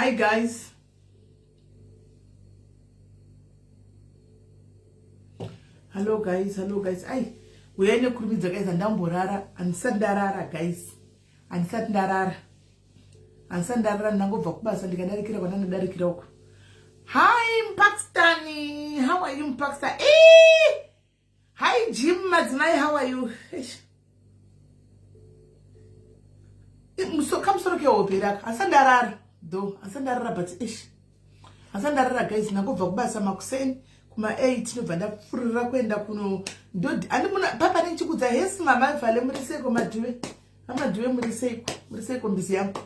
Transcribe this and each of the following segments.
Hi guys. Hello guys, hello guys. Ai, uyai nekurumidza guys, andamborara, andisati ndarara guys. Andisati ndarara. Andisati ndarara ndangobva kubasa ndikadarikira kwandandadarikira uko. Hi Mpakistani, how are you Mpakistan? Eh! Hi Jim madzimai, how are you? Kamusoro kehope raka asi ndarara though asi ndarara but ish asi ndarara guys ndangobva kubasa makuseni kuma 8 ndobva ndapfurira kuenda kuno andimuna papa ndichikudza hesi mama vale muri seiko madhuve amadhuve muri seiko muri seiko mbizi yangu.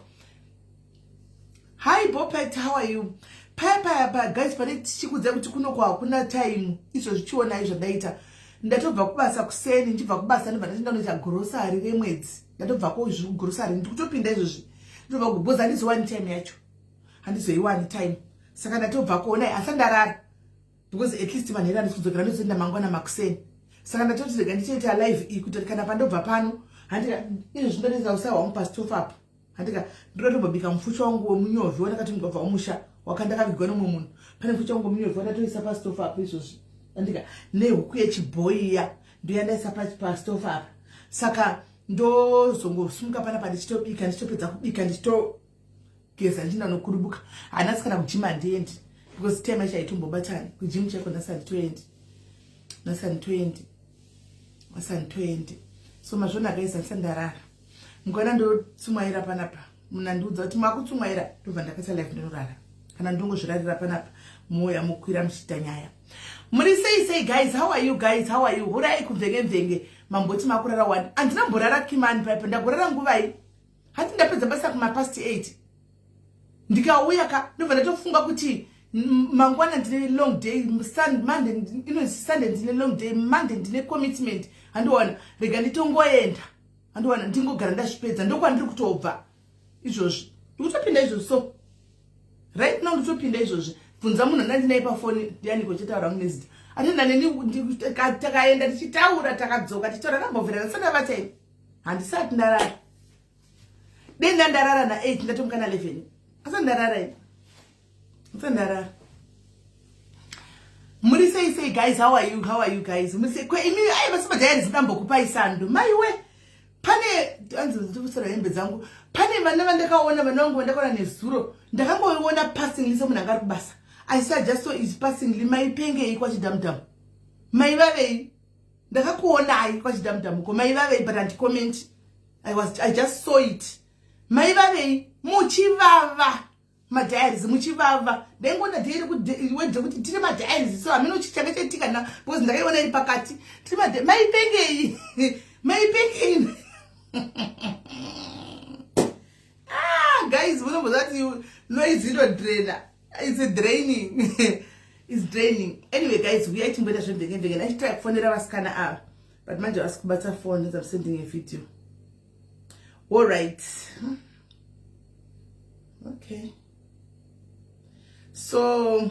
Hi Bopet, how are you? Paya paya pa guys pane tichikudza kuti kuno kwa hakuna time izvo zvichionai zvandaita. Ndatobva kubasa kuseni ndichibva kubasa ndobva ndati ndanoita grocery remwedzi. Ndatobva ko grocery ndikutopinda izvozvi. Ndobva kuboza handizowani time yacho. Handizoiwani time. Saka ndatobva kuonai asi ndarara. Because at least manheru handisi kudzokera ndozoenda mangwana makuseni. Saka ndatoti rega ndichoita live iyi kuitira kana pandobva pano handika izvo zvindotoita usawa wangu pastove apo. Handika ndoda tombobika mufucha wangu wemunyovhi wandakati ndobva umusha wakandakavigwa nomwe munhu. Pane mufucha wangu wemunyovhi wandatoisa pastove apo izvozvi. Handika nehuku yechibhoyi iya ndoyandaisa pastove apa. Saka ndozongosimuka panapa ndichitobika ndichitopedza kubika ndichitogeza ndichienda nokurubuka. Hanasi kana kujim handiendi because time yacho haitombobatani. Kujim chaiko nhasi handitoendi. Nhasi handitoendi. Nhasi handitoendi. So mazvona guys handisati ndarara. Mukaona ndotsumwaira panapa munandiudza kuti makutsumwaira ndobva ndakaita life ndinorara kana ndongozvirarira panapa moya mokwira muchiita nyaya. Muri sei sei guys, how are you guys, how are you? Hurai kumvenge mvenge mamboti makurara wani. Handina mborara kimani paipa ndagorara nguvai. Hati ndapedza basa kuma past 8. Ndikauya ka ndobva ndatofunga kuti mangwana ndine long day, Monday ino Sunday ndine long day, Monday ndine commitment. Handiona rega nditongoenda. Handiwana ndingogara ndazvipedza ndokwandiri kutobva izvozvi. Ndikutopinda izvozvi so. Right now ndikutopinda izvozvi. Bvunza munhu andandinaye pafoni ndianiko chetaura hangu nezita. Atenda neni takaenda tichitaura takadzoka tichitaura ndambobvira ndasati ndavata ini. Handisati ndarara. Dei ndandarara na 8 ndatomuka na 11. Asati ndarara ini. Asati ndarara. Muri sei sei guys, how are you? How are you guys? Muri sei? Kwe imi ai basi madiaries ndambokupai sando. Maiwe pane anzi ndikutsara hembe dzangu. Pane vana vandakaona vana vangu vandakaona nezuro. Ndakangoiona passingly semunhu anga ari kubasa. I said just so is passingly maipengei kwachidamudhamu. Maivavei? Ndakakuonai kwachidamudhamu ko maivavei but handicomment. I just saw it. Maivavei? Muchivava. Madiaries muchivava. Ndaingoona diary word rekuti tiri madiaries so hameno chii changa chaitika na because ndakaiona iri pakati. Tiri madiaries maipengei? Maipengei? Guys, munomboziva kuti noise inodraina. It's draining. It's draining. Anyway guys, uyai timboita zvemvenge mvenge. Ndachitry kufonera vasikana ava. But manje vasi kubata phone as I'm sending a video. All right. Okay. So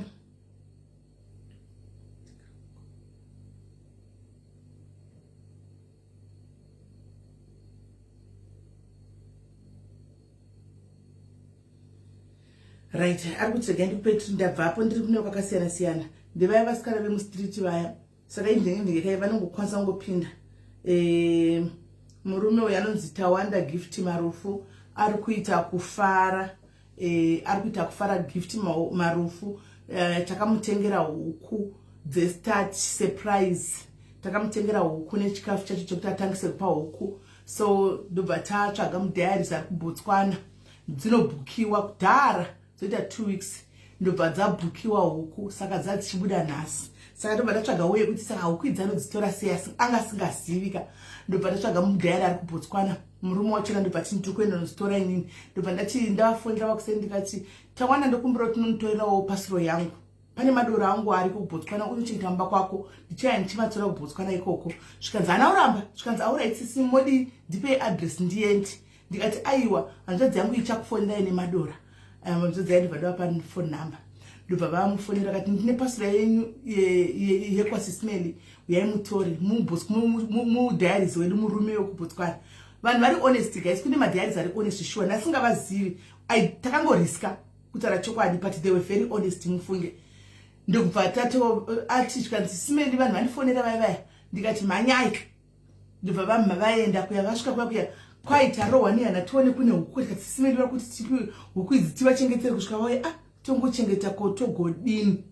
right, ari kuti regai ndikupe ndabvapo ndiri kune kwakasiyana siyana. Ndevaya vasikana vemustreet vaya. Saka imvenge mvenge kai vanongokwanisa kungopinda. Murume uyu anonzi Tawanda Gift Marufu ari kuita kufara. Ari kuita kufara Gift Marufu. Takamutengera huku dzestart surprise. Takamutengera huku nechikafu chacho chekuti atangise kupa huku. So ndobva tatsvaga mudiaries ari kuBotswana. Dzinobhukiwa kudhara dzoita 2 weeks ndobva dzabhukiwa huku saka dzadzichibuda nhasi. Saka ndobva tatsvaga uye kuti saka huku idzi anodzitora sei asi anga asingazivika. Ndobva tatsvaga mudiary ari kuBotswana. Murume wachona ndobva tini tiri kuenda nozitora inini. Ndobva ndati ndavafonera vakuseni ndikati Tawanda ndokumbira kuti unomutorerawo pasiro yangu. Pane madoro angu ari kuBotswana unochengeta mumba kwako. Ndichaya ndichimatora kuBotswana ikoko. Zvikanzi haana kuramba. Zvikanzi aura tsitsi modi ndipei address ndiende. Ndikati aiwa hanzvadzi yangu ichakufonerai nemadora. Hanzvadzi yangu ndobva ndavapa phone number. Ndobva vamufonera vakati ndine pasiro yenyu yekwaSismeli uyai mutore mudiaries wedu murume wekuBotswana. Vanhu vari honest guys, kune madiaries ari honest sure ndasingavazivi. Takangoriska. kutaura chokwadi, but they were very honest mufunge. Ndokubva tato ati zvikanzi simeli vanhu vandifonera vaya vaya, ndikati mhanyai. Ndobva vamha vaenda kuya, vasvika kuya kuya kwai tarohwa nehana, tione kune huku. Tikati simeli vari kuti tipi huku idzi tivachengetere kusvika vauya. Ah, tongochengeta ko togodini,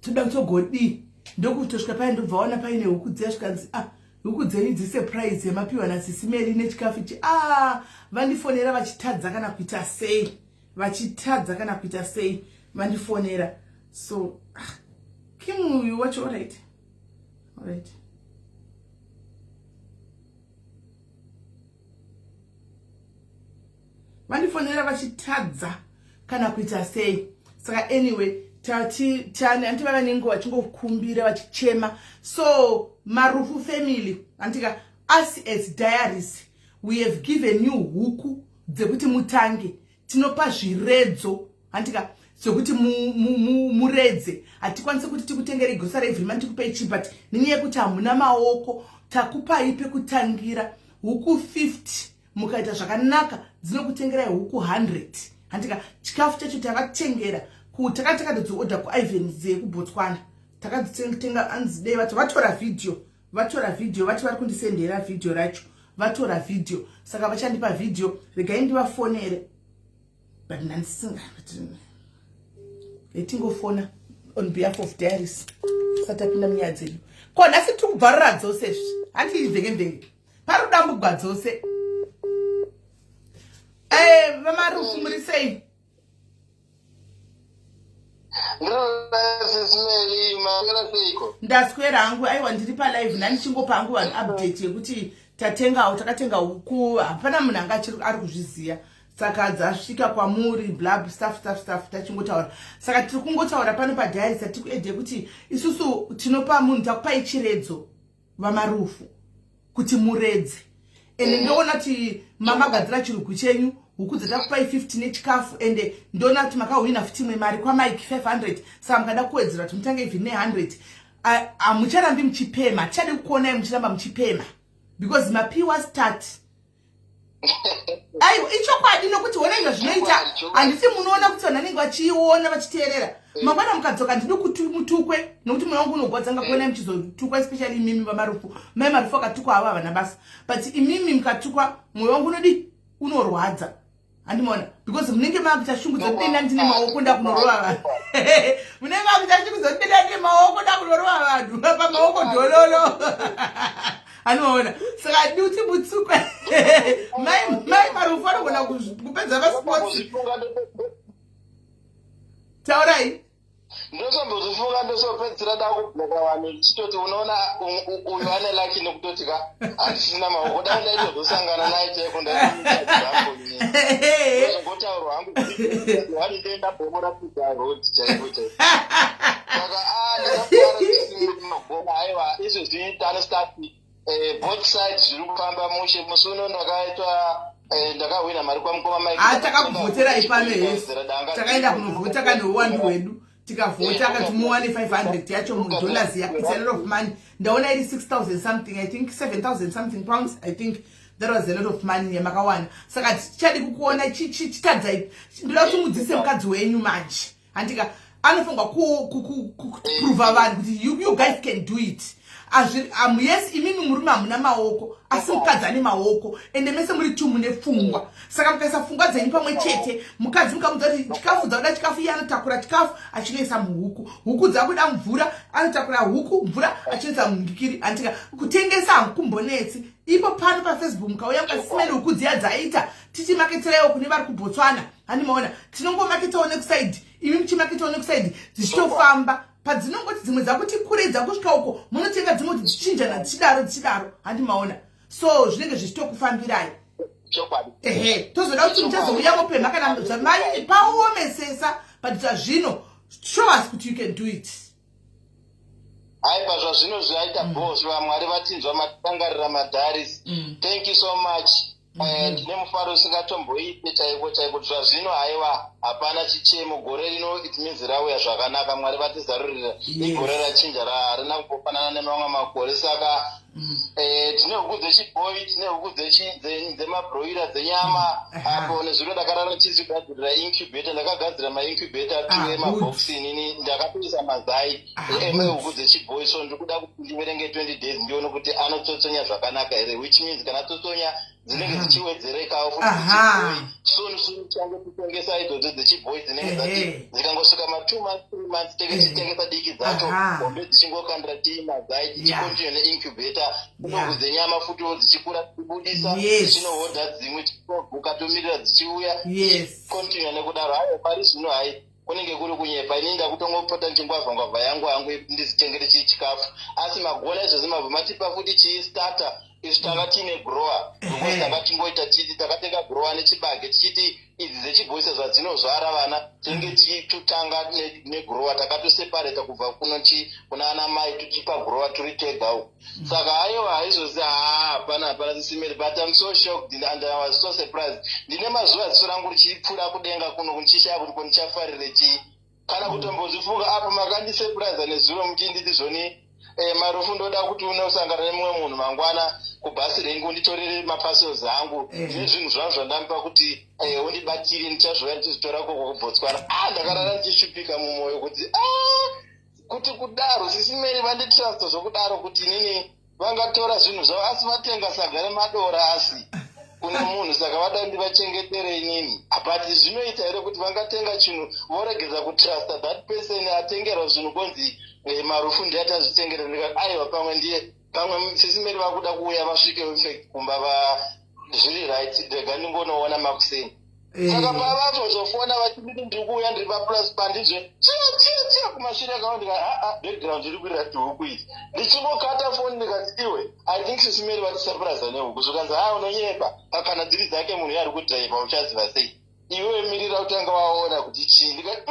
toda togodii. Ndokutosvika paye ndobva waona paine huku dziya, zvikanzi ah, huku dzenyu idzi surprise yamapiwa nasisimeli nechikafu ichi. Ah, vandifonera vachitadza kana kuita sei, vachitadza kana kuita sei, vandifonera. So ah, Kim uyu wacho, alright, alright. Vandifonera vachitadza kana kuita sei. Saka anyway, tati tani anti vava nenguva vachingokumbira vachichema. So Marufu family, antika us as diaries, we have given you huku dzekuti mutange. Tinopa zviredzo, handika, zvekuti muredze. Hatikwanisi kuti tikutengere grocery every month, tikupei chi, but nenyaya yekuti hamuna maoko, takupai pekutangira huku 50. Mukaita zvakanaka dzinokutengerai huku 100, handika. Chikafu chacho tavatengera, takati takatodziodha kuIvan dzekuBotswana, takadzitenga. Anzi dei vati vatora vhidhiyo, vatora vhidhiyo, vati vari kundisendera vhidhiyo racho, vatora vhidhiyo, saka vachandipa vhidhiyo. Regai ndivafonere, but ndandisinga tingofona on behalf of diaries sati tapinda munyaya dzedu. Ko nhasi tiri kubvarura dzose izvi, handii mvenge mvenge pari kudambugwa dzose. Eh, vaMarufu, muri sei? Ndaswera hangu. Aiwa, ndiri palive, ndandichingopa hangu vanhu update yekuti tatengawo, takatenga huku. Hapana munhu anga ari kuzviziva, saka dzasvika kwamuri, blab stuff stuff stuff tachingotaura. Saka tiri kungotaura pano padiary, satiri kuedhe kuti isusu tinopa munhu, takupai chiredzo, vaMarufu, kuti muredze. Ende ndoona kuti mamagadzira chirugu chenyu, huku dzatakupai 50 nechikafu. Ende ndoona kuti makahwina futi imwe mari kwaMike 500, saka mukada kuwedzera kuti mutange even ne100, hamucharambi muchipema. Tichadi kukuonai muchiramba muchipema because mapiwa start. Aiwa, ichokwadi, nokuti ona izvo zvinoita, handisi munoona kuti vanhu vanenge vachiona vachiteerera. Mangwana mukadzoka, ndidi kuti mutukwe, nokuti mweya wangu unogwadza ngakuonai muchizotukwa, especially imimi vaMarufu. Mai Marufu akatukwa havo havana basa, but imimi mukatukwa mwoyo wangu unodi unorwadza, handimaona, because munenge makuita shungu dzekudenda ndine maoko ndakunorova vanhu. Munenge makuita shungu dzekudenda ndine maoko ndakunorova vanhu pamaoko dhololo, anoona. Saka di kuti mutsukwe. Mai Marufu anogona kupedza masports. Taurai. Ndotombozvifunga, ndosopedzisira dakubloka vanhu, ndichitoti unoona uyu ane lucky nekutoti ka handisina maoko, dai ndaitozosangana naye chaiko ndaizongotaurwa hangu wani ndoenda bhomora pizza road chaiko chaiko. Saka ndakafara, aiwa, izvezvi tane start both sides zviri kufamba mushe. Musi uno ndakaitwa ndakahwina mari kwamukoma Mike. Ah, takakuvhoterai pano hesi, takaenda kunovhota kaneuwandu hwedu, tikavhota akati muwane 500 yacho mudollars. It's a lot of money. Ndaona iri 6000 something, I think 7000 something pounds. I think that was a lot of money yamakawana. Saka tichadi kukuona chitadzai. Ndoda kuti mudzise mukadzi wenyu manje, handika, anofanirwa kuprova vanhu kuti you guys can do it. Yes, imimi murume hamuna maoko, asi mukadzi ane maoko, ende mese muri two mune pfungwa. Saka mukaisa pfungwa dzenyu pamwe chete, mukadzi mukamudza kuti chikafu dzakuda chikafu, iye anotakura chikafu achinoisa muhuku. Huku dzakuda mvura, anotakura huku mvura achinoisa mungikiri, handika. Kutengesa hakumbonetsi. Ipo pano paFacebook mukauya mukasimene huku dziya dzaita, tichimaketeraiwo kune vari kuBotswana, handimaona. Tinongomaketawo nekusaidi, imi muchimaketawo nekusaidi, dzichitofamba. Padzinongoti dzimwe dzakuti kurei dzakusvika uko, munotenga dzimwe kuti dzichinjana, dzichidaro dzichidaro, handimaona. So zvinenge zvichitokufambirai. Ehe, tozoda kuti muchazouya mopemha kana zvamai paomesesa, but zvazvino show us kuti you can do it. Aiwa, zvazvino zvaita bos. Vamwari vatinzwa, matangarira madiaries. Thank you so much. Ndine mufaro usingatomboite chaiko chaiko. Zvazvino haiwa, hapana chichemo. Gore rino, it means rauya zvakanaka. Mwari vatizarurira. Igore rachinja, harina kumbofanana nemamwe makore. Saka tine huku dzechibhoi, tine huku dzemabroiler, dzenyama. Apo nezvino ndakarara ndichizvigadzirira incubator. Ndakagadzira maincubator two emabhokisi inini, ndakatoisa mazai ehuku dzechibhoi. So ndiri kuda kuti ndiverenge 20 days, ndione kuti anotsotsonya zvakanaka here, which means kana tsotsonya dzinenge dzichiwedzerekawo futi dzechibhoi. Soon soon tichange kutengesa idzodzo dzechibhoi dzinenge dzati dzikangosvika ma2 months, 3 months, tenge tichitengesa diki dzacho, hombe dzichingokandira tii mazai, tichicontinue neincubator. Kunoku dzenyama futiwo dzichikura, tichibudisa, tichinohodha dzimwe, tichinoguka, tomirira dzichiuya, continue nekudaro. Haiwa, pari zvino hai, kunenge kuri kunyepa. Inini ndakutongopota ndichingwavha ngwavha yangu hangu yekuti ndizitengere chii chikafu. Asi magona izvozvi, mabva matipa futi chii, starter. Isu tanga tiine grower because tanga tingoita titi takatenga grower nechibage, tichiti idzi dzechibhoisa zvadzinozvara vana, tinenge tichitotanga negrower. Takatoseparata kubva kunochi kuna ana mai, tichipa grower turi tega uku. Saka aiwa, haizvozi, haa, hapana, hapana, Sisi Mary. But I'm so shocked and I was so surprised. Ndine mazuva ziso rangu richipfuura kudenga kuno, kundichishaya kuti ko ndichafarire chii kana kutombozvifunga. Apo makandisurprise nezuro muchinditi zvoni, Marufu, ndoda kuti unosangana nemumwe munhu mangwana kubhasi rengu, unditorere maparcels angu nezvinhu zvangu zvandamupa kuti undibatire, ndichazouya ndichizvitora koko kuBotswana. Ah, ndakarara ndichishupika mumwoyo kuti ah, kuti kudaro Sisi Mary vanditrusta zvokudaro kuti inini vangatora zvinhu zvavo, asi vatenga saga remadora asi kune munhu, saka vada ndivachengetere inini. But zvinoita here kuti vangatenga chinhu voregedza kutrusta that person atengerwa zvinhu, konzi Marufu ndiye atazvitengera? Ndikati aiwa, pamwe ndiye, pamwe Sisi Mary vakuda kuuya vasvike infact kumba va zviri right. Rega ndingonoona makuseni. Saka pavatozofona vachinditi ndiri kuuya, ndiri paplus pandizve chiya chiya chiya kumashure akao, ndikati aa, background iri kuirira tihuku idzi. Ndichingokata foni ndikati, "Iwe, I think Sisi Mary vatisurprise nehuku." Zvikanzi, "Ha, unonyepa. Kana dziri dzake munhu ari kudhiraivha, uchaziva sei iwe? Mirira utanga waona kuti chii." Ndikati,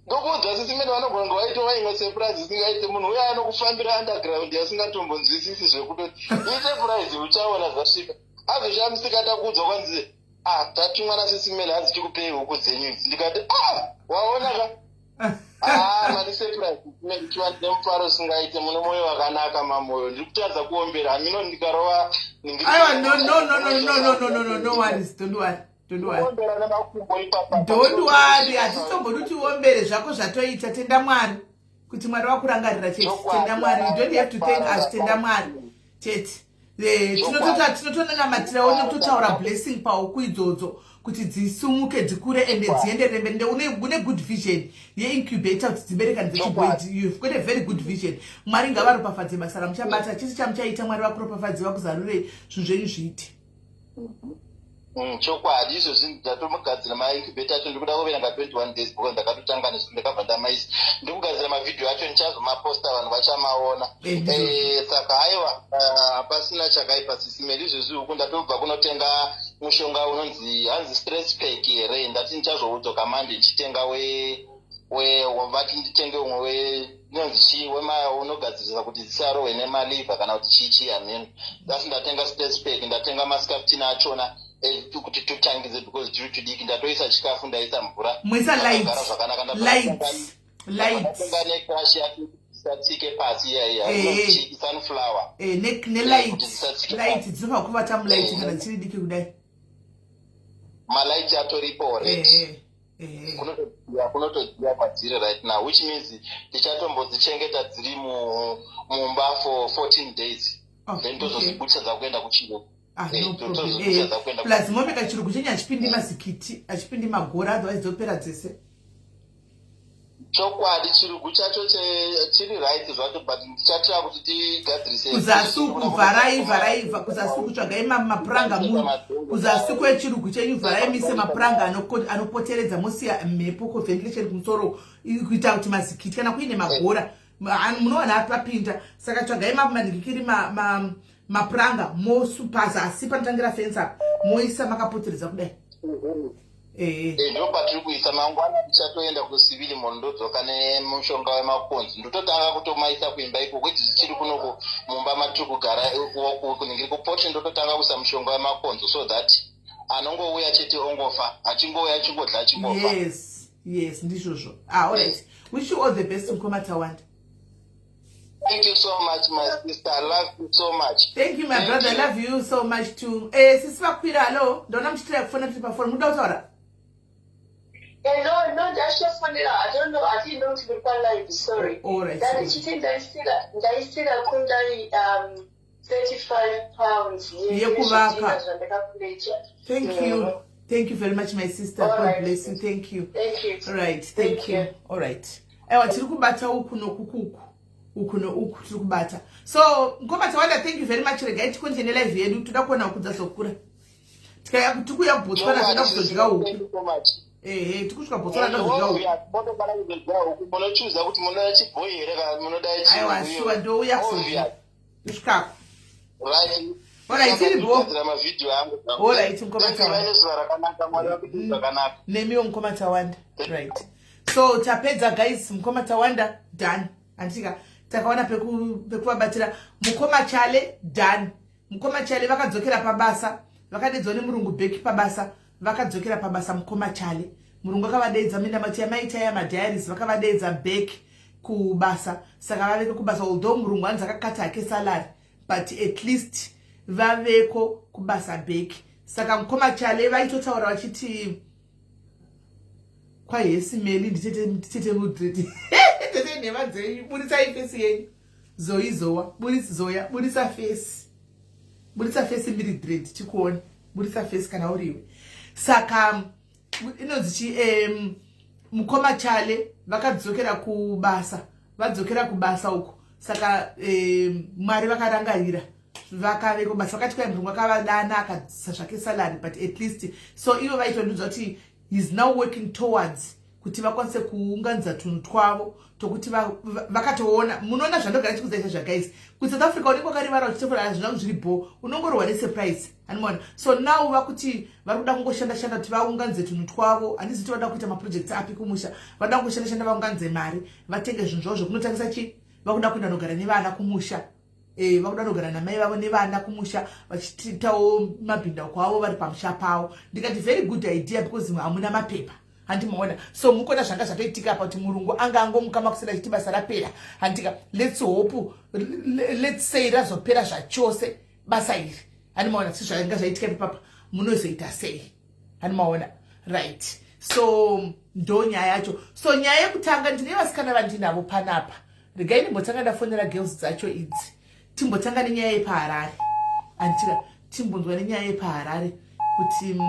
Ndokuudza, Sisi Mary vanogona kunge vaitova imwe surprise isingaite. Munhu uyo anokufambira underground yasingatombonzwisisi zvekutoti isurprise, uchaona zvasvika. Azoshamisika takuudzwa kwanzi, "Ah, tatumwa naSisi Mary, hanzi tikupei huku dzenyu idzi." Ndikati, "Ah, waona ka." Ah, mandisurprise chiva, ndine mufaro usingaite. Mune mwoyo wakanaka, mamoyo. Ndiri kutadza kuombera hamino, ndikarova. Aiwa, no, no, no, no, no, no, no, no, no, no worries, don't worry, don't worry. Kuombera nemakumbo ipapa. Don't worry, hatitombodi kuti uombere zvako. Zvatoita, tenda Mwari kuti Mwari wakurangarira chete. Tenda Mwari, you don't have to thank us, tenda Mwari chete. Tinotonamatirawo nekutotaura blessing pahuku idzodzo kuti dzisumuke, dzikure ende dzienderere mberi. Ende une good vision yeincubator kuti dziberekane dzechibhoi. You've got a very good vision. Mwari ngavaropafadze basa ramuchabata, chisi chamuchaita. Mwari vakuropafadze, vakuzarurei, zvinhu zvenyu zviite. Chokwadi izvozvi ndatomugadzira maincubator acho. Ndikuda kuverenga 21 days because ndakatotanga nesu, ndakabva ndamaisa. Ndikugadzira mavhidhiyo acho, ndichazomaposta, vanhu vachamaona. Saka haiwa, hapasina chakaipa, Sisi Mary. Izvezvi huku ndatobva kunotenga mushonga unonzi hanzi stress pack here. Ndati ndichazoudzoka mande ndichitenga we vati nditenge umwe we inonzi chii, wema unogadzirisa kuti dzisarohwe nemaliver kana kuti chii chii, hameno. Asi ndatenga stress pack, ndatenga mascaftin achona kuti tutangidze because tiri tudiki. Ndatoisa chikafu, ndaisa mvura. Muisa light. Ndakagara zvakanaka. Light. Light. Ndatenga necrush yacho isatsike pasi iya iya, inonzi sunflower. Nelight. Kuti dzisatsike. Light, dzinofanira kuvata mulight kana dzichiri diki kudai. Malight atoripo already. Ehe. Kunotodziya kwadziri right now, which means tichatombodzichengeta dziri mumba for 14 days, then tozozibudisa dzakuenda kuchirungu. Ah, no problem. Tozozibudisa dzakuenda. Plus momeka chirugu chenyu hachipindi mazikiti, hachipindi magora, otherwise dzopera dzese. Chokwadi, chirugu chacho chiri right zvacho, but ndichatira kuti tigadzirise. Kuzasi uku vharai, vharai, kuzasi uku tsvagai mapuranga kuzasi kwechirugu chenyu, vharai, mise mapuranga anopoteredza, mosiya mhepo, ventilation kumusoro, kuita kuti mazikiti kana kuine magora munowana apapinda. Saka tsvagai manhikikiri mapuranga, mosu pazasi panotangira fensi apa, moisa makapoteredza kudai. Ehe. Ndo patiri kuisa. Mangwana tichatoenda kuCivil, munhu ndodzoka nemushonga wemakonzo, ndototanga kutomaisa kuimba ikoko. Idzi dzichiri kunoko mumba matiri kugara kuningiri kupoti, ndototanga kuisa mushonga wemakonzo so that anongouya chete ongofa, achingouya achingodla, achingofa. Yes, ndizvozvo. Ah, alright, wish you all the best, mukoma Tawanda. Thank you so much, my sister. I love you so much. Thank you, my Thank brother. you. Love you so much too. Sisi vakwira, hallo, ndaona muchitira kufona tiri pafoni, muda kutaura? No, ndachitofonera. I don't know, I didn't know kuti muri palive, sorry. All right. Ndandichiti ndaisira kundai £35 Yekuvaka. yezvidhina zvandakakulecha. Thank you, thank you very much, my sister. All God right. bless you. Thank you. Thank you. All right, thank Thank you. you. All right, aiwa, tiri kubata uku nokukuku, uku nouku tiri kubata. So mukoma Tawanda, thank you very much. Regai tikonje nelive yedu, toda kuona huku dzazokura. Tikaya tikuuya kuBotswana, toda kuzodya huku. Thank you so much. Ehe, tikusvika Botswana, toda kuzodya huku. Monobara kuzodya huku, munochuza kuti munoda chibhoi here kana munoda. Aiwa, sure, ndouya kuzodya ndosvikako. Right. Alright, tiri bo. Kugadzira mavhidhiyo angu. Alright, mukoma Thank you, Tawanda. vaine zuva rakanaka. Mwari vakuite zvakanaka. Nemiwo, mukoma Tawanda. Right, so tapedza, guys. Mukoma Tawanda, done. Handika takaona pekuvabatira. Mukoma Chale, done. Mukoma Chale vakadzokera pabasa, vakadedzwa nemurungu back pabasa, vakadzokera pabasa. Mukoma Chale, murungu akavadeedza minda mati yamaita yamadiaries, vakavadeedza back kubasa, saka vaveko kubasa. Although murungu anzi akakata hake salary, but at least vaveko kubasa back. Saka mukoma Chale vaitotaura vachiti kwahesimeli, nditete mudredi, tete nhema dzenyu, burisai face yenyu. Zoi zowa zoya, burisa face, burisa face mbiri dread tikuone, burisa face kana uriwe. Saka inonzi chi mukoma Chale vakadzokera kubasa, vadzokera kubasa uko. Saka Mwari vakarangarira, vakave kubasa. Vakati kwai murungu akavadana, akadzisa zvake salary, but at least. So ivo vaitondudza kuti he's now working towards kuti vakwanise kuunganidza tunhu twavo tokuti vakatoona. Munoona zvandogara chikuzaita zvaguys, kuSouth Africa unenge wakarivara uchitofora, hazvina zviri bo, unongorohwa nesurprise, animona. So now vakuti vari kuda kungoshanda shanda kuti vaunganidze tunhu twavo. Handizi kuti vada kuita maprojects api kumusha, vada kungoshanda shanda, vaunganidze mari, vatenge zvinhu zvavo zvekunotangisa chi vakuda kuenda nogara nevana kumusha. Vakuda nogara namai vavo nevana kumusha, vachiitawo mabhindauko avo vari pamusha pavo. Ndikati very good idea, because hamuna mapepa, handimaona. So mukona zvanga zvatoitika apa kuti murungu anga angomuka makuseni achiti basa rapera, handika. Let's hope, let's say razopera zvachose basa iri, handimaona. Sezvanga zvaitika ipapapa, munozoita sei, handimaona? Right, so ndo nyaya yacho. So nyaya yekutanga, ndine vasikana vandinavo panapa. Regai ndimbotanga ndafonera girls dzacho idzi. Timbotanga nenyaya yepaHarare, andika. Timbonzwa nenyaya yepaHarare kuti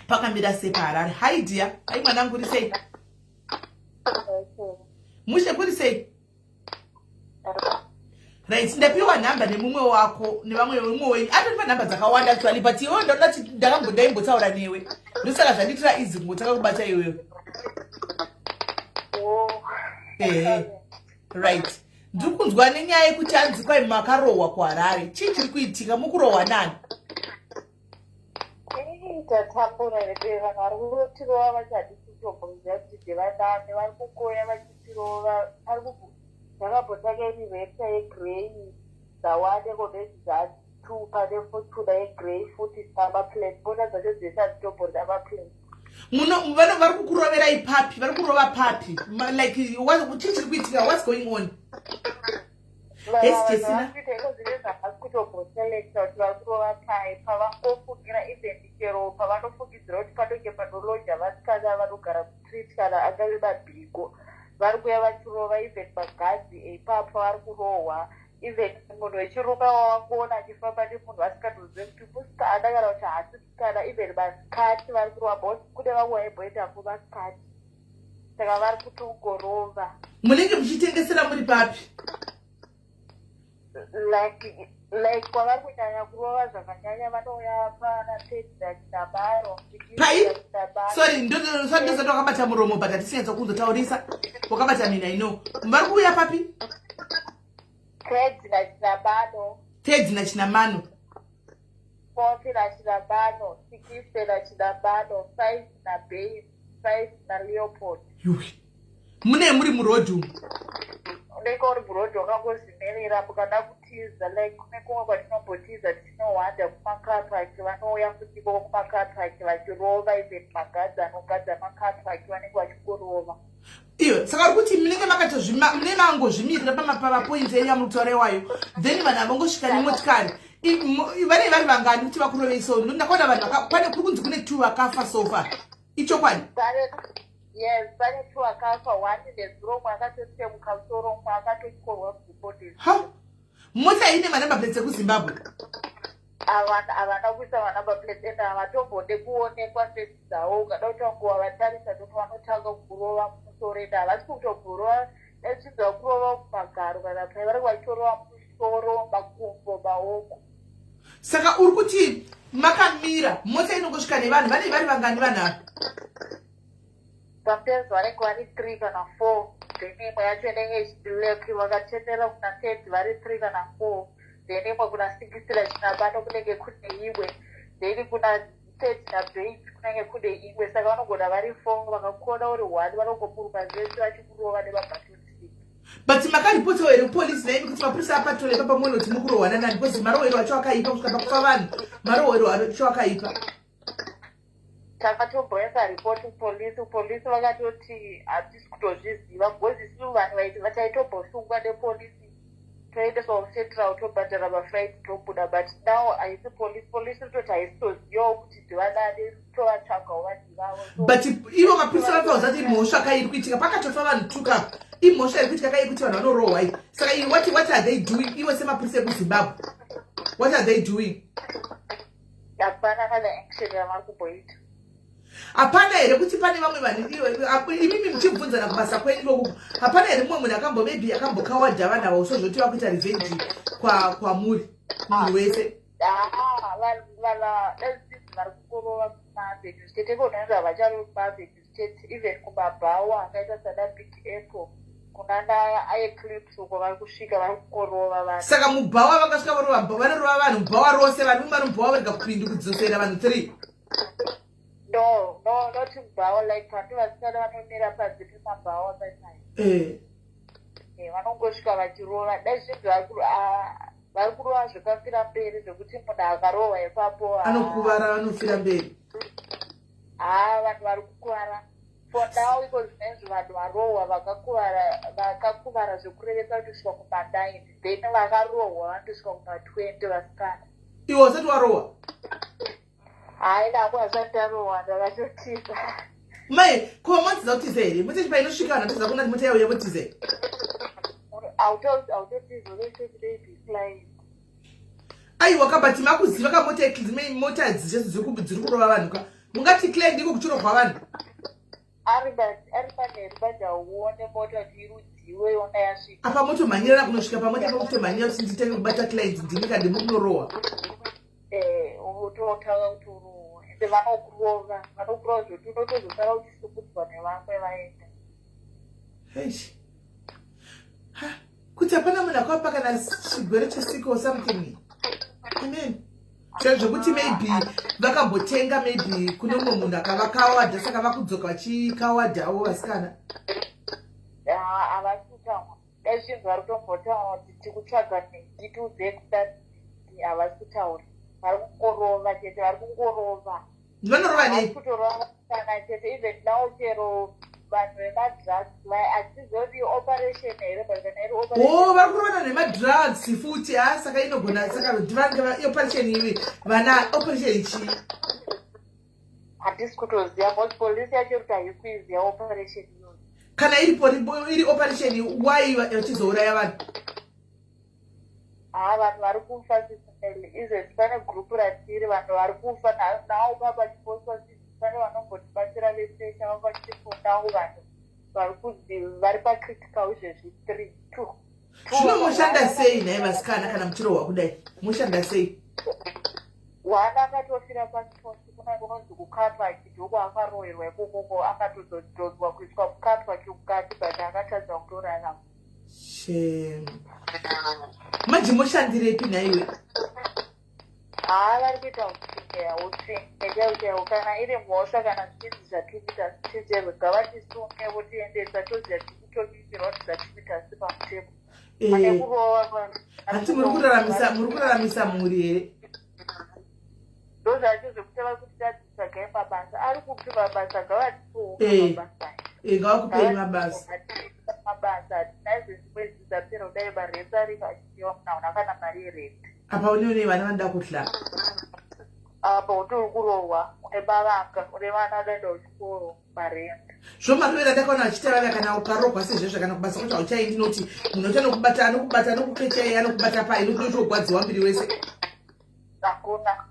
pakamira sei paHarare. Hi dear, hi mwanangu, uri sei? Mushe, kuri sei? Right, ndapiwa nhamba nemumwe wako, nevamwe, mumwe wenyu atondipa nhamba dzakawanda actually, but iwewe ndaona kuti ndakambodaimbotaura newe, ndosaka zvandiitira easy kungotanga kubata iwewe. Ehe, right, ndiri kunzwa nenyaya yekuti hanzi kwai makarohwa kuHarare. Chii chiri kuitika? Mukurohwa nani? Tatambura rebe. Vanhu vari kutirova vachadi kutombonziva kuti ndevanani. Vari kukoya vachitirova. Ndakambotanga iri Raptor yegrey, dzawande kodezi dza2, pane Fortuner yegrey futi pamaplate. Mota dzacho dzese hadzitombori maplate. Muno vari kukuroverai papi? Vari kurova papi? Like chii chiri kuitika? What's going on? Yes, Jessina. Kuita iko zvine zvavasi kutomboselecta kuti vari kurova pai pavangofungira, even chero pavanofungidzira kuti panenge panoloja vasikana vanogara kustreet kana angave mabhiko, vari kuuya vachirova. Even magadhi eipapo vari kurohwa. Even munhu wechirume wavangoona achifamba nemunhu vasingatozive kuti musikana kana kuti haasi musikana, even masikati vari kurova bos. Kune vamwe vaimboendako masikati, saka vari kutongorova. Munenge muchitengesera muri papi? Like kwavari kunyanya kurova zvakanyanya, vanouya pana Pedra Chinamano. Pai? Sorry, ndosati wakabata muromo, but hatisinyatsa kunzotaurisa wakabata mina ino. Vari kuuya papi? Pedra Chinamano. Tedzi naChinamano. Forty naChidambano, 60 naChidambano, 5 naBain, 5 naLeopold. Yuwi, mune muri murodhi umu? Unenge uri murodhi wakangozvimirira. Mukada kutiza, like kune kumwe kwatinombotiza tichinohwanda kumacar park, vanouya futi ikoko kumacar park vachirova. Even magadzi anogadza macar park vanenge vachingorova. Iyo, saka uri kuti munenge makatozvima, mune mangozvimirira pamapoint enyu amuri kutaura iwayo, then vanhu avongosvika nemotikari. Vanenge vari vangani kuti vakurovei? So ndakaona vanhu pane kuri kunzi kune two vakafa so far, ichokwadi? Yes, pane two vakafa. One nezuro, umwe akatotemuka musoro, umwe akatotyorwa gumbo. Ha, mota ine manumber plates ekuZimbabwe? Havana kuisa manumber plates, ende havatombode kuonekwa face dzavo. Ukada kutanguva vatarisa, ndoto vanotanga kurova mumusoro, ende havasi kutokurova echinzwa kurova mumagaro kana pai, vari vachitorova musoro, makumbo, maoko. Saka uri kuti makamira, mota inongosvika nevanhu. Vanenge vari vangani vanhu ava? Sometimes vanenge vari three kana four, then imwe yacho inenge ichileki vakatendera kuna third vari three kana four, then imwe kuna 60 Chinabano kunenge kune imwe, then kuna third naBait kunenge kune imwe. Saka vanogona vari four, vakakona uri one, vanongoburuka vese vachikurova nemabaton stick. But makaripotawo here kupolisi naimi, kuti mapurisa apatole papa muone kuti mukurohwa nanani? Because marohwero acho akaipa, kusvika pakufa vanhu, marohwero acho akaipa. Takatomboisa ripoti kupolisi. Kupolisi vakatoti hatisi kutozviziva, because isusu vanhu vaiti taitombosungwa nepolisi, toendeswa kuCentral, tobhadhara mafines, tobuda. But now haisi polisi, polisi ritoti haisi tozivawo kuti ndivanani, tovatsvagawo vanhu ivavo. But ivo mapurisa vakaudza kuti mhosva kai iri kuitika pakatofa vanhu tuka, imhosva iri kuitika kai kuti vanhu vanorohwa i? Saka what are they doing ivo semapurisa ekuZimbabwe? What are they doing? Hapana kana action yavari kumboita. Hapana here kuti pane vamwe vanhu, imimi muchibvunzana kubasa kwenyu ikoko, hapana here mumwe munhu akambo maybe akambokawadha vanhu ava, usozvoti vakuita revenge kwamuri, munhu wese? Vanhu vari kungorova kumavenues chete. Ikonoinzi havacharovi kumavenues chete, even kumabhawa akaita sana Big Apple, kunana Eclipse uko vari kusvika, vari kungorova vanhu. Saka mubhawa vakasvika vorova, vanorova vanhu mubhawa rose? Vanhu vari mubhawa varega kupindi kudzosera vanhu three? No, not mubhawa, like vanhu vasikana vanomira panze pemabhawa paipai. Vanongosvika vachirova. Dai zvinzi vari kurova zvekafira mberi, zvekuti munhu akarohwa ipapo anokuvara, anofira mberi. Ha, vanhu vari kukuvara for now. Iko zvinezvi vanhu varohwa vakakuvara, vakakuvara zvekurevesa kutosvika kuma9, then vakarohwa vanotosvika kuma20 vasikana. Iwe usati warohwa? Hai, nako asati ndarohwa, ndakatotiza. Mai, ko motiza kutiza here? Mota chipa inosvika vanhu vatiza kuna mota yauya, votiza here? Autotiza, unototi baby flying. Aiwa ka, but makuziva ka mota, mota dzese dziri kurova vanhu ka. Mungati clear ndiko kuchirohwa vanhu? Ari manheru manje, hauone mota kuti irudziwe yona yasvika. Apa motomhanyirana kunosvika pamota pakutomhanyira kuti nditenge kubata client, ndimi kandimi kunorohwa. Utotanga kuti urohwe, ende vanokurova, vanokurova zvekuti unotozosara uchisukudzwa nevamwe vaenda. Eish. Ha, kuti hapana munhu akavapa kana chigwere chesiko or something? Amen, zvekuti maybe vakambotenga maybe kune umwe munhu akavakawadha, saka vakudzoka vachikawadhawo vasikana. Havasi kutaura. Dai zvinhu vari kutombotaura kuti tikutsvaga nhingi, tiudze kuda, havasi kutaura. Vari kungorova chete, vari kungorova. Vanorova nei? Kutorova vasikana chete. Even now chero vanhu vemadrugs, hatizoti operation here, but kana iri O, vari kurovana nemadrugs futi? Ha, saka inogona, saka vange operation ivi vana operation chii? Hatisi kutoziva, because polisi yacho kuti haisi kuiziva operation iyoyo. Kana iripo iri operation, why vachizouraya vanhu? Ha, vanhu vari kufa seasonally. Izvezvi pane gurupu ratiri, vanhu vari kufa nawo papachipostwa. Pane vanombotibatsira vesesha, vanga vachitifondawo. Vanhu vari kunzi vari pacritical izvezvi three, two. Zvino moshanda sei nhai vasikana, kana muchirohwa kudai? Moshanda sei? One akatofira pasipoti kuna kunonzi kucarpark, ndoko akarohwerwa ikokoko, akatozodhonzwa kuiswa mucarpark mukati, but akatadza kutorarama. Shame. Manje moshandirepi nhaiwe? Haa, vari kuita utsinye, utsinye chaiwo chaiwo. Kana iri mhosva, kana zvichinzi zvatikuita zvichizerwe, ngavatisunge, votiendesa, toziva tiri kutoningira kuti zvatikuita zvisi pamutemo. Pane kurova vanhu. Hanti muri kuraramisa mhuri here? Ndo zvacho zvekuti vari kuti tadzitsvagai mabasa. Ari kupi mabasa? Ngavatipewo mabasa. Ngavakupei mabasa. Mabasa hatina. Izvezvi mwedzi dzapera kudai, marents ariko achidiwa, munhu hauna kana mari yerent. Apa uneone vana vanoda kudla. Apa utori kurohwa, une mavanga, une vana vanoenda kuchikoro, marent. Zvomarovera ndakaona vachiita vava kana ukarohwa sezvezvo, kana kubasa kwacho hauchaendi, noti munhu uti anokubata, anokubata, anokupechai, anokubata pai, nokuti uchogwadziwa mbiri wese. Hakuna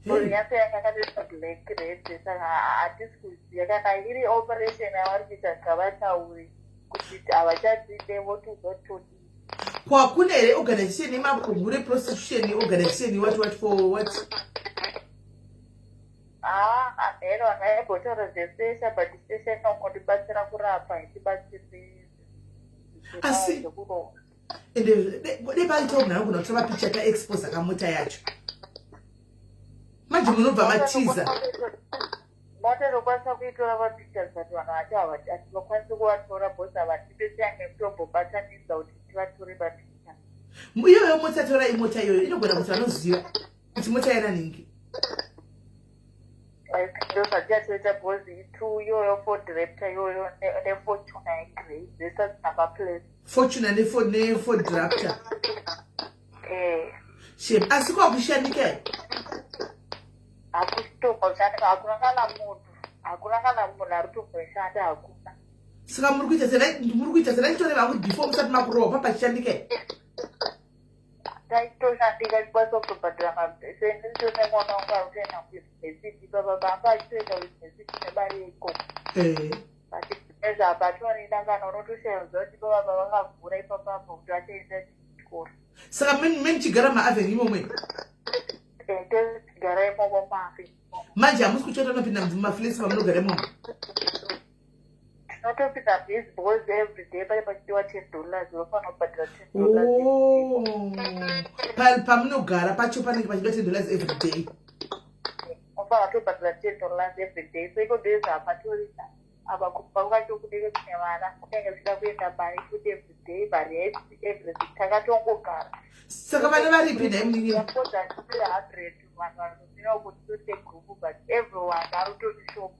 nyatso yanga yakatoita black, red, saka hatisi kuziva kana iri operation yavari kuita. Ngavataure kuti havachatide, votozotodii. Kwakune here organization yemakumhu reprostitution organization, what what for what? Haa, hamheno, vanhu vaimbotaura zvesesha, but sesha inongondibatsira kurapa, itibatsiri. Asi ende de paitawo munhu anogona kutora mapicha kaexposa kamota yacho, manje munobva matiza. Mota inokwanisa kuitora mapictures, but vanhu vacho hativakwanisi kuvatora because havatipesiyani nekutombobatanidza kuti tivatore mapicha. Iyoyo mota, torai mota iyoyo, inogona kuti vanoziva kuti mota yana nhingi. Ndo zvatichatoita because itu iyoyo Ford Raptor iyoyo neFortuner yegrey, dzese dzina maplates. Fortuner neFord Raptor? Eh. Shem, asi kwakushandika here? Hakusitomboshanda, hakuna kana munhu, hakuna kana munhu ari kutomboshanda, hakuna. Saka muri kuita senachitoreva kuti before musati makurohwa papachishandika here? Taitoshandika, chikwanisa kutobhadhara masenditone. Mwana wangu ari kutoenda kuyunivhesiti papa, pamba achitoenda kuyunivhesiti nemari yeikoko. But nezvapatorina kana unotoshaya kuti baba vakavhura ipapapo kuti vachaenda chikoro. Saka memuchigara maavenue imomwe? Totigara imomo maavenue. Manje hamusi kuchota unopinda mumaflats pamunogara imomo? Tinotopinda busy because every day pane pachidiwa $10, unofanira kubhadhara $10. Oh. Pamunogara pacho panenge pachidiwa $10 every day? Unofanira kutobhadhara $10 every day, so iko ndezvo hapatorina. Apa kumba kwacho kunenge kune vana, kunenge kuchida kuenda mari futi every day, marent, everything. Takatongogara. Saka vana varipi nhai munin'ina? 100 vanhu vanomira kuti toite group, but everyone ari kutoti shop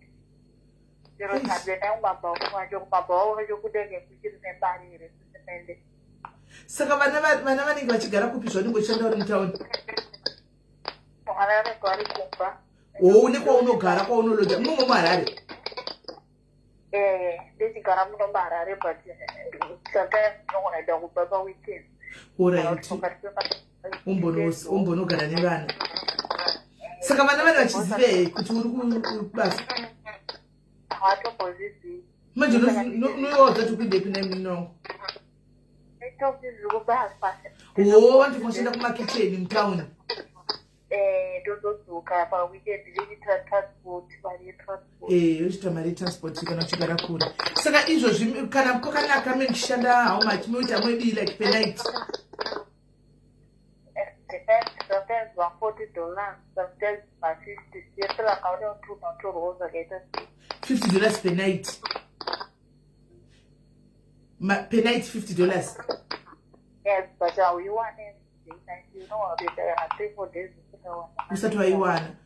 chero tandoenda kumabhawa kwacho, kumabhawa kwacho kunenge kuchiri nemari here sisimende? Saka vana vanenge vachigara kupi zvaunenge uchishanda uri mutauni? Vana vanenge vari kumba. O, une kwaunogara, kwaunoloja munomo muHarare? Eh, ndichigara muno muHarare, but sometimes ndinogona kuenda kumba paweekend. Alright, umbonogara nevana. Saka vana vane vachiziva here kuti uri kubasa? Havatombozvizivi. Manje unoiwaudza kuti kuindepi nai munini wangu? Nditoti ndiri kubasa. O, vantu kumakicheni mutauni. Eh, ndozodzoka paweekend ndichiitira transport, mari yetransport. Eh, yochiita mari yetransport kana uchigara kure. Saka izvozvi kana kwakanaka, memuchishanda how much munoita, mwedii, like per night? Depends, sometimes $140, sometimes ma50, siyesera kaone kuti unotorwawo zvakaita sei. $50 per night? Per night $50? Yes, but hauiwane every day. Unowakuita kana 3-4 days usikawana. Usati waiwana.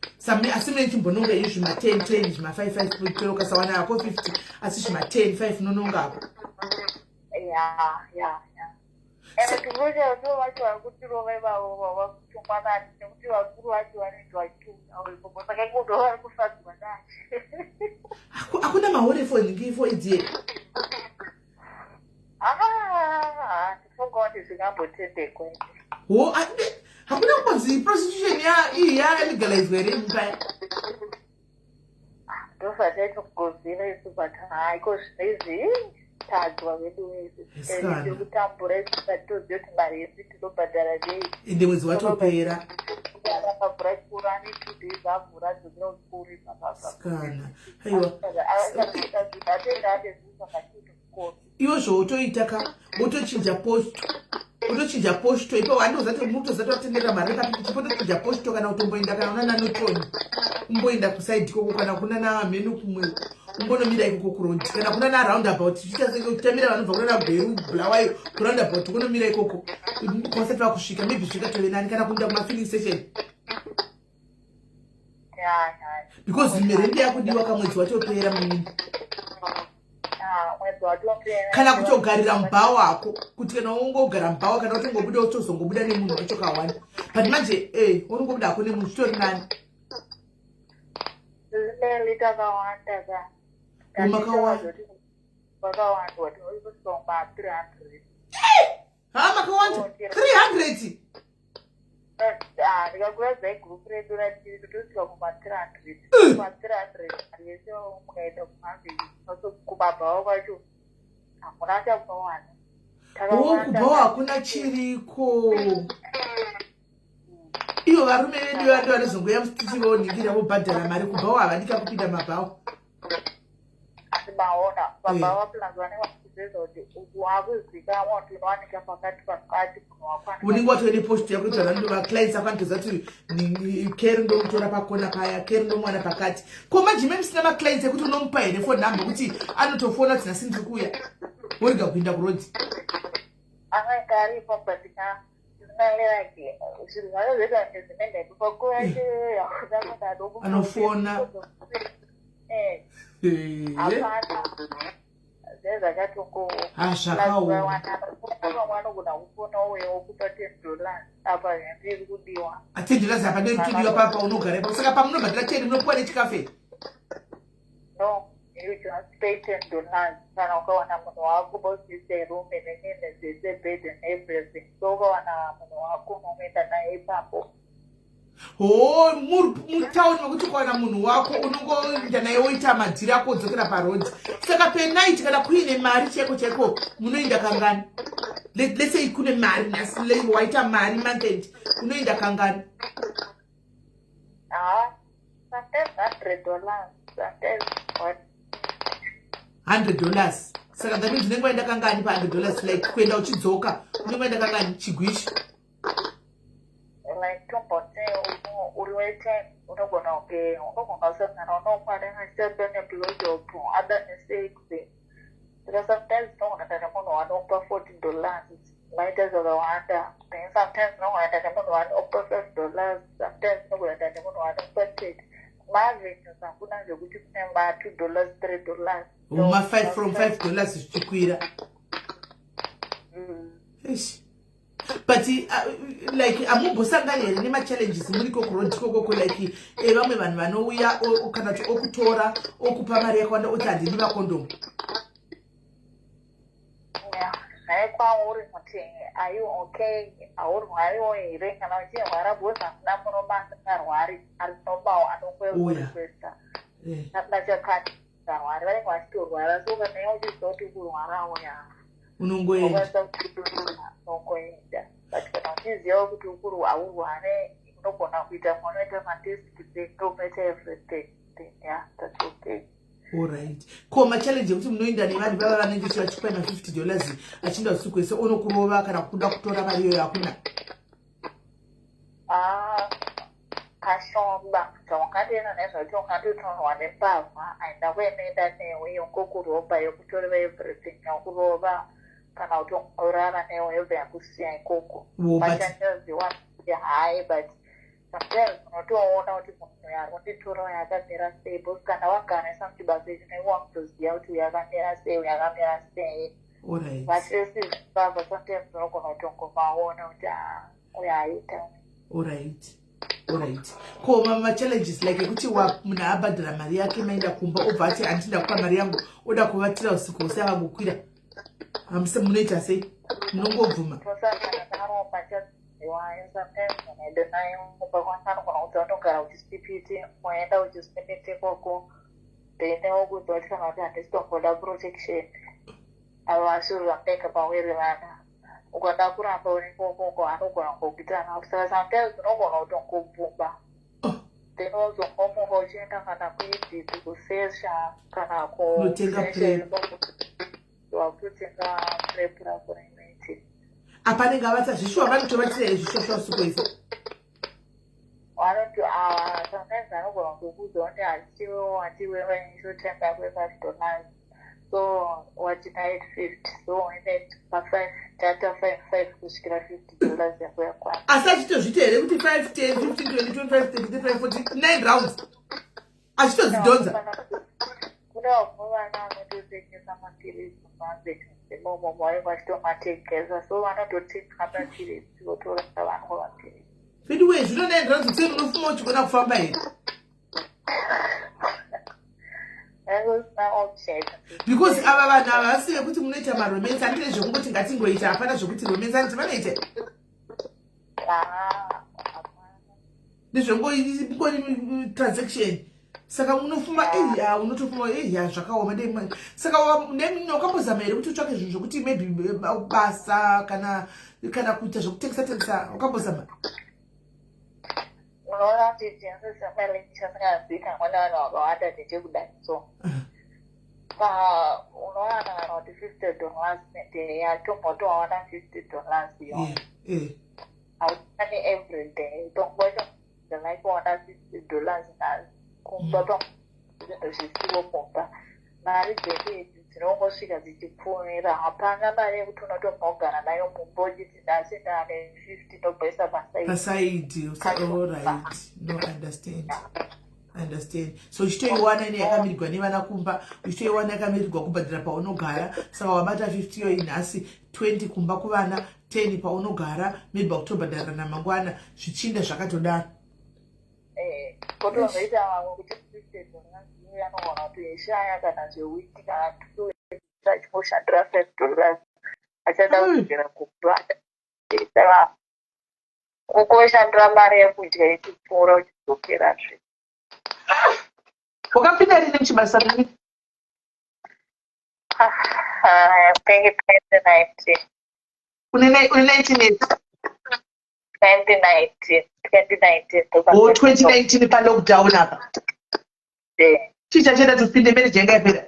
Asi mune chimbononga izvi zvima 10 10, zvima 5 5, chero ukasawana hako 50, asi zvima 10 5 unonongako. Ya, ende tikurocha ndo vacho vari kutirova ivavo, vavakutongwa nani, nekuti vakuru vacho vanenge vachitunga ikoko, saka iko ndo vari kufadzwa nani. Hakuna mahure for nhingi, for idzi? Ndifunga kuti zvingambotendekwa. Ho, hakuna kumbonzi prostitution ya iyi yalegalizwa here mupaya? Ndozvataitogozira isu, but haiko zvino izvi tadzwa vedu isu. Sikana. Tiri kutambura isu, hatitozivi kuti mari yesu tinobhadhara nei. Ende mwedzi watopera. Akavhura chikoro, ane 2 days avhura, adzokera kuchikoro ipapapa. Sikana, aiwa. Atenda ane zvinhu zvakachii kuchikoro. Iwo zvautoita ka, wotochinja post. Utochinja posto ipo wandozati mutozati watenderera mari papi chipotochinja posto kana kutomboenda kana unana notoni umboenda kusaidi ikoko kana kunana mhenu kumwe umbonomira ikoko kuroad kana kunana roundabout chitamira vanobva kunana gweru bulawayo kuroundabout kunomira ikoko kwasati vakusvika maybe zvingatove nani kana kuenda kumafilling station because merendi yakudiwa kamwedzi watopera munini kana kutogarira mubhawa wako kuti kana ungogara mubhawa kana utongobuda utozongobuda nemunhu wacho kawani but manje e eh, unongobuda hako nemunhu zvitori nani ha makawanda 300 Ah, ndikakuratidza igroup redu ratiri totosvika kuma 300 kuma 300 mari yese mukaenda kumavhiri kumabhawa kwacho hakuna chamunowana wo kubhawa hakuna chiriko ivo varume vedu vado vanozongoya musititi voningira vobhadhara mari kubhawa havadika kupinda mabhawa asi maona baba eh. vaplans vanenge vachizeza kuti uku wakuzikanwa kuti unowanika pakati pakati munhu wakwana unenge watove nepost yako kuti vanhu vaclients ako anotoziva kuti keri ndomutora pakona paya keri ndomuwana pakati ko manje me musina maclients ekuti unomupa here phone number kuti anotofona kuti nhasi ndiri kuuya worega kuinda kurodzi anenge aripo but ka anofona ten dollars apa ndiri kudiwa papa unogara ipapo saka pamunobhadhira ten munopuwa nechikafe no you just pay $10 kana ukawana munhu wako bosise room nenene dzese bed and everything so ukawana munhu wako unoenda naye ipapo ho mutauni mekuti ukawana munhu wako unongoenda naye woita madhiri ako wodzokera paroad saka penight kana kuine mari chaiko chaiko munoenda kangani let's say kune mari nhasi waita mari month unoenda kangani Ah, sometimes $100, sometimes what? $100 saka that means unenge waenda kangani pa $100 like kuenda uchidzoka unenge waenda kangani chigwishi Like tomboti uri we10 unogona kunge unogona kusangana unomwana achitambe neblowjob ada nesex saka sometimes unogona kuenda nemunhu wanokupa $40 maita zvakawanda then sometimes unogona kuenda nemunhu wanokupa $5 sometimes unogona kuenda nemunhu wanokupa 30 maavenues hakuna zvekuti kune ma $2 $3 ma 5 from $5 zvichikwira Eish. But like amumbosangani here nemachallenges muriko kuroad ikokoko like eh, vamwe vanhu vanouya kana kuti okutora okupa mari yakawanda oti handidi makondomu Nhai kwauri kuti are you okay haurwariwo here kana uchirwara because hakuna murume asingarwari ari normal anongorequesta Eh. hakuna chakati arwari vanenge vachitorwara so kana iwe uchiziva kuti ukurwarawo ya unongoenda unokwanisa unongoenda but kana uchiziva kuti ukuru haurware unogona kuita unoita matest kudzenga unoita everything then yeah that's okay Alright ko machallenge ekuti munoenda nevanhu vava vanenge vachipa ma $50 achienda usiku wese onokurova kana kuda kutora mari iyoyo hakuna Ah, kashoma zvaungandienda nezvacho ungandotorwa nembavha aenda kuenoenda newe yongokuromba yokutoreva everything yokurova kana kuti ungorara newe yobva yakusiya ikoko Wo, but machanjaziwa hayi but sometimes unotoona kuti munhu uyu ari kunditora uyu akamira sei because kana wagarisa muchibasa ichi unenge wakutoziva kuti uyu akamira sei uyu akamira sei vachesi mbavha sometimes unogona kutongomaona kuti ah, uyu aita Alright ko machallenges like ekuti wa munhu abhadhara mari yake maenda kumba obva ati handiti ndakupa mari yangu oda kuvatira usiku hwose akakukwira hamusi munoita sei munongobvuma tosangana naro machaziwayo sometimes unoenda naye kumba kwake anogona kuti anogara uchisipiti moenda uchisipiti ikoko then wokuudza kuti kana kuti handisi tomboda protection ava vasiri vamunenge mawirirana ukada kuramba uri ikokoko anogona kungokuita napo saka sometimes unogona kutongobvuma Oh. then wozongomuka uchienda kana kuEdith kusesha kana Kunotenga PrEP. wakutotenga PrEP rako rinoiti Apa anenge avatsa zvishuwa, vanotovatira here zvishuwa usiku wese? Vanoti, ah, sometimes anogona kukuudza kuti hatiwe watiwe vainitial yako ye$5, so wati 950, so ine pa5 tata 5 5 kusvikira $50 yako yakwana. Asi achitozviita here kuti 5, 10, 15, 20, 25, 30, 35, 40, 9 rounds achitodzidhonza? Kune vamwe vana vanototengesa mapirizi mumavenues imomo, vanenge vachitomatengesa, so vanototenga mapirizi votora vanwa mapirizi. Anyway, zvino 9 rounds kuseni unofuma uchigona kufamba here? Usina option. Because ava vanhu ava vasi vekuti munoita maromance, handine zvekungoti ngatingoita, hapana zvokuti romance anditi vanoita. Ah, hapana. Ndezvengori transaction, saka unofuma eya, unotofuma eya, zvakaoma. Saka wakambozama here kuti utsvake zvinhu zvokuti maybe basa kana kuita zvokutengesa tengesa? Wakambozama? Unoona kuti tinosesamarini chasingazivikanwa nevanhu vakawanda ndechekudai, so pa unowana kana kuti $50 neday, yatombotowana $50 iyo, hautani every day, pamwe like kuwana $50 nhasi, kumba pamwe zvinhu zvisivo kumba, mari dzedu idzi dzinongosvika dzichipfuurira. Hapana mari yekuti unotombogara nayo mumba uchiti nhasi ndane 50, ndobhoisa pasaidi. Pasaidi, alright, no, understand, understand. So uchitoiwana ine yakamirirwa nevana kumba, uchitoiwana yakamirirwa kubhadhira paunogara. Saka wabata 50 iyoyi nhasi, 20 kumba kuvana, 10 paunogara, maybe wakutobhadharana mangwana, zvichinda zvakatodaro. Eh, kotozoita vamwe kuti $50 iyo anogona kutoishaya kana zvewiki kana 2, achingoshandira $5, achada kudzokera kumba, saka kukoshandira mari yekudya ichipfuura, uchidzokerazve. Wakapinda rini muchibasa rini? I think 2019. Une 19 years? 2019, 2019. O 2019, palockdown apa? Chii chachaita topinde marriage yanga yapera?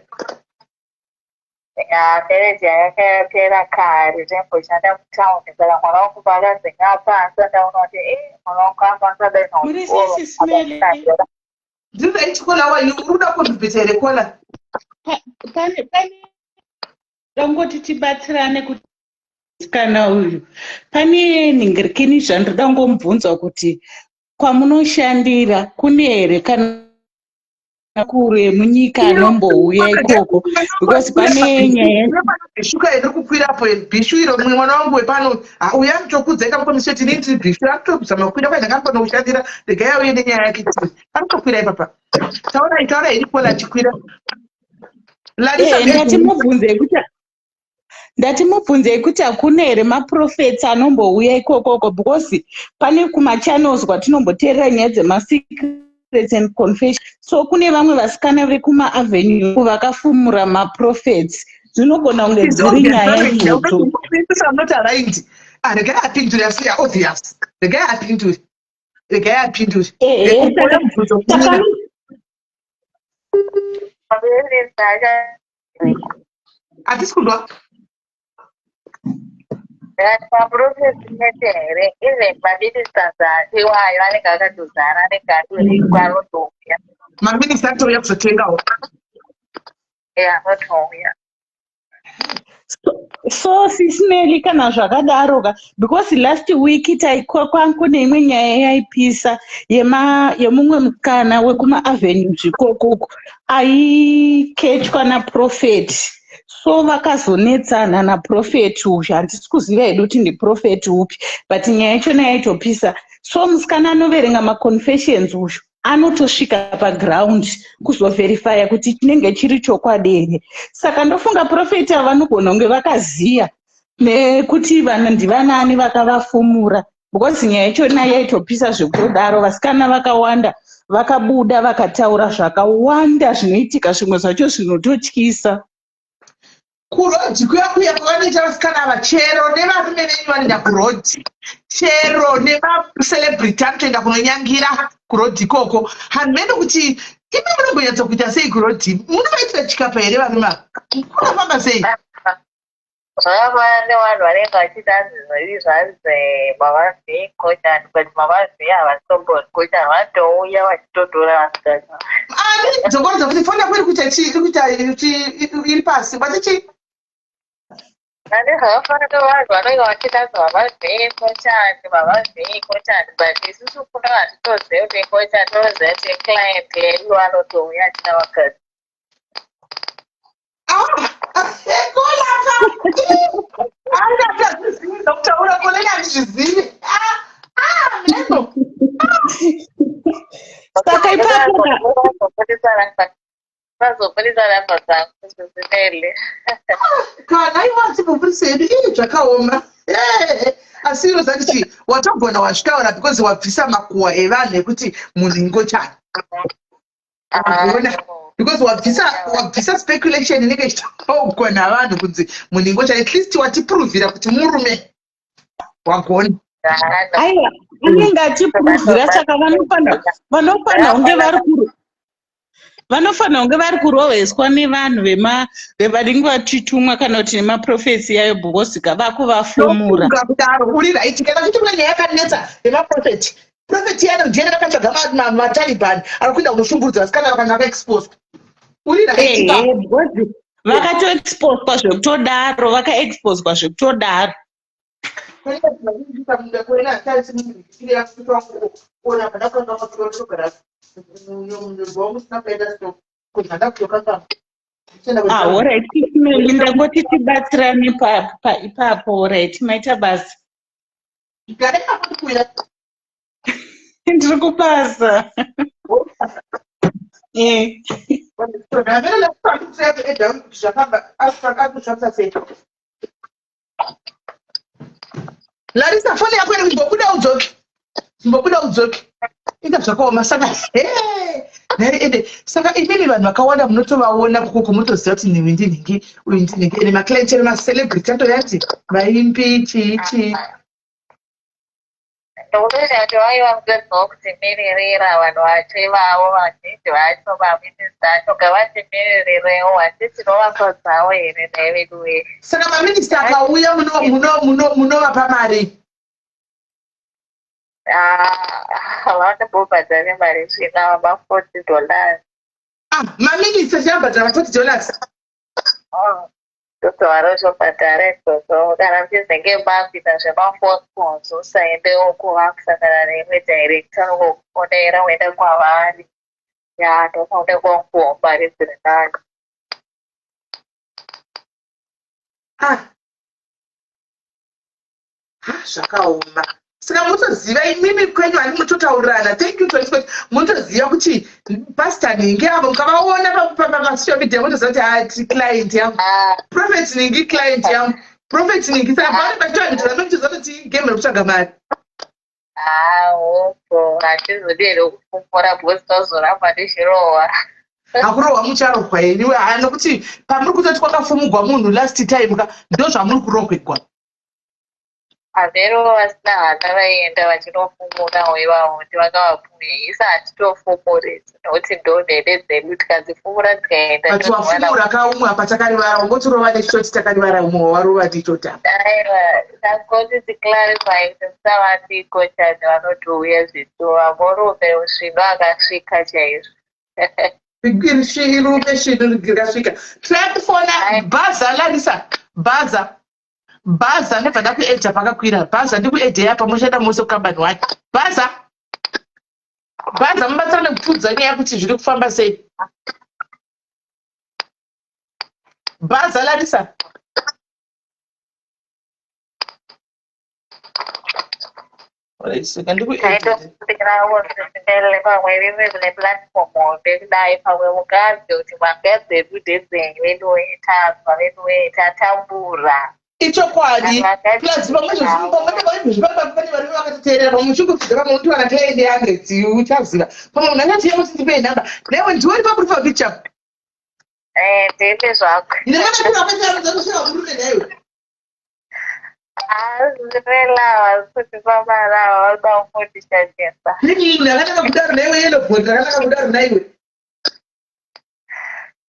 Ya, marriage yanga yapera kare, taimboshanda mutaundi, saka mwana wangu paakazenge apasa, ndaona kuti e mwana wangu akwanisa dai. Muri sei, Sis Melly? Ndiri chikola wa, uri kuda kundibvisa here, caller? Pane dangoti tibatsirane kuti kana uyu pane nhingirikini zvandoda ngomubvunza kuti kwamunoshandira kune here kana kuru emunyika anombouya ikoko, because pane nyaya. Bhishuka iri kukwirapo, bhishu iro, mumwe mwana wangu wepano uya anotokudza ikamukomiseti, inini tiri bhishu, anotozama kukwira kwai ndakambona kushandira. Regai auye nenyaya yake tiri anotokwira ipapa. Taurai, taurai, iri caller achikwira. Larisa. Ndatimubvunzei kuti hakuna here maprophets anombouya ikokoko, because pane kumachannels kwatinomboteerera nyaya dzemasecrets and confession, so kune vamwe vasikana vekumaavenue vakafumura maprophets, dzinogona kunge dziri nyaya idzodzo. Not aligned. Ah, regai apindure, asi obvious, regai apindure, regai apindure. Ehe. Mubvunzo. Saka Hatisi kunzwa. Maprophets chete here? Even maministers iwayo anenge akatozara, anenge atorikwa, anotouya. Maminista atouya kuzotengawo? Anotouya. So Sis Melly, kana zvakadaro ka, because last week kune imwe nyaya yaipisa yemumwe mukana wekumaavenues ikokoko aiketchwa naprophet, so vakazonetsana naprophet uyu. Handisi kuziva hedu kuti ndiprophet upi, but nyaya yachona yaitopisa. So musikana anoverenga maconfessions uyu anotosvika paground kuzoverifya kuti chinenge chiri chokwadi here. Saka ndofunga prophet ava vanogona kunge vakaziya nekuti vanhu ndivanani vakavafumura, because nyaya yachona yaitopisa zvekutodaro. Vasikana vakawanda vakabuda vakataura zvakawanda zvinoitika, zvimwe zvacho zvinototyisa. Kurodhi kuya kuya kwavanoita vasikana ava, chero nevarume venyu vanoenda kurodhi, chero nemacelebrity anotoenda kunonyangira kurodhi ikoko. Handimene kuti imi munombonyatsa kuita sei kurodhi, munovaitira chikapa here varume ava? Kunofamba sei? Zvakafanana nevanhu vanenge vachiti hanzi zviri zvanzi mavavhii ngochani, but mavavhii havatombori ngochani, vanotouya vachitotora vasikana. Ani dzokorodza kuti foni yako iri kuita chii, iri kuita iri pasi wati chii? Ane zvakafanana nevanhu vanenge vachiti hanzi mavavhii ngochani, mavavhii ngochani, but isusu kuno hatitozivi kuti ngochani, tinoziva kuti client yedu anotouya achida vakadzi. Kutaura koleni handizvizivi. Saka ipapo Vazobudisa namba dzangu zvisinele. Kana ivo achibvubudisa hedu, ii zvakaoma. Asi iro zati chii, watogona wazvitaura because wabvisa makuhwa evanhu ekuti munhu ingochani. Wagona because wabvisa speculation inenge ichitaugwa navanhu kunzi munhu ingochani. At least watiprovira kuti murume, wagona. Aiwa, anenge achipuruzira, saka vanofanira kunge vari kuru vanofanira kunge vari kurohweswa nevanhu vanenge vachitumwa kana kuti nemaprofesi yayo, because vakuvafumura. Ndofunga kudaro, uri right. Kana kuti kune nyaya yakanetsa yemaprofeti, profeti yana ndiye akatsvaga maTaliban ari kuenda kunoshungurudza vasikana vakanga vakaexposed. Uri right. Ehe, because vakatoexposwa zvekutodaro, vakaexposwa zvekutodaro. Ah, alright, ndangoti tibatsirane ipapo. Alright, maita basa. Ndiri kubasa. Eh. Larisa, foni yako iri kumbobuda udzoke, kumbobuda udzoke. Inga zvakaoma. Saka nhai, ende saka imimi vanhu vakawanda munotovaona kukoko, munotoziva kuti nhingi ndinhingi, uyu ndinhingi, ende maclient ene macelebrity atoyati vaimbi, chii chii. Ndokutoita kuti vaiva mutedzawo kutimiririra vanhu vacho ivavo, vazhinji vacho maminista acho ngavatimirirewo, handiti tinovafadzawo here nhai vedu wee? Saka maminista akauya munovapa mari? Vanombobhadhare mari svina ma$40. Ah, maminista chiabhadhara ma$40? Ndozvavanotobhadhara izvozvo kana muchizenge makuita zvemaphone calls, usaende uko vakusangana neimwe director, unongokufonera woenda kwavari, ya, ndopaunenge wakupuwawo mari dziri nani. Ah, ha, zvakaoma. Saka munotoziva imimi kwenyu hani, munototaurirana. Thank you, 20. Munotoziva kuti Pastor Ningi avo, mukavaona pasocial media munotoziva kuti hati client yangu. Ah. Prophet Ningi, client yangu, Prophet Ningi. Saka pane pachitoandiza, munotoziva kuti game rekutsvaga mari. Hopo hatizodi here kufumura, because tozoramba tichirohwa. Hakurohwa, mucharohwa henyu. Ha, nokuti pamuri kutoti kwakafumugwa munhu last time ka, ndo zvamuri kurohwegwa. Havero vasina hana vaienda vachinofumurawo ivavo kuti vakavapume, isa hatitofumuri nokuti ndo nhede dzedu, tikadzifumura dzikaenda. But wafumura kaumwe apa, takarivara, ungotirova nechitoti takarivara, umwe wawarova ndichota. Aiwa, tangoti ticlarify kuti musavandiko chani, vanotouya zvituva murume svino akasvika chaizvo. Irume svino rikasvika, try kufona bhaza. Larisa, bhaza, bhaza, ndobva ndakuedha pakakwira bhaza, ndikuedhei apa, muchaenda mose kukambani wake. Bhaza, bhaza, mubatsirane kutiudza nyaya kuti zviri kufamba sei. Bhaza, Larisa. Alright, saka ndikuedha. Taitokumbirawo zvisinele pamwe rimwe kune platform hombe kudai, pamwe munganzi kuti manga dzedu ndedzenyu veduwe, tazwa veduwe, tatambura. Ichokwadi. Plus pamwe zvozvipamwe pane varume vakatoteerera, pamwe uchingopfidza, pamwe unotowana client yehandreds, uchaziva pamwe munhu angati kuti ndipei nhamba newe, ndiwe uri paprofile picture. Eh, ndine zvako. Ndinakanakuaaanosvika murume naiwe. Zvinelawa kuti pamarawa vanoda kungondishandisa. Munhu akanaka kudaro naiwe, yellow bone rakanaka kudaro naiwe.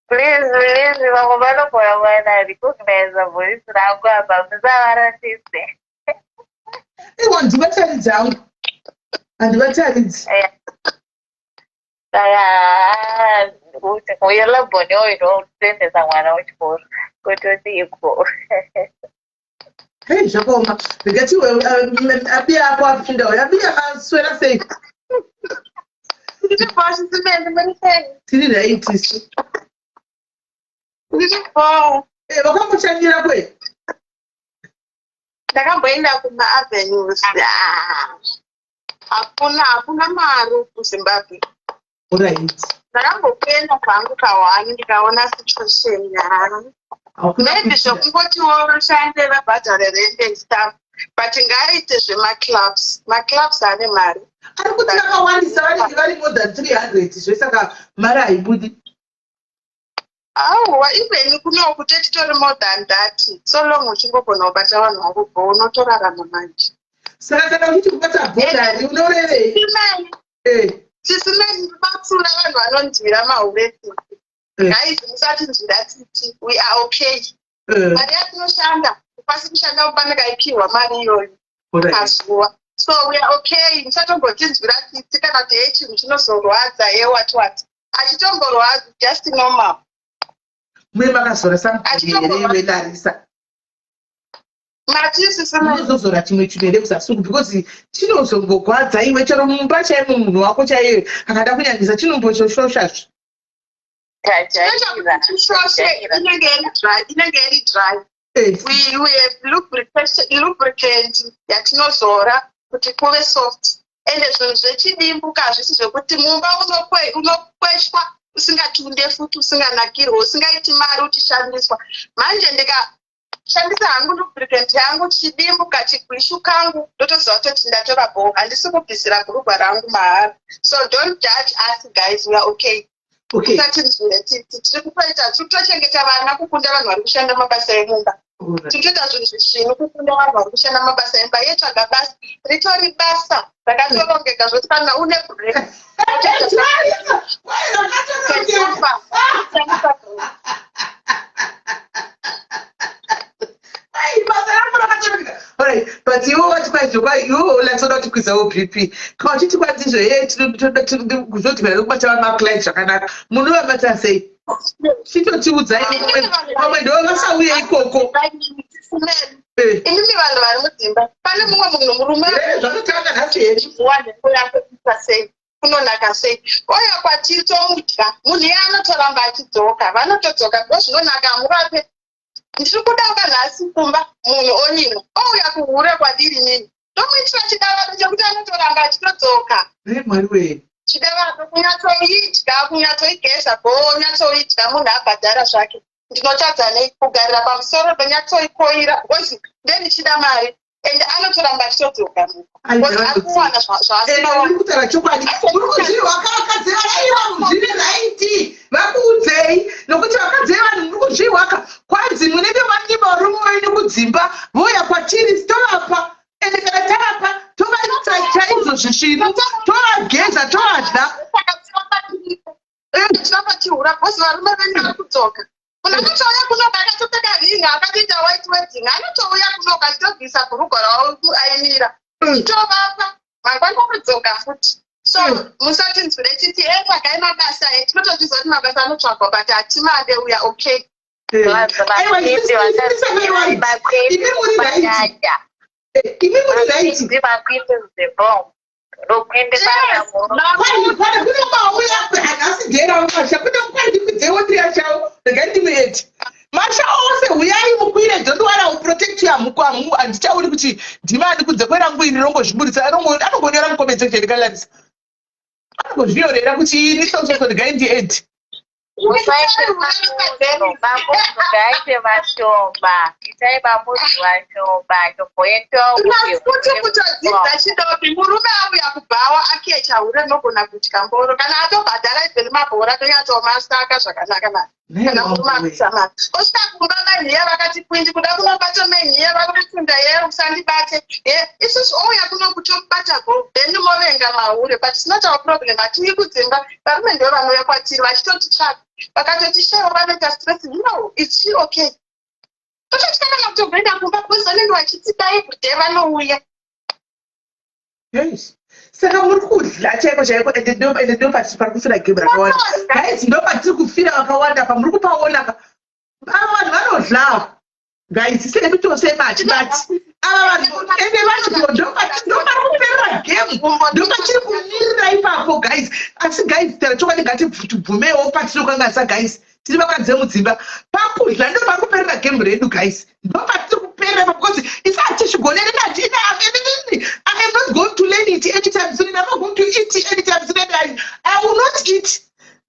Please, please, vamwe vanogona kuwana recognize voice rangu apa, musavarasise. Iwo ndivataridzi hangu, handivataridzi. Saka uyelabhoni oinokuendesa mwana wechikoro kutoti iko. Hei, zvakaoma. Rega tiwe abiya ako apinda uyo. Abiya, aswera sei? Ndiri bho, Sisimeni, muri sei? Tiri right isu. Ndiri bho. Wakamboshanyira kwe? Ndakamboenda kuma-avenues. Ah, hakuna mari kuZimbabwe. Ndakambokuenda kwangu kahwani, ndikaona situation ya Hakuna. Maybe zvokungotiwo shande vabhadhare rent and stuff, but ngaaite zvemaclubs. Maclubs ane mari. Ari kuti vakawandisa, vanenge vari more than 300 zve, saka mari haibudi. Auwa, even kunoku tetitori more than that. So long uchingogona kubata vanhu vako bho, unotorarama manje. Saka kana uchiti kubata bhodhari, unorevei? Simeni, Sisimeni, batsura vanhu vanonzwira mahure tsitsi. Guys, musatinzwira tsitsi, we are okay. Mari yatinoshanda, kwasi kushanda kupanikaipiwa mari iyoyo pazuva, so we are okay. Musatombotinzwira tsitsi kana kuti hei, chinhu chinozorwadza, he, what what, achitomborwadzi, just normal. Mune makazora something here iwe, Larisa? Mati, Sisimeni? Unozozora chimwe chinhu here kuzasuku? Because chinozongogwadza iwe, chero mumba chaimo, munhu wako chaiye akada kunyanyisa, chinomboshoshoshazve. Tajaira. Chishoshe, inenge iri dry, inenge iri dry. We have lubricant yatinozora kuti kuve soft. Ende zvinhu zvechidimbu hazvisi zvekuti mumba unokweshwa usingatunde futi, usinganakirwe, usingaiti mari, uchishandiswa. Manje ndikashandisa hangu lubricant yangu, chidimbu kachigwishu kangu, ndotoziva kutoti ndatora bho, handisi kubvisira bhurugwa rangu mahara. So don't judge us, guys, we are okay. Usatinzwire tsitsi. Tiri kutoita, tiri kutochengeta vana kukunda vanhu vari kushanda mabasa emumba. Tiri kutoita zvinhu zvisvinu kukunda vanhu vari kushanda mabasa emumba. Iye tsvaga basa, ritori basa rakatorongeka zvoti kana une break. Kwai rakatorongeka. Ai, basa rangu rakatorongeka. Alright, but iwe wati kwaizvo, kwai iwe ulatsoda kuti kwidzawo BP. Kana uchiti kwandizvo, ye kuzoti vana kubata maclient zvakanaka, munovabata sei? Chitotiudzai, vamwe ndo vasauye ikoko. Imimi vanhu vari mudzimba, pane mumwe munhu murume Zvakatanga nhasi here? Wanhengo yako kuita sei, kunonaka sei, oya kwatiri, tomudya. Munhu iye anotoramba achidzoka, vanotodzoka ndo zvinonaka. Hamurape, ndiri kuda nhasi kumba, munhu onyimwa, ouya kuhure kwadiri nini, tomuitira chidavado chekuti anotoramba achitodzoka. Mwari wee! Chidavado, kunyatsoidya, kunyatsoigeza bho, nyatsoidya, munhu abhadhara zvake. Ndinotadza nei kugarira pamusoro, ndonyatsoikoira because ndendichida mari, and anotoramba achitodzoka because ari kuwana zvaasina. Uri kutaura chokwadi, uri kuzvirwaka. Vakadzi vaiwa, zviri right, vakuudzei, nokuti vakadzi vevanhu muri kuzvirwaka. Kwanzi munenge manyima varume venyu kudzimba, vouya kwatiri, tovapa. Ende kana tavapa, tovaita chaizvo zvisvinu, tovageza, tovadya. Tiramba tihura because varume venyu vari kudzoka. Munhu anotouya kunoka akatopfeka ring, akatoita white wedding, anotouya kunoka achitobvisa bhurugwa ravo aimira, tovapa, mangwana kudzoka futi. So musatinzwire titi etsvagai mabasa. Tinotozviziva kuti mabasa anotsvagwa, but hatimade, we are okay. Aiwa, imi muri right, imi muri right. Pane kune mauya nhasi dhera masha, kune kwandikudzewo ndiri yachawo, regai ndimueti masha ose, huyai mukwire. Don't worry, I will protect you. Hamuku hamu, handichauri kuti ndimani kunze kwerangu iri rongozviburitsa. Anongonyora mucomment section. Kalarisa anongozvinyorera kuti ini sososo, regai ndiedi. Musaite mamuzu, ngaite mashoma, itai mamuzu mashoma, tomboendawo. Futi kutodzidza chidobi, murume auya kubhawa, akecha hure, nogona kudya mboro kana atobhadhara ibveni mabhora, tonyatsomasaka zvakanaka mani. Kana murume akuisa mari, osvika kumba, mainhiya vakati kwindi kuda kunobata mainhiya, vari kutunda, ye usandibate ye. Isusu ouya kuno kutomubata go, then movenga mahure. But it's not our problem, hatii kudzimba, varume ndo vanouya kwatiri vachitotitsvaga. Vakatoti shewa vanoita stress. No, is she okay? Tototya kana kutogoenda kumba because vanenge vachitida everyday vanouya. Yes, saka muri kudla chaiko chaiko, ende ndo pari kufira game rakawanda, guys. Ndo patiri kufira vakawanda, pamuri kupaona ka. Ava vanhu vanodla, guys, sedu tose mati, but ava vanhu ende vanodla. Ndo pari kuperera game, ndo patiri kumirira ipapo, guys. Asi guys, tara chokwadi, ngatibvumewo patinokanganisa, guys. Tiri vakadzi vemudzimba, pakudla ndo pari kuperera game redu, guys. Ndo patiri kuperera, because isi hatichigonere. Nati I am not going to learn it anytime soon and I'm not going to eat anytime soon and I will not eat,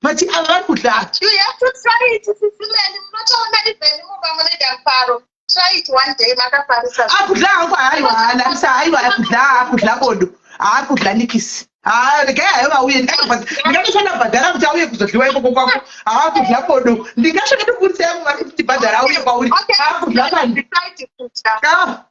but ava vari kudla. You have to try it, Sis Melly. Munotoona even mumba munoita mufaro. Try it one day, makafarisa. Akudla hangu, haiwa, hanamisa, haiwa, akudla, akudla bodo, haakudla nikisi. Ha, regai hayo vauye. Ndingatosvanda bhadhara kuti auye kuzodliwa ikoko kwako. Haakudla bodo, ndingasvika ndikuburitsa yangu mari kuti tibhadhara auye kwauri. Haakudla kani. Besides kudya, Ah,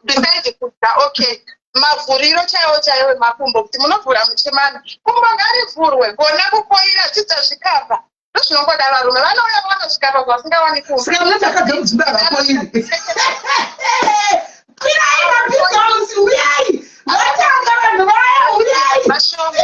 besides kudya, okay, mavhuriro chaiwo chaiwo emakumbo, kuti munovhura muchimana, kumbo ngarivhurwe. Gona kukoira, dzidza zvikapa. Ndozvinongoda varume, vanouya vaona zvikapa zvavasingawani kumba. Saka munoti akadzi mudzimba havakoiri? Kwirai mapizausi, uyai, vatanga vanhu vaya, uyai. Vashoma.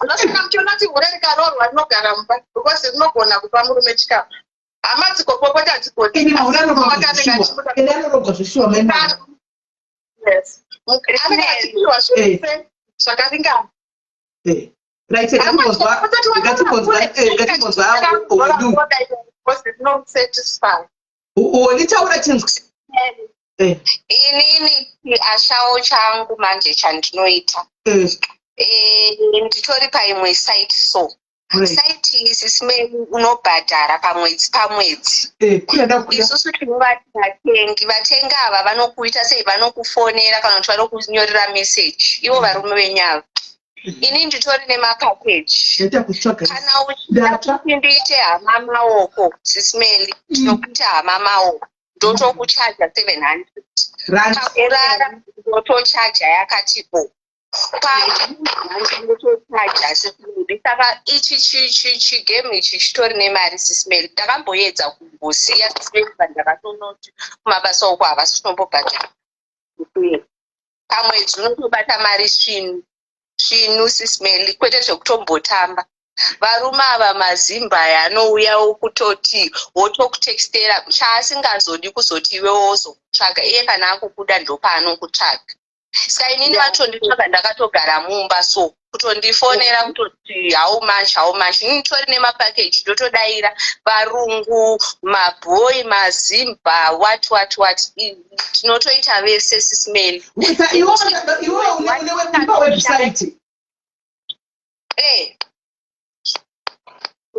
Ndosaka muchiona kuti hure rikaroorwa rinogara mumba, because rinogona kupa murume chikapa. Hama dzikopopota dzigoti. Ende mahure anorogwa zveshuwa, ende anorogwa zveshuwa, maimana. Yes, anenge achipiwa zvese zvakaringana. Right, ngatimbonzwa wedu. Rinosatisfy. Wonitaura chinzwi. Inini ashawo changu manje chandinoita, nditori paimwe site. So site iyi, Sis Melly, unobhadhara pamwedzi pamwedzi. Kuda kuda. Isusu tinovati vatengi. Vatengi ava vanokuita sei? Vanokufonera kana kuti vanokunyorera meseji ivo varume venyava. Ini nditori nemapackage. Ndaita kutsvaga. Kana uchida Ndatsva. kuti ndiite hama maoko, Sis Melly, ndinokuita hama maoko, ndotokuchaja 700. Rand. Pakurara ndotochaja yakati bo, pakutochaja, Sis Melly. Saka ichi chigame ichi chitori nemari, Sis Melly. Ndakamboedza kumbosiya, Sis Melly, pandakatonoti kumabasa uko havasi kutombobhadhara. Pamwedzi unotobata mari svinu svinu, Sis Melly, kwete zvekutombotamba. Varume ava mazimba aya anouyawo kutoti wotokutextera, chaasingazodi kuzoti iwe wozokutsvaga iye. Kana akukuda, ndopaanokutsvaga. Saka inini vatonditsvaga ndakatogara mumba, so kutondifonera kutoti, "How much? How much?" Inini tori nemapackage, ndotodaira varungu, mabhoi, mazimba, what what what. Tinotoita vese, Sis Melly. Iwe une pawebsite? Eh,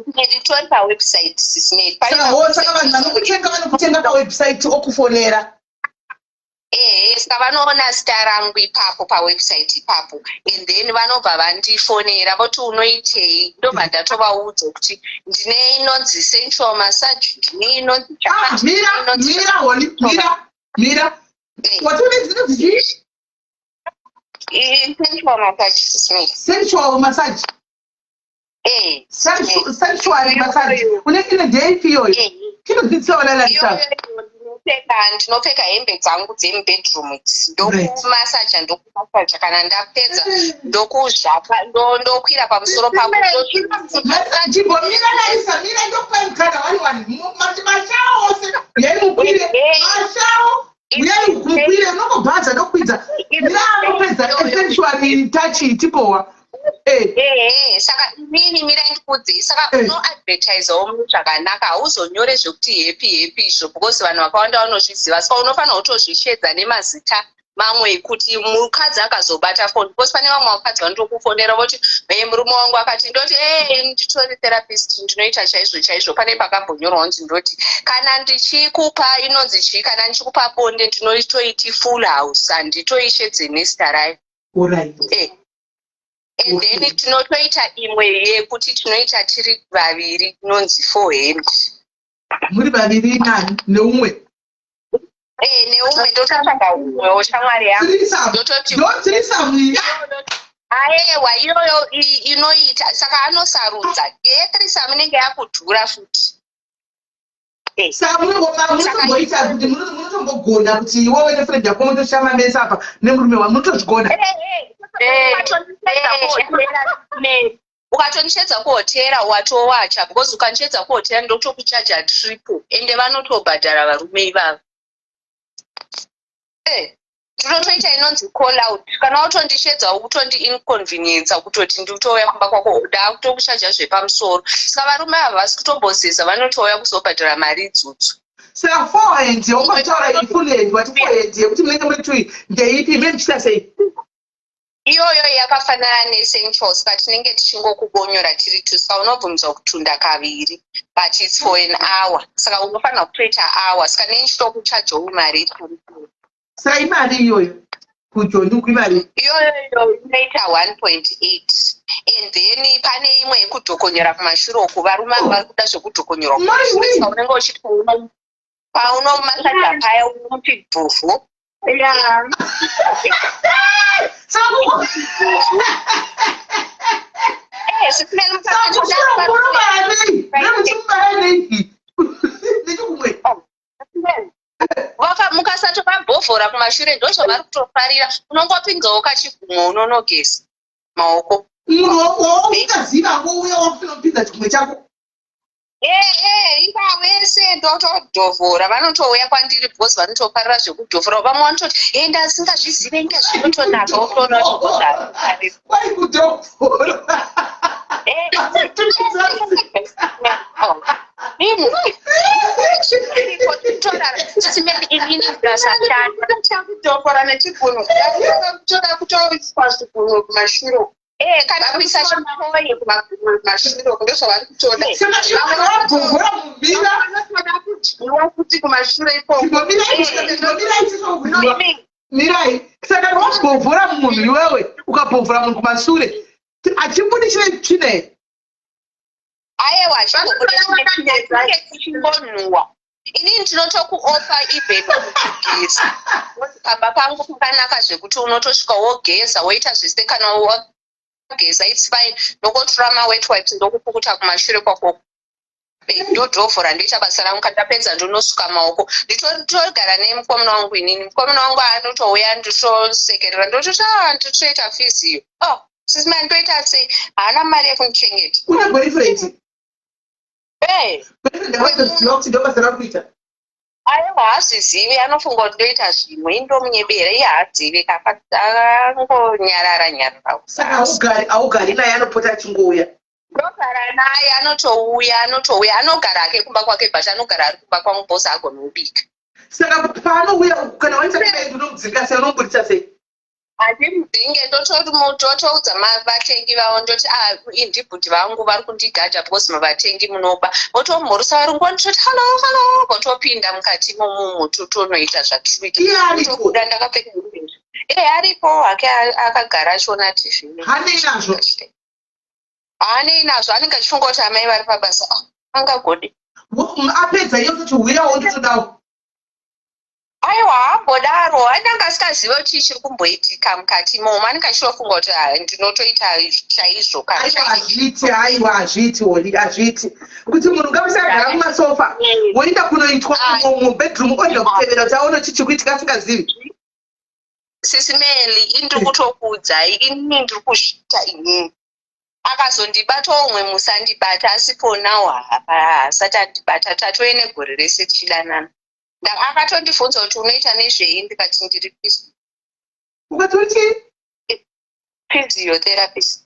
nditori pawebsite, Sis Melly. Saka vanhu vanokutenga pawebsite, okufonera? Ehe, saka vanoona zita rangu ipapo pawebsite ipapo, and then vanobva vandifonera voti, "Unoitei?" Ndobva ndatovaudza kuti ndine inonzi sensual massage, ndine inonzi Ah, mira, mira, holi, mira, mira. Watone dzinonzi chii? Sensual massage, Sis Melly. Sensual massage? Eh. Sensual massage une ine ndeipi iyoyo? Chinodzidzisa vana lifestyle. Ndinopfeka hembe dzangu dzemubedroom idzi, ndokumasaja, ndokumasaja. Kana ndapedza, ndokuzvapa, ndokwira pamusoro pako. Chimbomira, Laisa, mira, ndokupa mukana wani wani. Mashawo ose, uyai mukwire mashawo, uyai mukwire. Unongobhaza, ndokwidza, mira, anopedza sensual touch, tipowa. Ehe, saka inini, mira ndikudzei. Saka unoadvertisawo munhu zvakanaka, hauzonyore zvekuti happy happy izvo, because vanhu vakawanda vanozviziva. Saka unofanira kutozvishedza nemazita mamwe ekuti mukadzi akazobata foni, because pane vamwe vakadzi vanotokufonera voti, "E, murume wangu akati." Ndoti, "E, nditori therapist, ndinoita chaizvo chaizvo." Pane pakambonyorwa kunzi, ndoti kana ndichikupa inonzi chii, kana ndichikupa bonde, ndinoitoiti full house, handitoishedze nezita rayo. And then tinotoita imwe yekuti tinoita tiri vaviri, inonzi four hand. Muri vaviri nani, neumwe? Eh, neumwe, ndototsvaga umwewo shamwari yangu. Ndototirisamu. Aewa, iyoyo inoita. Saka anosarudza. Yethreesome inenge yakudhura futi. Saka munotomboita kuti munotombogona kuti iwewe nefriend yako mutoshama mese apa nemurume wa munotozvigona? Ukatondishedza kuhotera, watowacha, because ukandishedza kuhotera ndotokuchaja triple, ende vanotobhadhara varume ivava. Tinotoita inonzi call out. Kana watondishedza, ukutondi inconvenienca kutoti nditouya kumba kwako, ndakutokuchaja zvepamusoro. Saka varume ava vasi kutombozeza, vanotouya kuzobhadhara mari idzodzo. Saka forehand yaungataura iyi, full hand, wati forehand yekuti munenge muri two, ndeipi? Mune muchiita sei? Iyoyo yakafanana nesensual, saka tinenge tichingokubonyora tiri two. Saka unobvumidzwa kutunda kaviri, but it's for an hour, saka unofanira kutoita hour. Saka nenchitokuchajawo mari iri pamusoro. Saka imari iyoyo kujoni uku imari? Iyoyo inoita 1.8, and then pane imwe yekudhokonyora kumashure uku. Varume ava vari kuda zvekudhokonyorwa kumashure, saka unenge uchiti paunomasaja paya unomuti dhuvhu. Saka munomara nei? Nemuchimubara nei nechikumwe? Mukasatovabhovhora kumashure, ndozvavari kutofarira. Unongopinzawo kachigumo, unonogeza maoko. Munhu wausingaziva angouya wakutonopinza chikumwe chako? Ehe, iva vese ndotodhovhora. Vanotouya kwandiri because vanotofarira zvekudhovhora. Vamwe vanototi, "E, ndasingazvizive, inge zvinotonaka." Wotoona kuti Kwai kudhovhora. Chakudhofora nechigunwe, toda kutoiswa zvigunwe kumashure. Kana kuisa chitoyi. Kumashure ndozvavari kutoda. Saka wabhovhora mumira. Vanotoda kudyiwa futi kumashure ikoko. Mirai, mirai. Saka wabhovhora munhu iwewe, ukabhovhora munhu kumashure, achibudisire tsvine? Aiwa, chingonhuwa. Inini ndinotokuofa even kugeza. Pamba pangu pakanaka zvekuti unotosvika wogeza, woita zvese. Kana wageza, it's fine, ndokotora mawet wipes, ndokupukuta kumashure kwako. Ndodhovhora, ndoita basa rangu. Kana ndapedza, ndonosuka maoko. Nditogara nemukomana wangu inini. Mukomana wangu anotouya, nditosekerera, ndototi, "A, nditoita physio." Oh, sisima, ndoita sei? Haana mari yekundichengeta. Une boyfriend? Eh. Boyfriend akatoziva kuti ndo basa rari kuita? Aiwa, haazvizivi. Anofunga kuti ndoita zvimwe. Indomunyebera, iye haazivi, akangonyarara nyarara. Saka haugari naye? Anopota achingouya? Ndogara naye. Anotouya, anotouya, anogara ake kumba kwake, but anogara ari kumba kwangu bhosi agona kubika. Saka paanouya, kana waita kudai, unomudzinga sei? Unomubudisa sei? Handimudzinge. Ndotoudza vatengi vavo, ndoti, "Ah, indibhudhi vangu vari kundigadha because mavatengi munoba." Votomhoresa varungu, vanototi, "Hello, hello," votopinda mukati momumu, totonoita zvatiri Iye aripo? kuita. Ndakapfeka. E, aripo hake, akagara achiona TV. Hanei nazvo? Haanei nazvo. Anenge achifunga kuti amai vari pabasa. Ah, angagodi. Apedza iyo toti, "Huyawo, ndotodawo"? Aiwa, haambodaro. Anenge asingazive kuti chii chiri kumboitika mukati momo. Anenge achitofunga kuti, "Ah, ndinotoita chaizvo kana Aiwa, chaizvo." hazviiti. Aiwa, hazviiti, Oli, hazviiti kuti munhu ngavisagara mumasofa, woenda kunoitwa mubedroom, oenda kutevera kuti aone chichi kuitika asingazivi. Sisimeli, indiri kutokuudzai, inini ndiri kuzviita inini. Akazondibata umwe, musandibata. Asi for now haasati andibata. Tatove negore rese tichidanana. Akatondibvunza kuti, "Unoita nezvei?" Ndikati, "Ndiri Ukati uri chii? physiotherapist."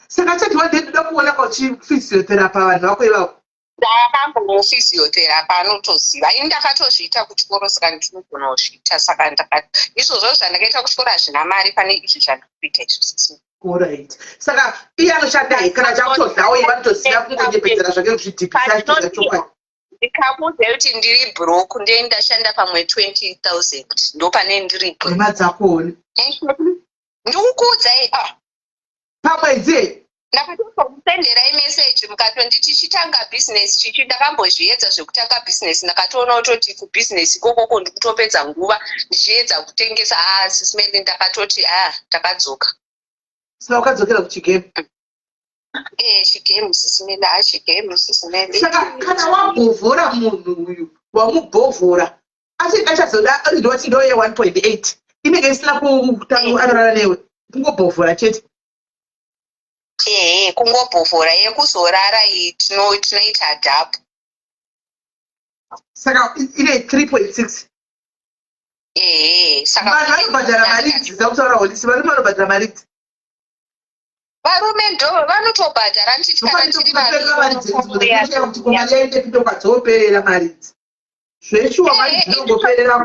Saka chati wadendoda kuona kauchiphysiotherapa vanhu vako ivavo? Ndakambomuphysiotherapa, anotoziva. Ini ndakatozviita kuchikoro, saka ndinogona kuzviita. Saka ndakati izvozvo zvandakaita kuchikoro hazvina mari pane izvi zvandiri kuita izvo. Alright, saka iye anoshanda kana chakutodawo, iye vanotoziva kungonyepedzera zvake, kuzvidhipisa achitoziva chokwadi. Ndikakuudza kuti ndiri broke, ndee ndashanda pamwe 20 000, ndo pane ndiri broke. Nhema dzakoni. Ndikukuudzai, ah. Pamwedzi? Ndakatozokusenderai meseji mukatonditi chitanga bhizinesi chichi. Ndakambozviedza zvekutanga bhizinesi, ndakatoona kutoti kubhizinesi ikokoko ndikutopedza nguva ndichiedza kutengesa. A, sisimeli, ndakatoti, a, ndakadzoka. Saka wakadzokera kuchigame? Eh, chigame, Sis Melly, achigame, Sis Melly. Saka kana wabhovhora munhu uyu, wamubhovhora, asi achazoda ndoti ndoye 1.8 inenge isina kutanga anorara newe, kungobhovhora chete? Ehe, kungobhovhora. Yekuzorara iyi tinoita dhapu. Saka ine 3.6? Ehe, saka Vanhu vanobhadhara mari idzi dzakutaura holisi, varume vanobhadhara mari idzi? Varume ndo vanotobhadhara, nditi kana tiri Mari kuti mari yaende pindokwadzoperera mari idzi zveshuwa, mari dzinongoperera.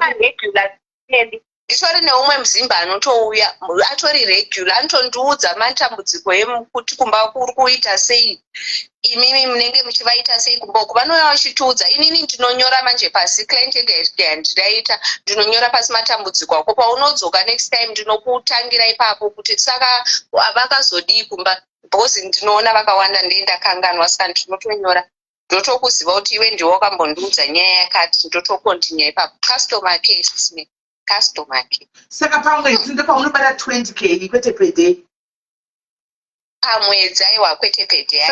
Nditori neumwe muzimba anotouya atori regular, anotondiudza matambudziko ekuti kumba kuri kuita sei, imimi munenge muchivaita sei kumba uku. Vanouya vachitiudza. Inini ndinonyora manje pasi, client yega yandidaita, ndinonyora pasi matambudziko ako. Paunodzoka next time, ndinokutangira ipapo kuti saka vakazodii kumba, because ndinoona vakawanda, ndee ndakanganwa. Saka ndinotonyora, ndotokuziva kuti iwe ndiwe wakambondiudza nyaya yakati, ndotocontinue ipapo. Customer care, Sis, customer care. Saka pamwedzi ndopaunobata 20 K, kwete per day? Pamwedzi, aiwa, kwete per day.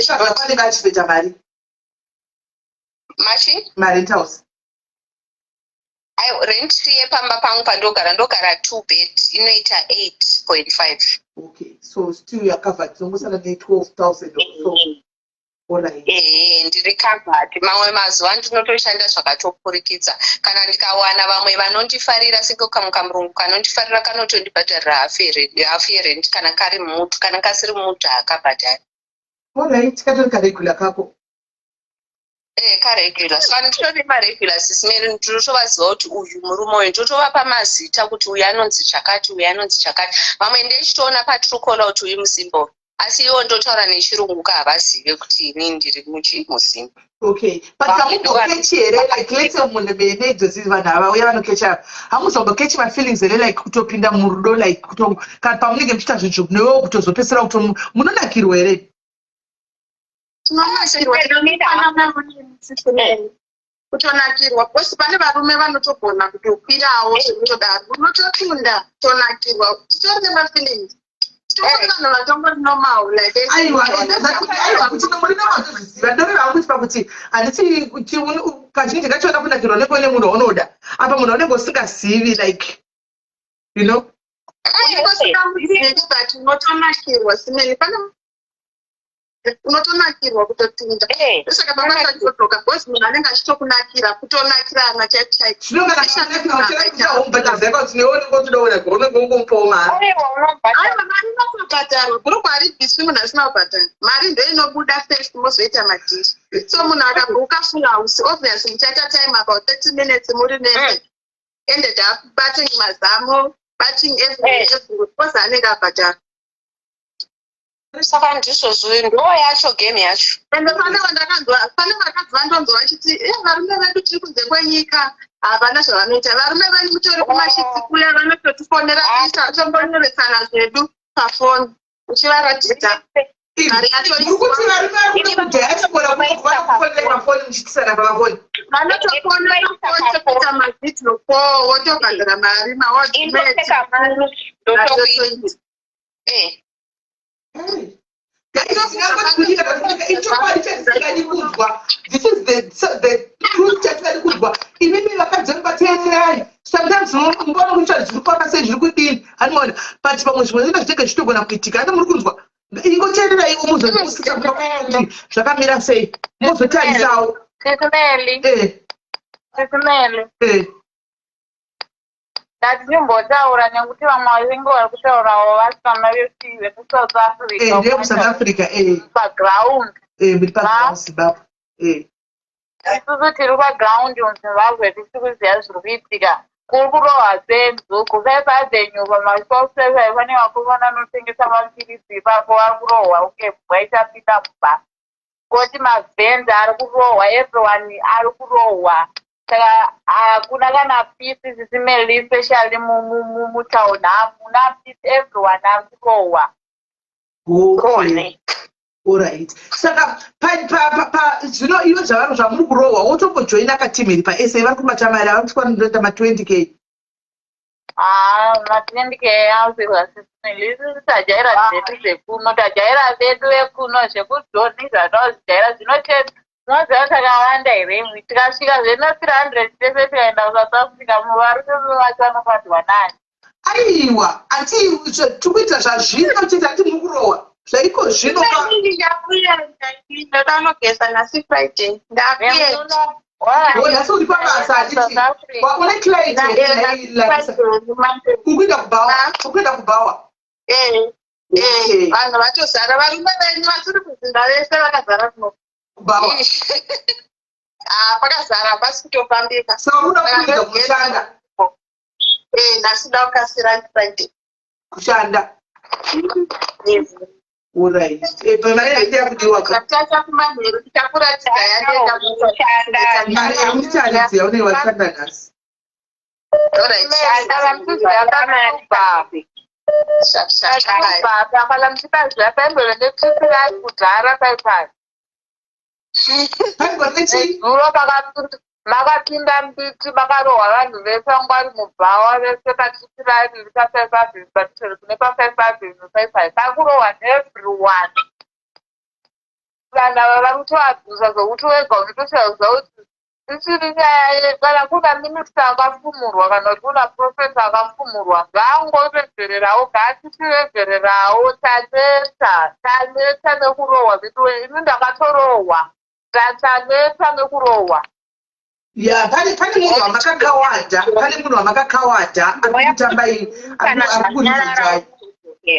Saka rent vanenge vachipeta mari? Machi? Marentals. Aiwa, rent yepamba pangu pandogara, ndogara two bed, inoita 8.5. Okay, so still you are covered, tinongosana ne12 000 or so. Alright. Ehe, ndiri covered. Mamwe mazuva ndinotoshanda zvakatopfurikidza kana ndikawana vamwe vanondifarira, senge kamwe kamurungu kanondifarira, kanotondibhadharira hafu yerent kana kari mutu. Kana kasiri mutu, haakabhadhari. Alright, katori karegular kako. Eh, karegular. Saka nditori maregular, Sis Melly. Ndinotovaziva kuti uyu murume uyu, ndotovapa mazita kuti uyu anonzi chakati, uyu anonzi chakati. Vamwe ndechitoona paTruecaller kuti uyu muzimbo, asi ivo ndotaura nechirungu ka, havazive kuti inini ndiri muchi muzimba. Okay, but hamumbokechi here? Like, let's say munhu mene idzozi, vanhu ava uya vanokecha, hamuzombokechi mafeelings here, like kutopinda murudo, like kuto kana pamunenge muchiita zvinhu newewo kutozopedzisira kuto munonakirwa here? Tinonakirwa, kutonakirwa, because pane varume vanotogona kutokwirawo zvekutodaro, unototunda, tonakirwa, titori nemafeelings, tongori vanhu vatongori normal like. Aiwa, aiwa, kuti muri normal tozviziva. Ndoreva hangu kuti pakuti handiti kazhinji kachiona kunakirwa nekuone munhu waunoda, apa munhu waunenge usingazivi, like, you know. Unenge usingamuzivi, but unotonakirwa simeni, pane unotonakirwa kutotunda. Ndosaka pamwe pachotoka, because munhu anenge achitokunakira, kutonakirana chaiko chaiko. Zvino kana homubhadharisa kuti newe unenge uchida kunakirwa, unenge ungomupawo mari. Aiwa, mari inotobhadharwa. Bhurukwa haribviswi munhu asina kubhadhara. Mari ndo inobuda first, mozoita madhiri. So munhu akabhuka full house, obviously muchaita time about 30 minutes muri nese, ended up batting mazamo, batting everywhere, everywhere, because anenge abhadhara. Saka ndizvozvo, ndo yacho game yacho. Ende pane vandakanzwa, pane vakadzi vandonzwa vachiti, "E, varume vedu tiri kunze kwenyika, havana zvavanoita." Varume venyu mutori kumashitsi kuya, vanototifonera isa, tombonyoresana zvedu pafoni, uchivaratidza mari yacho. Muri kuti varume vari kuno kudiaspora vanokufonera pafoni, muchitisana pamafoni? Vanotofonera foni, tokuita mavideo call, wotobhadhara mari. Indopfeka mari, ndotokuita. Ichokwadi chatisingadi kunzwa. This is the truth chatisingadi kunzwa. Imimi vakadzi vateererai. Sometimes mumbona kuita zviri kufamba sei, zviri kudini, anoona, but pamwe zvimwe zvinenge zvinenge zvichitogona kuitika. Ane muri kunzwa, ingoteereraiwo, muzosisa kuti zvakamira sei, mozotarisawo. Sis Melly. Sis Melly. Ndatichimbotaura nekuti vamwe vanenge vari kutaurawo vasikana vekuSouth Africa. NdeyekuSouth Africa. Paground. Muri paground, Zimbabwe. Isusu tiri paground muZimbabwe, tisi kuziva zviri kuitika. Kuri kurohwa senzu kuFifth Avenue, pamashops, pane vakomana vanotengesa mapiritsi ipapo, vari kurohwa kunge mbwa ichapinda mumba. Koti mavhenda ari kurohwa, everyone ari kurohwa. Saka hakuna kana peace, Sis Melly, especially mutown hamuna peace, everyone ari kurohwa. Okay, alright. Saka zvino iwe zvavanhu zvamuri kurohwa, wotombojoina kateam iri paSA vari kubata mari, vari kutoita ma20 K? Haa matendike ausirwa sisili isusu tajaira zvedu zvekuno tajaira vedu vekuno zvekudhoni zvatazvijaira zvinote munoziva takawanda here imwi tikasvika zveno 300 tese tikaenda kuSouth Africa muvarume vacho vanofanirwa nani. Aiwa ati tikuita zvazvino chete ati mukurohwa zvaiko zvino ka. Ndoda unogeza nhasi Friday ndakuenda. Oh, nhasi uri pabasa handiti une client here Larissa? Ukuenda kubhawa? Ukuenda kubhawa? Eh, eh, vanhu vatozara varume venyu vasiri kuzinda vese vakazara kuno. Kubhawa. Ah, pakazara hapasi kutofambika. Saka unoda kuenda kushanda? Eh, nhasi ndoda kukasira Friday. Kushanda. Yes. Alright. Eh, pamari yaita yakudiwa ka. Zvatichaita kumanheru tichakuratidza yandoenda kushanda. Mari yaundicharidza yaunenge washanda nhasi. Alright. Shanda vamutizvakabva. Kana muchipaziva paimbove netrip kudhara paipai. Paimbove nechii? Zuro makapinda mbiti makarohwa vanhu vese vanga vari mubhawa vese patrip iri paFive Avenue padhuze kune paFive Avenue paipai pakurohwa neeveryone. Vanhu ava vari kutoabhusa zvokuti wega unotoshaya kuziva kuti ichiri nyaya kana kuna minista akafumurwa kana kuti kuna profesa akafumurwa ngaangoregererawo ngaatitiregererawo taneta taneta nekurohwa veduwe ini ndakatorohwa taneta nekurohwa. Ya pane pane munhu wamakakawadha pane munhu wamakakawadha ari kutamba iyi ari kuridzai.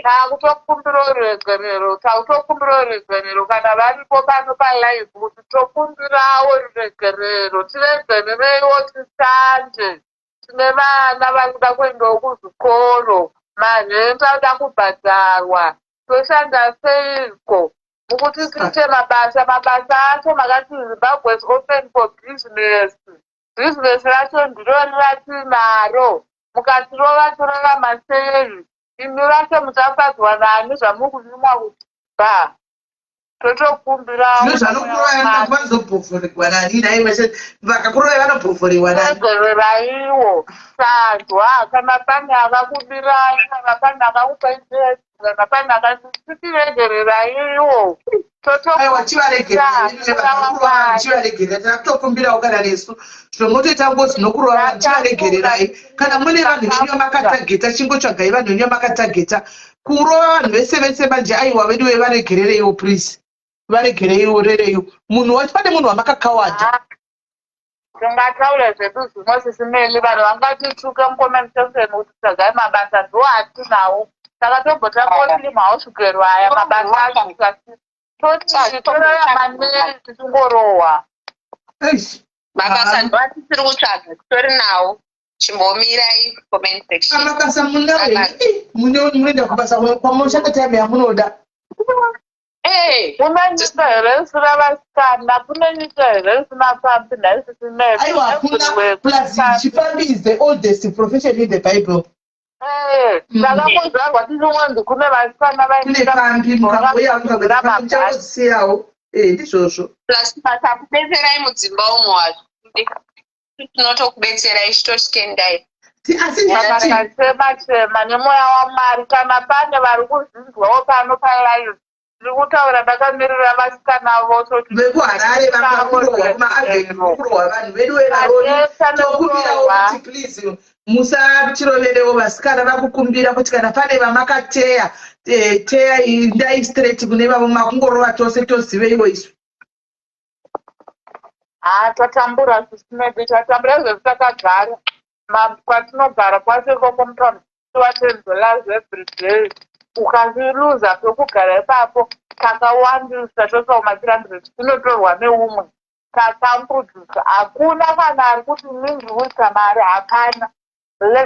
Takutokumbira ruregerero takutokumbira ruregerero kana varipo pano palive kuti tokumbirawo ruregerero tiregerereiwo tishande tine vana vari kuda kuendawo kuzvikoro marent anoda kubhadharwa toshanda seiko mukuti tiite mabasa mabasa acho makati Zimbabwe is open for business business racho ndirori ratinaro mukatirova torarama sei imi vacho muchafadzwa nani zvamuri kunyumwa kuti ba totokumbirawo Zvino zvanokurovai vanozobhovhoregwa nani nai vakakurovai vanobhovhorewa nani. Regereraiwo tanzwa kana pane akakubirai kana pane akakupai kana pane akatitiregereraiwo. Aiwa chivaregererai chivaregererai takutokumbirawo kana nesu zvinomotoita ngozi nokurova vanhu chivaregererai kana mune vanhu venyu vamakatageta chingotsvagai vanhu venyu vamakatageta kurova vanhu vese vese manje aiwa vedu vevaregerereiwo please varegereiwo rereiwo munhu wacho pane munhu wamakakawadha. Tingataura zvedu zvimwe sisimeli vanhu vangatituke mucomment section kuti tsvagai mabasa ndo atinawo saka tombotanga tiri mahouse girl aya mabasa acho toti torarama nei tichingorohwa. Eish. Mabasa ndo atisiri kutsvaga titori nawo chimbomirai comment section. Mabasa munawo munoenda kubasa kwamunoshanda time yamunoda. Kune nyika here isina vasikana kune nyika here isina pfambi nhai sisimeli. Aiwa hakuna plus chipfambi is the oldest profession in the Bible. Takangozvarwa tichingonzi kune vasikana Kune pfambi mukangouya mukangouya muchangosiyawo ndizvozvo. Plus takubetserai mudzimba umo hazvo tinotokubetserai chitotitendai. Asi ndinoti Chema chema nemweya waMwari kana pane vari kuzvinzwawo pano palive ndiri kutaura ndakamirira vasikana vose kuti vekuHarare vakakurohwa kumaavenue kurohwa vanhu vedu vevaroni tokumbirawo kuti please musatiroverewo vasikana vakukumbira kuti kana pane vamakateya teya ndai straight kune vavo makungorova tose toziveiwo isu. Haa tatambura sisimedi tatambura izvezvi takagara kwatinogara kwacho ikoko mutauni wa $10 every day ukaziluza pekugara ipapo kakawandisa tosauma 300 tinotorwa neumwe tatambudzika hakuna kana ari kuti mingi kuita mari hapana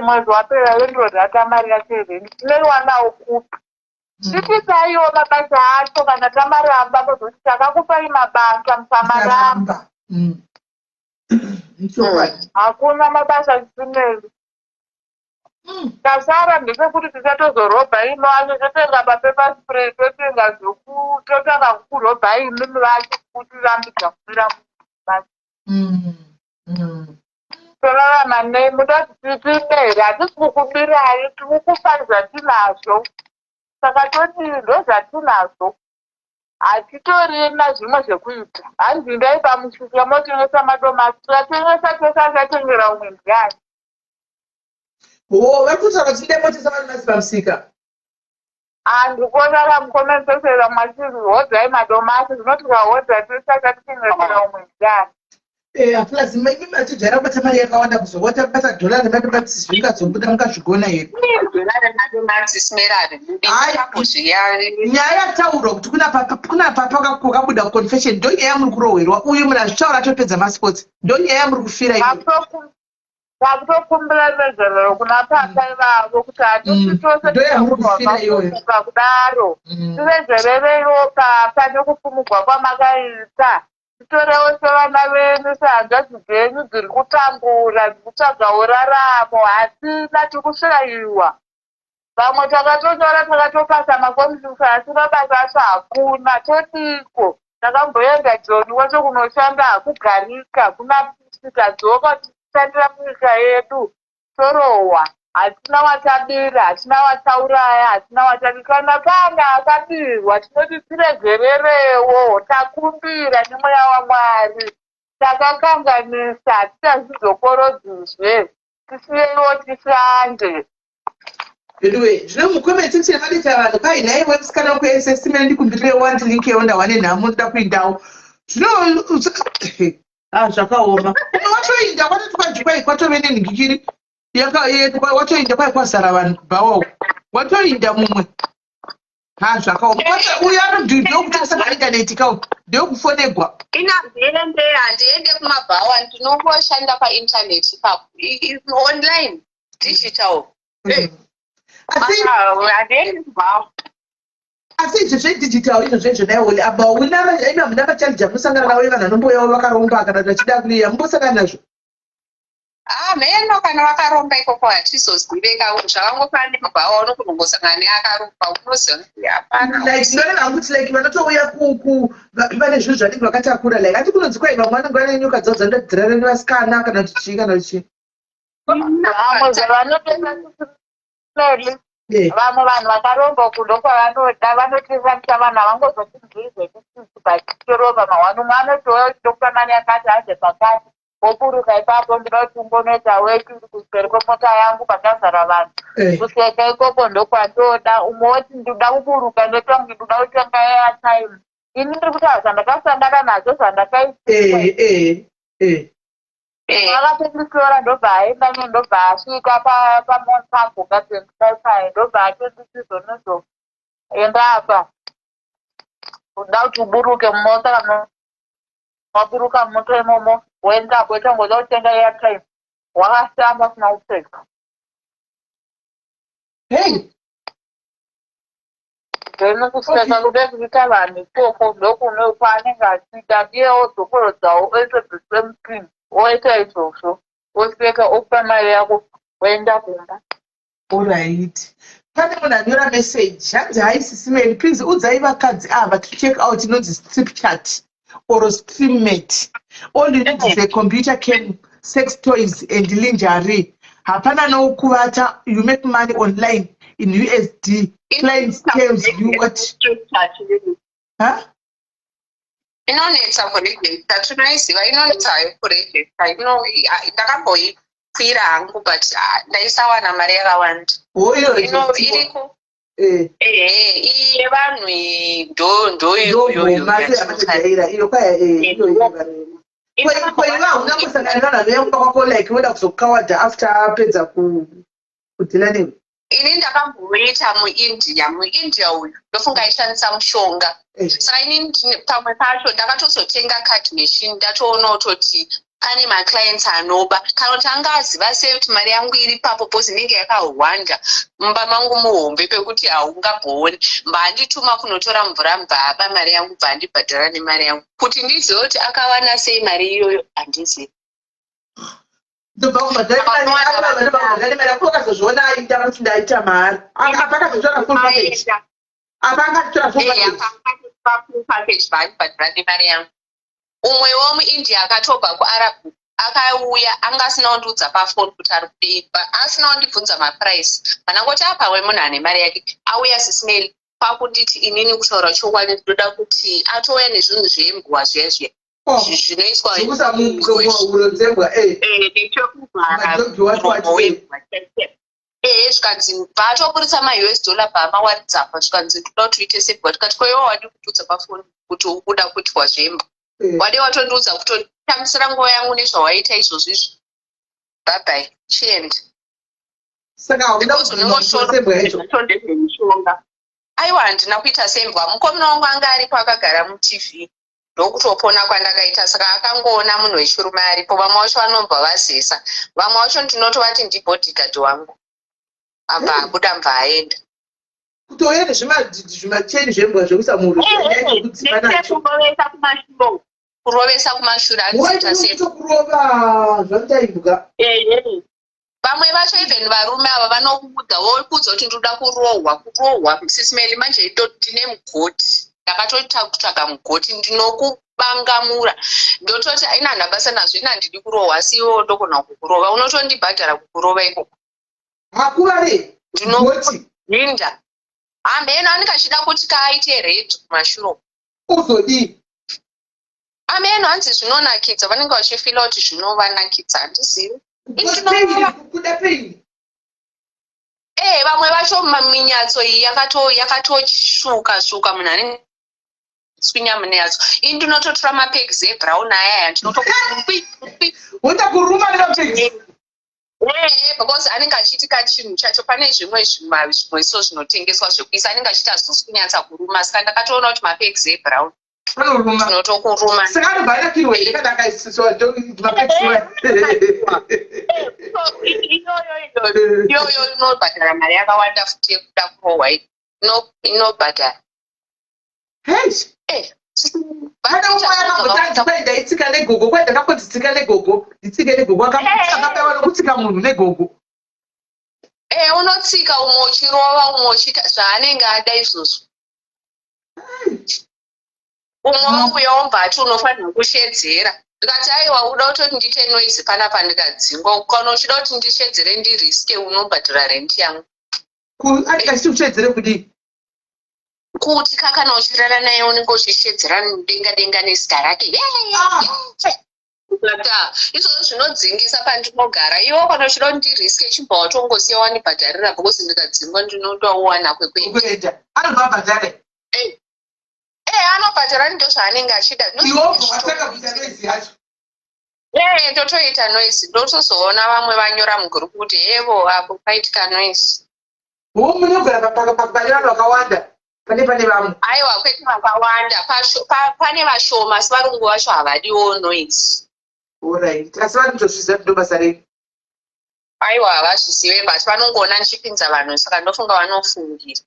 mwedzi wapera landlord ata mari yacho yerent tinoiwanawo kupi tipipaiwo mabasa acho kana tamaramba kuzoti takakupai mabasa musamaramba. Hakuna mabasa zvisinei tasara ndechekuti tichatozorobha ino acho totenga mapepper spray totenga zvoku totanga kukurobha imimi vacho kutirambidza kumira. Torarama nei? Muda kuti tiite here? Hatisi kukubirai, tiri kukupai zvatinazvo. Saka todii? Ndozvatinazvo. Hatitorina zvimwe zvekuita. Hanzi indai pamusika motengesa madomasi. Tikatengesa tese achatengera umwe ndiani? Ho, vari kutaura kuti indai motengesa madomasi pamusika. Handikuona kamucomment section vamwe vachiti hodhai madomasi zvino tikahodha tese achatitengesera umwe ndiani? Eh, plus imi matijaira kubata mari yakawanda kuzobata bata dhola remadomasi zvingazobuda mukazvigona here? Dhola remadomasi smera haribudi. Hayi. Nyaya yataurwa kuti kuna papa kuna papa kwakabuda confession ndo nyaya yamuri kurohwerwa uyu munhu azvitaura atopedza masports ndo nyaya yamuri kufira iyo. Takutokumbira regerero kuna papa ivavo kuti hatisi tose Ndo yamuri kufira iyoyo. tinokuka kudaro. Tiregerereiwo papa nekufumugwa kwamakaita. Titorewo sevana venyu sehanzvadzi dzenyu dziri kutambura dziri kutsvagawo raramo. Hatina tiri kushaiwa. Vamwe takatonyora takatopasa makombiyuta asi mabasa acho hakuna. Todiiko? Takamboenda Joni wacho kunoshanda hakugarika hakuna peace. Tadzoka tichishandira munyika yedu torohwa. Hatina watabira, hatina watauraya, hatina watadi. Kana pane akabirwa tinoti tiregererewo. Takumbira nemweya waMwari. Takakanganisa hatichazvidzokorodzizve. Tisiyeiwo tishande. Anyway, zvino mucomment section madita vanhu kwai nhaiwe musikana wekuSS mene ndikumbirire want link yewo ndawane nhamo ndoda kuindawo. Zvino ah zvakaoma. Umwe watoinda kwatoti kwanzi kwai kwatove nenhingikiri watoinda kwai kwazara vanhu kubhawa uko. Watoinda mumwe. Ha zvakaoma. Uyu anodii ndokutengesa paintaneti ka uyu ndokufonegwa. Ini handiende handiende kumabhawa ndinongoshanda paintaneti ipapo online digital. Asi handiende kubhawa. Asi izvi zvedigital izvo zvezvo naiwoli apa una imi hamuna machallenge amunosangana nawo evanhu vanombouyawo vakaromba kana kuti vachida kuiya mumbosangana nazvo? Ah, mheno kana vakaromba ikoko hatizozive ka zvakangofanana nemabhawa unogona neakaromba unoziva kuti hapana. Like ndinoona hangu kuti like vanotouya ku vane zvinhu zvanenge vakatakura like hati kunonzi kwai vamwe vanenge vane nyoka dzavo dzanoda kudzirara nevasikana kana kuti chii kana kuti chii. Vamwe zvavanotoita Meli, vamwe vanhu vakaromba uku ndokwavanoda vanotiranisa vanhu havangozoti ndizvechitsitsi but titoromba mahwani umwe anotouya uchitokupa mari yakati hanze pakati woburuka ipapo ndoda kuti ungonoita weti uri kuseri kwemota yangu pakazara vanhu kuseka ikoko ndokwandoda umwe woti ndoda kuburuka ndoita kunge ndoda kutenga airtime ini ndiri kutaura zvandakasangana nazvo zvandakaitika Akatonditora ndobva aenda ne ndobva asvika paMontago Gardens pai ndobva atonditi zvonizvo enda apa uda kuti uburuke mumota kana waburuka mumota imomo woendapo woita kutenga airtime wakashama usina kupfeka. Hey. Then kuseka kuda kuita vanhu ikoko ndokune kwaanenge achiita ndiye odzokorodzawo oita the same thing oita izvozvo oseka okupa mari yako woenda kumba. Alright. Pane munhu anyora message hanzi hi sisi Mary please udzai vakadzi ava to check out inonzi strip chat or streammate. All you need is a computer cam, sex toys and lingerie. Hapana nokuvata you make money online in USD. Clients tells you what. Huh? Inonetsa kurejista tinoiziva inonetsa hayo kurejista ndakamboikwira hangu but ndaisawana mari yakawanda. Iriko ehe iyi yevanhu iyi ndoyoyoyojaira iyo kwaya ko iwe hauna kusangana nevanhu vanouya kumba kwako like voda kuzokawadha after apedza kudhila newe? Ini ndakamboita muIndia, muIndia uyu ndofunga aishandisa mushonga saka ini pamwe pacho ndakatozotenga card machine ndatoona kutoti pane maclients anoba kana kuti anga aziva sei kuti mari yangu iri papo bcause inenge yakahwanda mumba mangu muhombe pekuti haungambooni mbaandituma kunotora mvura mbvaaba mari yangu bvaandibhadhara nemari yangu kuti ndizive kuti akawana sei mari iyoyo handizivi. Ndobva kubhadhara mari yako akazozviona aita kuti ndaita mari apa akazotora full package apa akatotora full package full package bvaandibhadhara nemari yangu. Umwewo muIndia akatobva kuArab Akauya, anga asina kundiudza pafoni kuti ari kudei, asina kundibvunza maprice. Panangoti apamwe munhu ane mari yake auya, Sis Melly, kwakunditi, "Inini kutaura chokwadi, ndoda kuti," atouya nezvinhu zvembwa zviya zviya zvinoiswa Zvekuisa muhuro dzembwa. Nechekuvhara Madhogi wacho muromo wacho. wembwa. Ehe, zvikanzi paatoburitsa maUS dollar paamawaridza apa, zvikanzi, "Ndoda kuti uite sembwa." Tikati, "Koiwa wadi kutiudza pafoni kuti ukuda kuitwa zvembwa? Wade watondiudza kutotambisira nguva yangu nezvawaita izvozvo izvi. Bye bye, chienda." Saka hauna Because kubvuma kuitwa sembwa yacho? Ndezvemishonga. Aiwa, handina kuita sembwa. Mukomana wangu anga aripo, akagara muTV, ndokutopona kwandakaita. Saka akangoona munhu wechirume aripo, vamwe vacho vanobva vazesa. Vamwe vacho ndinotovati ndibodyguard wangu, abva abuda, mva aenda. Kutouya nezvimacheni zvembwa zvekuisa muhuro zvekudzipa nacho? Kurovesa kumashure, kurovesa kumashure, handizoita sembwa. Kurova zvakuita imbwa. Vamwe vacho, even varume ava, vanokuudza, vokuudza kuti, "Ndoda kurohwa, kurohwa." Sis Melly, manje ndine mugoti, ndakatoita kutsvaga mugoti, ndinokubangamura. Ndototi, "Aina, handina basa nazvo, ina handidi kurohwa, asi iwewo ndogona kukurova, unotondibhadhara kukurova ikoko." Hakuvare goti? Ndinopinda hameno, anenge achida kuti kaaite red kumashure uko. Uzodii? Ameno, hanzi zvinonakidza, vanenge vachifeela kuti zvinovanakidza, handizivi. Kuda pain. Vamwe vacho minyatso iyi yakatosvuka svuka, munhu anenge swinya munyatso. Ini ndinototora mapegs ebrown ayaya, ndinoto Woita kuruma nemapegs? Ehe, because anenge achiti kachinhu chacho, pane zvimwe zvimwe so zvinotengeswa zvekuisa, anenge achiti hazvisi kunyatsa kuruma. Saka ndakatoona kuti mapegs ebrown Anoruma. Tinotokuruma. Saka anobva anakirwa here kana akaisiswa mapegs? Iyoyo iyoyo inobhadhara mari yakawanda futi, yekuda kurohwa inobhadhara. Hei. Pane umwe akamboti, "Kwai ndaitsika negogo, kwai ndakamboti tsika negogo, nditsike negogo." Akabaiwa nokutsika munhu negogo. Unotsika umwe uchirova, umwe uchiita zvaanenge ada izvozvo. Umwe wauya wombva ati, "Unofanira kushedzera." Ndikati, "Aiwa, uda kutoti ndiite noise panapa ndikadzingwa? Kana uchida kuti ndishedzere, ndiriske, unobhadhara rent yangu." Anenge achiti kushedzere kudii? Kuti kakana uchirara naye unenge uchishedzera denga denga nezita rake. Ah. Ata izvozvo zvinodzingisa pandinogara. Iwo kana uchida kuti ndiriske, chibva watongosiya wandibhadharira, because ndikadzingwa ndinotowana kwekuenda. Kuenda anobva abhadhare? Anobhadhara, ndo zvaanenge achida. Iwe wobva watanga kuita noise yacho? Ndotoita noise, ndotozoona vamwe vanyora mugroup kuti, "Hevo, apo paitika noise." Ho, munogara pane vanhu vakawanda, pane vamwe? Aiwa, kwete vakawanda. Pane vashoma, asi varungu vacho havadiwo noise. Alright, asi vanotozviziva kuti ndo basa renyu? Aiwa, havazvizive, but vanongoona ndichipinza vanhu, saka ndofunga vanofungira.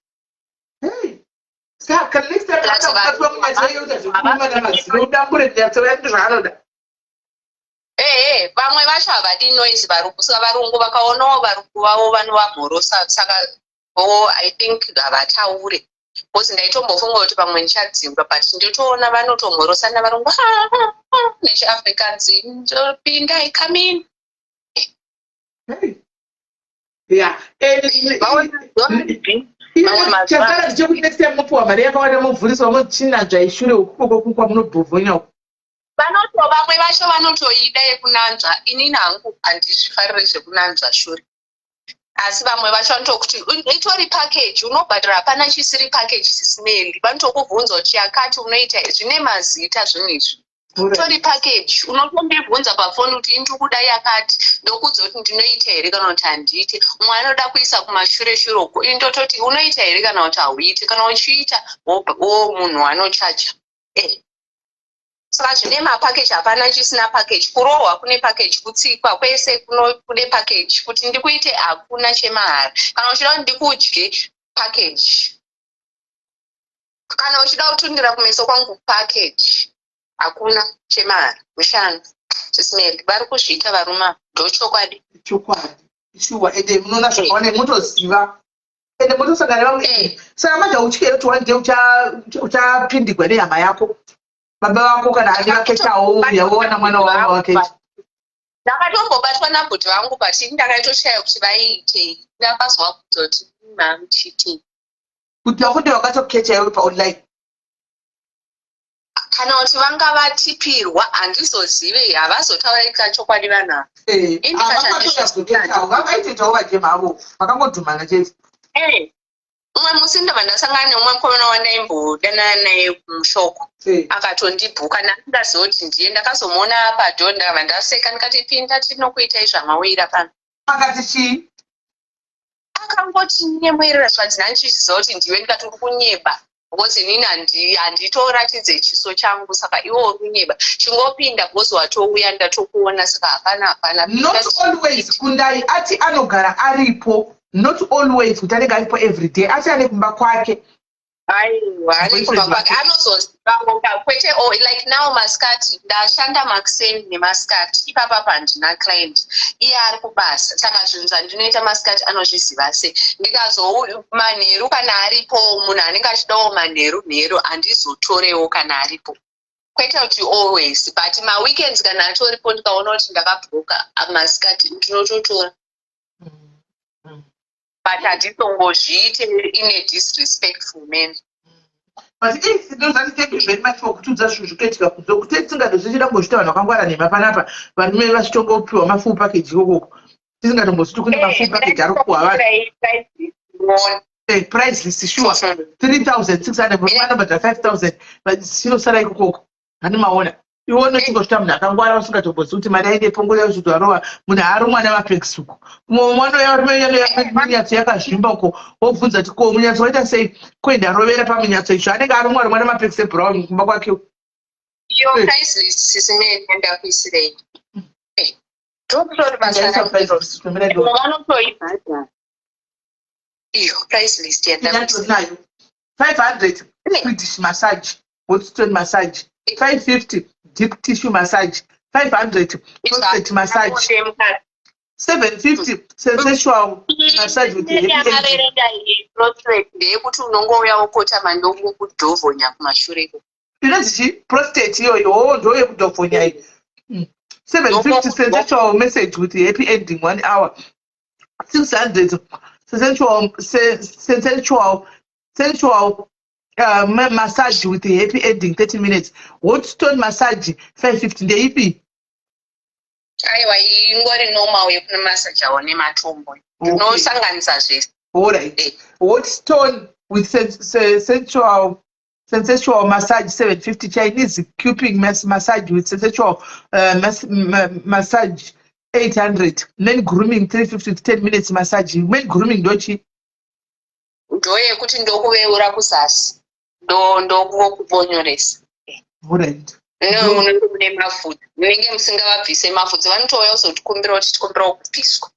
Hey. Saka next time Plus akabatwa munyatso yoita zvekuruma namazino, udambure minyatso yake, ndozvaanoda. Ehe, vamwe vacho havadi noise, varungu. Saka varungu vakaonawo varungu vavo vanovamhorosa, saka vo I think havataure, because ndaitombofunga kuti pamwe ndichadzingwa, but ndotoona vanotomhorosana varungu nechiAfrikaans, "Ndopindai, come in." Hey. Yeah. Mamwe mazuva- Chasara ndechekuti next time mopiwa mari yakawanda, mobvuriswa, mochinanzva ishure ukoko kwamunobhovhonya uko. Vanoto, vamwe vacho vanotoida yekunanzva. Inini hangu handizvifariri zvekunanzva shure, asi vamwe vacho vanotokuti itori package, unobhadhara. Hapana chisiri package, Sis Melly. Vanotokubvunza kuti yakati unoita, zvine mazita zvinhu izvi, tori package. Unotondibvunza pafoni kuti, "Indiri kuda yakati," ndokudza kuti ndinoita here kana kuti handiite. Umwe anoda kuisa kumashure shure uko, indototi, "Unoita here kana kuti hauiti? Kana uchiita, wo munhu anochaja." Saka zvine mapackage, hapana chisina package. Kurohwa kune package, kutsikwa kwese kune package, kuti ndikuite hakuna chemahara. Kana uchida kuti ndikudye, package. Kana uchida kutundira kumeso kwangu, package. Hakuna chemahara mushando, Sis Melly. Vari kuzviita varume ava, ndochokwadi. Chokwadi, shuwa. Ende munoona zvakaona, mutoziva, ende motosangana nevamwe. Saka manje hautyi here kuti one day uchapindigwa nehama yako, baba vako, kana ani vaketawo, uya wowana mwana wavo vaketa? Ndakatombobatwa nabhuti vangu, but ini ndakaitoshaya kuti vaiitei. Ndakazwa kuti mamuchitei. Kuti vakunde vakatokecha iwe paonline. Kana kuti vanga vatipirwa, handizozive. Havazotaurika chokwadi vanhu ava. Ini ndikati Havakatoyazokechawo, vakaitoitawo vajema avo, vakangodhumana chete. Umwe musi ndabva ndasangana neumwe mukomana wandaimbodanana naye kumushoko. Akatondibhuka, ndasingazivi kuti ndiye. Ndakazomuona padho, ndakabva ndaseka, ndikati, "Pinda, tinokuitai zvamawira pano." Akati chii? Akangoti nyemwerera, zvanzi, "Ndandichiziva kuti ndiwe." Ndikati, "Uri kunyeba, because inini handitoratidze chiso changu, saka iwe uri kunyeba. Chingopinda because watouya, ndatokuona, saka hapana, hapana." Not always, Kundai ati anogara aripo. Not always kuti anenge aripo every day. Ati ane kumba kwake. Aiwa, ane kumba kwake, anozozivawo kwete. Oh, like now masikati ndashanda makuseni nemasikati ipapa pandina client, iye ari kubasa, saka zvinhu zvandinoita masikati anozviziva. Se ndikazo manheru kana aripo munhu anenge achidawo manheru nheru, handizotorewo kana aripo, kwete kuti always, but maweekends kana atoripo, ndikaona kuti ndakabhuka masikati, ndinototora, but handizongozviite in a disrespectful manner. But if ndozvati, thank you very much for kutiudza zvinhu zvikuitika kunze, kuti tisingandozvichida kumbozviita vanhu vakangwara nhema panapa, varume vachitongopiwa mafull package ikokoko, tisingatombozviti kune mafull package ari kupiwa vanhu. Price list, sure, 3600, murume anobhadhara 5000, chinosara ikokoko. Hani maona, iwe uchingosvita munhu akangwara, usingatombozivi kuti mari aendepo, nguva yacho arova munhu arumwa nemapex uko, mumwe mwana minyatso yakazvimba uko, wobvunza kuti, "Ko munyatso waita sei?" Kuenda rovera pamunyatso icho, anenge arumwa rumwa nemapex ebrown kumba kwake. Iyo price list, sisimene, ndakuisirei ndokutori basa vanotoibhadhara iyo price list. Yandakuisirei 500 Swedish massage, hot stone massage, 550 deep tissue massage, 500 prostate massage, 750 sensual massage with happy ending. Prostate ndeyekuti unongouya wokotama, ndokudhovhonya kumashure. Inonzi chi prostate iyoyo? Oh, ndo yekudhovhonya iyi. 750 sensual massage with happy ending, one hour. 600 sensual massage with happy ending, 30 minutes. Hot stone massage 550, ndeipi? Aiwa, iyi ingori normal yekumasajawo nematombo, ndinosanganisa zvese. Alright. Hot stone with sensual massage 750. Chinese cupping massage with sensual massage 800. Men grooming 350 to 10 minutes massage. Men grooming ndochi? Ndoyekuti ndokuveura kuzasi, ndokubonyoresa. Alright. Munenge mune mafudzi, munenge musingavabvise mafudzi, vanotouya kuzotikumbira kuti tikumbirawo kubviswa.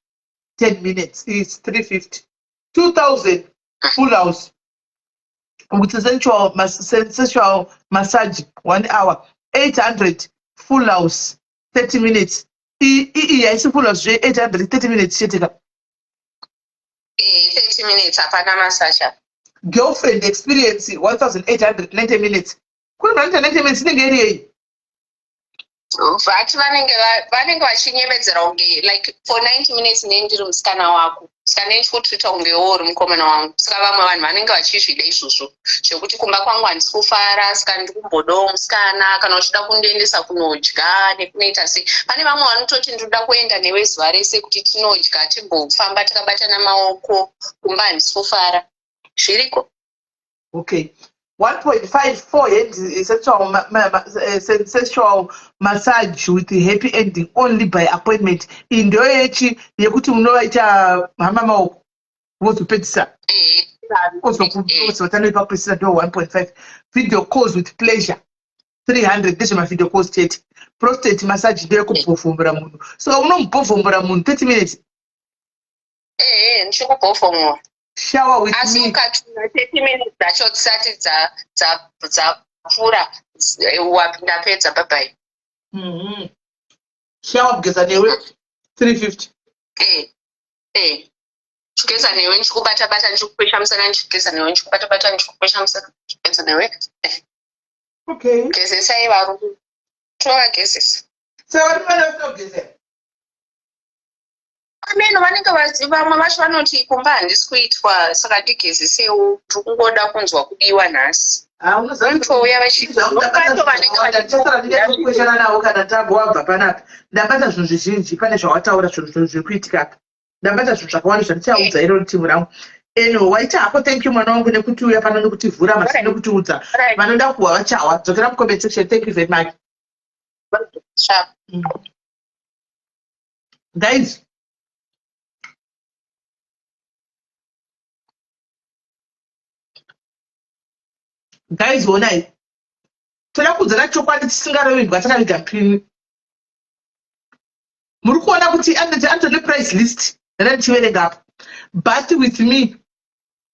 10 minutes is 350. 2000 full house with sensual massage, one hour. 800 full house, 30 minutes. Iyi haisi full house zve, 800, 30 minutes chete ka? 30 minutes, hapana massage apa. Girlfriend experience 1800, 90 minutes. Kune vanoita 90 minutes, inenge iri yei? Vati vanenge vachinyemedzera kunge like for 90 minutes ne ndiri musikana wako, saka ndechikutreata kunge iwe uri mukomana wangu. Saka vamwe vanhu vanenge vachizvida izvozvo zvekuti kumba kwangu handisi kufara, saka ndiri kumbodawo musikana, kana uchida kundiendesa kunodya nekunoita sei. Pane vamwe vanototi, "Ndinoda kuenda newe zuva rese kuti tinodya, timbofamba takabatana maoko, kumba handisi kufara." Zviriko. Okay, 1.5 hand sensual massage with happy ending, only by appointment. Iyi ndo yechi yekuti unovaita hama maoko, wozopedzisa ozotanoipa kupedzisira, ndo 1.5. Video calls with pleasure 300, ndezvemavideo calls chete. Prostate massage ndeyekubhovhombora munhu, so unomubhovhombora munhu 30 minutes. Ehe, ndichikubhovhomora. Shower with Asi me. Ukatura 30 minutes dzacho dzisati dzapfuura, ndapedza, bye bye. Shower, kugeza newe 350. Eh, chigeza newe, ndichikubata bata, ndichikukwesha musana, ndichigeza newe, ndichikubata bata, ndichikukwesha musana, ndichigeza newe. Okay. Gezesai varume, tovagezesa. Saka varume vana vasina kugezera? Ameno vanenge vamwe vacho vanoti kumba handisi kuitwa, saka ndigezisewo, tiri kungoda kunzwa kudiwa nhasi. Vanotouya vachivacho vanenge vachikweshana navo kana tambo wabva panapa. Ndabata zvinhu zvizhinji pane zvawataura, zvinhu zviri kuitika apa. Ndabata zvinhu zvakawanda zvandichaudza iro timu rangu. Anyway, waita hako, thank you mwana wangu nekuti uya pano, nekutivhura masi, nekutiudza. Vanoda kuhwa vachawa, dzokera mucomment section. Thank you very much. Guys, guys, onai, toda kuudzana chokwadi tisingarovimbwa takaviga pini. Muri kuona kuti anotone price list rana ndichiverenga apa. Bath with me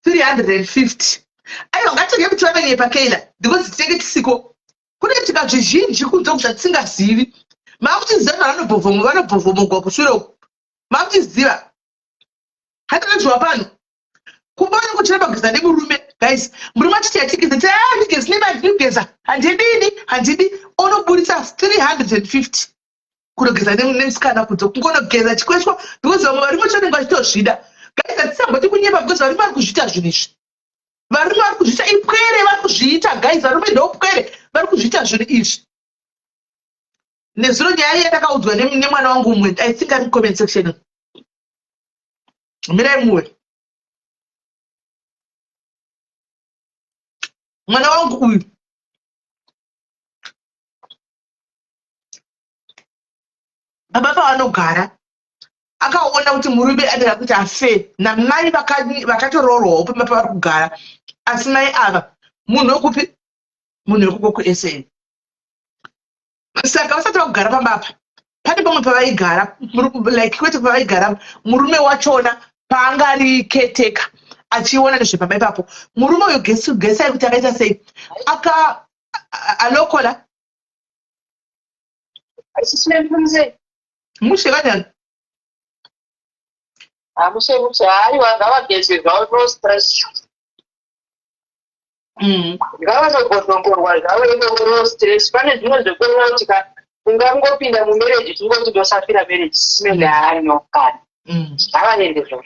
350. Aiwa, ngatenge kuti vanonyepa keila, because tinenge tisiko. Kunoitika zvizhinji kunze zvatisingazivi. Makuchiziva vanobhovhomogwa kushure uku, makuchiziva hatanazviwa pano kumba unenge uchiramba kugeza nemurume. Guys, murume achiti atigeze, ti ndigezi nemari, ndikugeza handidini, handidi. Onoburitsa 350 kunogeza nemusikana kunze, kungonogeza chikweshwa, because vamwe varume vanenge vachitozvida. Guys, hatisamboti kunyepa, because varume vari kuzviita zvinhu izvi. Varume vari kuzviita, ipwere vari kuzviita. Guys, varume ndopwere vari kuzviita zvinhu izvi. Nezuro nyaya yandakaudzwa nemwana wangu umwe, I think ari mucomment section, mirai muwe. Mwana wangu uyu, baba pavanogara, akaona kuti murume anoda kuti afe namai vakatoroorwawo pamba pavari kugara, asi mai ava munhu wekupi? Munhu wekuko kuSA. Saka vasati vakugara pamba apa, pane pamwe pavaigara, like kwete pavaigara, murume wachona paanga ari caretaker achiona nezvepamba ipapo. Murume uyu, gesai kuti akaita sei? Aka alokola mushe kanyani. Hamushe mushe, haiwa, ngavageze zvavo, no stress. Ngavanogodongorwa zvavo ikoko, no stress. Pane zvimwe zvekuona kuti ka ungangopinda mumarriage tingoti ndosafira marriage smell haano kana ngavaende zvavo.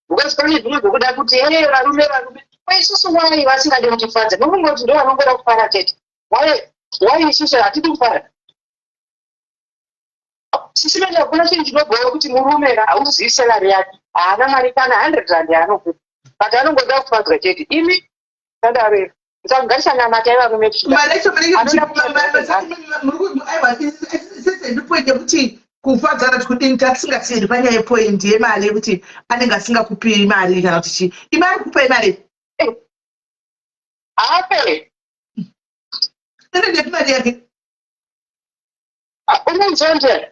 Because pane zvimwe zvokuda kuti e varume, varume isusu, wai vasingadi kutifadza? Nokungoti ndo vanongoda kufara chete. Wai isusu hatidi kufara? Sisi mene, hakuna chinhu chinobhowa kuti murume hauzivi salary yake, haana mari kana R100 yaanokupa, but anongoda kufadzwa chete. Imi sadaro ngatisanamata varume. Mari yacho munenge yekuti kufadzana tikudini, tatisingasiyeri panyaya yepoint yemari, yekuti anenge asingakupi mari kana kuti chii. Imi ari kukupai mari? Hape. Inoendepi mari yake? Unonzonje.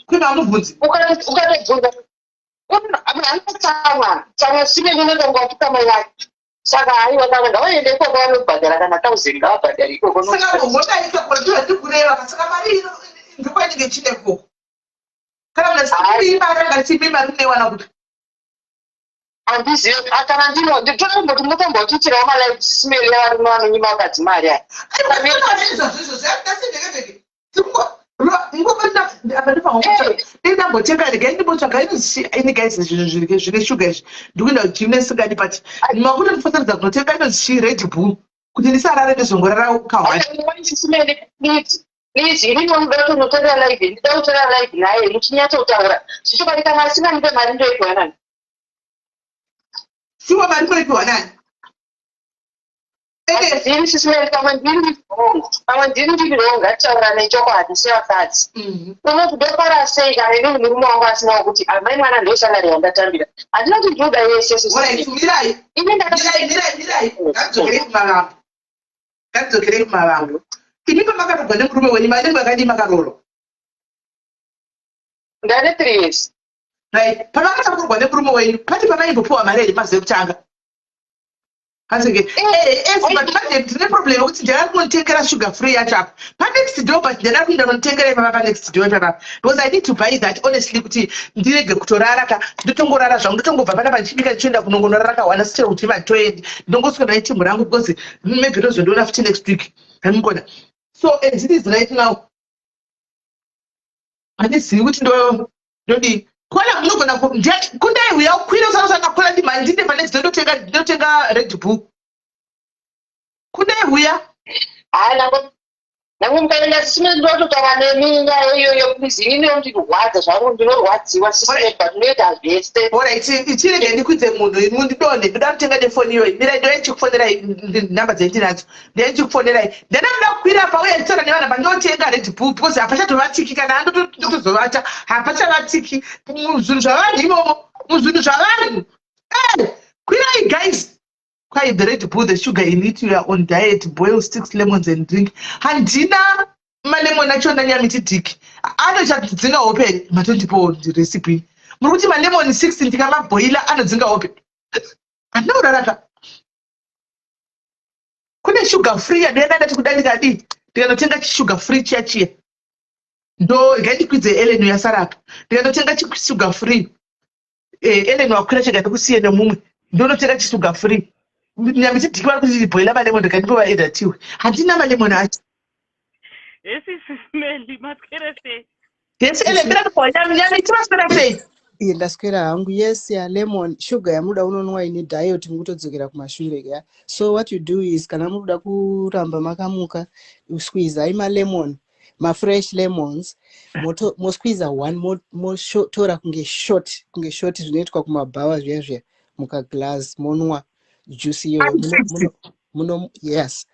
Kwima amubvunzi? Ukatobvunza anotsamwa tsamwa simene, unoita kunga watuka mai vake. Saka haiwa, kana ngavaende ikoko vanobhadhara kana 1000, ngavabhadhare ikoko. Saka ngodaikakureva, saka mari ndokwainenge ichienda ikoko? Kana munhu asingakupii mari, angatipi mari, unoiwana kuti? Handizivi kana ndino totomboti mutombotiitirawo malive simeri yevarume vanonyima vakadzi mari aya. Izvozvo ndambotenga, regai ndimbotsvaga ini guys, zvinhu zvine shuga izvi. Ndikuenda kugym nesingadi, but makuti ndifoseredza kunotenga inonzi chi Red Bull kuti ndisarare, ndizongorara kahwani. Please, inini unoda kunotora live, ndida kutora live naye muchinyatsotaura zvichokwadi. Kana asinganipe mari, ndoipiwa nani? Shuwa, mari munoipiwa nani? Ndiri sisimeni, pamwe ndiri wrong, pamwe ndiri wrong. Ngatitaurane chokwadi sevakadzi. Unoti ndofara sei kana inini murume wangu asinawo kuti amai mwana ndo salary yandatambira? Handina kuti ndinoda yese. Mirai. Ini Mirai, mirai, ngatidzokerei kumavambo, ngatidzokerei kumavambo. Imi pamakarogwa nemurume wenyu, manenge makadii makaroorwa? Ndane 3 years. Right, pamakaroorwa nemurume wenyu, pati pamaimbopiwa mari here mazuva ekutanga? Asike but manje ndine problem yekuti ndada kunotengera sugar free yacho apa panext door, but ndada kuenda kunotengera ipapa panext door ipapa, because I need to buy that honestly, kuti ndirege kutorara ka. Ndotongorara zvangu, ndotongobva panapa ndichibika, ndichienda kunongonorara kawana still kuti matoendi. Ndongoswera netimu rangu, because maybe ndozondiona futi next week hamukona. So as it is right now, handizivi kuti ndo Ndodii kola munogona kundai uya ukwire usarosana kola ndimhanye ndinde pane ndinotenga ndinotenga Red Bull. Kundai uya. Hayi, nangwe mukaenda sisime, ndototaura nemi nyaya iyoyo. Please, inini yondirwadza zvangu, ndinorwadziwa, sisime, but ndinoita zvese. Alright, ichirege ndikwidze munhu mundidonhe. Ndoda kutenga nefoni iyoyi. Mirai, ndoya ndichikufonerai. Nhamba dzendinadzo, ndoya ndichikufonerai. Ndana ndoda kukwira apa uye nditaura nevanhu apa. Ndotenga Red Bull because hapachatovatiki kana andotozovata, hapachavatiki muzvinhu zvavanhu imomo, muzvinhu zvavanhu. Kwirai guys. Kwai the Red Bull, the sugar in it, you are on diet. Boil six lemons and drink. Handina malemon achona, Nyamiti dhiki anochadzinga hope. Matondipo recipe muri kuti malemon 6 ndikamabhoila anodzinga hope? Handina kuraraka. Kune sugar free yandoenda, ndati kuda ndikadii, ndikanotenga chisugar free chiya chiya. Ndo ngaindikwidze Ellen yasarapa. Ndikanotenga chisugar free. Ellen wakwira, chega ndikusiye nemumwe. Ndonotenga chisugar free. Nyamiti dhiki vari kuti bhoila malemon, ndikandipo vaedatiwe. Handina malemon acho. Hesi Sisimeli, maswere sei? Yes Ellen, ndira Nyamiti, maswera sei? Iye, ndaswera hangu. Yes, ya lemon sugar yamuda unonwa ine diet, mukutodzokera kumashure ya. So what you do is, kana mukuda kuramba makamuka, squeezai malemon, mafresh lemons, mosqueeza one, motora kunge shot zvinoitwa kumabhawa zviya zviya, mukaglass, monwa juice iyoyo. Muno, yes,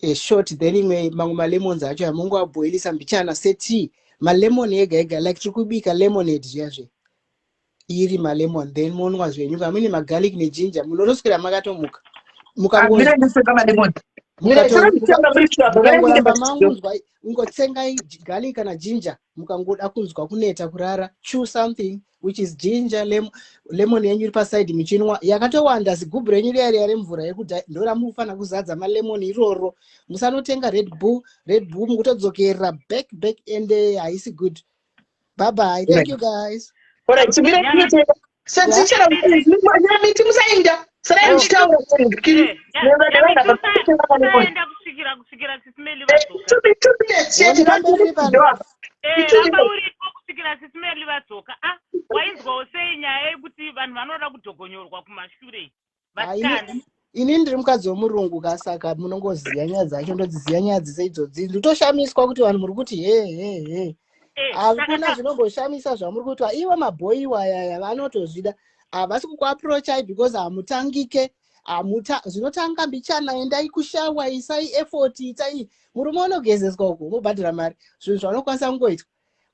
a shot. Then imwe, mamwe malemons acho amungoabhoilisa mbichana setea, malemon ega ega, like tiri kubika lemonade zviya zviya, iri malemon, then monwa zvenyu. Kana muine magarlic neginger, munotoswera makatomuka. Malemon. Mukangoramba mangunzwa, ingotsengai garlic kana ginger. Mukangoda kunzwa kuneta kurara, chew something which is ginger, lemon yenyu iri paside, muchinwa yakatowanda. Zigubhu renyu riya riya remvura yekudhaya ndoramufanira kuzadza malemon iroro. Musanotenga Red Bull. Red Bull mukutodzokerera back back, and haisi good. Bye bye, thank you guys. Alright, satichera Nyamiti, musainda, sarai muchitaura. Usaenda kusvikira Sisimeli vadzoka. Ramba uripo kusvikira Sisimeli vadzoka. Ah, wainzwawo sei nyaya yekuti vanhu vanoda kudhogonyorwa kumashure, vasikana? Ini ndiri mukadzi womurungu ka, saka munongoziva nyaya dzacho, ndodziziva nyaya dzese idzodzi. Nditoshamiswa kuti vanhu muri kuti he he he. Hakuna zvinomboshamisa zvamuri kuitwa. Ivo mabhoyiwa yaya vanotozvida, havasi kukuapproachai because hamutangike. Hamuta zvinotanga mbichana. Endai kushawa, isai effort, itai murume unogezeswa uko, mobhadhara mari, zvinhu zvanokwanisa kungoitwa.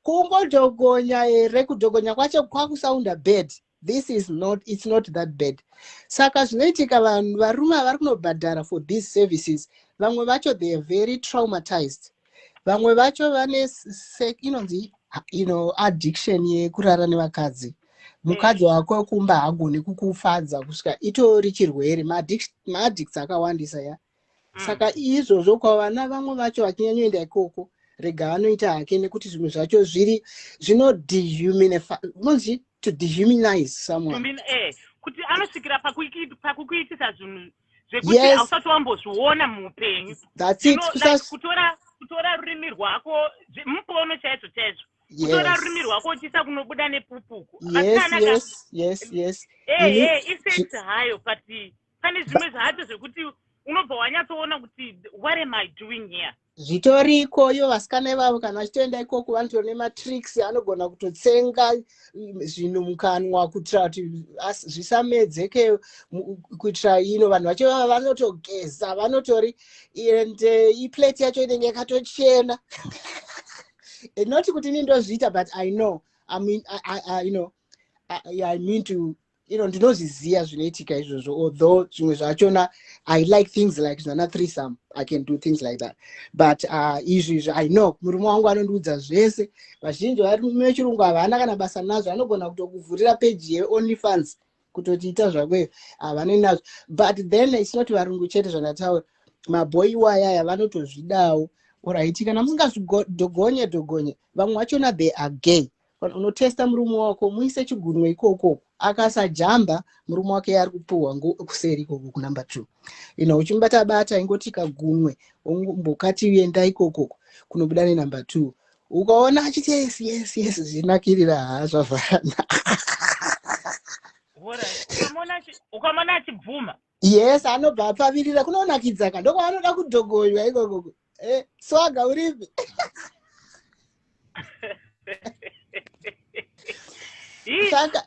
Kungodhogonya here? Kudhogonya kwacho kwakusounda bad. This is not, it's not that bad. Saka zvinoitika, vanhu varume vari kunobhadhara for these services, vamwe vacho they are very traumatized. Vamwe vacho vane inonzi addiction yekurara nevakadzi. Mukadzi wako kumba haagoni kukufadza kusvika itori chirwere. Maaddicts akawandisa ya. Saka izvozvo kwavana vamwe vacho vachinyanyoenda ikoko, rega vanoita hake, nekuti zvimwe zvacho zviri zvinodehumanize, to dehumanize someone. Kuti anosvikira pakukuitisa zvinhu zvekuti hausati wambozviona muupenyu. That's it. Kutora rurimi rwako, mupono chaizvo chaizvo, kutora rurimi rwako uchiisa kunobuda nepupuku. Ehe, isex hayo, but pane zvimwe zvacho zvekuti unobva wanyatsoona kuti what am I doing here? Zvitoriko ivo vasikana ivavo, kana vachitoenda ikoko vanotori nematricks, anogona kutotsenga zvinhu mukanwa kuitira kuti zvisamedzeke, kuitira ino vanhu vacho vava vanotogeza, vanotori and iplate yacho inenge yakatochena. Not kuti ini ndozviita, but I know, I mean, I, you know, I mean to ndinozviziva zvinoitika izvozvo, although zvimwe zvachona I like things like zvana threesome, I can do things like that, but izvi izvi I know murume wangu anondiudza zvese. Vazhinji varume vechirungu havana kana basa nazvo, anogona kutokuvhurira peji yeOnlyFans kutoti ita zvakweyo, havanei nazvo. But then it's not varungu chete zvandataura, mabhoi iwayaya vanotozvidawo. Alright, kana musingazvidhogonye dhogonye, vamwe vachona they are gay. Unotesta murume wako, muise chigunwe ikoko, akasajamba, murume wake ari kupuhwa kuseri ikoko kunumber 2. Uchimubata bata, ingoti kagunwe, mbokati enda ikoko kunobuda nenumber 2. Ukaona achiti yes, yes, yes, zvinakirira, haa, zvavharana. Ukamona achibvuma. Yes, anobva apavirira, kunonakidza ka, ndokwaanoda kudhogonywa ikokoko. Swaga uripi?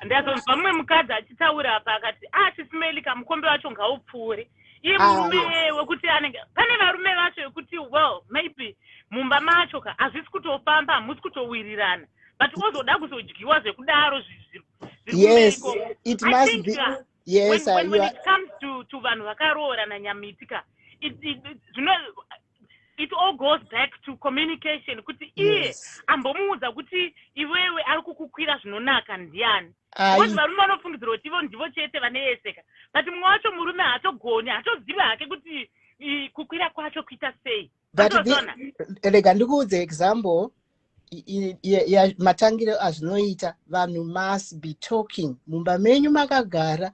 Ndazonzwa mumwe mukadzi achitaura apa akati, ah, Sis Melly, kamukombe wacho ngaupfuure. Iye murume wekuti anenge pane varume vacho vekuti, well, maybe mumba macho ka hazvisi kutofamba, hamusi kutowirirana, but ozoda kuzodyiwa zvekudaro zviri. Yes, it must be, yes. When it comes to vanhu vakaroorana, Nyamiti ka, zvino it all goes back to communication, kuti iye ambomuudza kuti iwewe ari kukukwira zvinonaka ndiani, because varume vanofungidzira kuti ivo ndivo chete vaneyeseka, but mumwe wacho murume haatogoni, haatozivi hake kuti kukwira kwacho kuita sei. But rega ndikuudze example matangiro azvinoita. Vanhu must be talking mumba menyu makagara,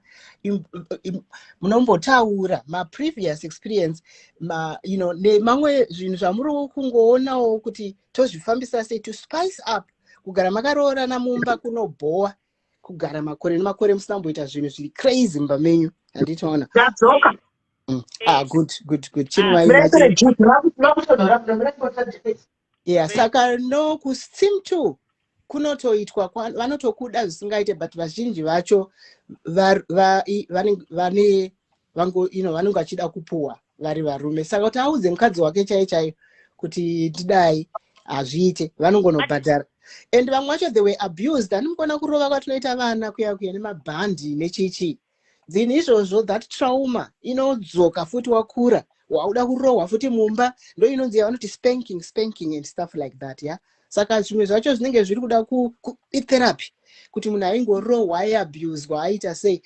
munombotaura maprevious experience ma, you know, nemamwe zvinhu zvamuri kungoonawo kuti tozvifambisa sei to spice up kugara makaroorana mumba. Kunobhowa kugara makore nemakore musina kumboita zvinhu zviri crazy mumba menyu, handitoona? Ndadzoka. Ah, good, good, good. Chinwai. Yeah, saka no, kusteam two kunotoitwa, vanotokuda zvisingaite, but vazhinji vacho vane vango vanenge vachida kupuhwa vari varume. Saka kuti audze mukadzi wake chaiyo chaiyo kuti ndidai, hazviite, vanongonobhadhara. And vamwe vacho, they were abused. Hanimukona kurova kwatinoita vana kuya kuya nemabhandi nechichi dzinhu izvozvo, that trauma inodzoka futi wakura, wauda kurohwa futi mumba. Ndo inonzi yavanoti spanking, spanking and stuff like that, yeah. Saka zvimwe zvacho zvinenge zviri kuda itherapy, kuti munhu aingorohwa, aiabuswa, aita sei,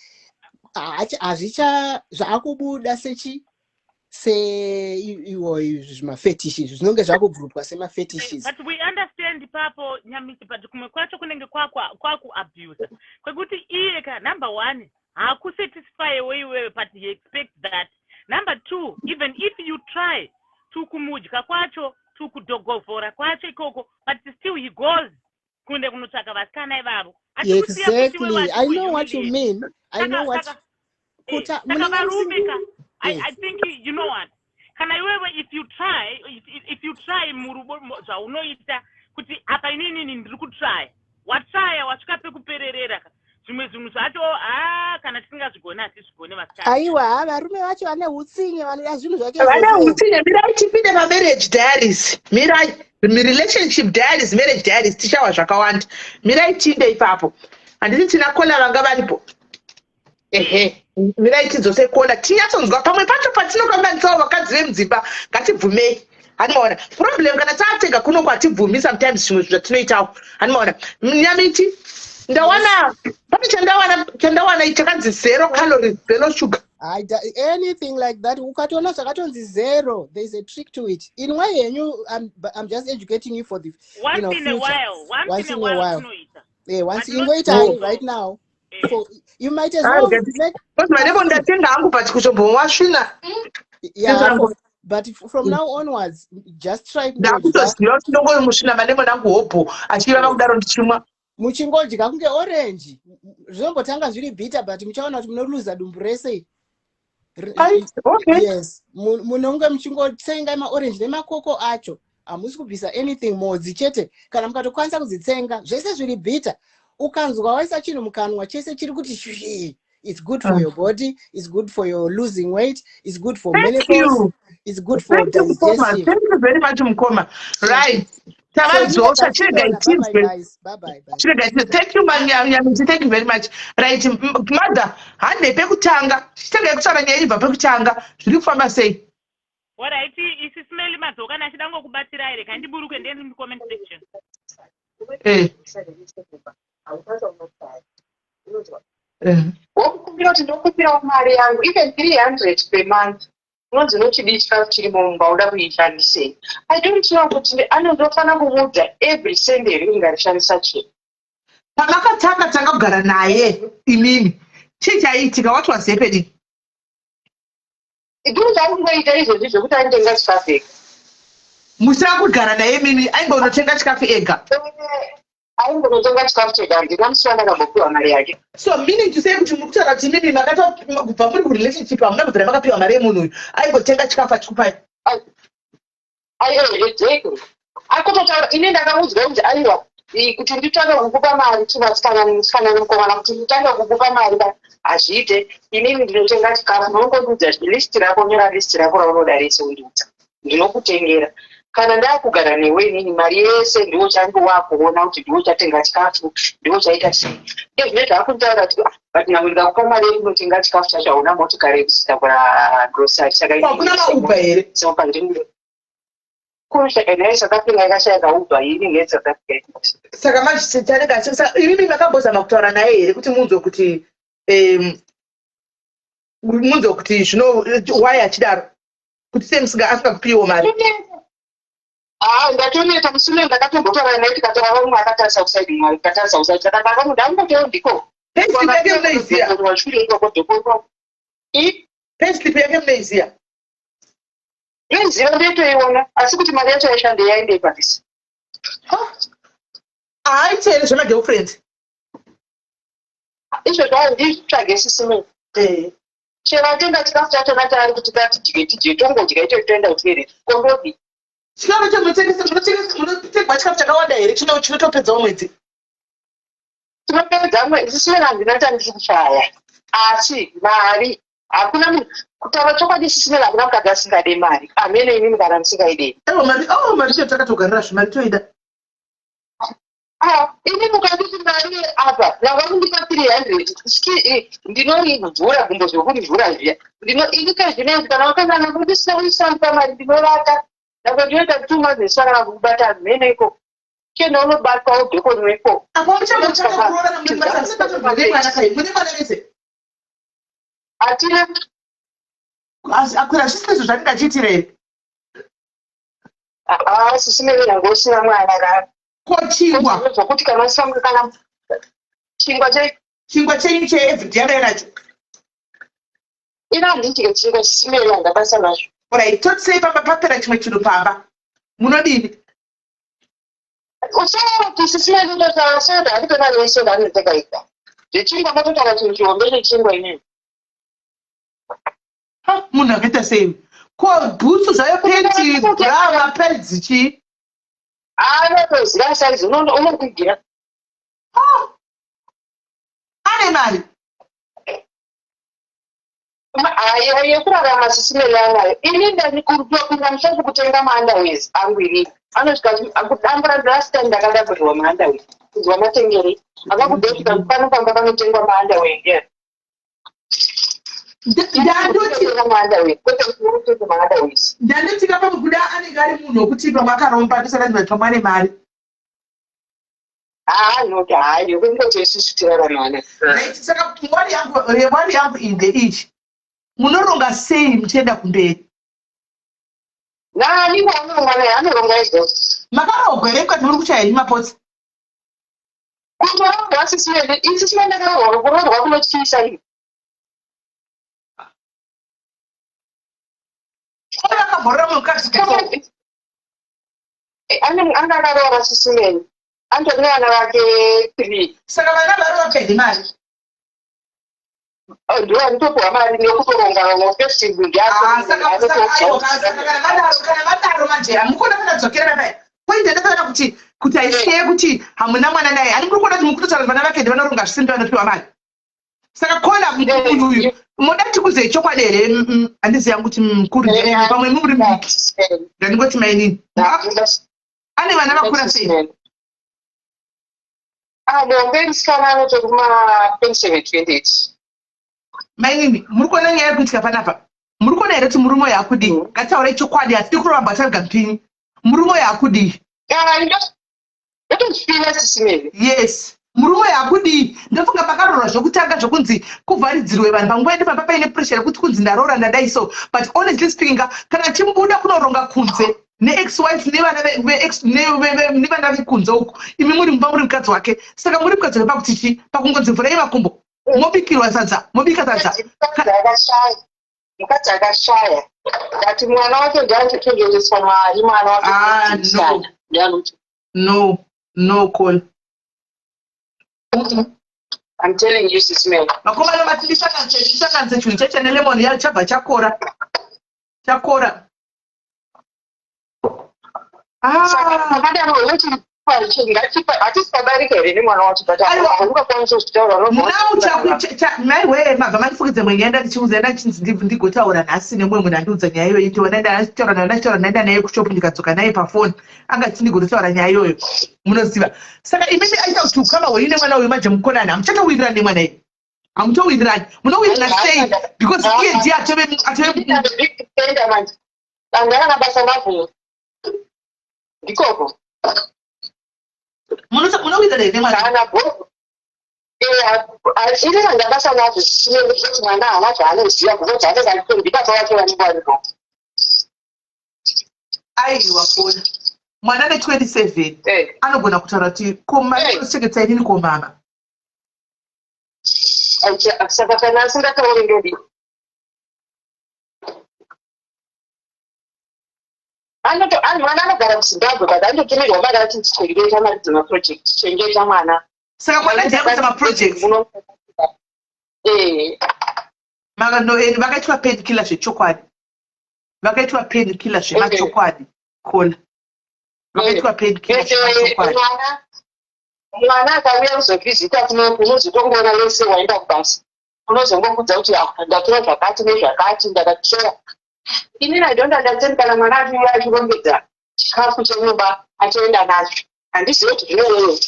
hazvicha zvaakubuda sechi seiwo zvimafetish izvi zvinonge zvakugroupwa semafetishes. But we understand ipapo, Nyamisi, but kumwe kwacho kunenge kwakuabusa, kwekuti iye ka, number one, haakusatisfyewo iwewe, but he expects that. Number two, even if you try to kumudya kwacho, to kudhogovhora kwacho ikoko, but still he goes kunde kunotsvaka vasikana ivavo. Exactly, I know what you mean, I know what Kuta saka varume ka, I think, you know what, kana iwewe if you try murubo zvaunoita kuti apa ininini ndiri kutrya, watrya, wasvika pekupererera ka, zvimwe zvinhu zvacho, ha, kana tisingazvigoni, hatizvigoni, vasikana. Aiwa, ha, varume vacho vane utsinye, vanoda zvinhu zvacho. Vane utsinye. Mirai tipinde mamarriage diaries, mirai, relationship diaries, marriage diaries, tichawa zvakawanda. Mirai tinde ipapo. Handiti tina caller vanga varipo? Ehe, mirai tidzose caller, tinyatsonzwa pamwe pacho patinokanganisawo vakadzi vemudzimba. Ngatibvumei, hanimaona problem kana taatega kuno kwatibvumi sometimes zvimwe zvinhu zvatinoitawo, hanimaona? Nyamiti, ndawana pane chandawana chakanzi zero calories, zero sugar. Anything like that, ukatoona zvakatonzi zero, there is a trick to it. Inwa henyu, I'm just educating you for the Once in a future. while, once Once in a in a while while. tinoita. Yeah, once But not ingoita right now. For you might as well make Because malemon ndatenga hangu, but kutombomwa svina. Yeah, but from now onwards, just try kungodya. Ndakutoziva kuti ndongomusvina malemon angu hobho achivava kudaro, ndichimwa. Muchingodya kunge orange, zvinombotanga zviri bitter, but muchaona kuti munoluza dumbu rese. Ai, okay. Yes, munonge muchingotsenga maorange nemakoko acho, hamusi kubvisa anything, modzi chete. Kana mukatokwanisa kudzitsenga, zvese zviri bitter, ukanzwa waisa chinhu mukanwa, chese chiri kuti shwi. It's good for your body, it's good for your losing weight, it's good for Thank menopause, you. it's good for Thank you, mukoma. digestive. Thank you very much, mukoma. Right, tavadzosa. Chiregai tinzwe. Chiregai tinzwe. Thank you, Manyamiti, thank you very much. Right, mother, hande pekutanga, chitengai kutaura nyaya inobva pekutanga. Zviri kufamba sei? Alright, Sis Melly madzoka, nachida ngokubatsirai, rega ndiburuke ndiende mucomment section. Wokukumbira kuti ndokumbirawo mari yangu, even 300 per month, unonzi unochidii? Chikafu chirimo mumba, uda kuishandisei? I don't know kuti anondofanira kumuudza every cent here kuti ngarishandisa chii. Pamakatanga tanga kugara naye imimi, chii chaiitika? What was happening? Ndiro zvaari kungoita izvozvi zvekuti anitenga chikafu ega. Musina kugara naye mimi, aingonotenga chikafu ega? Aingonotenga chikafu chega, handina musi wandakambopiwa mari yake. So meaning to say kuti muri kutaura kuti mimi makatobva muri kurelationship, hamuna kubvira makapiwa mari yemunhu uyu, aingotenga chikafu achikupai? Aiwa, exactly. Akutotaura, ini ndakaudzwa kuti aiwa, kuti nditange kukupa mari, chivasikana musikana nemukomana, kuti nditange kukupa mari ba hazviite. Inini ndinotenga chikafu, unongondiudza list rako, nyora list rako raunoda rese, undiudza, ndinokutengera. Kana ndakugara newe inini, mari yese ndiwo change wakuona kuti ndiwo chatenga chikafu, ndiwo chaita sei. Ndezvine zvakunditaura kuti, "Ah, but nyange ndikakupa mari yekunotenga chikafu chacho, hauna motikari yekusitakura grocery." Saka Hakuna maUber here? Saka ndini kushaya South Africa, yakashaya kaUber ini ngeSouth Africa. Saka manje chanenge saka imimi makambozama kutaura naye here kuti munzwe kuti zvino why achidaro, kuti sei musinga asingakupiwo mari? Ah, ndatoneta musune. Ndakatombotaura naye, tikataura vamwe, akatarisa kuside mwari, tikatarisa kuside. Saka ndakamuda angotewo ndiko. Payslip yake munoiziya? Washure ikoko dhokoro. Payslip yake munoiziya? Inoziva, ndoitoiona, asi kuti mari yacho yaishande yaendei pabvisa. Haaiti here zvemagirlfriend? Izvozvo handitsvage, sisime. Chero atenga chikafu chachona chaari kuti tatidye, tidye, tongodya icho, toenda kutoilet kondodi. Chikafu cho munotengwa chikafu chakawanda here chinotopedzawo mwedzi? Tinopedza mwedzi, sisime. Handina chandiri kushaya, asi mari hakuna munhu. Kutaura chokwadi, sisime, hakuna mukadzi asingade mari. Amene inini kana ndisingaidei. Aiwa, mari, oh, mari cho takatogarira zvimari, toida. Ah, ini mukanditi mari apa, nanga kundipa 300, ndinorivhura gumbo zvekurivhura zviya. Ini kazvinezvi kana wakangana ndisina kuishandisa mari, ndinovata nanga ndinoita 2 months ndisina kubata mhene iko chienda unobatwa wobhekonwa ikoko. Apo muchambotanga kuroorana mune mwana kai? Mune mwana vese? Hatina. Akwira zvisizvo zvandinge achiitira here? Ah, sisime, nyange usina mwana ka. Ko chingwa? Zvokuti kana usina kana chingwa che Chingwa chenyu cheeveryday yanga nacho? Ina handidye chingwa, sisimeri, handabasa nazvo. Alright, totisei pamba papera chimwe chinhu pamba, munodini? Usaura kuti sisimeri ndotaura soda, handike mari yesoda anotenga ika zvechingwa, mototaura chinhu chihombe chechingwa inini. Ha, munhu akaita sei? Ko bhutsu zvayo, penti, bra, mapads, chii? Anotoziva saizi, unokugira. Ane mari? Ayo yekurarama, sisimeri, anayo. Ini ndakupinda mushopu kutenga maunderwears angu inini, anosvika kudambura. Last time ndakadamburirwa maunderwears, kunzwa matengeri akakudosvika pano pamba panotengwa maunderwear ndiani? Ndandoti Maunderwear, kwete kuti unotenga maunderwears. Ndandoti pamwe kuda anenge ari munhu wekuti pamwe akaromba, ndosaka ndati pamwe ane mari. Haa, noti hayi, kungoti isusu tiraramana. Right, saka worry yangu iyi ndeichi: munoronga sei muchienda kumberi? Nani kwaanoronga naye? Anoronga izvozvo. Makarogwa here mukati muri kuchaya henyu mapotsi? Kutoroorwa, sisime, isisime, ndakaroorwa. Kuroorwa kunotyisa ini. Oi, vakamborora mukadzi before? Anga akaroora, sisimeni, antori nevana vake three. Saka vana vari vapedhi mari? Ndiwo anotopiwa mari nekutoronga mafestival. Ah, saka aiwa, saka kana vadaro manje hamukona kana dzokera naye point. Ndakaona kuti haisiye kuti hamuna mwana naye, hani muri kuona kuti mukutotaura kuti vana vake ndivanoronga zvisindu, vanopiwa mari. Saka kona munhu uyu moda tikuzei chokwadi here? Handizivi yangu kuti mukuru ndiani, pamwe muri mudiki, ndandingoti mainini ane vana vakura sei? Mombe musikana anotori kuma 27 28. Mainini, muri kuona nyaya iri kuitika panapa? Muri kuona here kuti murume uyu akudii? Ngatitaurei chokwadi, hatidi kuramba taviga mupinyi. Murume uyu akudii? Ndotozvifila, sisimeni. Yes, murume uyu akudii? Ndofunga pakarorwa zvokutanga zvokunzi kuvharidzirwe vanhu, panguva yedu pamba paine pressure yekuti kunzi ndaroora, ndadai so. But honestly speaking, kana chimubuda kunoronga kunze neex wife nevana nevana vekunze uku, imi muri mumba muri mukadzi wake. Saka muri mukadzi wake pakuti chi pakungonzi vhurai makumbo, mobikirwa sadza, mobika sadza. Mukadzi akashaya, mukadzi akashaya. But mwana wacho ndiye anotochengeteswa mari, mwana wacho. Ah, no. Ndiye anoti. No, no call. I'm telling you, Sis Mel. Vakomana vati ndisanganise ndisanganise chinhu chacha nelemon ya chabva chakora. Chakora. Saka Ah. pakadaro unoti ngatipa hatisi pabarika here nemwana wacho, but Aiwa. haungakwanisi kuzvitaura unobva Now watotaura. maiwe mabva mandifukidze mwenyaya ndandichiudza ndachinzi ndigotaura nhasi nemumwe munhu andiudza nyaya iyoyo ndiona ndachitaura naye ndachitaura ndaenda naye kushop ndikadzoka naye pafoni anga achiti ndigototaura nyaya iyoyo munoziva. Saka imimi aita kuti ukama hwenyu nemwana uyu manje mukonana, hamuchatowirirani nemwana iyu, hamutowirirani. Munowirirana sei? Because iye ndiye atove atove manje angana mabasa mavhu ndikoko. Munowirirana here nemwana? Kana bho ini ranga basa nazvo zvisinei kuti mwana haana zvaanoziva because anenge achito ndibaba vake vanenge varipo. Aiwa, kona mwana ane 27 anogona kutaura kuti ko mari inochengeta inini, ko mama? Saka kana asingatauri ndodi mwana anogara kuZimbabwe, but anototumirwa mari achiti chengeta mari dzemaproject, chengeta mwana. Saka mwana ndiye akuita maprojects? Eh. Vakaitwa painkiller zvechokwadi, vakaitwa painkiller zvemachokwadi, kola vakaitwa painkiller zvemachokwadi. Mwana akauya kuzovhizita kuno, unozotongoona wese waenda kubasa unozongokudza kuti, "Ah, ndatora zvakati nezvakati, ndakatora." Inini I don't understand kana mwana achiuya achirongedza chikafu chemumba achienda nacho, handizivi kuti zvinorevei.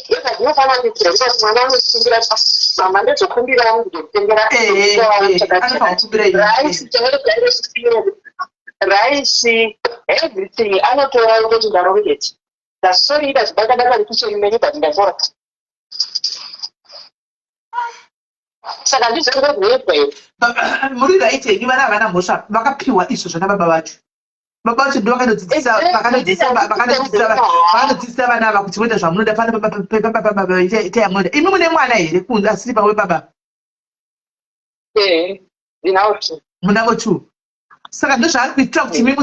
Ega zvinofanira kuitira kuti mwana anokumbira, "Mama, ndozokumbirawo kuzokutengera Anofanira kukumbira ini. Rice, rice, everything." Anotora kuti ndarongedza, ndasori ndazvibata bata mukicheni menyu, but ndatora. Saka ndizvozvoitwa here? Muri right henyu, vana havana mhosva, vakapiwa izvo zvana baba vacho. Baba vacho ndo vakanodzidzisa vana ava kuti voita zvamunoda pano pababa, itai yamunoda. Imi mune mwana here kunze asiri pawe baba? Eh, ndinawo two. Munavo two. Saka ndozvaari kuitira kuti imimi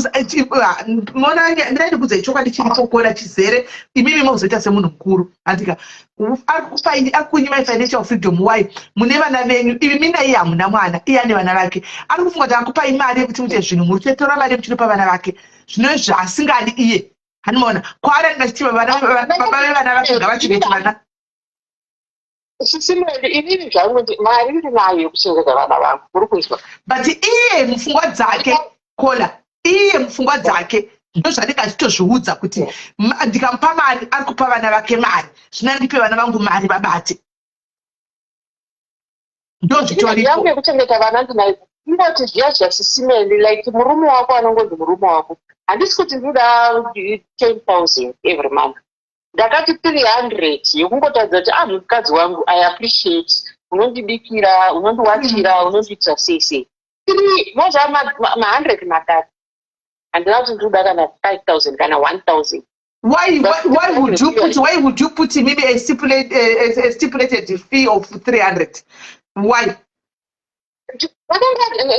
mona ndinandikudzai chokwadi chiripo kona chizere. Imimi mozoita semunhu mukuru, andika ari kunyimai financial freedom. Why? Mune vana venyu imi, mina iye hamuna mwana, iye ane vana vake. Ari kufunga kuti akupai mari yekuti muite zvinhu, muri kutotora mari muchinopa vana vake zvino zvaasingadi iye. Hanimaona kwaari anenge achiti baba vevana vake ngavachengete vana. Sis Meli, inini zvangu mari ndinayo yekuchengeta vana vangu, uri kunzwa? But iye mupfungwa dzake, kola, iye mupfungwa dzake ndozvanenge achitozviudza kuti ndikamupa mari ari kupa vana vake mari, zvino ndipe vana vangu mari vabate, ndozvitoripo. Yangu yekuchengeta vana ndinayo. Ingoti zviya zviya, Sis Meli, like murume wako anongonzi murume wako. Handisi kuti ndinoda 10,000 every month, ndakati 300 yekungotaridza kuti, ah, mukadzi wangu, I appreciate, unondibikira, unondiwachira, unondiitira sei sei. Three moza ma100 matatu, handina kuti ndinoda kana 5000 kana 1000. Why would you put maybe a stipulated fee of 300? Why?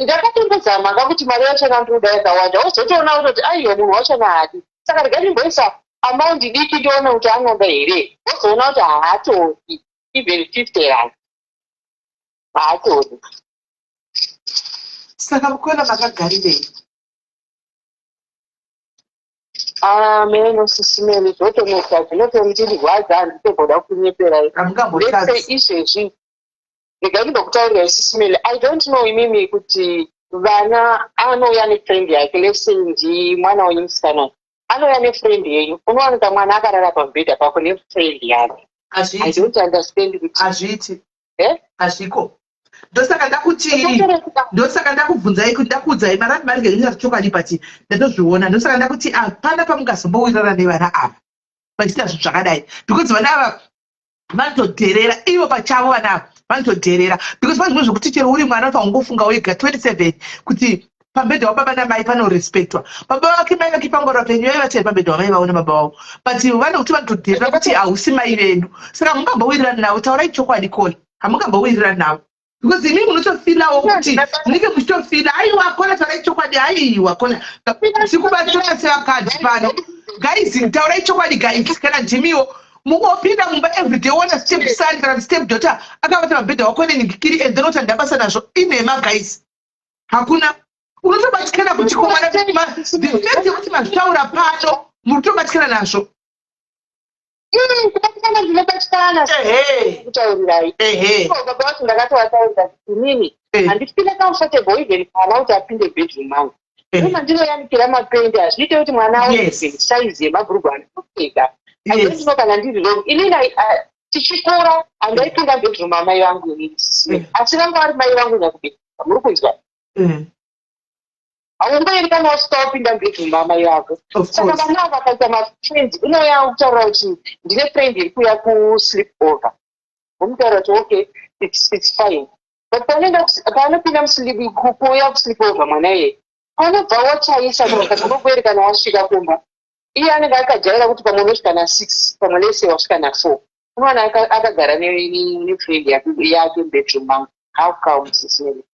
Ndakatombozama kakuti mari yachona ndinoda yakawanda, wozotoona kutoti aiwa, munhu wachona haadi. Saka rega ndimboisa amount diki ndione kuti anoda here. Wozoona kuti haatodi even R50, haatodi. Saka mukona makagarirei? Ameno, Sis Meli, zvotonetsa, zvinotondirwadza, handitomboda kunyeperai. Hamungambotadzi. Izvezvi rega ndimbokutaurirai, Sis Meli, I don't know imimi kuti vana anouya nefriend yake, let's say ndi mwana wenyu musikana anouya nefriend yenyu, unowanika mwana akarara pamubhedha pako nefriend yake. I Hazviiti. don't understand kuti Hazviiti. Eh? Hazviko. Ndosaka ndakubvunzai kuti ndakuudzai mari mari ngenyaya chokwadi, but ndatozviona. Ndosaka ndakuti hapana pamungazombowirirana nevana ava vachiita zvinhu zvakadai, because vana ava vanotodherera ivo pachavo. Vana ava vanotodherera because pane zvimwe zvekuti chero uri mwana paungofunga wega 27 kuti pambedha wababa namai panorespectwa. Baba vake, mai vake pangora penyu vaivatei pambedha wamai vavo nababa vavo, but vanokuti vanotodherera kuti hausi mai vedu. Saka hamungambowirirani navo. Taurai chokwadi, koli, hamungambowirirani navo. Because imi munotofeelawo kuti munenge muchitofeela, aiwa kona, taurai chokwadi, aiwa kona, tikubatsira sevakadzi pano. Guys, taurai chokwadi, guys. Kana ndimiwo, mungopinda mumba everyday, wona step son kana step daughter akavata mabhedha wako nenhingikiri, and then oti handabasa nazvo, inhema, guys. Hakuna unotobatikana kuti komana, the fact yekuti mazvitaura pano, muri kutobatikana nazvo. Kubatikana ndinobatikana. Kutaurirai baba vacho, ndakatovataurira kuti inini handifeele comfortable even mwana kuti apinde bedroom mangu. Ima ndinoyanikira mapendi, hazviite kuti mwana aone even size yemabhurugwa andinopfeka. I don't know kana ndiri wrong. Inini tichikura handaipinda bedroom amai vangu inini, asi vanga vari mai vangu nyakubereka, muri kunzwa? Haungoeri kana wasvika wapinda bedroom amai vako. Saka vana ava vakaita mafriends, unouya kutaura kuti ndine friend iri kuuya kusleep over, vomutaura kuti okay, it's fine, but paanopinda kuuya kusleep over, mwana iye anobva wachaisa kana kana wasvika kumba, iye anenge akajaira kuti pamwe unosvika na6, pamwe lese wasvika na4, unowana akagara nefriend yake mubedroom mangu. How come, Sis Melly?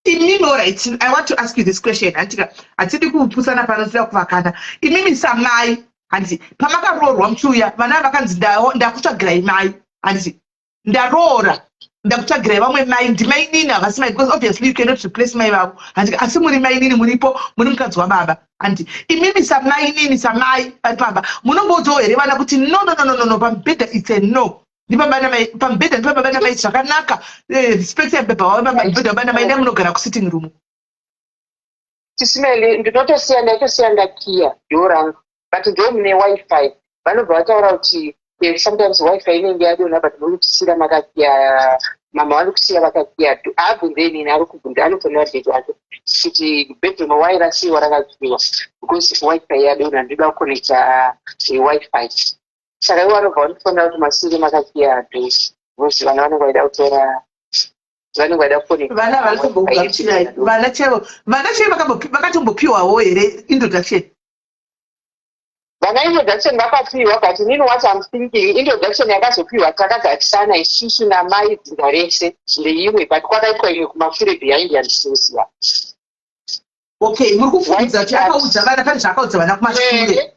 Imimi, alright, I want to ask you this question. Handika hatidi kupusana pano, tida kuvakana. Imimi samai, handiti pamakaroorwa muchiuya, vana vakanzi ndakutsvagirai mai, handiti ndaroora, ndakutsvagirai vamwe mai, ndimainini, havasi mai, because obviously you cannot replace mai vavo, handiti? Asi muri mainini, muripo, muri mukadzi wababa, handiti? Imimi samainini, samai vari pamba, munomboudzawo here vana kuti no, no, no, no, no, no, pamubhedha it's a no, ndibaba namai, pamubhedha ndibaba namai, zvakanaka, respect yababa, mubhedha wababa namai, ndai munogara kusitting room? Sis Melly, ndinotosiya, ndaitosiya ndakiya door rangu, but ndo mune WiFi. Vanobva vataura kuti sometimes WiFi inenge yadonha, but muri kutisira makakiya, mama vari kusiya vakakiya. Haabvunze inini, ari kubvunza, anofonera daddy wake kuti bedroom wairasiyiwa rakakiyiwa because WiFi yadonha, ndoda kuconnecta WiFi. Saka ivo vanobva vandifonera kuti masiri makakiya door because vana vanenge vaida kutora, vanenge vaida kuconnecta. Vana vari kumbokugamuchirai, vana chaivo, vana chaivo vakatombopiwawo here introduction? Vana introduction vakapiwa, but inini what I'm thinking, introduction yakazopiwa takagarisana isusu namai dzinza rese ndeimwe, but kwakaitwa imwe kumashure behind yandisiuziva. Okay, muri kufungidzira kuti akaudza vana, pane zvaakaudza vana kumashure.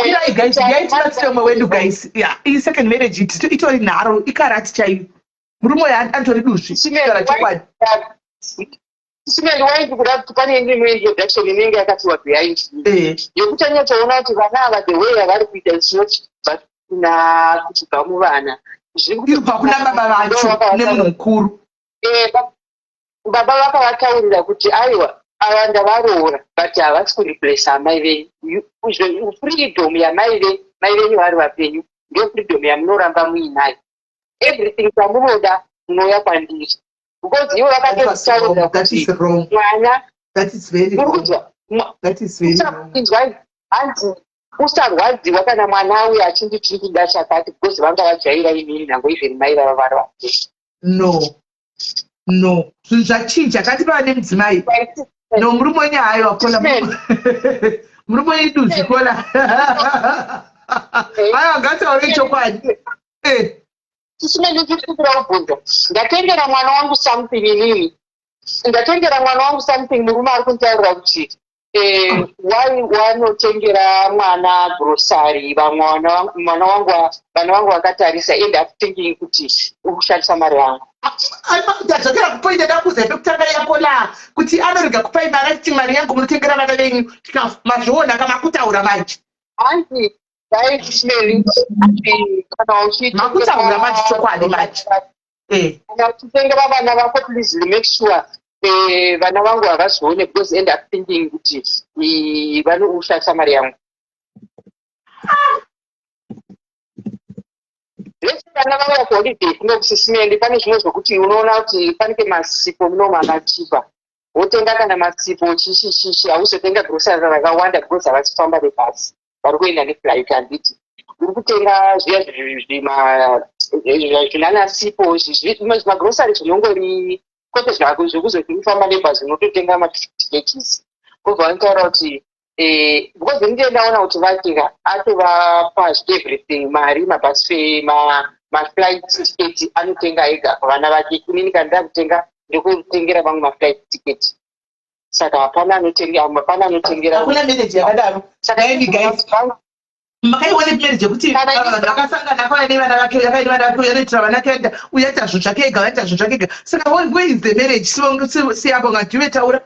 Irai guys, yaitibatsire umwe wedu, guys. Ya, iyi second marriage itori nharo, ikarati chaiyo. Murume uyu anotori duzvi, taura chokwadi. Sis Melly, waindi kuda kuti pane imwe introduction inenge yakapiwa behind yekuti anyatsoona kuti vana ava, the way yavari kuita is not kuna kuchibva muvana. Zviri kubva kuna baba vacho nemunhu mukuru. Baba vakavataurira kuti aiwa, ava ndavaroora, but havasi kureplace amai venyu. Freedom yamai mai venyu vari vapenyu ndio freedom yamunoramba muinayo. Everything chamunoda munouya kwandiri, because ivo vakatotaurira kuti mwana inzwai, hanzi usarwadziwa kana mwana auya achinditi ndida chakati, because vanga vajaira inini nango even mai vava vari vapenyu. No, no, zvinhu zvachinja. Kati pava nemudzimai, no, murume wenyu haiwa kola, murume wenyu duzvi kola, aiwa, ngataure chokwadi. Sis Melly, ndichikumbira kubvunza, ndatengera mwana wangu something inini, ndatengera mwana wangu something, murume ari kunditaurira kuti wai wanotengera mwana grocery, vamwe mwana wangu, vana vangu vakatarisa, end up thinking kuti uri kushandisa mari yangu. Ndadzokera kupoint ndakuza pekutanga yako la kuti anorega kupai mari achiti mari yangu munotengera vana venyu chikafu. Mazviona kamakutaura manje? Hanzi dai, Sis Melly, kana Makutaura manje chokwadi manje. Kana uchitengera vana vako, please make sure vana vangu havazvione, because end up thinking kuti vanoushandisa mari yangu. Vese vana vauya kuholiday kuno, Sis Melly, pane zvimwe zvokuti unoona kuti panenge masipo munomu akachipa, wotenga kana masipo chichichichi, hauzotenga grocery rakawanda because havasi kufamba nebhasi, vari kuenda neflight, handiti? Uri kutenga zviya zvinanasipo, zvimagrocery zvinongori, kwete zvako zvekuzoti ufamba nebhazi, unototenga ma50 kgs. Obva vanotaura kuti because ndinge ndaona kuti vatenga, atovapa everything, mari, mabus fare. Maflight ticket anotenga ega kuvana vake. Inini kana ndida kutenga, ndokutengera vamwe maflight ticket. Saka hapana anotenga, hapana anotengera. Hakuna marriage yakadaro. Saka Naimi guys, makaiona marriage yekuti vanhu vakasangana, akauya nevana vake, akaita vana vake, anoitira vana vake, aita uyu aita zvinhu zvake ega, aita zvinhu zvake ega. Saka where is the marriage? Siyabonga Juve, taura.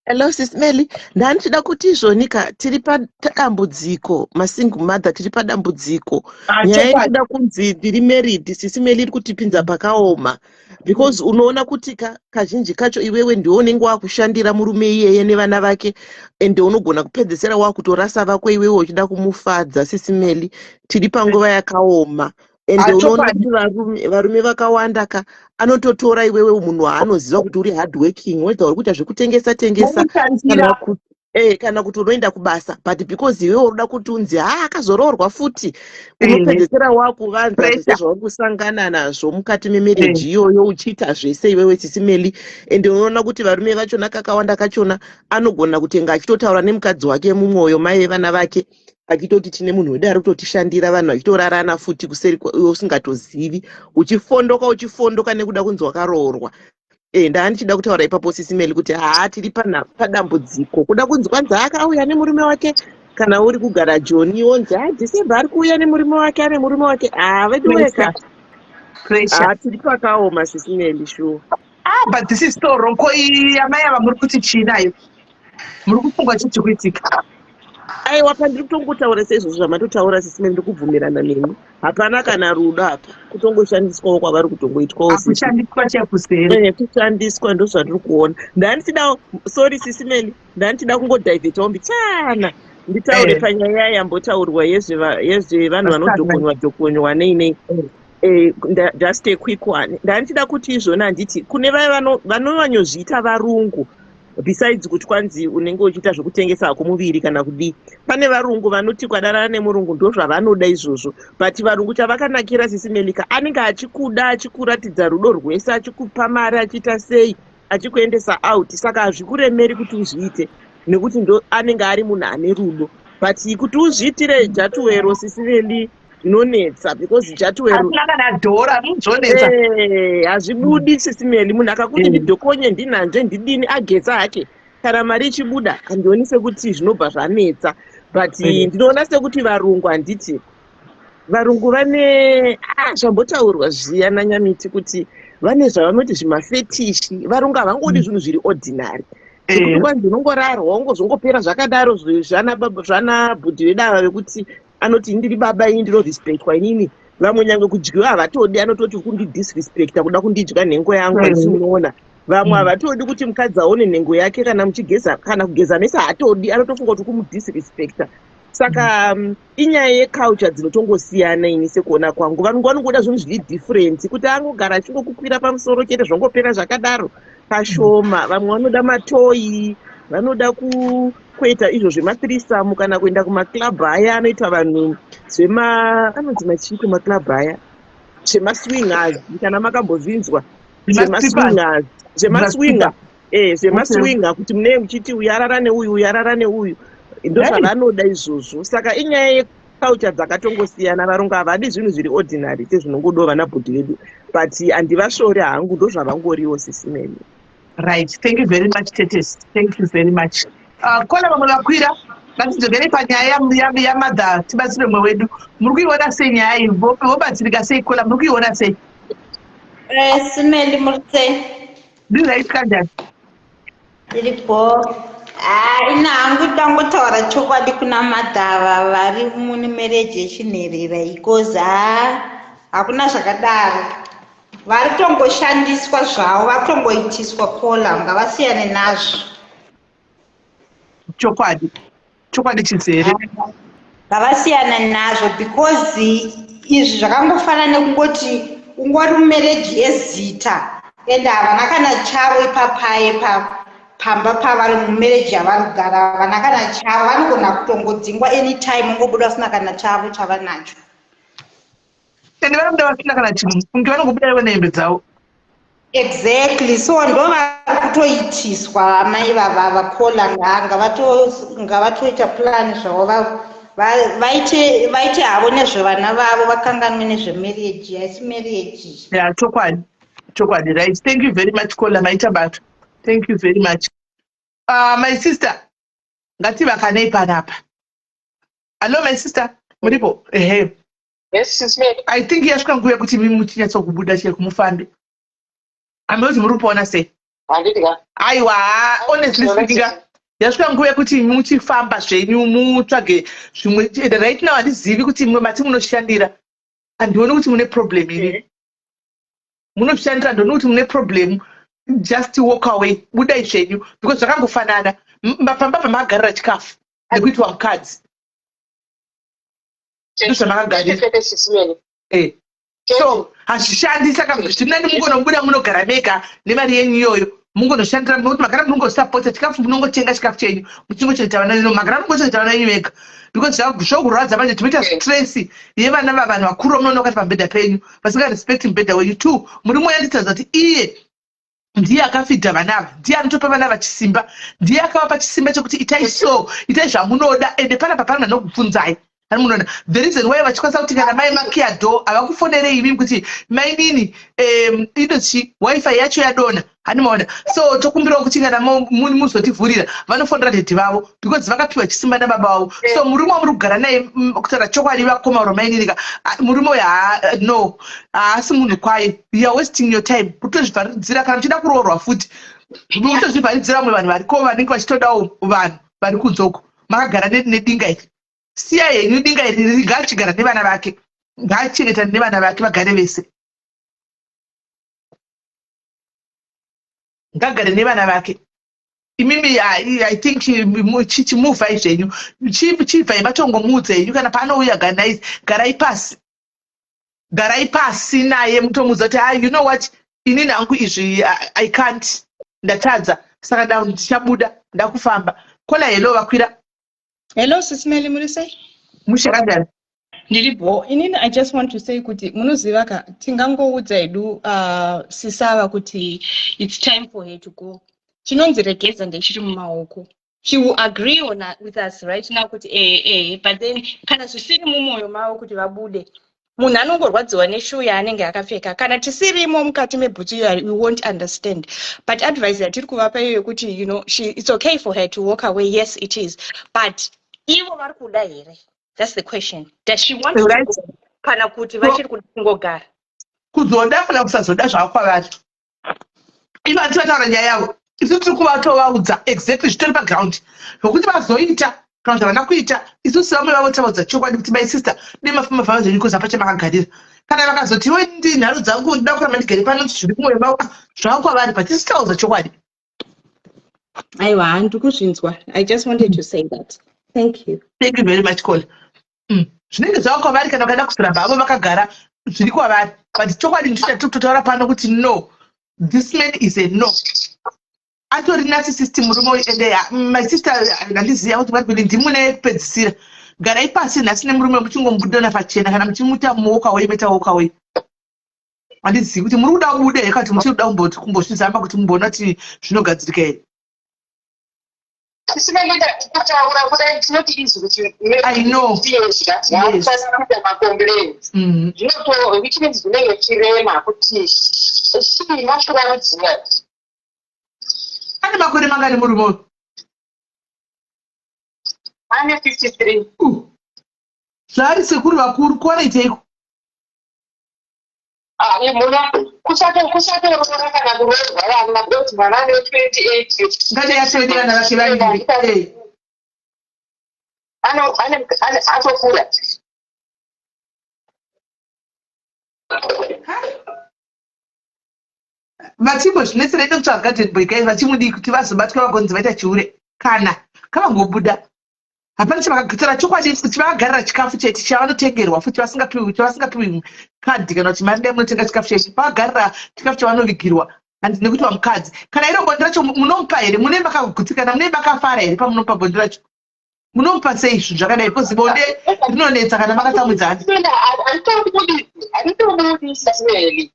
Hello, Sis Melly. Ndandichida kuti izvonika tiri padambudziko, masingle mother tiri padambudziko. Nyaya yekuda kunzi ndiri married, Sis Melly, iri kutipinza pakaoma, because unoona kuti kazhinji kacho iwewe ndiwe unenge wakushandira murume iyeye nevana vake, ende unogona kupedzesera wakutorasa vako iwewe uchida kumufadza. Sis Melly, tiri panguva yakaoma, ende unoona kuti varume vakawanda ka anototora iwewe munhu waanoziva kuti uri hard working, whether uri kuita zvekutengesa tengesa kana kuti unoenda kubasa, but because iwewe unoda kuti unzi ha akazoroorwa futi, unopedzesera wakuvanza zvese zvauri kusangana nazvo mukati memarriage iyoyo, uchiita zvese iwewe, Sis Melly. Ende unoona kuti varume vachona kakawanda kachona anogona kutenga achitotaura nemukadzi wake mumwoyo, mai vevana vake, achitoti tine munhu wedu ari kutotishandira, vanhu vachitorarana futi kuseri, iwe usingatozivi, uchifondoka uchifondoka nekuda kunzi wakaroorwa. Ndaa ndichida kutaura ipapo, Sis Melly, kuti haa, tiri padambudziko kuda kunzi kwanzi akauya nemurume wake. Kana uri kugara Joni, wonzi ha, December ari kuuya nemurume wake, ane murume wake. Haa, veduweka, haa, tiri pakaoma, Sis Melly, sure. Ah, but this is so wrong. Ko iyi amai ava muri kuti chii nayo? Muri kufunga chii kuitika? Aiwa, pandiri kutongotaura seizvozvo zvamatotaura, Sis Melly, ndikubvumirana nemi. Hapana kana rudo apa, kutongoshandiswawo kwavari kutongoitwawo. Kushandiswa chekuseri. Kushandiswa, ndo zvandiri kuona. Ndandichida, sorry, Sis Melly, ndandichida kungodivhetawo mbichana nditaure panyaya yambotaurwa yezvevanhu vanodhokonywa dhokonywa nei nei. Just a quick one. Ndandichida kuti izvona, handiti kune vaya vanonyanyozviita varungu, besides kuti kwanzi unenge uchiita zvekutengesa hako muviri kana kudii, pane varungu vanoti kwadarana nemurungu, ndo zvavanoda izvozvo. But varungu chavakanakira, Sis Melly ka, anenge achikuda, achikuratidza rudo rwese, achikupa mari, achiita sei, achikuendesa out. Saka hazvikuremeri kuti uzviite nekuti ndo anenge ari munhu ane rudo. But kuti uzviitire jatuwero, Sis Melly, zvinonetsa, because jatuwero Asina kana dhora, zvonetsa. Hazvibudi, Sis Melly. Munhu akakuti ndidhokonye, ndinhanzve, ndidini, ageza hake, kana mari ichibuda, handioni sekuti zvinobva zvanetsa. But ndinoona sekuti varungu, handiti varungu vane zvambotaurwa zviya nanyamiti kuti vane zvavanoti zvimafetish. Varungu havangodi zvinhu zviri ordinary, zvekuti kwanzi unongorarwa ungozongopera zvakadaro. Zvana bhudhi vedu ava vekuti anoti ndiri baba, ini ndinorespectwa inini. Vamwe nyange kudyiwa havatodi, anototi kundidisrespecta kuda kundidya nhengo yangu. Handisi munoona vamwe havatodi kuti mukadzi aone nhengo yake kana muchigeza, kana kugeza mese haatodi, anotofunga kuti kumudisrespecta. Saka inyaya yeculture dzinotongosiyana. Ini sekuona kwangu, vanhu vanongoda zvinhu zviri different, kuti angogara achingokukwira pamusoro chete zvongopera zvakadaro kashoma. Vamwe vanoda matoys, vanoda kuita izvo zvemathreesome, kana kuenda kumaclub aya anoita vanhu zvema, anonzi machiiko maclub aya, zvemaswingers, kana makambozvinzwa zvemaswingers, zvemaswinger, zvemaswinger, kuti munee muchiti uyu arara neuyu, uyu arara neuyu, ndo zvavanoda izvozvo. Saka inyaya yeculture dzakatongosiyana. Varungu havadi zvinhu zviri ordinary sezvinongodiwa vana bhudhi vedu, but handivasvori hangu, ndo zvavangoriwo, Sis Melly. Right, thank you very much, tetes, thank you very much. Kona vamwe vakwira, ngatidzokerei panyaya yamadha, tibatsire mumwe wedu. Muri kuiona sei nyaya iyi? Vobatsirika sei? Kola, muri kuiona sei? Sis Melly, muri sei? Ndiright, kanjani? Iripo. Ina hangu dangotaura chokwadi kuna madhava vari mune marriage yechinherera, because ha, hakuna zvakadaro. Vari kutongoshandiswa zvavo, vari kutongoitiswa kola, ngavasiyane nazvo. Chokwadi, chokwadi chizere. Ngavasiyane nazvo, because izvi zvakangofanana nekungoti ungori mumarriage yezita, ende havana kana chavo ipapaye pamba pavari mumarriage yavari kugara. Havana kana chavo, vanogona kutongodzingwa anytime, ungobuda vasina kana chavo chavanacho. Ende vanobuda vasina kana chinhu, kunge vanongobuda ivo nehembe dzavo. Exactly, so ndo vari kutoitiswa amai vava vakola. Ngavatoita plan zvavo. Vaite vaite havo nezvevana vavo vakanganwe nezvemarriage haisi marriage. Ya, chokwadi, chokwadi. Right, thank you very much, caller. Maita basa, thank you very much. My sister, ngativakanei panapa. Hallo, my sister, muripo? Ehe. Yes, Sis Mary. I think yasvika nguva yekuti imi muchinyatsokubuda chero kumufambe. Ambe kuti muri kupaona sei? Handiti ka? Aiwa, honestly speaking, yasvika nguva yekuti imi muchifamba zvenyu, mutsvage zvimwe. And right now handizivi kuti mumwe mati munoshandira, handioni kuti mune problem ini. Munoshandira, handioni kuti mune problem. Just walk away, budai zvenyu, because zvakangofanana. Pamba pamakagarira chikafu nekuitwa mukadzi, ndozvamakagarira. Kwete, Sis Mary. So hazvishandi. Saka zvirinani mungonobuda, munogara mega nemari yenyu iyoyo, mungonoshandira, nokuti magara munongosapota chikafu, munongotenga chikafu chenyu, muchingochengeta vana venyu, magara mungochengeta vana venyu vega, because zvokurwadza manje. Tinoita stress yevana vavanhu vakuru vamunoona vakati pamubhedha penyu, vasingarespecti mubhedha wenyu. Two, murume uyanditaridza kuti iye ndiye akafidha vana ava, ndiye anotopa vana ava chisimba, ndiye akavapa chisimba chekuti itai so, itai zvamunoda. Ende panapa pana nokubvunzai ani munoona the reason why vachikwanisa kuti kana mai makiya door, havakufonerei imimi kuti mainini, inochi WiFi yacho yadona, hani maona? So tokumbirawo kuti kana muzotivhurira. Vanofonera daddy vavo because vakapiwa chisimba nababa vavo. So murume wamuri kugara naye, kutaura chokwadi, vakoma ro mainini ka, murume uyu no, haasi munhu kwaye. You are wasting your time kutozvivharidzira. Kana muchida kuroorwa futi, kutozvivharidzira vamwe vanhu variko vanenge vachitodawo vanhu vari kunzoko. Makagara nedinga iri, siya henyu dinga iri, ngaachigara nevana vake, ngaachengetane nevana vake, vagare vese, ngagare nevana vake. Imimi, I think chimuvhai zvenyu, chibvai matongomuudza henyu kana paanouya. Ganai, garai pasi, garai pasi naye, mutomuudza kuti, ah, you know what, inini hangu izvi I can't, ndatadza, saka ndichabuda, ndakufamba. Caller, hello, vakwira. Hello, Sis Meli, muri sei? Mushe kanjani? Ndiripo. Inini I just want to say kuti munoziva ka, tingangoudza hedu sisava kuti it's time for her to go. Chinonzi regeza ndechiri mumaoko. She will agree with us right now kuti eh, but then kana zvisiri mumwoyo mavo kuti vabude, munhu anongorwadziwa neshoe yaanenge akapfeka. Kana tisirimo mukati mebhutsu iyo, we won't understand. But advice yatiri kuvapa iyo yekuti it's okay for her to walk away, yes it is, but ivo vari kuda here? That's the question. Does she want to go, kana kuti vachiri kuda kungogara? Kuzoda kana kusazoda zvavo kwavari. Ivo handiti vataura nyaya yavo, isu tiri kuvatovaudza exactly zvitori paground zvokuti vazoita kana kuti havana kuita. Isu sevamwe vavo tavaudza chokwadi kuti, my sister, nemafamba famba zvenyu kozi apa chamakagarira. Kana vakazoti iwe ndi nharo dzangu, ndida kuramba ndigere pano, zviri kumwoyo mavo, zvava kwavari, but isu taudza chokwadi. Aiwa, handiri kuzvinzwa. I just wanted to say that. Thank you. Thank you very much, caller. Zvinenge zvava kwavari kana vakada kuzoramba havo vakagara, zviri kwavari, but chokwadi ndicho chatiri kutotaura pano kuti no, this man is a no, atori narcissist murume uyu. Ende my sister, handiziva kuti vari kuti ndimune kupedzisira. Garai pasi nhasi nemurume, muchingomubudana pachena. Kana muchimuta muwalk away, meta walk away. Handizivi kuti muri kuda kubuda here, kana kuti muchiri kuda kumbozvizama kuti mumboona kuti zvinogadzirika here. Tisingangoita kutaura kudai, tinoti izvi kuti I know. Kuita macomplaints zvinoto, which means zvinenge chirema kuti chii mashurarudziva. Ane makore mangani murume uyu? Ane 53. Zvaari sekuru vakuru, kuwanaiteiko? Muna kusatoroora kana kuroorwa vana, because mwana ane 28. Ngati yatoni vana vake vaviri. Atokura. Vachimbozvinetsera ide kutsvaga garden boy guys, vachimudii kuti vazobatwa vagonzi vaita chiure. Kana kavangobuda, hapana chavakagutira chokwadi, kuti vakagarira chikafu chete chavanotengerwa futi, vasingapiwi, chavasingapiwi kadhi kana kuti mari, dai munotenga chikafu chete, vakagarira chikafu chavanovigirwa. Handi nekuti vamukadzi, kana iro bonde racho munomupa here? Mune makagutsikana, mune makafara here pamunomupa bonde racho? Munomupa sei zvinhu zvakadai? Because bonde rinonetsa kana makatsamwidzana. Handitobudi, Sis Meli.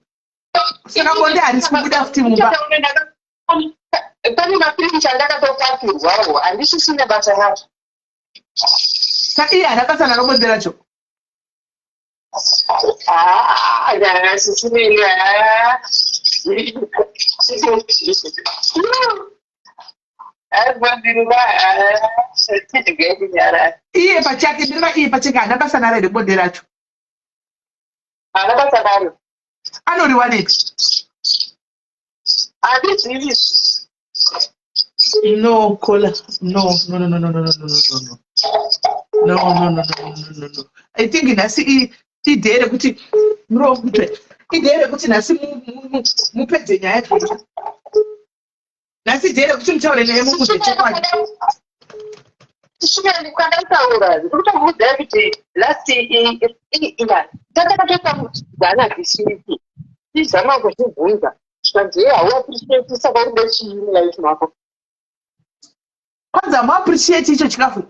Saka bonde harisi kubuda futi mumba? Pane mafirimu chandakatopakirwawo, handisisine basa nazvo. Saka iye haana basa naro bonde racho. Ah, nyaya sisimeli Iye pachake ndireva iye pachake haana basa naro here bonde racho? Haana basa naro. Anoriwanepi? Handizivi. No, Kola. No, no, no, no, no, no, no, no, no, no. No, no, no, no, no, no, no. I think nhasi idee rekuti murombe. Idee rekuti nhasi mupedze nyaya dzenyu. Nhasi idee rekuti mutaure naye mumuudze chokwadi. Tisvike kwandataura ndikutokuudzai kuti last inga tanga tatoita this week tizama kuzvibvunza zvikanzi ye hauappreciate saka uri kuda chii mulife mako. Kwanzi hamuappreciate icho chikafu?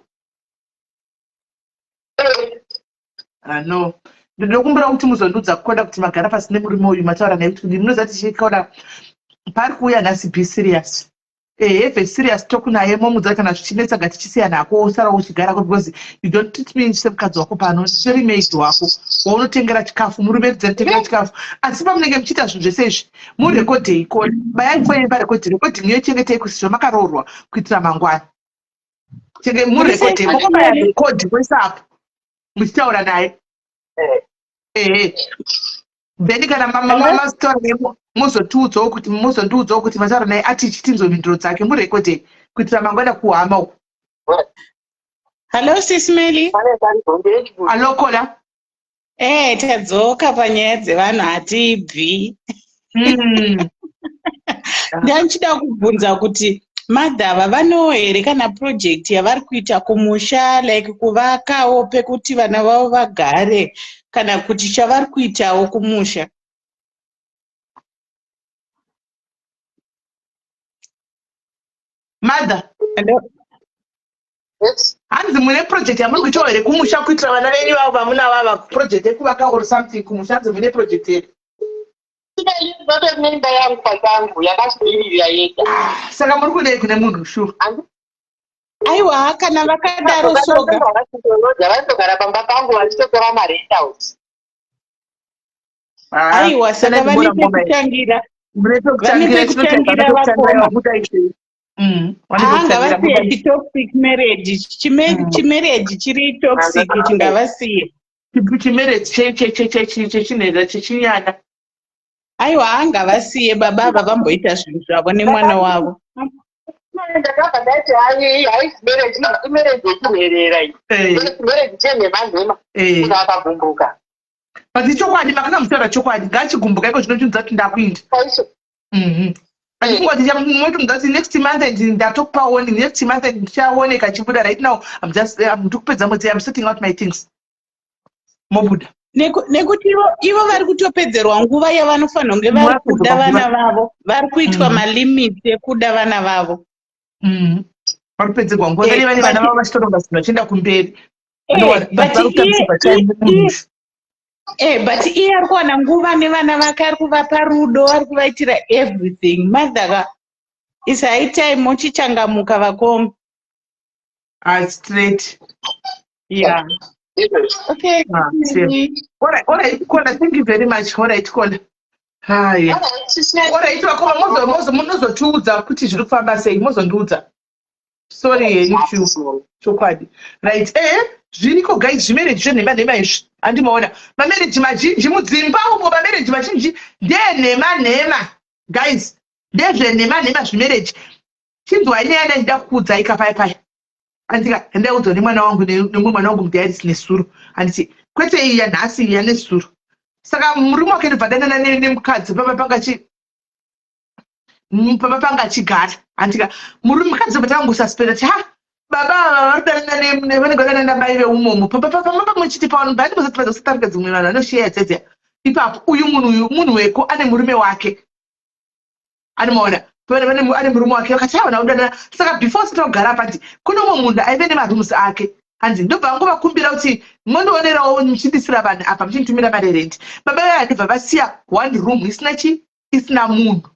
Ah, no. Ndinokumbira kuti muzondiudza kukoda kuti magara pasi nemurume uyu mataura naye kuti munoziva kuti chikoda pari kuuya nhasi be serious. Eh, have a serious talk naye momudza kana zvichinetsa ngatichisiyana hako wosara uchigara ko because you don't treat me semukadzi wako pano nditori maid wako waunotengera chikafu murume kudzanitengera chikafu asi pamunenge muchiita zvinhu zvese izvi murekodhei ko bayai foni parekodhi rekodhi yochengetei kusizvo makaroorwa kuitira mangwana chenge murekodhei mokobaya rekodhi moisa apo muchitaura naye ehe then kana mataura naye mozotiudzawo kuti mozondiudzawo kuti mataura naye ati chitinzwe mhinduro dzake murekodhei kuitira mangwana kuhama uku. Hello Sis Melly. Hello Kola. Eh, tadzoka panyaya dzevanhu hatibvi. Ndanchida kubvunza kuti madhava vanewo here kana project yavari kuita kumusha like kuvakawo pekuti vana vavo vagare kana kuti chavari kuitawo kumusha. Mother. Hello. Yes. Hanzi mune project yamuri kuitawo here kumusha kuitira vana venyu vavo vamuna vava project yekuvaka or something kumusha hanzi mune project here? Ndotori neimba yangu pachangu yakazvimirira yega. Ah, saka muri kudei kune munhu sure? Aiwa kana vakadaro soga. Vanotogara pamba pangu vachitotora marentals. Ah, Aiwa saka vane pekutangira. Vane pekutangira vakoma. Ah, ngavasiye chitoxic marriage. Chimarriage chiri toxic chingavasiye. Chimarriage chechinheza chechinyana. Aiwa ngavasiye baba ava vamboita zvinhu zvavo nemwana wavo. Ndakabva ndati hayi haisi marriage imarriage yechinherera iyi. Marriage chenhema nhema. Munhu akagumbuka. But ichokwadi makanga muchitaura chokwadi ngachigumbuka iko zvino chinhu dzati ndakuinda. Andikungoti motomudza kuti next month and ndatokupa warning next month and ndichaoneka chibuda right now I'm just ndiri kupedza mwedzi I'm sorting out my things. Mobuda. Nekuti ivo vari kutopedzerwa nguva yavanofanira kunge vari kuda vana vavo vari kuitwa malimits ekuda vana vavo. Vari kupedzerwa nguva vane vane vana vavo vachitoronga zvinhu vachienda kumberi. But iye ari kuwana nguva nevana vake ari kuvapa rudo ari kuvaitira everything. Mother ka is high time mochichangamuka vakoma. Straight. Yeah. Okay. All right, all right, Kola, thank you very much. All right, Kola. Hi. All right, vakoma mozo munozotiudza kuti zviri kufamba sei, mozondiudza. Sorry henyu shu. Chokwadi. Right, zviriko guys zvimarriage zvenhema nhema izvi. Andimaona. Mamarriage mazhinji mudzimba umo mamarriage mazhinji ndenhema nhema. Guys, ndezvenhema nhema zvimarriage. Chinzwai nyaya ndandida kukuudzai kapaya paya. Andika ndaudzwa nemwana wangu nemumwe mwana wangu mudiaris nesuro. Handiti kwete iyi yanhasi iyi yanesuro. Saka murume wake ndobva danana nemukadzi pamba panga chi pamba panga achigara. Handika murume mukadzi ndobva tangosuspenda ti ha baba ava vari kudanana vanenge vadanana namai veumomo. Pamba pamba pamwe chete pano bva ndibozoti vaza South Africa dzimwe vanhu vanosheya dzedzeya. Ipapo uyu munhu uyu munhu weko ane murume wake. Anomaona ane murume wake vakati havana kudanana. Saka before sati kugara apa ndi kune umwe munhu aive nemarooms ake. Hanzi ndobva vangovakumbira kuti mondionerawo muchindisira vanhu apa muchinditumira mari rent. Baba vaya ndobva vasiya one room isina chi isina munhu.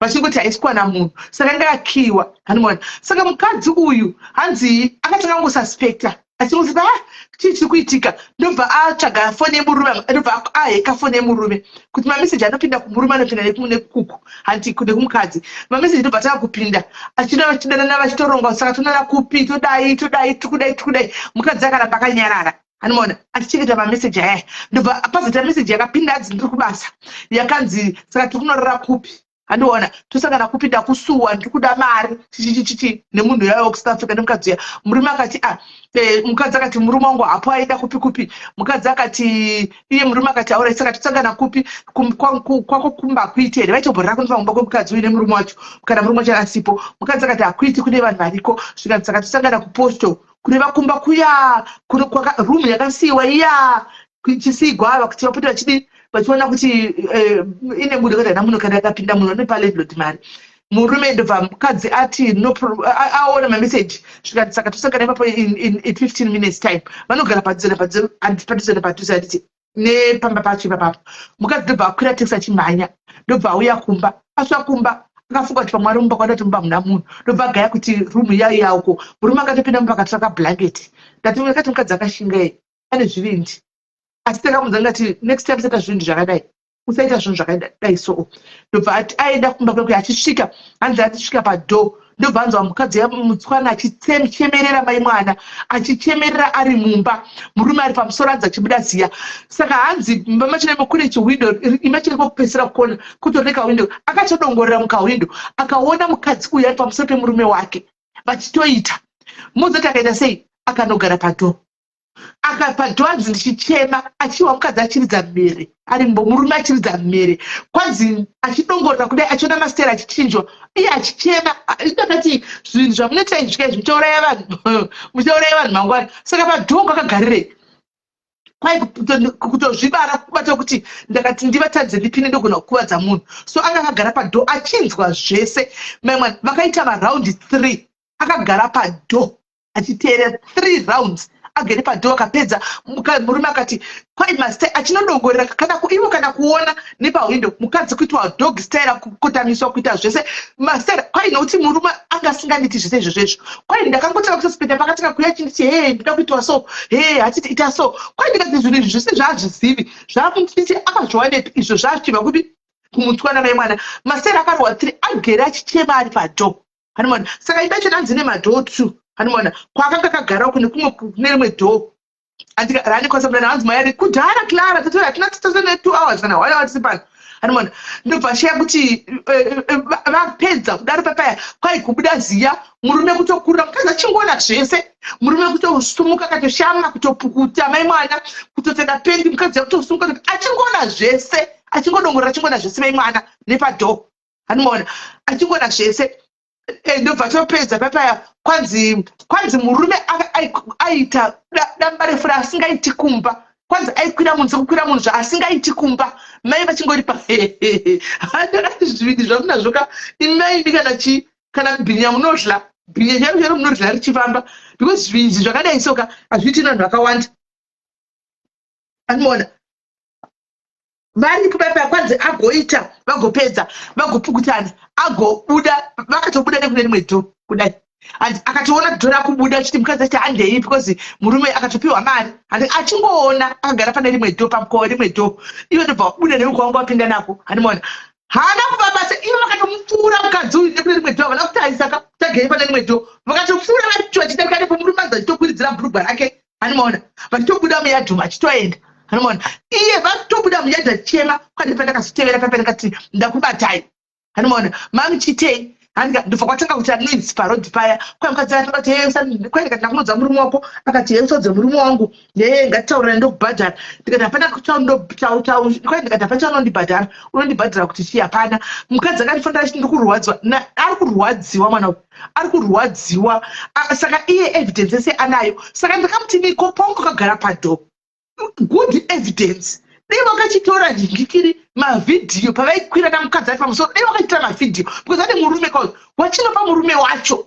Vachingoti haisi kuwana munhu. Saka yanga yakiwa. Anomaona. Saka mukadzi uyu hanzi akatanga kungosuspecta. Achingosati, "Ah, chii chiri kuitika?" Ndobva atsvaga foni yemurume, ndobva aheka foni yemurume kuti mameseji anopinda kumurume anopinda nekukuku, hanti nekumukadzi mameseji. Ndobva tava kupinda achida, vachidanana, vachitoronga, "Saka tonana kupi? Todai, todai, tikudai, tikudai." Mukadzi akaramba akanyarara, anomaona achichengeta mameseji ayaya. Ndobva pazoita meseji yakapinda, adzi, "Ndiri kubasa," yakanzi, "Saka tiri kunorara kupi? Handiona tosangana kupi? Ndakusuwa, ndiri kuda mari," chichichichichi, nemunhu yaiva kuSouth Africa, nemukadzi uya. Murume akati, "A ah," mukadzi akati, "Murume wangu hapo, aenda kupi kupi?" Mukadzi akati, iye murume akati, "Aurai, saka tosangana kupi? Kwako kumba hakuiti here?" Vaitomborera kunofa kumba kwemukadzi uyu nemurume wacho kana murume wacho asipo. Mukadzi akati, "Hakuiti, kune vanhu variko." Zvikanzi, "Saka tosangana kuposto," kureva kumba kuya rumu yakasiyiwa iya ichisigwa ava kuti vapote vachidi vachiona kuti ine munhu kana haina munhu. Kana akapinda munhu, anopa landlord mari. Murume ndobva mukadzi ati no, aona mameseji, zvikati, "Saka tosangana ipapo in 15 minutes time." Vanogara padhuze napadhuze napadhuze, handiti, nepamba pacho ipapapo. Mukadzi ndobva akwira taxi achimhanya, ndobva auya kumba. Asvika kumba, akafunga kuti pamwe ari mumba, kwada kuti mumba muna munhu. Ndobva agaya kuti rumu iya iyauko. Murume akatopinda mumba, akatora kablanketi. Ndati akati mukadzi akashinga, ane zvivindi, asi takamuudza ngati, "Next time usaita zvinhu zvakadai, usaita zvinhu zvakadai." So ndobva ati aenda kumba kwekwe. Achisvika, hanzi achisvika padoor, ndobva anzwa mukadzi mutswana achichemerera mai mwana, achichemerera ari mumba, murume ari pamusoro, hanzi achibuda ziya. Saka hanzi mumba machona kune chiwindo, imba chiri kwokupedzisira kukona, kutori nekawindo. Akatodongorera mukawindo, akaona mukadzi uyu ari pamusoro pemurume wake vachitoita. Muzoti akaita sei? Akanogara padoor. Akapadoor, hanzi ndichichema, achiwa mukadzi achiridza mhere ari murume achiridza mhere. Kwanzi achidongorera kudai, achiona masitera achichinjwa, iye achichema. Ndakati zvinhu zvamunoita izvi kai, muchauraya vanhu, muchauraya vanhu mangwana. Saka padoor kakagarirei? Kwai kutozvibara kubata kuti ndakati ndivatadze ndipinde, ndogona kukuvadza munhu. So anga akagara padoor achinzwa zvese. Maimwana vakaita maraundi 3, akagara padoor achiteerera three rounds, agere padoor. Akapedza, murume akati kwai master achinodongorera kana ivo kana kuona nepahwindo, mukadzi kuitwa dog style, kukotamiswa, kuita zvese master. Kwai nokuti murume anga asinganditi zvese izvozvo izvo. Kwai ndakangotanga kususpecta pakatanga kuya chinditi, "He, ndinoda kuitwa so, he, hatiti ita so." Kwai ndikati zvinhu izvi zvese zvaazvizivi, zvaakunditi akazviwanepi izvo, zvaachibva kupi kumutswana mai mwana? Master akarohwa three, agere achichema ari padoor, hanimona. Saka imba yacho nanzi nemadoor two, hanimona, kwaakanga kagara kune kumwe, kune rimwe door raanekwanisa kudana. Hanzi mayari kudhara Clara tatora, hatina tatone 2 hours kana one hour tisi pano, hanimona. Ndobva shaya kuti vapedza kudaro papaya, kwai kubuda ziya, murume kutokurira mukadzi achingoona zvese. Murume kutosumuka, akatoshama, kutopukuta mai mwana, kutopfeka pendi, mukadzi akutosumuka achingoona zvese, achingodongorera, achingoona zvese mai mwana nepadoor, hanimona, achingoona zvese. Ndobva topedza papaya, kwanzi murume aita damba refu raasingaiti kumba. Kwanzi aikwira munhu sekukwira munhu zvaasingaiti kumba, mai vachingori pa. Ndakati zvivindi zvamunazvo ka imaini, kana chi kana bhinya munodla bhinya chairo chairo, munodla richifamba, because zvivindi zvakadai soka hazviiti vanhu vakawanda, anoona varipo papa. Kwanzi agoita, vagopedza, vagopukutana, agobuda, vakatobuda nekune rimwe door kudai, and akatoona door rakubuda achiti mukadzi achiti handei, because murume akatopiwa mari, handi achingoona akagara pane rimwe door, pamukova rimwe door. Ivo ndobva wabuda neuko wangu wapinda nako, handimaona haana kuvabasa. Ivo vakatomupfuura mukadzi uyu nekune rimwe door, havana kutarisa tagei pane rimwe door, vakatopfuura vachidarika nepo, murume anzi achitokwiridzira bhurugwa rake, handimaona, vachitobuda muyadhi umu achitoenda, handimaona, iye vatobuda muyadhi achichema. Kwandi pandakazotevera papa, ndakati, "Ndakubatai," handimaona, "mamuchitei?" Handika ndobva kwatanga kuita noise parodhi paya. Kwai mukadzi akati, "Kwai," ndikati, "Ndakunodza murume wako." Akati, "He, usaudze murume wangu. Ye, ngatitaurira, ndokubhadhara." Ndikati, "Hapana." Kwai ndikati, "Hapana chaunondibhadhara. Unondibhadhara kuti chii? Hapana." Mukadzi akandifonera achiti, "Ndiri kurwadziwa." Ari kurwadziwa, mwana uyu ari kurwadziwa. Saka iye evidence yese anayo. Saka ndakamuti, "Niko paunga wakagara padoor, good evidence, dai wakachitora nhingikiri mavhidhiyo pavaikwira namukadzi ari pamusoro, dai wakachitora mavhidhiyo, because ane murume kauyu, wachinopa murume wacho."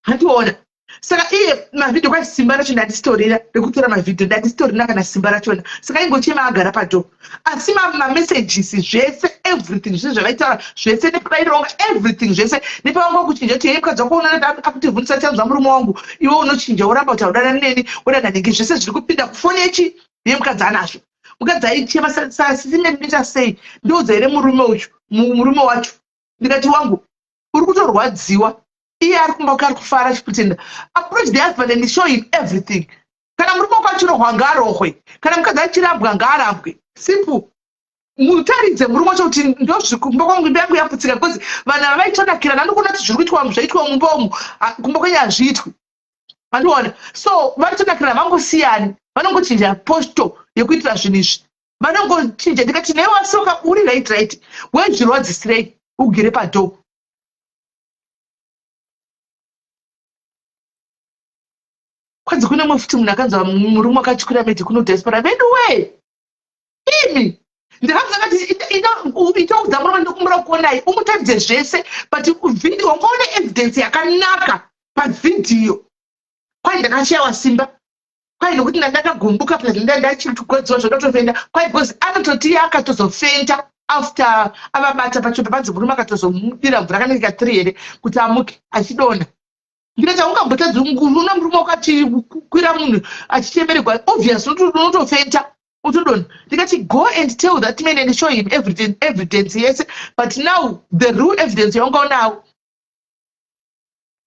Handiona. Saka iye mavhidhiyo kwai simba racho ndandisitorina rekutora mavhidhiyo, ndandisitorina kana simba rachona. Saka ingochema agara padhoo, asi mamessages zvese, everything zvese zvavaitaura zvese nepavaironga everything zvese nepavanga kuchinja kuti hei mukadzi wako unoona akutivhundisa chanzwa murume wangu, iwe unochinja woramba kuti haudana neni wodana nhingi, zvese zviri kupinda kufoni yechi yemukadzi anazvo. Mukadzi aichema sasisimemita sei, ndiudza here murume uyu, murume wacho. Ndikati wangu uri kutorwadziwa, iye ari kumba kwake ari kufara achipretenda. Approach the husband and show him everything. Kana murume wako achirohwa ngaarohwe, kana mukadzi achirambwa ngaarambwe, simple. Mutaridze murume wacho kuti ndozvikumba kwangu, imba yangu yaputsika, because vanhu ava vaitonakirana. Andikuona kuti zviri kuitwa zvaitwa mumba umu, kumba kwenyu hazviitwi, andiona. So varitonakirana, vangosiyani, vanongochinja posto yekuitira zvinhu izvi, vanongochinja. Ndikati newe wasoka uri right right, wezvirwadzisirei ugere padhoo? Kwanzi kune mumwe futi munhu akanzi murume akatyira medi kuno diaspora. Vedu wee imi, ndakamuza kati itoudza murume ndokumbura kuonai umutaridze zvese, but video wangaone evidence yakanaka pavhidhiyo. Kwai ndakashayiwa simba, kwai nokuti ndandakagumbuka, plus ndachigwadziwa zvandotofenda, kwai because anototi iye akatozofenta after avabata pachope. Panzi murume akatozomudira mvura kanenge ka 3 here kuti amuke achidonha. Ndikati haungambotadzi, una murume wako achikwira munhu achichemeregwa, obvious unotofenta utodonha. Ndikati go and tell that man and show him everything, evidence yese. But now the real evidence yaungaonawo,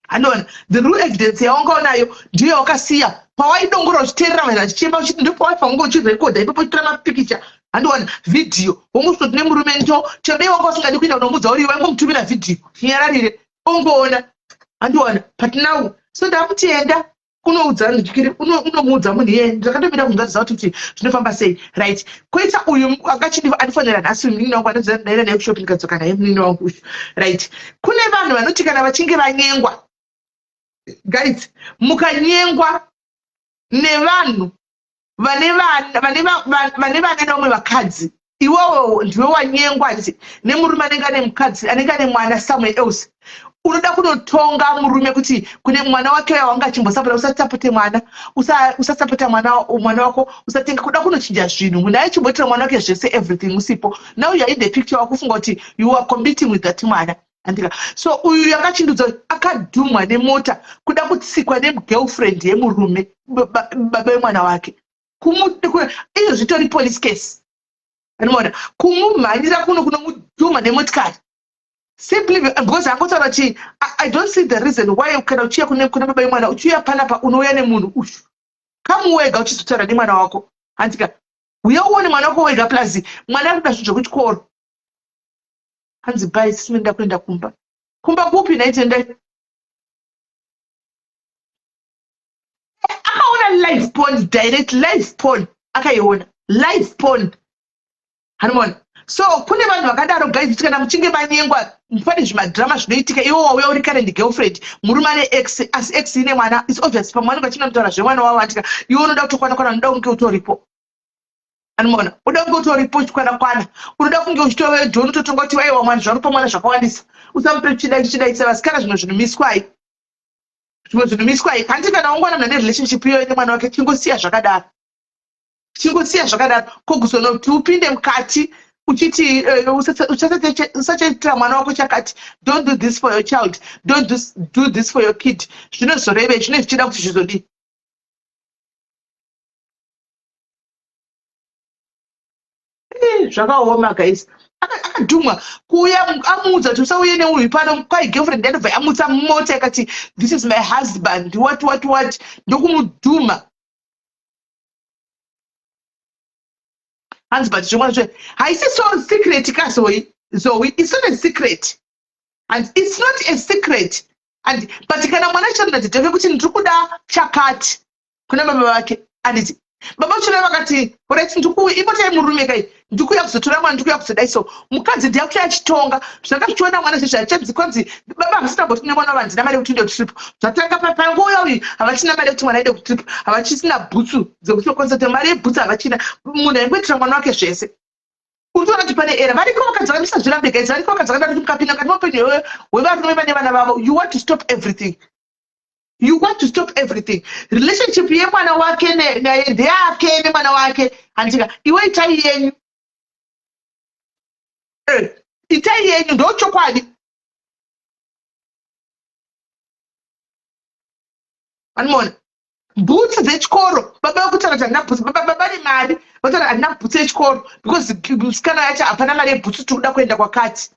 handiona, the real evidence yawangaonayo ndiyo yawakasiya pawaidongora uchiteerera vanhu vachichema, uchiti ndopawaifa unge uchirekodha ipapo, uchitora mapikicha, handiona, vhidhiyo, wongosvoti nemurume ndo chero dei wanga usingadi kuenda unomudza uri waingomutumira vhidhiyo chinyararire ongoona, handiona. But now so ndakutienda unoudza ndikiri unomuudza munhu iyeye. Ndakatomira kunzwa kuti zvinofamba sei, right? Koita uyu akachidi andifonera nhasi, munin'ina wangu anonzi naye kushopi, ndikadzoka naye munin'ina wangu uyu, right? Kune vanhu vanoti kana vachinge vanyengwa, guys, mukanyengwa nevanhu vane vana vane vana nevamwe vakadzi, iwewe ndiwe wanyengwa, handiti, nemurume anenge ane mukadzi, anenge ane mwana somewhere else, unoda kunotonga murume kuti kune mwana wake wanga achimbosapota, usasapote mwana, usasapota mwana, mwana wako usatenga, kuda kunochinja zvinhu. Munhu aichimboitira mwana wake zvese everything usipo, now you are in the picture, wakufunga kuti you are competing with that mwana, andika. So uyu yakachindudza akadhumwa nemota kuda kutsikwa nemugirlfriend yemurume, baba vemwana wake. Izvo zvitori police case, anoona kumumhanyira kuno kunomudhuma nemotikari simply because angotaura kuti I don't see the reason why kana uchiya kune baba vemwana, uchiuya panapa unouya nemunhu uyu, kamu wega uchizotaura nemwana wako, handika. Uya uone mwana wako wega, plus mwana ari kuda zvinhu zvekuchikoro. Hanzi bai sisi, kuenda kumba. Kumba kupi naitendai? Akaona live porn, direct live porn, akaiona live porn, hanimona. So kune vanhu vakadaro guys, kuti kana muchinge manyengwa pane zvimadhirama zvinoitika. Iwe wauya uri current girlfriend, murume ane ex, asi ex ine mwana, it's obvious pamwe vanenge vachinotaura zvemwana wavo, andika. Iwe unoda kutokwana kwana, unoda kunge utoripo, anomaona, unoda kunge utoripo uchikwana kwana, unoda kunge uchitove john, utotonga kuti aiwa mwana zvarupa mwana zvakawandisa, usamupe chidai chidai. Sevasikana zvimwe zvinhu miswai, zvimwe zvinhu miswai. Hanti kana ungoona munhu ane relationship iyoyo nemwana wake, chingosiya zvakadaro, chingosiya zvakadaro. Koguzonoti upinde mukati uchiti usachaitira mwana wako chakati, don't do this for your child, don't do this for your kid, zvinozorevei? Zvinenge zvichida kuti zvizodii? Zvakaoma guys. Akadhumwa kuuya amuudza kuti usauye neuyu pano, kwai girlfriend yatobva yamutsa mota ikati this is my husband, what what what, ndokumudhuma. Hanzi but zvemwana zve haisi so secret ka Zoe, Zoe, it's not a secret and it's not a secret and but kana mwana achitaura nadhedhe kuti ndiri kuda chakati kuna baba vake, anditi baba vachona vakati right, imota yemurume kai, ndikuuya kuzotora mwana, ndikuuya kuzodai. So mukadzi ndiye kuti achitonga zvanga zvichiona mwana zvezvo achanzi kwanzi baba havasina mboti nemwana wavo handina mari yekuti uende kutrip. Zvatanga panguva uyu havachina mari yekuti mwana aende kutrip, havachisina bhutsu dzekuti vakwanisa kuti mari yebhutsu havachina. Munhu aingoitira mwana wake zvese. Uri kutoona kuti pane era variko vakadzi vakamisa zvirambe guys, variko vakadzi vakada kuti mukapinda mukati meupenyu hwevarume vane vana vavo, you want to stop everything. You want to stop everything. Relationship yemwana wake naye ndeyake nemwana wake. Handika iwe itai yenyu. Eh, itai yenyu ndochokwadi. Animoona bhutsu dzechikoro baba vakutaura kuti handina bhutsu baba baba nemari vataura handina bhutsu yechikoro because musikana yacho hapana mari yebhutsu tiri kuda kuenda kwakati.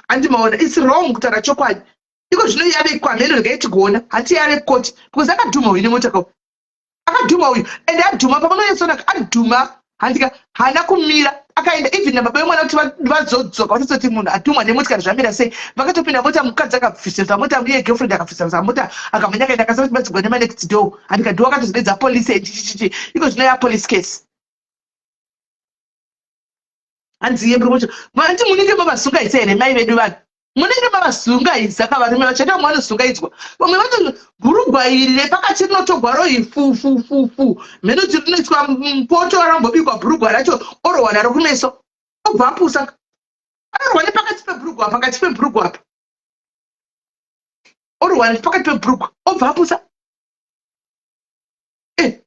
Andimaona its wrong kutaura chokwadi. Iko zvino yave kwamheno regai tigoona hanti yave koti because akadhuma uyu nemota ko akadhuma uyu and adhuma pamunonyatsonaka adhuma handika haana kumira akaenda even nababa vemwana kuti vazodzoka vatozoti munhu adhumwa nemotikari zvamira sei vakatopinda mota mukadzi akabvisisa mota iye girlfriend akabvisisa mota akamhanya akaenda akasati batsigwa nemanext door handika ndiwo akatozodedza police chichichichi iko zvino yapolice case hanzi iye murume wacho hanti munenge mavazungaisa here mai vedu vanhu munenge mavazungaisa ka varume vacho vamwe vanozungaidzwa vamwe vacho bhurugwa iri repakati rinotogwa rohi fu fu fu fu mheno kuti rinoitwa mupoto rambobikwa bhurugwa racho orohwa naro kumeso obva apusa anorohwa nepakati pebhurugwa pakati pebhurugwa apa orohwa nepakati pebhurugwa obva apusa eh.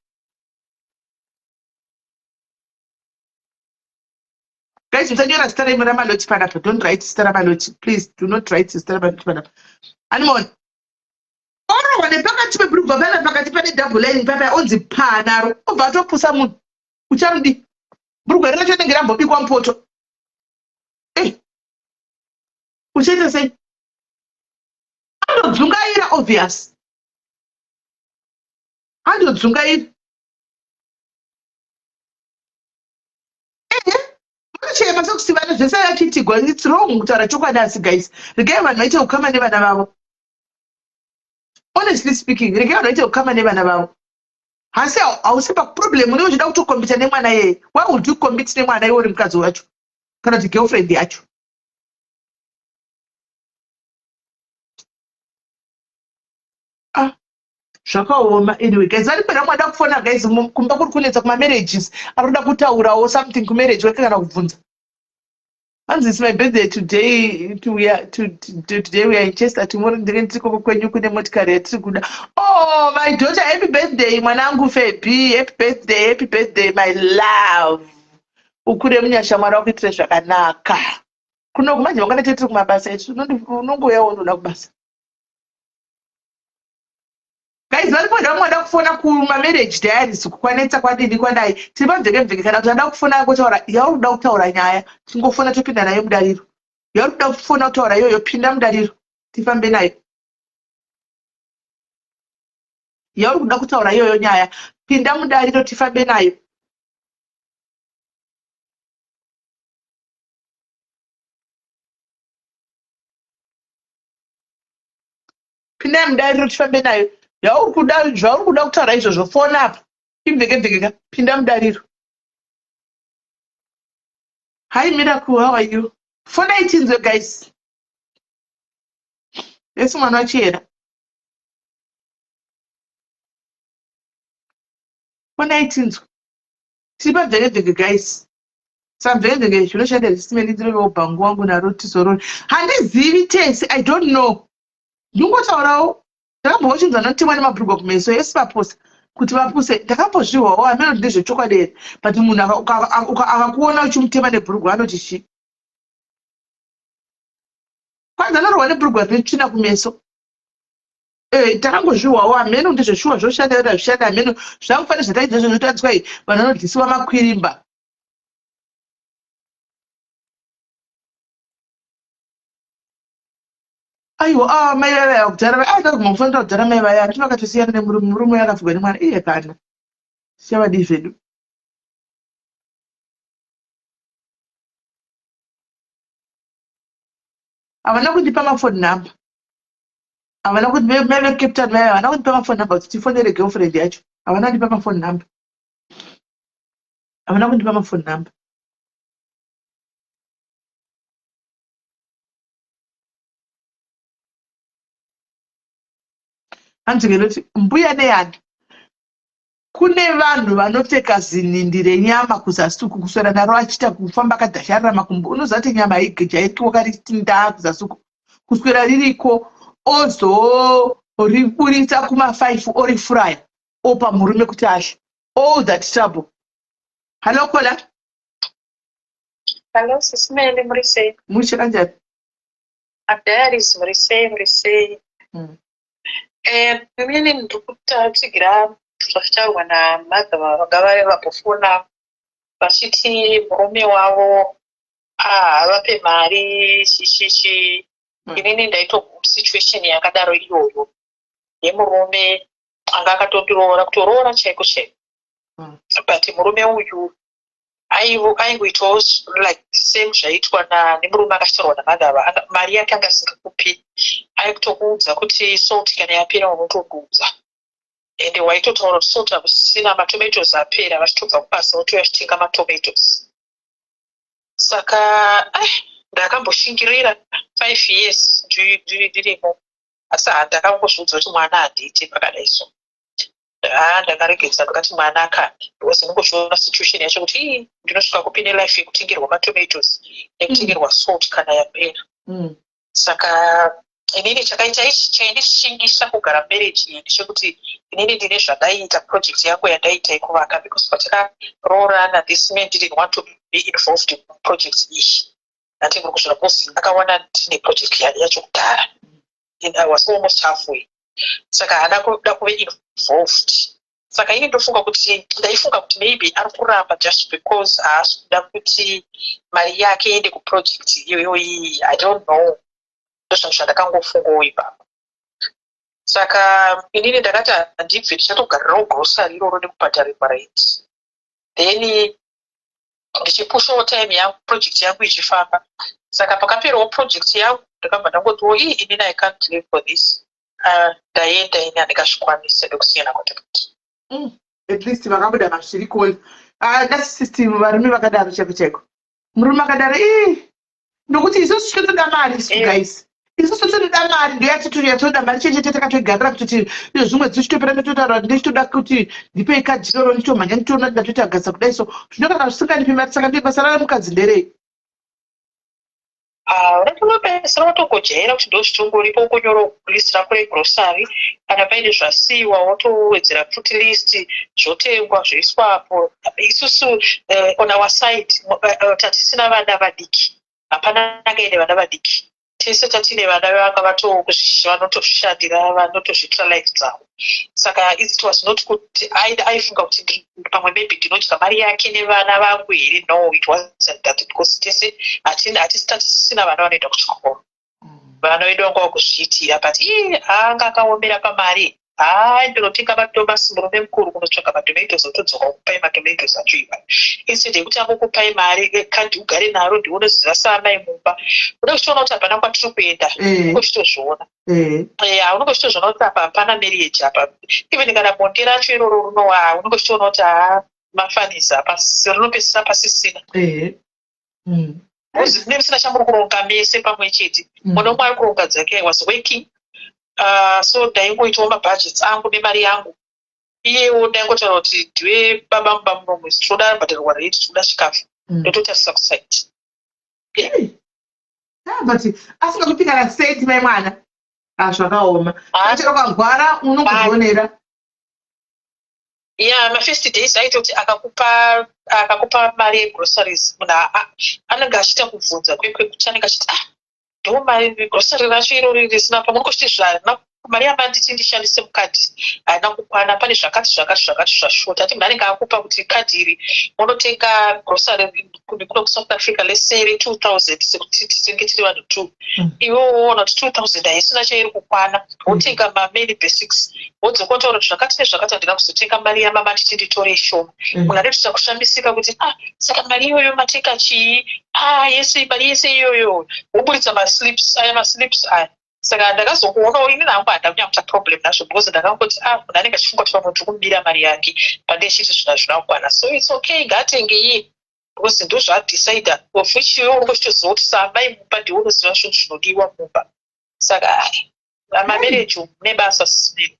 Guys, musanyora zita renyu raMaloti panapa. Don't write zita raMaloti. Please, do not write zita raMaloti panapa. Animon. Orohwa nepakati pebhurugwa pana pakati pane double line papa onzi panaro. Obva atopusa munhu. Uchamudi. Bhurugwa racho rinenge rambobikwa mupoto. Eh. Uchaita sei? Anodzungaira obvious. Anodzungaira. Ehe, vanochema sekusivana zvese achiitigwa. It's wrong kutaura chokwadi asi guys, regai vanhu vaite ukama nevana vavo. Honestly speaking, regai vanhu vaite ukama nevana vavo. Hasi hausi pa problem unenge uchida kutokombita nemwana yeye. Why would you compete nemwana iwe uri mukadzi wacho? Kana kuti girlfriend yacho? Ah. Zvakaoma anyway guys vari pera mwada kufona guys kumba kuri kunetsa kuma marriages ari kuda kutaurawo something kumarriage wake kana kubvunza. Hanzi it's my birthday today to, we are, to, to, today we are in Chester tomorrow ndinenge ndiri koko kwenyu kune motikari yatiri kuda. Oh my daughter happy birthday mwanangu Febi happy birthday happy birthday my love. Ukure munyasha Mwari wakuitire zvakanaka. Kuno manje mangwana tiri kumabasa esu unongouya wonoda kubasa. Guys varipo here vamwe vada kufona kuma marriage diaries uku kwanetsa kwadini kwadai tiri pamveke mveke kana kuti vada kufona kutaura yauri kuda kutaura nyaya tingofona topinda nayo mudariro yauri kuda kufona kutaura iyoyo pinda mudariro tifambe nayo yauri kuda kutaura iyoyo nyaya pinda mudariro tifambe nayo Pindai mudariro tifambe nayo. Yauri kuda zvauri kuda kutaura izvozvo fona apa. Imveke mveke ka. Pinda mudariro. Hi Miracle, how are you? Fona itinzwe guys. Yesu mwana wachiyera. Fona itinzwe. Tiri pamveke mveke guys. Samveke mveke zvinoshanda zvisimeni ndirovewo bhangu wangu naro tizorore. Handizivi tese, I don't know. Ndingotaurawo ndakambochinzwa notimwa nemabhurugwa kumeso yes vapusa kuti vapuse ndakambozvihwawo hameno kuti ndezvechokwadi here but munhu akakuona uchimutema nebhurugwa anoti chii kwanzi anorohwa nebhurugwa rine tsvina kumeso eh, takangozvihwawo hameno ndezveshuwa zvoshanda here hazvishanda hameno zvakufanira zvataita izvozvo zvotanzwa i vanhu vanodyisiwa makwirimba Aiwa ah mai vaya vaya kudhara vaya ah ndakaguma kufanira kudhara mai vaya ati vakatosiyana nemurume murume uya akafigwa nemwana iye kana tichavadii zvedu havana kundipa mafoni number havana kuti mai vecape town vaya havana kundipa mafoni number kuti tifonere girlfriend yacho havana kundipa mafoni number havana kundipa mafoni number Hanzi ngenoti mbuya neyani kune vanhu vanopfeka zinhindi renyama kuzasi uku kuswera naro achiita kufamba akadhasharira makumbo unoziva kuti nyama haijairiki wakariti ndaa kuzasi uku kuswera ririko Ozoriburitsa kuma5, orifuraya, opa murume kuti adye. All that trouble. Hallo, caller. Hello, Sis Melly, muri sei? Mushe, kanjani? Diaries, muri sei, muri sei? Inini ndiri kutatsigira zvachitaurwa namadha vanga vari vambofona vachiti murume wavo havape mari chichichi. Inini ndaito situation yakadaro iyoyo yemurume anga akatondiroora, kutoroora chaiko chaiko, but murume uyu aingoitawo like same zvaiitwa nemurume akachitaurwa namadhava. Mari yake anga asingakupi, aikutokuudza kuti salt kana yapera unotondiudza, ende waitotaura kuti salt hakusisina, matomatoes apera, vachitobva kubasa votouya vachitenga matomatoes. Saka ndakamboshingirira 5 years ndirimo, asi handakangozviudza kuti mwana handiiti pakadai. So ha, ndakaregedza, ndakati mwana kani, because ndingochiona situation yacho kuti ii, ndinosvika kupi nelife yekutengerwa matomatoes nekutengerwa salt kana yapera? Saka inini chakaita ichi chaindishingisa kugara marriage iyi ndechekuti inini ndine zvandaiita, project yangu yandaiita yekuvaka, because patakaroorana this man didn't want to be involved in project iyi. Ndati muri kuzvira, because akawana ndine project yacho kudhara and I was almost halfway, saka haana kuda kuve involved. Saka ini ndofunga kuti, ndaifunga kuti maybe ari kuramba just because haasi kuda kuti mari yake iende kuproject iyoyo iyi. I don't know, ndozvinhu zvandakangofungawo ipapo. Saka inini ndakati handibve, ndichatogarirawo grocery iroro nekubhadharirwa rent, then ndichipushawo time yangu, project yangu ichifamba. Saka pakaperawo project yangu, ndakabva ndangotiwo ii, inini I can't live for this. Ndaenda ini, handingazvikwanisi, ndokusiyana kwatakaita. At least vakabuda masvirikoli. Ah, that system, varume vakadaro chaiko chaiko, murume akadaro ii, nokuti isusu tinotoda mari isu. Guys, isusu tinotoda mari, ndoyatitoda, yatoda mari chete. Takatoigarira kutoti izvo zvimwe dzichitopera, ndototaura kuti ndichitoda kuti ndipei kadhi iroro, nditomhanya, nditoona ndatoita gasa kudai. So zvino kana zvisingandipi mari, saka ndiye basa ramukadzi nderei? Unotongopedzisira watongojaira kuti ndozvitongoripo, ukonyora list rako regrocery, kana paine zvasiyiwa wotowedzera futi list, zvotengwa, zvoiswapo. Isusu on our side tatisina vana vadiki, hapana angaine vana vadiki. Tese tatine vana vanga vanotozvishandira, vanotozviitira life dzavo. Saka it was not kuti aifunga kuti pamwe maybe ndinodya mari yake nevana vangu here. No, it wasn't that, because tese hatisi tatisina vana vanoenda kuchikoro, vana vedu vanga vakuzviitira. But ii, anga akaomera pamari. Hai, ndinotenga madomasi, murume mukuru, kunotsvaga matomatoes, otodzoka kupai matomatoes acho iwa, instead yekuti angokupai mari, kandi ugare naro, ndiunoziva saamai mumba uda kuchiona kuti hapana kwatiri kuenda. Unenge uchitozviona. Unenge uchitozviona kuti apa hapana marriage apa. Even kana bonde racho iroro rinowa, unenge uchitoona kuti haa, mafanisa apa rinopedzisira pasisina. Mune musina chamuri kuronga mese pamwe chete. Mwana umwe ari kuronga dzake. I was working, so ndaingoitawo mabudgets angu nemari yangu. Iyewo ndaingotaura kuti ndiwe baba mumba muno mwedzi, tinoda bhadharwa rent, tinoda chikafu, ndototarisa kusaiti. Ah, but asingakupi kana senti mai mwana, ah, zvakaoma. Chero ukagwara unongozvionera. Ya, mafirst days aitoti akakupa mari yegroceries, munhu anenge achiita kubvunza kwekuti anenge achiti, "Ah, ndo mari grocery racho irori risina pamwe." Unenge uchiti zvarina mari yamanditi ndishandise mukadhi haina kukwana, pane zvakati zvakati zvakati zvashota. Ati munhu anenge akupa kuti kadhi iri munotenga grocery kuno kuSouth Africa, let's say re2000, sekuti tinenge tiri vanhu two. Iwe woona kuti 2000 haisina chairi kukwana, wotenga mamain basics, wodzoka wotaura kuti zvakati nezvakati handina kuzotenga, mari yamama nditi nditore shoma. Munhu anotoita kushamisika kuti, "Ah, saka mari iyoyo matenga chii?" "Ah, yese mari yese iyoyo." Woburitsa maslips aya, maslips aya. Saka ndakazongoonawo ini hangu handina kunyanya kuita problem nazvo, because ndakangoti, ah, munhu anenge achifunga kuti pamwe ndiri kumubira mari yake pandechiti zvinhu hazvina kukwana, so it's okay, ngaatenge iye, because ndo zvaadecida, of which iwe unenge uchitoziva kuti saamai mumba ndiwe unoziva zvinhu zvinodiwa mumba. Saka ai, mamarriage mune basa, sisinei,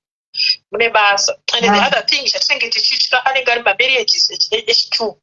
mune basa. And the other thing chatinenge tichitya, anenge ari mamarriages echi2.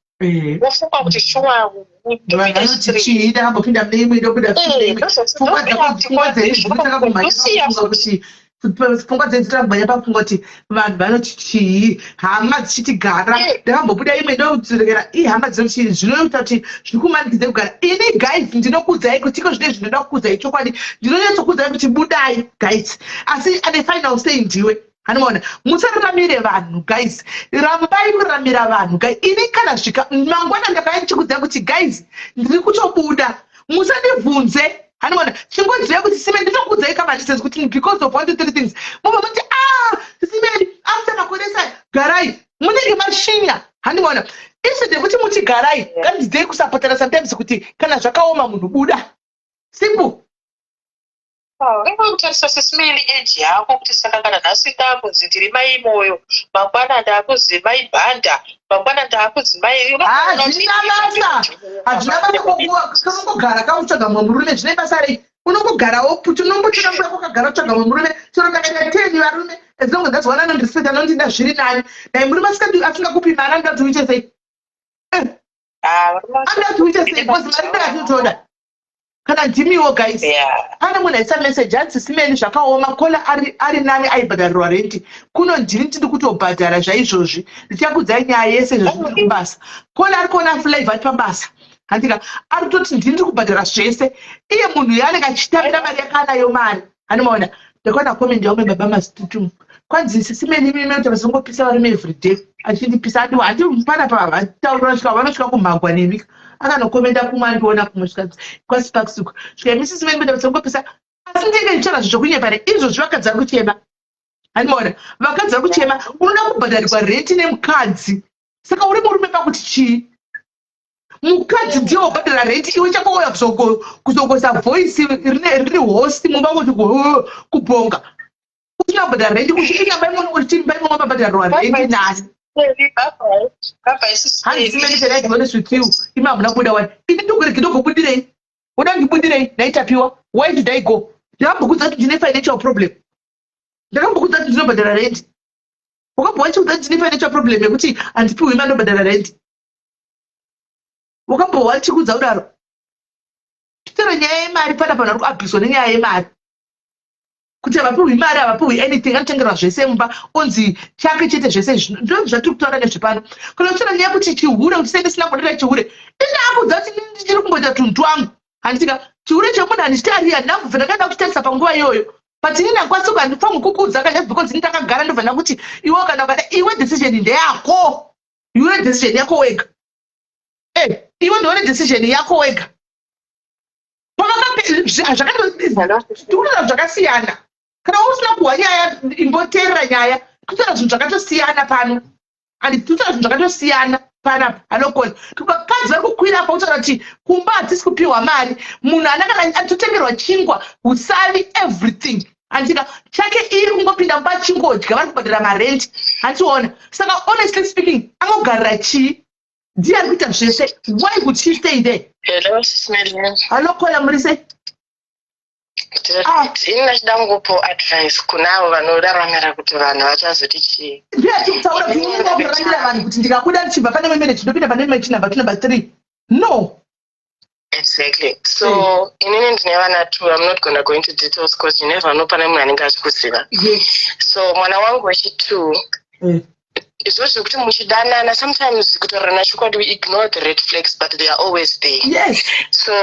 Wofunga kuti shuwa Vanhu vanoti chii? Ndakambopinda mune imwe, ndobuda mune imwe. Pfungwa dzako, pfungwa dzenyu dzinotanga kumhanya pakufunga kuti, pfungwa dzenyu dzinotanga kumhanya pakufunga kuti vanhu vanoti chii, hama dzichiti gara. Ndakambobuda imwe, ndodzokera, ii, hama dzinoti chii? Zvinoita kuti zvikumanikidze kugara. Ini guys, ndinokuudzai kuti iko zvino izvi ndinoda kukuudzai chokwadi, ndinonyatsokuudzai kuti budai guys, asi ane final say ndiwe. Hanimaona, musararamire vanhu guys, rambai kuraramira vanhu guys. Ini kana svika mangwana ndakauya ndichikuudzai kuti guys, ndiri kutobuda, musandibvunze. Hanimaona, chingoziva kuti sime ndinokuudzai kama kuti because of one two three things, mobva muti, "Ah, simeni, after makore sai garai," munenge mashinya. Handimaona, instead yekuti muti garai, ngadzidzei kusapotana sometimes, kuti kana zvakaoma munhu buda, simple. Unenge kutarisa sesimeli age yako kuti saka kana nhasi ndakunzi ndiri mai Moyo, mangwana ndakunzi mai Bhanda, mangwana ndakunzi mai Hazvina basa, hazvina basa. Unongogara kautsvaga mumwe murume, zvine basa rei? Unongogarawo kuti unombotora nguva yako ukagara utsvaga mumwe murume. Chero ndakaita 10 varume, as long as that's one anondirespect, anondida, zviri nani. Dai murume asingakupi mari, anoda kuti uite sei? Anoda kuti uite sei? Because mari ndo yatinotoda. Kana ndimiwo guys, pane munhu aisa message, hanzi, "Simeni, zvakaoma, kola ari nani, aibhadharirwa renti. Kuno ndini tiri kutobhadhara zvaizvozvi." Ndichakudzai nyaya yese izvozvi ndiri kubasa. Kola ari kuona flavor ari pabasa, handika ari kutoti ndini ndiri kubhadhara zvese. Iye munhu yaanenge achitambira mari yakaanayo mari. Anomaona, ndakaona comment yamwe baba Masitutum, kwanzi, "Sisimeni, imi kuti vasongopisa varume everyday, achindipisa." Andi handi panapa vataura svika vanosvika kumhagwa nemi. Akanokomenda kumwe, andiona kumwe, svika kwaSparks uko, svika, "Imi sisimeni, kuti vasongopisa." Asi ndinge ndichitaura zvo zvokunyepa re izvozvi? Vakadzi vari kuchema, handimaona, vakadzi vari kuchema. Unoda kubhadharirwa renti nemukadzi, saka uri murume pakuti chii? Mukadzi ndiye wobhadhara renti, iwe chakouya kuzongoisa voice riri hoarse mumba kuti kubhonga, usina kubhadhara renti. Uchipinda mba imomo, mabhadharirwa renti nani? Hanzi, "Simeni, can I be honest with you? Imi hamuna kubuda wani." Ini ndogorege, ndogobudirei? Uda ndibudirei? Ndaitapiwa, why did I go? Ndakambokudza kuti ndine financial problem? Ndakambokudza kuti ndinobhadhara renti? Wakambova chikudza kuti ndine financial problem yekuti handipiwi mari, ndobhadhara renti? Wakambova chikudza kudaro? Titaura nyaya yemari pana vanhu vari kuabhuswa nenyaya yemari, kuti havapiwi mari, havapiwi anything, anotengerwa zvese mumba, onzi chake chete zvese. Ndo zvatiri kutaura nezvepano. Kana uchitaura nyaya yekuti chihure, kuti sei ndisina kudira chihure, ine akudza kuti ndichiri kumboita tunhu twangu, handitika chihure chemunhu handichitari, handina kubva ndakaenda kuchitarisa panguva iyoyo. But inini handikwanisi, handifanwi kukuudza ka, just because ini ndakagara, ndobva ndakuti iwe kana ukada, iwe decision ndeyako, iwe decision yako wega. Iwe ndione decision yako wega. Tikutaura zvakasiyana. Kana usina kuhwa nyaya, imboteerera nyaya. Kutaura zvinhu zvakatosiyana pano, and tikutaura zvinhu zvakatosiyana panapa. Anokona vakadzi vari kukwira apa kutaura kuti kumba hatisi kupiwa mari, munhu ana kana atotengerwa chingwa, usavi, everything, handika chake iri kungopinda mumba chingodya, vari kubhadhara marenti, handiona. Saka honestly speaking, angogarira chii? Ndiye ari kuita zvese, why would she stay there? Hello, Sis Melina. Hello Kola, muri sei? Ah. Ini ndachida kungopo advice kune avo vanoraramira kuti vanhu vachazoti chii. Ndiye achikutaura kuti inini ndakuraramira vanhu kuti ndikabuda ndichibva pane imwe ndinopinda pane imwe number two, number three, no. Exactly. So inini ndine vana two. I'm not gonna go into details because you never know, pane munhu anenge achikuziva. So mwana wangu wechi2, izvozvo zvekuti muchidanana, sometimes kutaurana chokwadi, we ignore the red flags, but they are always there. So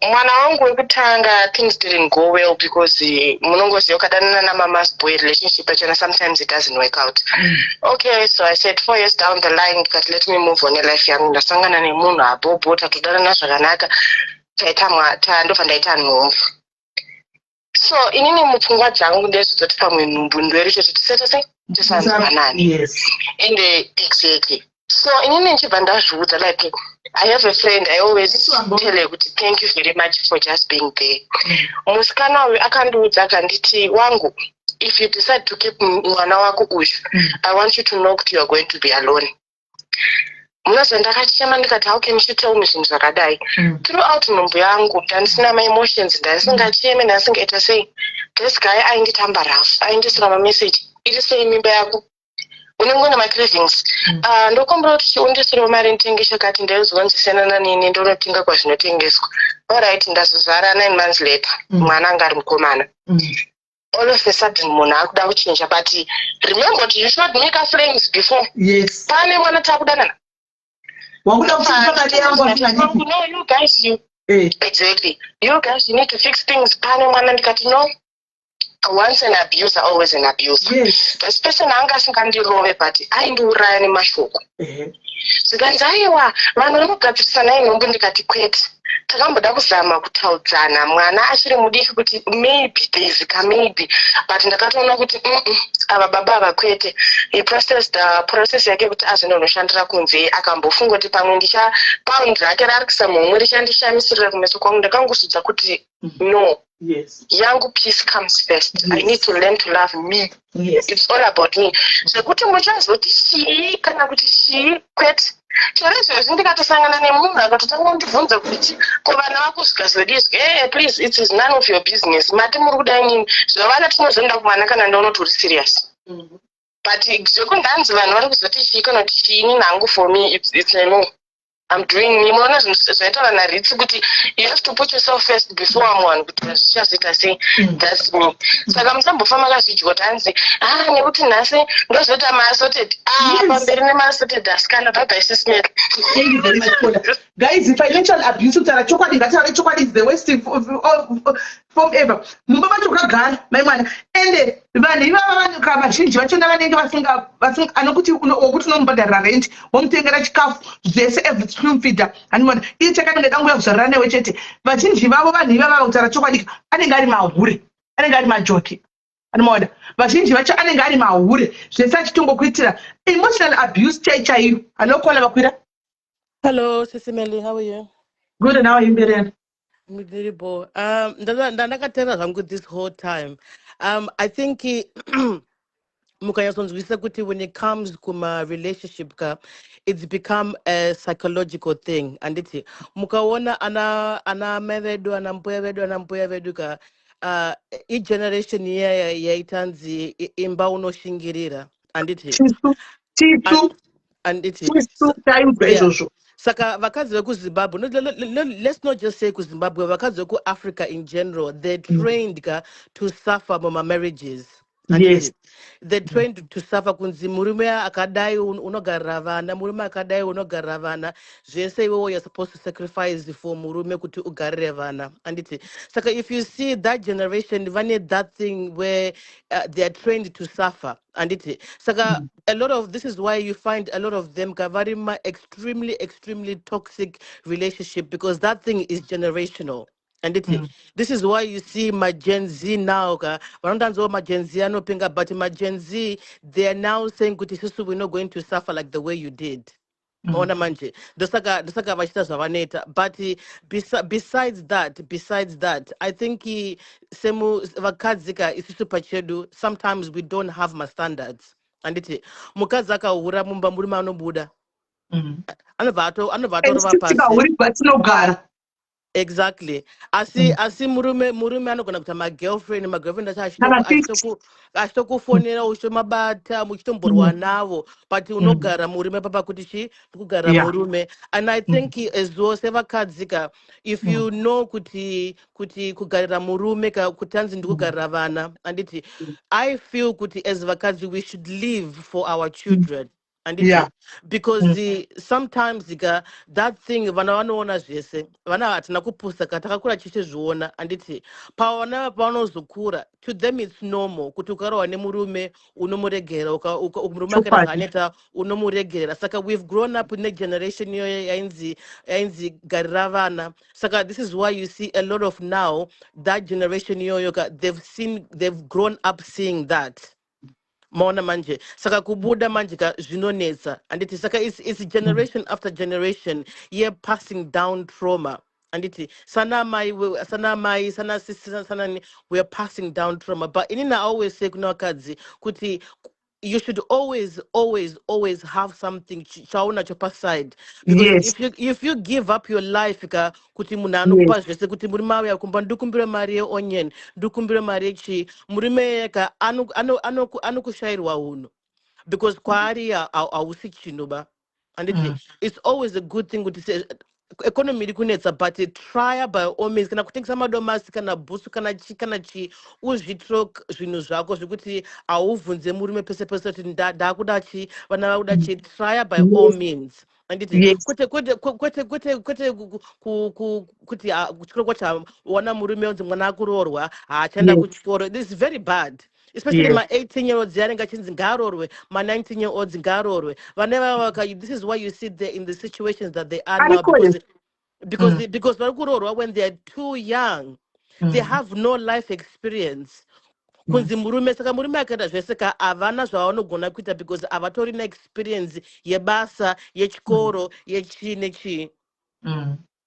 mwana wangu wekutanga, things didn't go well because munongoziva ukadanana namama's boy, relationship yachona sometimes it doesn't work out. Okay, so I said 4 years down the line, ndikati let me move on nelife yangu. Ndasangana nemunhu abhobho, tatodanana zvakanaka, taita ndobva ndaita nhumbu. So inini mupfungwa dzangu ndezvedzoti pamwe nhumbu ndoerichoti tisete sei tisanzwanani. And exactly, so inini ndichibva ndazviudza, like I have a friend, I always tell her kuti thank you very much for just being there. Musikana uyu akandiudza akanditi, "Wangu, if you decide to keep mwana wako uyu, I want you to know kuti you are going to be alone." Munoziva ndakachema, ndikati, "How can you tell me zvinhu zvakadai?" Throughout nhumbu yangu ndandisina maemotions, ndandisingacheme, ndandisingaita sei. This guy ainditamba rough, aindisira mameseji, "Iri sei mimba yako? Unenge une macravings. Ah, ndokumbira kuti chiundisirewo mari nditenge chakati. Ndaizonzwisana nanini, ndonotenga kwazvinotengeswa. Alright, ndazozvara 9 months later. Mwana anga ari mukomana. All of a sudden munhu akuda kuchinja, but remember kuti you showed me ka-flames before. Pane mwana takudanana. Wakuda kuchinja mari yangu asingandipi. No, you guys, you exactly, you guys, you need to fix things. Pane mwana. Ndikati no, once an abuser, always an abuser. This person anga asingandirove, but aindiuraya nemashoko. Zvikanzi aiwa, vanhu vanogadzirisa nai nhumbu. Ndikati kwete, takamboda kuzama kutaudzana mwana achiri mudiki kuti maybe there is ka maybe, but ndakatoona kuti ava baba ava kwete. He processed process yake kuti azononoshandira kunze. Akambofunga kuti pamwe ndicha paundi rake rari kuisa muhomwe richandishamisirira kumeso kwangu. Ndakangosudza kuti no, yangu peace comes first. I need to learn to love me. It's all about me. Zvekuti muchazoti chii kana kuti chii, kwete. Chero izvezvi ndikatosangana nemunhu akatotanga kundibvunza kuti ko vana vako zvikazodizwi, please, it is none of your business. Mati muri kuda inini zvavana, tinozoenda kuvana kana ndaona kuti uri serious. But zvekundanzi vanhu vari kuzoti chii kana kuti chii, inini hangu, for me it's a no. I'm doing me. Munoona zvinhu zvaitaura naRitsi kuti you have to put yourself first before vamwe vanhu kuti zvichazoita sei. That's me. Saka musambofa makazvidya kuti hanzi ah, nekuti nhasi ndozoita maassorted. Ah, pamberi nemaassorted asikana. Bye bye, Sis Mel. Thank you very much, Paula. Guys, financial abuse, kutaura chokwadi, ngataure chokwadi, is the worst form ever. Mumba macho ukagara mai mwana, ende vanhu ivava vanhu vazhinji vachona vanenge vasinga anokuti wokuti unomubhadharira rent, womutengera chikafu zvese, everything unomufidha, hanimona iye chakanenge danguya kuzvarira newe chete. Vazhinji vavo vanhu ivava, kutaura chokwadi, anenge ari mahure, anenge ari majoki, anomaona vazhinji vacho anenge ari mahure zvese, achitongokuitira emotional abuse chai chaiyo. Anokola vakwira. Hello, Sisi Melly, how are you? Good, and how are you, Miriam? I'm very poor. Ndandakateerera zvangu this whole time. I think mukanyatsonzwisisa kuti when it comes kuma relationship ka, it's become a psychological thing. Anditi mukaona ana mai vedu, ana mbuya vedu, ana mbuya vedu ka, igeneration iya yaitanzi imba unoshingirira, anditi? Chisu chisu. Anditi? Chisu taiudzwa izvozvo. Saka vakadzi vekuZimbabwe, no, let's not just say kuZimbabwe, vakadzi vekuAfrica in general, they're trained ka to suffer mumamarriages. Anditi they're trained to suffer, kunzi murume akadai unogarira vana, murume akadai unogarira vana zvese, iwewo you're supposed to sacrifice for murume kuti ugarire vana, anditi? Saka if you see that generation vane that thing where they are trained to suffer, anditi? Saka a lot of this is why you find a lot of them ka vari ma extremely, extremely toxic relationship, because that thing is generational, anditi? This is why you see maGen Z now ka, vanondanziwo maGen Z anopinga, but maGen Z, they are now saying kuti isusu we're not going to suffer like the way you did. Maona manje, ndosaka vachiita zvavanoita. But besides that, I think semu vakadzi ka, isusu pachedu sometimes we don't have mastandards, anditi? Mukadzi akahura mumba, murume anobuda, anobva atorova pasi. Tikahuri kwatinogara. Exactly. Asi asi murume anogona kuita magirlfriend acho Kana 50. Achitokufonera, uchitomabata, muchitomborwa navo, but unogara murume papa kuti chi kugara murume. And I think as well sevakadzi ka, if you know kuti kugarira murume ka, kuti hanzi ndikugarira vana, anditi? I feel kuti as vakadzi we should live for our children, anditi? Because sometimes ka, that thing, vana vanoona zvese. Vana hatina kupusa ka, takakura tichizviona, anditi? Pavana pavanozokura, to them it's normal kuti ukarohwa nemurume unomuregera, murume akaita zvaanoita unomuregerera. Saka we've grown up negeneration iyoyo yainzi garira vana. Saka this is why you see a lot of now that generation iyoyo ka, they've grown up seeing that. Maona manje, saka kubuda manje ka zvinonetsa, anditi? Saka it's generation after generation ye passing down trauma, anditi? Sana mai sana mai, sana sisi, sanani, we are passing down trauma. But inini I always say kuna vakadzi kuti you should always, always, always have something chaunacho paside, because if you give up your life ka, kuti munhu anokupa zvese, kuti murume auya kumba, ndikumbire mari yeonion, ndikumbire mari yechii, murume ka anokushayirwa unhu. Because kwaari hausi chinhu ba, handiti? It's always a good thing kuti economy iri kunetsa, but try by all means, kana kutengesa madomasi, kana bhutsu, kana chi, kana chi, uzviitiro zvinhu zvako zvekuti haubvunze murume pese pese kuti ndakuda chi, vana vakuda chi. Try by all means, handiti? Yes. Kwete, kwete, kwete, kwete, kwete kuti kuchikoro kwacho wana murume unzi mwana akuroorwa, haachaenda kuchikoro. This is very bad, especially ma18 year olds anenge achinzi ngaarorwe, ma19 year olds ngaarorwe. Vana ivava this is why you see they in the situations that they are now Ariko. because because vari kuroorwa when they are too young. They have no life experience. Kunzi murume, saka murume akaita zvese ka, havana zvavanogona kuita because havatorina experience yebasa, yechikoro, yechii nechii.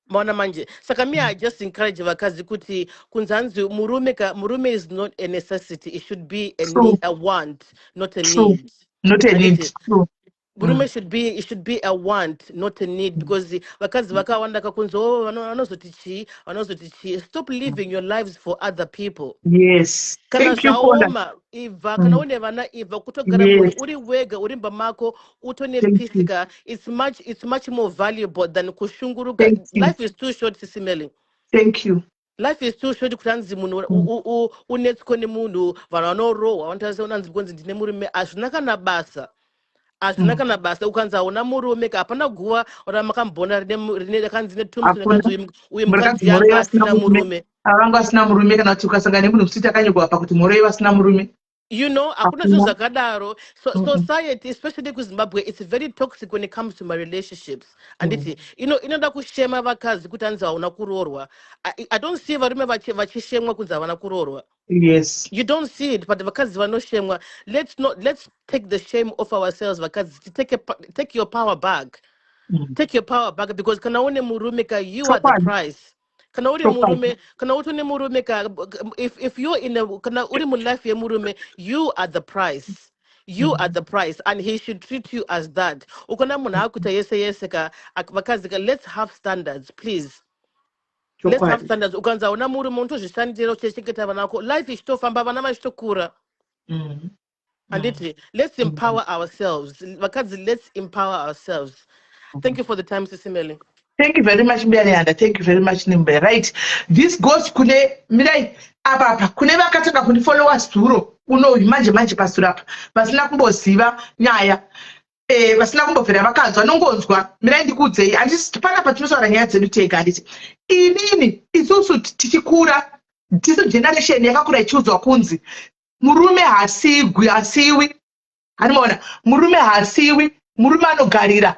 Maona manje? Saka me, I just encourage vakadzi kuti kunzanzi murume ka, murume is not a necessity. It should be a need, a want, not a need. Not a need. Handiti? True. Murume should be, it should be a want, not a need, because vakadzi vakawanda kakunzi, oh, vanozoti chii, vanozoti chii. Stop living your lives for other people. Kana Thank you, Paula. zvaoma, ibva. Kana une vana, ibva. Kutogara munhu uri wega, uri mumba mako, utone Thank peace you. ka. It's much more valuable than kushunguruka. Thank you. Life is too short, Sis Melly. Thank you. Life is too short kuti hanzi munhu unetswe nemunhu. Vanhu vanorohwa, vanotarisa, unanzi kunzi ndine murume. Hazvina kana basa, hazvina kana basa. Ukanzi hauna murume ka, hapana guva ramakambona rine rakanzi netombstone Hakuna. rakanzi uyu Murikadzi mukadzi mhoroi yanga vasina asina murume. murume. Avanga vasina murume, kana kuti ukasangana nemunhu kusiti akanyorwa pakuti mhoroi vasina murume. Hakuna zvinhu Hakuna. zvakadaro. So society, especially kuZimbabwe, it's very toxic when it comes to my relationships, handiti? Inoda kushema vakadzi kuti hanzi hauna kuroorwa. I don't see varume vachishemwa kunzi havana kuroorwa. You don't see it, but vakadzi vanoshemwa. Let's not, let's take the shame off ourselves, vakadzi. Take your power back. Take your power back, because kana une murume ka, you are the Chokwadi. prize. Kana uri Chokwadi. murume, kana utone murume ka, if you're in a, kana uri mulife yemurume, you are the prize. You are the prize, and he should treat you as that. Ukona munhu akuita yese yese ka, vakadzi ka, let's have standards, please. Let's have Chokwadi. standards. Ukanzi hauna murume, unotozvishandira, uchichengeta vana vako, life ichitofamba, vana vachitokura, handiti? Let's empower ourselves, vakadzi. Let's empower ourselves. Thank you for the time, Sis Melly. Thank you very much, Mbiya. Thank you very much, Nimbe. Right. This goes kune mirai apa apa kune vakatanga kundifollowa zuro unoyu, manje manje pasuro apa, vasina kumboziva nyaya, vasina kumbobvira vakanzwa, nongonzwa. Mirai ndikuudzei, handisi panapa tinotaura nyaya dzedu tega, handiti? Inini, isusu tichikura, tisu generation yakakura ichiudzwa kunzi murume hasigwi, hasiwi, handimaona? Murume hasiwi, murume anogarira,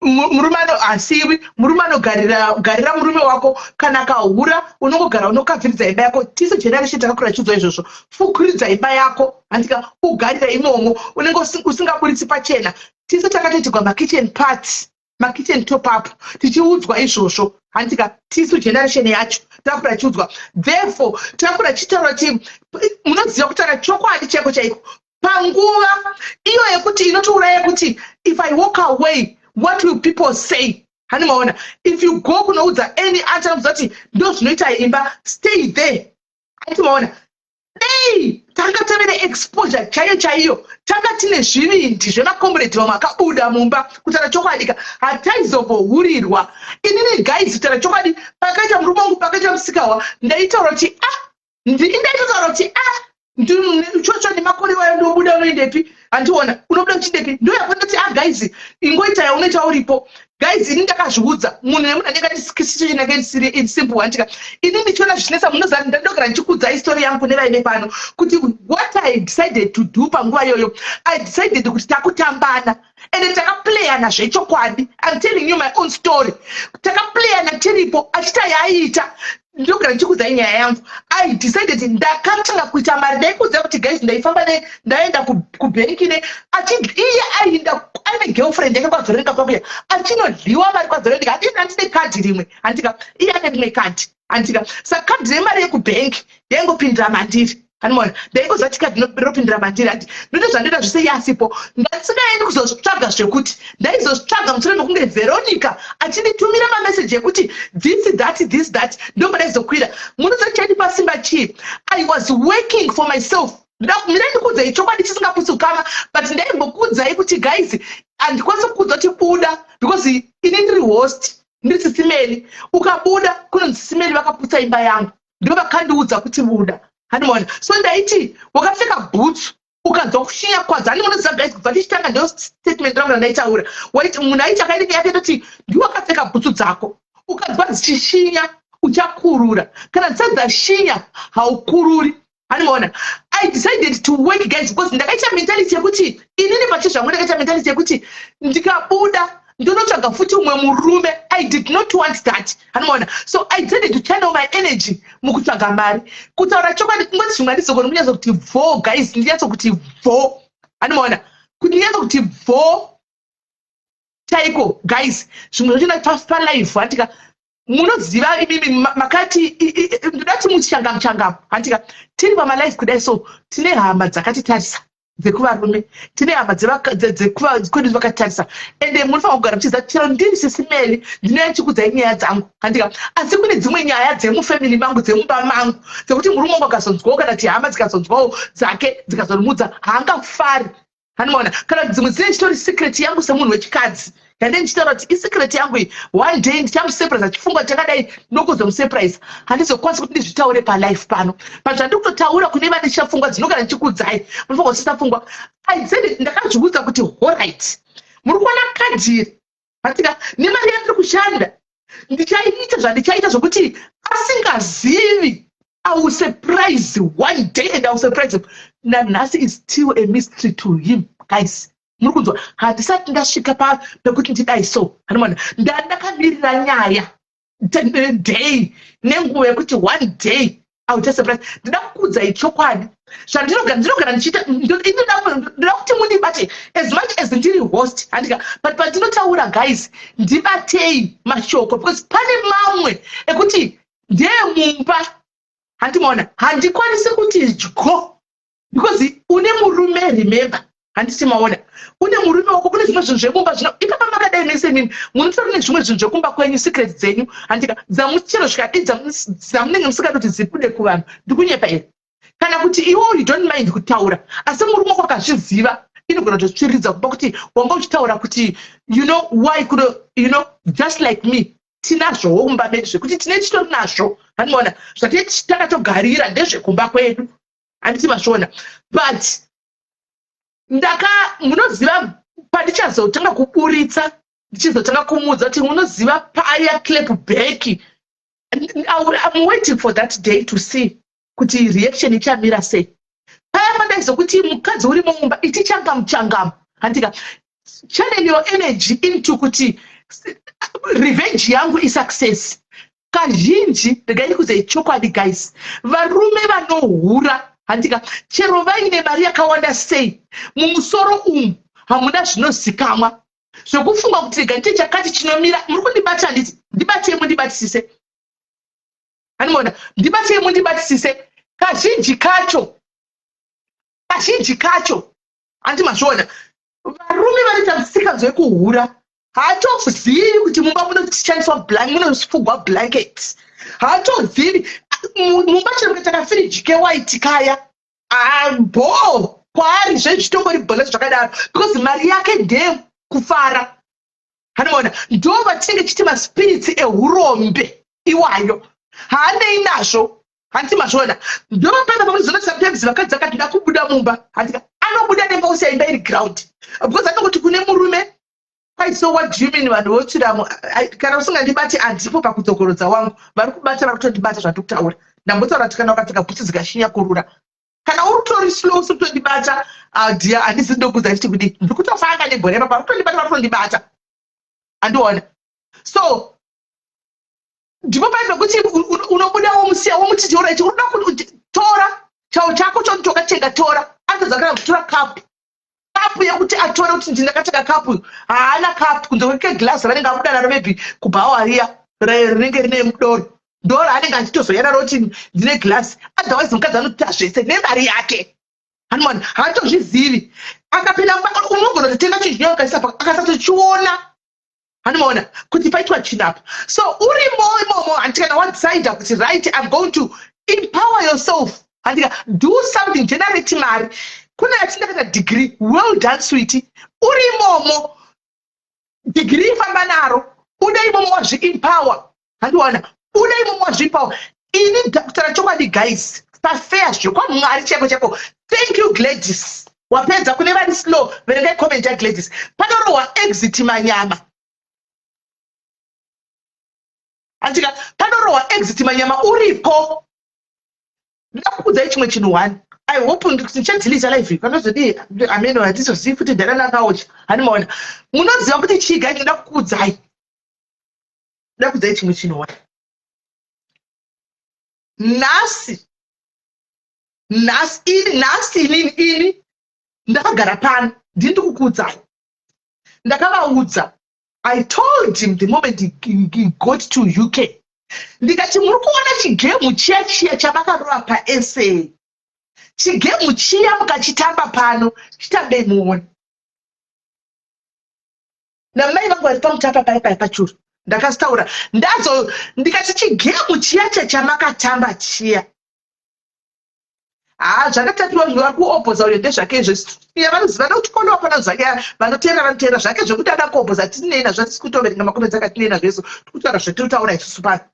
murume hasiwi, murume anogarira. Garira murume wako. Kana akahura, unongogara unokavhiridza imba yako. Tisu generation takakura ichiudzwa izvozvo: fukuridza imba yako, handika? Ugarira imomo, unenge usingaburitsi pachena. Tisu takatoitirwa makitchen party, makitchen top up, tichiudzwa izvozvo, handika? Tisu generation yacho takakura ichiudzwa. Therefore takakura tichitaura kuti, munoziva, kutaura chokwadi chaiko chaiko, panguva iyo yekuti inotouraya kuti if I walk away, what will people say? Hani maona? If you go kunoudza any answer, anoudza kuti ndo zvinoita imba, stay there. Ati maona, dei tanga tave neexposure chaiyo chaiyo, tanga tine zvivindi zvemakomuredi vamwe akabuda mumba, kutaura chokwadi ka, hataizombohurirwa. Inini guys, kutaura chokwadi, pakaita murume wangu, pakaita musikawa, ndaitaura kuti, ah, ndaitotaura kuti, ah, chocho nemakore wayo, ndobuda, unoendepi? Handiona unobuda uchindepi? Ndoyapandoti, ah guys, ingoita yaunoita uripo. Guys, ini ndakazviudza munhu nemunhu anenge ati situation yake isiri simple, handika? Ini ndichiona zvichinetsa, munoziva, ndandogara ndichikudza history yangu kune vaive pano kuti what I decided to do panguva iyoyo, I decided kuti takutambana, ende takaplayana zvechokwadi. I'm telling you my own story. Takaplayana tiripo, achita yaaiita. Ndinogara ndichikudzai nyaya yangu. I decided, ndakatanga kuita mari. Ndaikuudza kuti guys, ndaifamba, ndaenda kubhenki ne iye ainda aine girlfriend yake kwaVeronica kwakuya, achinodliwa mari kwaVeronica. Handini, handine kadhi rimwe, handika? Iye ane rimwe kadhi, handika? Saka kadhi remari yekubhenki yaingopindira mandiri, hanimona? Ndaingoziva kuti kadhi rinopindira mandiri, handi? Ndoto zvandoita zvese iye asipo. Ndasingaendi kuzozvitsvaga, zvekuti ndaizozvitsvaga mushure mekunge Veronica achinditumira mameseji ekuti this, that, this, that, ndomba ndaizokwira. Munoziva chandipa simba chii? I was working for myself. Ndoda kumira ndikuudzai chokwadi chisingaputsi ukama, but ndaimbokuudzai kuti guys, handikwanisi kukuudza kuti buda because ini ndiri host, ndiri Sisi Melly. Ukabuda kunonzi Sisi Melly vakaputsa imba yangu, ndivo vakandiudza kuti buda. Handimaona? So ndaiti wakapfeka bhutsu, ukanzwa kushinya kwadzo. Handi munoziva guys, kubva tichitanga ndo statement rangu randaitaura. Waiti munhu aiti akainenge yake toti ndiwe wakapfeka bhutsu dzako, ukanzwa dzichishinya uchakurura, kana dzisati dzashinya haukururi. Handimaona? I decided to work, guys, because ndakaita mentality yekuti inini pachezvangu ndakaita mentality yekuti ndikabuda ndonotsvaga futi umwe murume. I did not want that. Handimaona? So I decided to channel my energy mukutsvaga mari. Kutaura chokwadi, kungoti zvimwe handizogoni kunyatso kuti bvo, guys, ndinyatso kuti bvo. Handimaona? Kuti ndinyatso kuti bvo chaiko, guys, zvimwe zvachona palive, handika munoziva imimi makati ndoda kuti muchangamu changamu. Handika tiri pamalive kudai, so tine hama dzakatitarisa dzekuvarume, tine hama dzekwedu vakatarisa. Ende munofanira kugara muchiziva, chero ndiri Sisi Melly, ndinouya ndichikudzai nyaya dzangu, handika? Asi kune dzimwe nyaya dzemufamily mangu, dzemumba mangu, dzekuti murume wangu akazonzwawo, kana kuti hama dzikazonzwawo dzake dzikazomudza, haangafari. Handimaona? Kana kuti dzimwe dzine chitori secret yangu semunhu wechikadzi yande ndichitaura kuti isecret yangu iyi, one day ndichamusurprise chifungwa chakadai, nokuzomusurprise. Handizokwanisi kuti ndizvitaure palive pano, but zvandiri kutotaura kune vane chapfungwa dzinogara ndichikuudzai, munofanira kusisa pfungwa. I said, ndakazviudza kuti alright, muri kuona kadhiri hatika nemari yandiri kushanda, ndichaita zvandichaita zvokuti asingazivi. I will surprise one day and I will surprise him. Nanhasi is still a mystery to him, guys. Muri kunzwa? Handisati ndasvika pekuti ndidai so. Hanimona? Ndandakamirira nyaya day nenguva yekuti one day I will just surprise. Ndida kukuudzai chokwadi zvandinogara, ndinogara ndichiita. Ndoda kuti mundibate as much as ndiri host, handika? But pandinotaura, guys, ndibatei mashoko because pane mamwe ekuti ndeyemumba. Handimaona? Handikwanisi kuti dyo because une murume, remember, handiti maona? Une murume wako, kune zvimwe zvinhu zvemumba zvino ipapa makadai mese imimi munotori nezvimwe zvinhu zvekumba kwenyu, secret dzenyu, handika? Dzamuchero zvikadii dzamunenge musingadi kuti dzibude kuvanhu. Ndikunyepa here? Kana kuti iwo you don't mind kutaura, asi murume wako akazviziva, inogona kutotsviridza kumba kuti wanga uchitaura kuti you know why kuno, just like me, tinazvowo mumba medu zvekuti tine titori nazvo. Handimaona? Zvatine takatogarira ndezvekumba kwedu, handiti mazviona? But ndaka munoziva pandichazotanga kuburitsa, ndichizotanga kumuudza kuti munoziva paya clap back. I'm waiting for that day to see kuti reaction ichamira sei. Paya pandaizokuti mukadzi uri mumba iti changamu changamu, handika? Channel your energy into kuti revenge yangu isuccess. Kazhinji, regai ndikudzai chokwadi, guys, varume vanohura, handika, chero vaine mari yakawanda sei, mumusoro umu hamuna zvinozikamwa zvekufunga kuti rega ndite chakati chinomira. Muri kundibata? Handiti? Ndibatei mundibatisise. Handimaona? Ndibatei mundibatisise. Kazhinji kacho, handi mazviona, varume vanoita musikanzwa yekuhura haatozivi kuti mumba munoshandiswa, munofugwa blanket. Haatozivi mumba chero kuita kafiriji kewhite kaya bo kwaari zvezvitongori bhonasi zvakadaro because mari yake ndeyekufara. Hanoona? Ndo vatinenge chiti maspirits ehurombe iwayo, haanei nazvo. Handiti mazviona? Ndo pana pamunozoona sometimes vakadzi akati nda kubuda mumba, handika, anobuda nemba usiya imba iri ground because anongoti kune murume ai. So what do you mean vanhu votsviramo? Kana usingandibati, handipo pakudzokorodza wangu. Vari kubata, vari kutondibata zvandiri kutaura. Ndambotaura kuti kana ukapfeka bhutsu dzikashinya, kurura. Kana uri utori slow, usiri kutondibata, dear, handisi ndokudza ndichiti kudii. Ndiri kutofanga nebhora ipapa. Vari kutondibata, vari kutondibata. Handiona? So ndipo pai pekuti unobuda womusiya, womuti alright, unoda kuti tora chao chako chonoti wakatenga, tora. Anotadza kana kutora kapu, kapu yekuti atore kuti ndinakatenga kapu. Haana kapu kunze kwekeglass ranenge abuda naro maybe kubhawa riya rinenge rine doro, ndo raanenge achitozoya naro kuti ndine glass. Otherwise mukadzi anoita zvese nemari yake. Hanimona? Haatozvizivi. Akapinda, unogona kutotenga chinhu chinenge akaisa, akasatochiona. Handimaona kuti paitwa chinhu apa? So urimo imomo, handiti? Kana wadecida kuti right, I'm going to empower yourself. Handika do something, generate mari. Kune ati ndakaita degree, well done sweetie. Uri imomo degree famba naro. Ude imomo wazviempower. Handiwana. Ude imomo wazviempower. Ini kutaura chokwadi guys, pafair zvekwamwari chaiko chaiko. Thank you Gladys. Wapedza kune vari slow, verengai comment yaGladys. Panorohwa exit manyama. Andika panorohwa exit manyama uripo. Ndakuudzai chimwe chinhu one. I hope ndichadhilita live panozodii ameno hatizozivi futi ndaranakaocha hanimaona. Munoziva kuti chii guys ndoda kukuudzai. Ndoda kuudzai chimwe chinhu one. Nhasi nhasi ini nhasi inini ini ndakagara pano ndini ndikukuudzai. Ndakavaudza I told him the moment he, he, he got to UK ndikati muri kuona chigemu chiya chiya chamakarova paSA chigemu chiya mukachitamba pano chitambei muone namai vangu vari pamutapa paya paya pachuru ndakazitaura ndazo ndikati chigemu chiya chachamakatamba chiya haa zvakatatiwa zviva kuopoza uyo ndezvake izvo iya vanoziva nokuti wapana zvake vanoteera vanoteera zvake zvekuti ada kuopoza tinei nazvo hatisi kutoverenga makomedzi akatinei nazvo isu tikutaura zvatinotaura isusu pano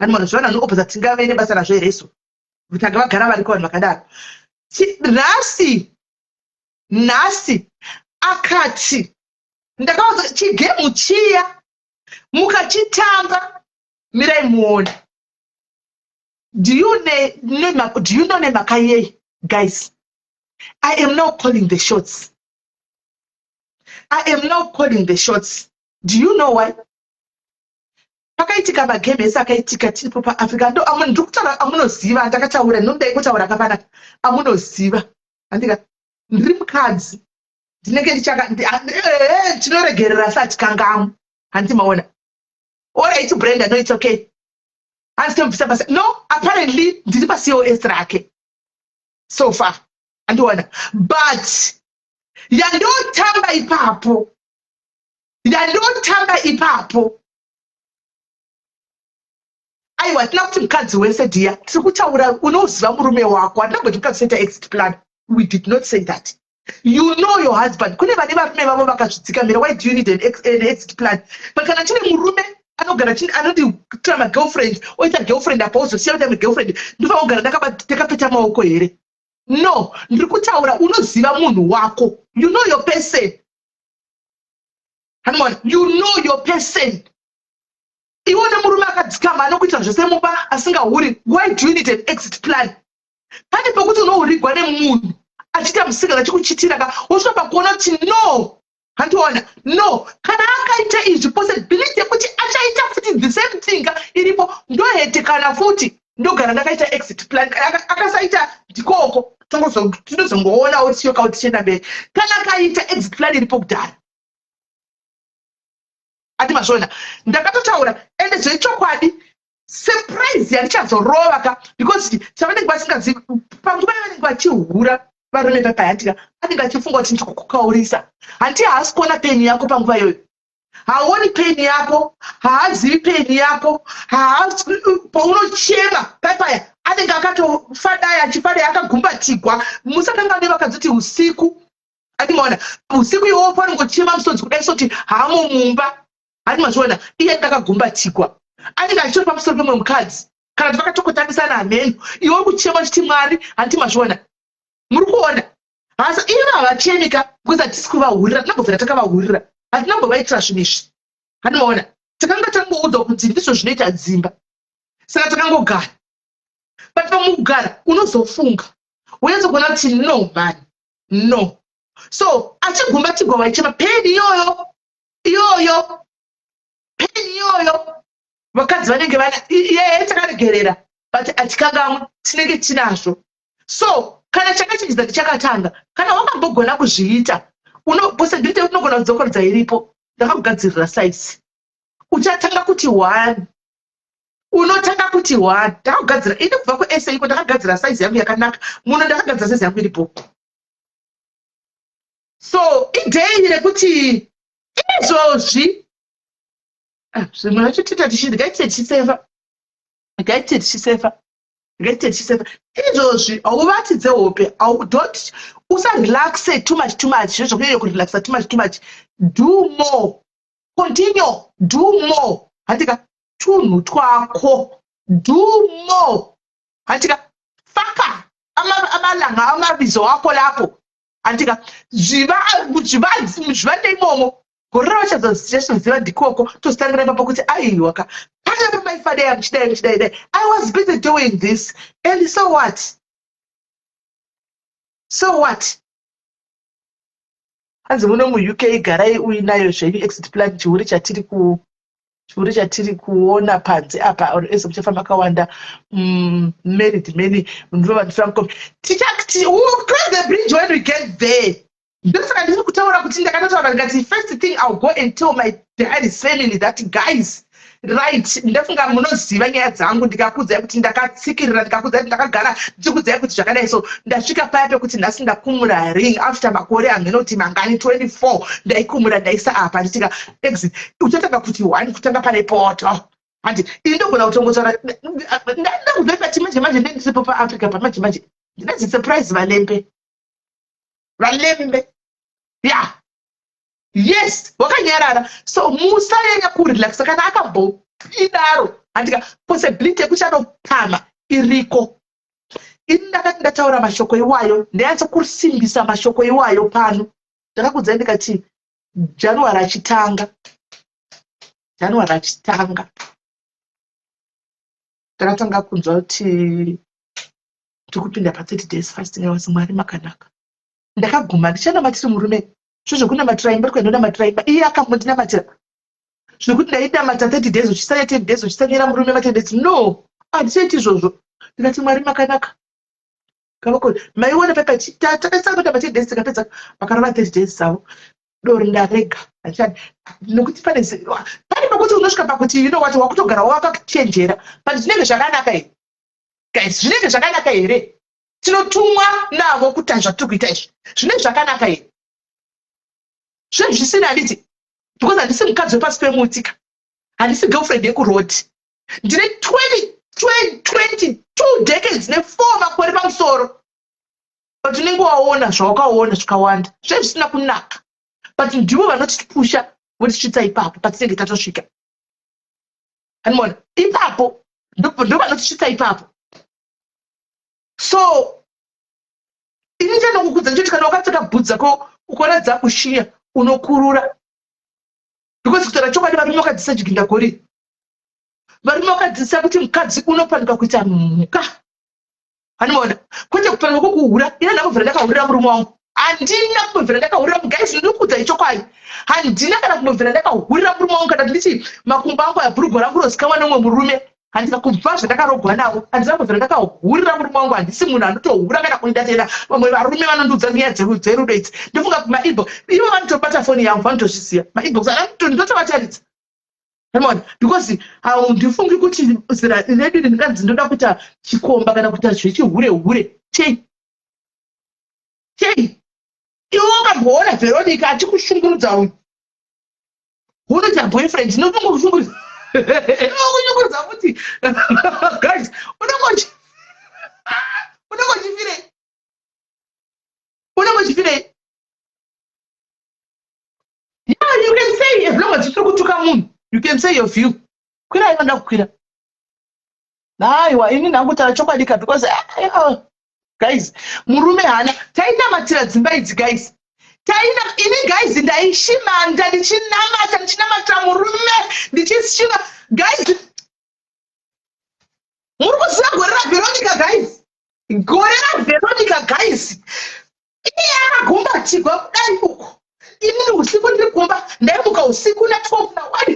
ani munhu zvavanhu vanokopoza tingave nebasa nazvo here isu tanga vagara variko vanhu vakadaro nhasi nhasi akati ndakaudza chigemu chiya mukachitamba mirai muone Do you, ne, ne, do you know nemhaka yei guys i am now calling the shots i am now calling the shots do you know why pakaitika magame ese akaitika tiripo paafrica ndo ndiri kutaura amunoziva ndakataura ndinodai kutaura kapanaka amunoziva andika ndiri mukadzi ndinenge ndichaka eh, tinoregerera satikangamwe handiti maona orit brenda no it's okay hanzi tomubvisa basa no apparently ndiri pacos rake so far andiona but yandotamba ipapo yandotamba ipapo aiwa hatina kuti mukadzi wese dhiya tiri kutaura unoziva murume wako hatina kumboti mukadzi soita exit plan we did not say that you know your husband kune vane varume vavo vakazvidzikamira why do you need an, ex, an exit plan but kana tine murume anogara anoti tora magirlfriend oita girlfriend apa ozosiya kuita magirlfriend ndofanira kugara ndakapeta maoko here no ndiri kutaura unoziva munhu wako you know your person hanimona you know your person iwe nemurume akadzikama anokuita zvese mumba asingahuri why do you need an exit plan pane pekuti unohurigwa nemunhu achiita musikana achikuchitira ka wosvika pakuona kuti no handiona no kana akaita izvi possibility yekuti achaita futi the same thing ka iripo ndohete kana futi ndogara ndakaita exit plan akasaita ndikoko tinozongoonawo tichiyokawo tichienda mberi kana akaita exit plan iripo kudhara ati mazviona ndakatotaura ende zvechokwadi surprise yandichazorova ka because chavanenge vasingazivi panguva yavanenge vachihura varume papayatika anenge achifunga kuti ndikukukaurisa hanti haasi kuona peni yako panguva iyoyo haaoni peni yako haazivi peni yako paunochema paipaya anenge akatofadaya achifadaya akagumbatigwa musakanga nevakadzi kuti usiku andimaona usiku iwowo panongochema musodzi kudai soti hamo mumba Handi mazviona iye ndakagumbatigwa anenge achitori pamusoro pemwe mukadzi kana kuti vakatokotamisana hameno iwe uri kuchema uchiti mwari handi mazviona muri kuona hasa ivo havachemi ka because hatisi kuvahurira tinambobvira takavahurira hatinambovaitira zvinhu izvi handi maona takanga tangoudzwa kuti ndizvo zvinoita dzimba saka takangogara but pamukugara unozofunga unyatsokuona kuti no man no so achigumbatigwa vaichema peni iyoyo iyoyo pain iyoyo vakadzi vanenge vana yeye takaregerera but atikangamwe tinenge tinazvo so kana chakachinjidza ndichakatanga kana wakambogona kuzviita possibility yekuti unogona kudzokorodza iripo ndakakugadzirira size uchatanga kuti one unotanga kuti one ndakakugadzira ini kubva kusa iko ndakagadzira size yangu yakanaka muno ndakagadzira size yangu iripo so idei rekuti izvozvi ah, zvimwe zvacho tiita tichidya ite tichisefa gaite tichisefa Ngeti tichisefa izvozvi hauvati dzehope don't usarelaxe too much too much zvezvo kunyanya kurelaxa too much too much do more continue do more handika tunhu twako do more handika faka amalanga amabizo ako lapho handika zvivande imomo gore ravachazoziva ndikoko tozitangira ipapo kuti aiwa ka panga pamaifadaya muchidai muchidai dai i was busy doing this and so what so what hanzi muno muUK garai uinayo zvenyu exit plan chihure chatiri ku chihure chatiri kuona panze apa or ese muchafamba kawanda married many ndovanhu tichati we'll cross the bridge when we get there ndosaka ndiri kutaura kuti ndakatotaura ndikati first thing ill go and tell my daddy's family that guys right ndafunga munoziva nyaya dzangu ndikakudzai kuti ndakatsikirira ndikakudzai kuti ndakagara ndichikudzai kuti zvakadai so ndasvika paya pekuti nhasi ndakumura ring after makore angenoti mangani 24 ndaikumura ndaisa apa ndichika exit uchatanga kuti one kutanga pane poto handi ini ndogona kutongotaura ndakubvepati manje manje ndendisipo paafrica pamanje manje ndinanzi surprise valembe valembe ya yes wakanyarara so musanyanya kurelaxa kana akambodaro handika possibility yekuti anopama iriko ini ndakati ndataura mashoko iwayo ndanyatsa kusimbisa mashoko iwayo pano ndakakudzai ndikati january achitanga january achitanga ndakatanga kunzwa kuti tiri kupinda pa30 days fasting awasi mwari makanaka ndakaguma ndichanamatiri murume zvezvekunamatira imba rikuendonamatira imba iye akambondinamatira zvekuti ndainamata 30 days uchisanya 10 days uchisanyira murume ma 10 days no handichaiti izvozvo ndikati mwari makanaka kavako maiona pepa takaisa ma 10 days tikapedza vakarova 30 days dzavo doro ndarega handichadi nokuti pane pane pakuti unosvika pakuti you know what wakutogara wakachenjera but zvinenge zvakanaka here guys zvinenge zvakanaka here tinotumwa navo kuti zvatiri kuita izvi zvinenge zvakanaka here zvinenge zvisina handiti because handisi mukadzi wepasi pemuti ka handisi girlfriend yekuroad ndine 22 decades ne4 makore pamusoro but unenge waona zvawakaona zvakawanda zvinenge zvisina kunaka but ndivo vanotipusha votisvitsa ipapo patinenge tatosvika hanimona ipapo ndo vanotisvitsa ipapo so ini chandokukudza ndechoti kana wakapfeka bhutsu dzako ukaona dzakushinya unokurura because kutaura chokwadi varume vakadzidzisa jigindagori varume vakadzidzisa kuti mukadzi unopanika kuita mhuka hanimona kwete kupanika kwokuhura ina ndakubvira ndakahurira murume wangu handina kumbobvira ndakahurira guys ndinokuudza ichokwadi handina kana kumbobvira ndakahurira murume wangu kana nditi makumbo angu abhurugwa rangu rozikamwa nemumwe murume handina kubva zvandakarogwa navo handina kumbobvira ndakahurira murume wangu handisi munhu anotohura kana kundatenda vamwe varume vanondiudza nyaya dzerudo idzi ndofunga kumainbox ivo vanotobata foni yangu vanotozviziva mainbox ndotovataridza Amona because handifungi kuti zera redu ndinganzi ndoda kuita chikomba kana kuita zvechihure hure chei chei iwe wakamboona Veronica achikushungurudza uyu unoita boyfriend inotongokushungurudza inokushungurudza futi guys unongo unongochifirei unongochifirei yeah you can say as long as usiri kutuka munhu you can say your view kwira inoda kukwira aiwa ini nhangu taura chokwadi ka because ah, guys murume haana tainamatira dzimba idzi guys taina ini guys ndaishimanda ndichinamata ndichinamatira murume ndichishima guys muri kuziva gore raveronica guys gore raveronica guys iye akagumbatirwa kudai uku inini usiku ndiri kumba ndaimuka usiku na12 na1 mwari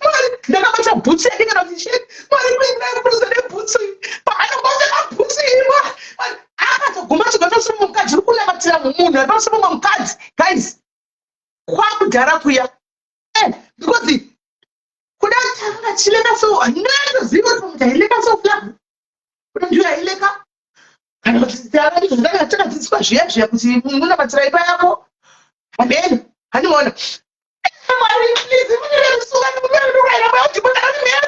mwari ndakabata bhutsu yake kana kuti chii mwari kuindakuruza nebhutsu paanobata bhutsu imwa akatogumbatirwa pamusoro mumukadzi uri kunamatira munhu ari pamusoro mumwe mukadzi guys kwakudhara kuya eh, because kuda tanga chileka so ndinotoziva kuti pamuti aileka so flag kuda ndiyo aileka kana kuti takadzidziswa zviya zviya kuti unonamatira imba yako hameno handiona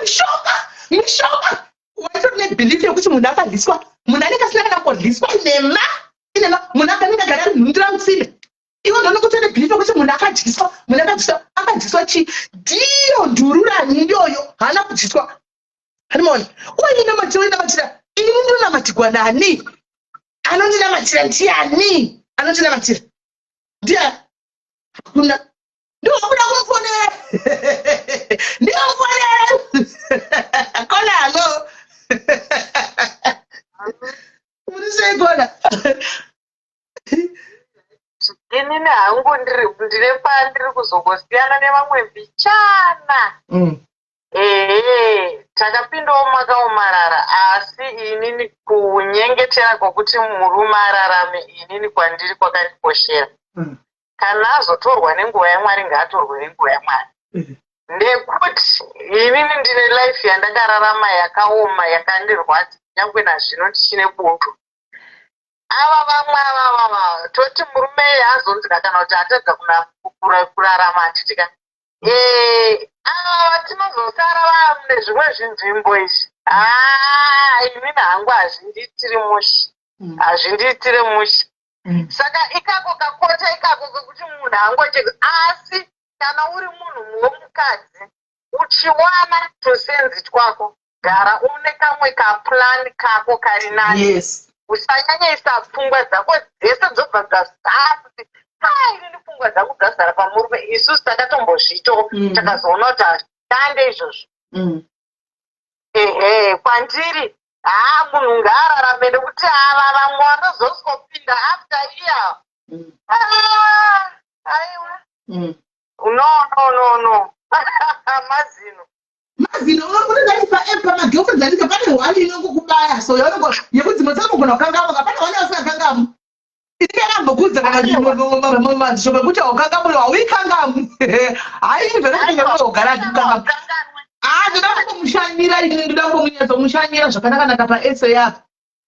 mishonga mishonga Waitori nebelief yekuti munhu akadyiswa, munhu anenge asina kana kudyiswa, inema, inema. Munhu akanenge agara ari nhundira mutsime, iwe ndonenge utori nebelief yekuti munhu akadyiswa, munhu akadyiswa. Akadyiswa chii? Ndiyo ndururani iyoyo, haana kudyiswa. Hanimona uinamatira, uinamatira. Ini ndinonamatirwa nani? Anondinamatira ndiani? Anondinamatira ndiani? Hakuna. Ndinokuda kumufonera, ndinomufonera. Kona, hello, muri sei, Kona? Inini hangu ndine pandiri kuzongosiyana nevamwe mbichana. Ehe, takapindawo makaomarara, asi inini kunyengetera kwokuti murume ararame inini kwandiri kwakandikoshera. Kana azotorwa nenguva yaMwari, ngaatorwe nenguva yaMwari, nekuti inini ndine life yandakararama yakaoma, yakandirwadza, nyangwe nazvino ndichine bundu. Ava vamwe ava vava toti murume azonzika kana kuti atadza kurarama, handiti ka? Ava vatinozosara vamune zvimwe zvinzvimbo izvi, haa, inini hangu hazvindiitiri mushe, hazvindiitiri mushe. Saka ikako kakota ikako kekuti munhu angocheka, asi kana uri munhu womukadzi uchiwana tusenzi twako, gara une kamwe kaplan kako kari nani. Usanyanyisa pfungwa dzako dzese dzobva dzazara kuti a inini pfungwa dzangu dzazara pamurume. Isusu takatombozviitawo, takazoona kuti hazvishande izvozvo. Ehe, kwandiri haa, munhu ngaararame, nekuti ava vamwe vanozosopinda after iya. Ah, aiwa, no, no, no, no, mazino. Mazino. Unozati pamagirlfriends andika pane one inongokubaya so yaunongo yekuti dzimwe dzinogona kukangamwa, pane one yausingakangami. Inenge yakambokudza kana madzisho ekuti haukangamwi, hauikangamwi. Hai, zvakanaka, achikukangamwa. Ah, ndoda kumbomushanyira ini, ndoda kumbonyatsomushanyira zvakanaka-naka paesa apa.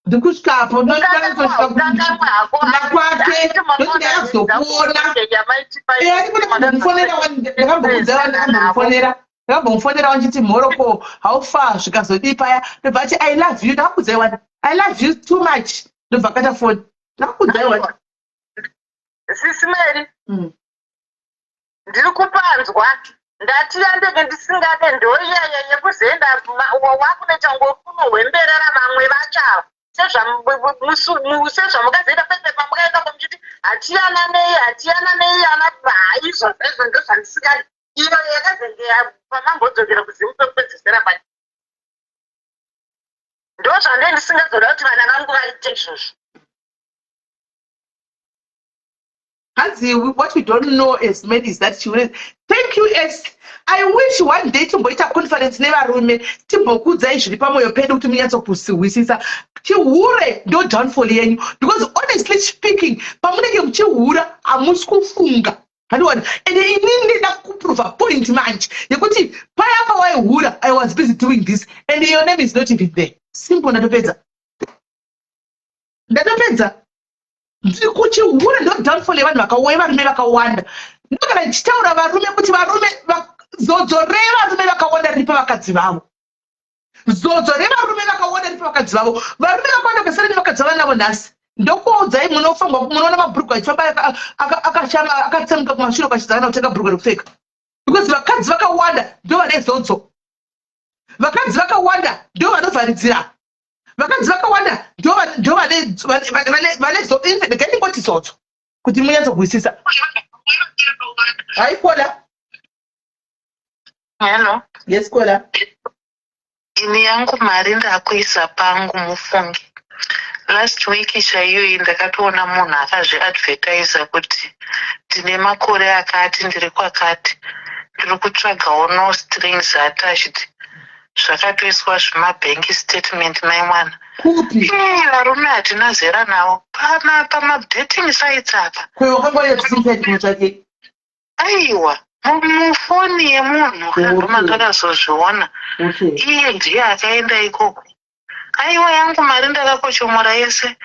Ndikusvikapo, ndosvika kumba kwake, ndoti ndakazokuona. Ndakambomfonera, ndakambokudza, ndakambomufonera, ndakambomufonera wachiti mhoroko, how far, zvikazodii paya, ndobva ati, "I love you." Ndakakudzai wani, "I love you too much." Ndobva akata foni. Ndakakudzai wani. Sisi Mary, ndiri kupanzwa. Ndati yandege ndisingade ndoiyaya yekuzoenda wakunoita ngokunohwemberera vamwe vacho ava, sezvamukazoita pese pamukaenda muchiti hatiyananei, hatiyananei, ana haizvozvo izvo ndozvandisingadi. Iyo yakazenge pamambodzokera kuzimu pekupedzisira pacho, ndozvande ndisingazoda kuti vana vangu vaite izvozvo. Hanzi, what we don't know as men is that chihure. Thank you, S. I wish one day timboita conference nevarume, timbokuudzai zviri pamwoyo pedu kuti munyatsokuhwisisa. Chihure ndo downfall yenyu, because honestly speaking, pamunenge muchihura hamusi kufunga, handiwani. Ende inini ndida kuprova point manje yekuti paya pawaihura, I was busy doing this and your name is not even there. Simple. Ndatopedza, ndatopedza. Kuchihure ndo downfall yevanhu vakauya, varume vakawanda. Ndogara ndichitaura varume kuti varume, zodzo revarume vakawanda riri pavakadzi vavo. Zodzo revarume vakawanda riri pavakadzi vavo. Varume vakawanda kasara nevakadzi vava navo nhasi, ndokuudzai, munofangwa munoona mabhurugwa achifamba akashama, akatsemuka kumashure, kwachidza kana kutenga bhurugwa rekupfeka, because vakadzi vakawanda ndo vane zodzo. Vakadzi vakawanda ndo vanovharidzira. Vakadzi vakawanda ndo vane, regai ndingoti zodzo kuti munyatsogwisisa. Hai, Kola. Hello. Yes, Kola. Ini yangu mari ndakuisa pangu, mufunge. Last week chaiyoyi ndakatoona munhu akazviadvertisa kuti ndine makore akati, ndiri kwakati, ndiri kutsvagawo, no strings attached. Zvakatoiswa zvimabank statement, mai mwana. Kupi? Varume hatina zera navo pamadating sites apa. Kwewakangwarira tusingaiti? Aiwa, mufoni yemunhu kandoma ndakazozviona. Iye ndiye akaenda ikoko. Aiwa, yangu mari ndakakochomora yese.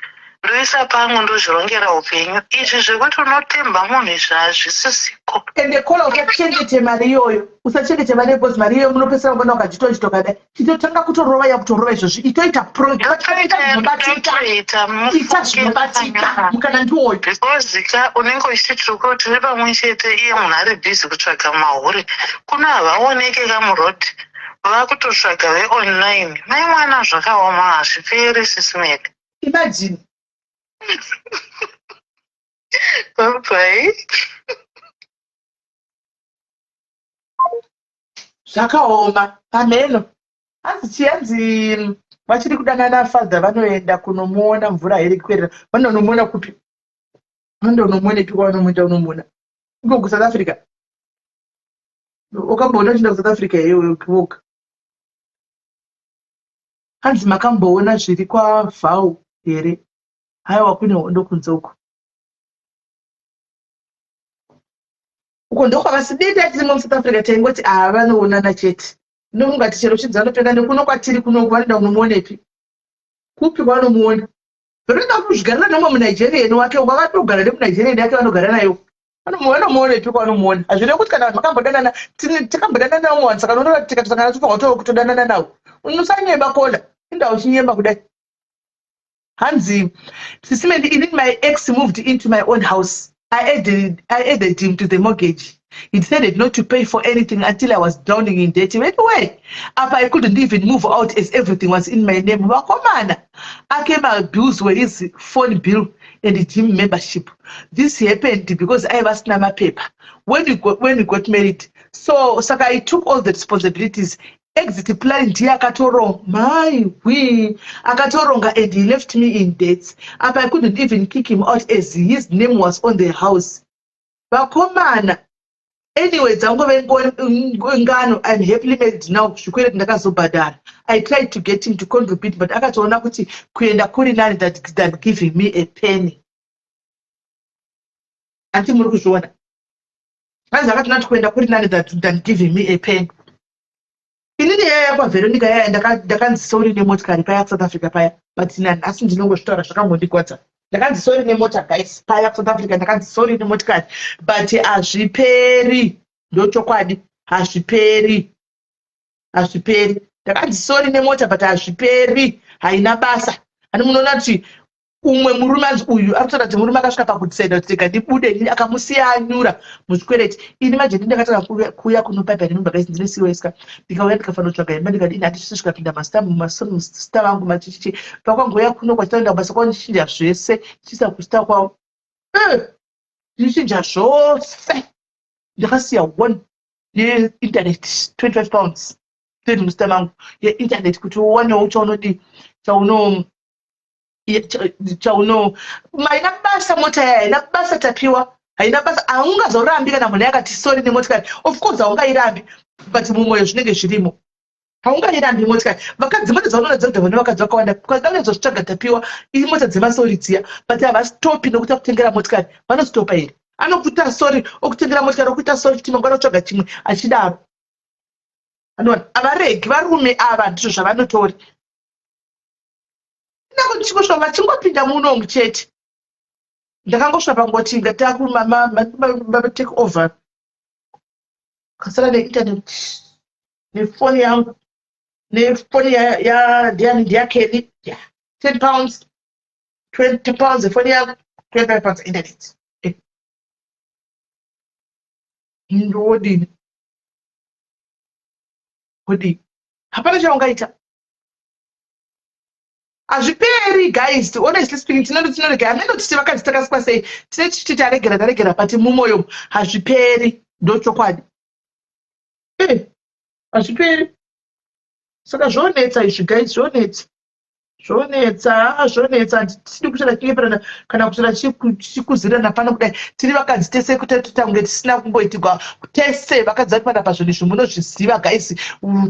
Ndoisa pangu ndozvirongera upenyu. Izvi zvekuti unotemba munhu izvi hazvisisiko. Ende kola usachengete mari iyoyo, usachengete mari iyoyo because mari iyoyo munopedzisira mangwana ukachitochito kadai. Chitotanga kutorova yakutorova izvozvi. Itoita pro ita zvinobatika. Ita zvinobatika. Mukana ndiwoyo. Because ka unenge uchiti tiri ko tiri pamwe chete iye munhu ari busy kutsvaga mahure. Kuno havaoneke ka muroad. Vakutotsvaga veonline. Mai mwana zvakaoma hazviperi sis Melly. Imagine. Bye bye. Zvakaoma pamheno. Hanzi chii hanzi vachiri kudanana father vanoenda kunomuona mvura here kuerera. Vanonomuona kupi? Vanonomuonepi kwavanomuenda unomuona? Iko kuSouth Africa. Ukamboona uchienda kuSouth Africa here iwe woga? Hanzi makamboona zviri kwaVhau here? Haiwa kune hondo kunze uko. Uko ndokwavasidenda tirimo muSouth Africa taingoti ava vanoonana chete. Ndomungati chero chinzi vanotoenda nekuno kwatiri kuno vanoenda kunomuonepi? Kupi kwavanomuona? Vanoenda kuzvigarira nemumwe muNigerian wake uko akatogara nemuNigerian yake vanogara nayo. Vanomuonepi kwavanomuona? Hazvirevi kuti kana vanhu vakambodanana takambodanana navo vanhu saka unoona tikatosangana tofanira kutodanana navo. Usanyeba kola. Inda uchinyeba kudai. Hanzi Sisi Mandy, inini my ex moved into my own house. I added him to the mortgage. He decided not to pay for anything until I was drowning in debt. Anyway, apa I couldn't even move out as everything was in my name. Vakomana, ake my bills were his phone bill and gym membership. This happened because I was mapepa when we got married. So saka I took all the responsibilities. Exit plan ndiye akatoronga mai we akatoronga and he left me in debts. Apa I couldn't even kick him out as his name was on the house. Vakomana anyway dzangove ngano. I'm happily married now. Zvikwereti ndakazobhadhara. I tried to get him to contribute but akatoona kuti kuenda kuri nani than giving me a penny. Anti muri kuzviona? Hanzi akatoona kuti kuenda kuri nani than giving me a penny. Inini yaya kwaVeronica yaya ndakanzi sorry nemotikari paya kuSouth Africa paya, but nanhasi ndinongozvitaura zvakangondigwadza. Ndakanzi sorry nemota guys paya kuSouth Africa, ndakanzi sorry nemotikari, but hazviperi, ndochokwadi, hazviperi, hazviperi. Ndakanzi sorry nemota but hazviperi, haina basa. Ani munoona kuti umwe murume anzi uyu ari kutaura kuti murume akasvika pakudecida kuti rega ndibude ini, akamusiya anyura muzvikwereti. Ini manje ndi ndakatanga kuuya kuno paipa nemimba guys, ndine COS ka. Ndikauya ndikafanira kutsvaga imba, ndikati ini handisi svikapinda mastar vangu machichichi pakwangouya kuno kwachitaenda kubasa kwavo, ndichinja zvese ndichiisa kustar kwavo, ndichinja zvose. Ndakasiya one yeinternet 25 pounds tiri mustar mangu yeinternet kuti uwanewo chaunodi chauno chauno haina basa. Mota yaya haina basa, Tapiwa, haina basa. Haungazorambi kana munhu yakati sorry nemotikari. Of course haungairambi, but mumwoyo zvinenge zvirimo. Haungairambi motikari. Vakadzi mota dzaunoona dzodhava nevakadzi vakawanda kanezvozvitsvaga, Tapiwa, imota dzemasorry dziya, but havastopi nokuti akutengera motikari. Vanostopa here? Anokuita sorry okutengera motikari, okuita sorry futi mangwana, otsvaga chimwe achidaro. Anoona havaregi varume ava, ndizvo zvavanotori. Ndakangosvika vachingopinda munomu chete, ndakangosvika pangoti ngataku take over, kasara neinternet nefoni yangu, nefoni ndiani, ndiyaKelly, yeah, £10, £20 efoni yangu, £25 internet. Ndodini? Kudii? Hapana chaungaita, hazviperi guys. Honestly speaking, tinorega hameno titi vakadzi takasikwa sei, tine tichiti taregera, taregera, but mumwoyo hazviperi, ndochokwadi. Hazviperi. Saka zvonetsa izvi guys, zvonetsa, zvonetsa, zvonetsa. Tisidi kusvira chinyeperana kana kusvira tichikuzirana pano kudai. Tiri vakadzi tese, kutoita kunge tisina kumboitigwa. Tese vakadzi vari panapa, zvinhu izvi munozviziva guys,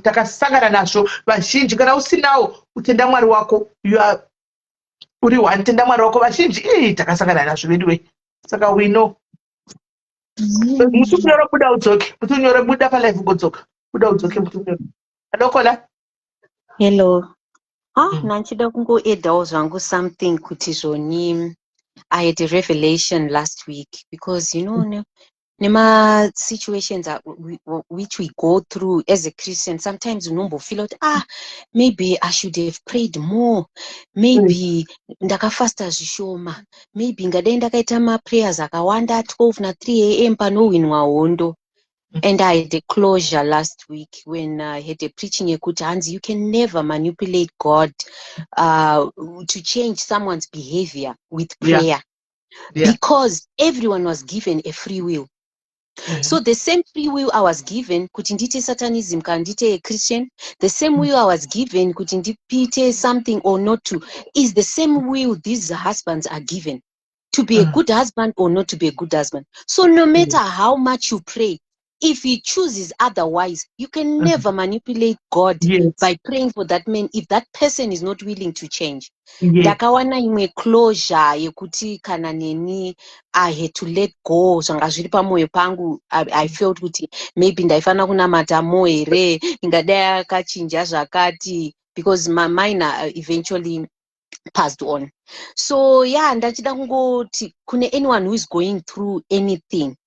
takasangana nazvo vazhinji. Kana usinawo, utenda Mwari wako. You are uri one, tenda Mwari wako. Vazhinji ii takasangana nazvo vedu wei, saka we know. Mutunyoro, buda udzoke. Mutunyoro, buda palive ugodzoka. Buda udzoke, Mutunyoro. Adokola. Hello. Ah, nanchida kungoedhawo zvangu something kuti zvoni I had a revelation last week because nema-situations which we go through as a Christian, sometimes unombofeel kuti, ah, maybe I should have prayed more, maybe ndakafasta zvishoma, maybe ngadai ndakaita maprayers akawanda 12 na3 a.m. panowinwa hondo. And I had a closure last week when I had a preaching yekuti hanzi you can never manipulate God to change someone's behavior with prayer because everyone was given a free will. So the same free will I was given kuti ndiite satanism kana ndiite a Christian, the same will I was given kuti ndiite something or not to, is the same will these husbands are given to be a good husband or not to be a good husband. So no matter how much you pray, if he chooses otherwise, you can never manipulate God by praying for that man if that person is not willing to change. Ndakawana imwe closure yekuti kana neni I had to let go zvanga zviri pamwoyo pangu. I felt kuti maybe ndaifanira kunamata more here, ingadai akachinja zvakati, because my mine eventually passed on. So yeah, ndachida kungoti kune anyone who is going through anything,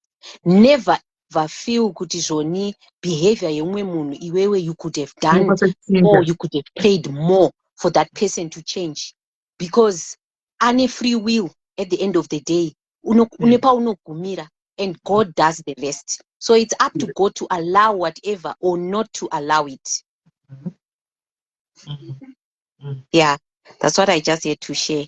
never ever feel kuti zvoni behavior yeumwe munhu, iwewe you could have done Unokwanisa more, kuchinja. You could have prayed more for that person to change, because ane free will at the end of the day. Une paunogumira and God does the rest. So it's up to God to allow whatever or not to allow it. Yeah, that's what I just had to share.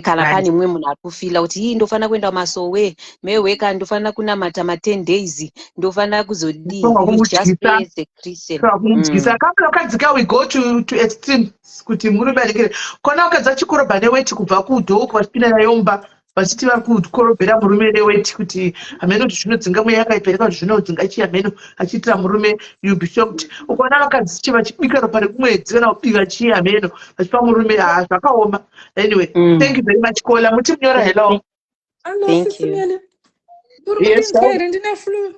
Kana pane mumwe munhu ari kufeela kuti ii ndofanira kuenda kumasowe mehweka, ndofanira kunamata ma10 days, ndofanira kuzodii, you just pray as a Christian. Kumudyisa kamwe vakadzika, we go to extreme kuti murume anengere kona vakadzi vachikorobha neweti kubva kudhoko vachipinda nayo mumba, vachiti vari kukorobhera murume neweti kuti hameno kuti zvinodzinga mweya yakaipereka, kuti zvinodzinga chii hameno, achiitira murume. You be shocked ukaona vakadzi chi vachibika ropa rekumwedzi kana kubika chii hameno vachipa murume. Ha, zvakaoma. Anyway, thank you very much, caller muti munyora. Hello. Hello, Thank Sisi you. Mele. Uri Yes. kundinzwa here? Ndine flu.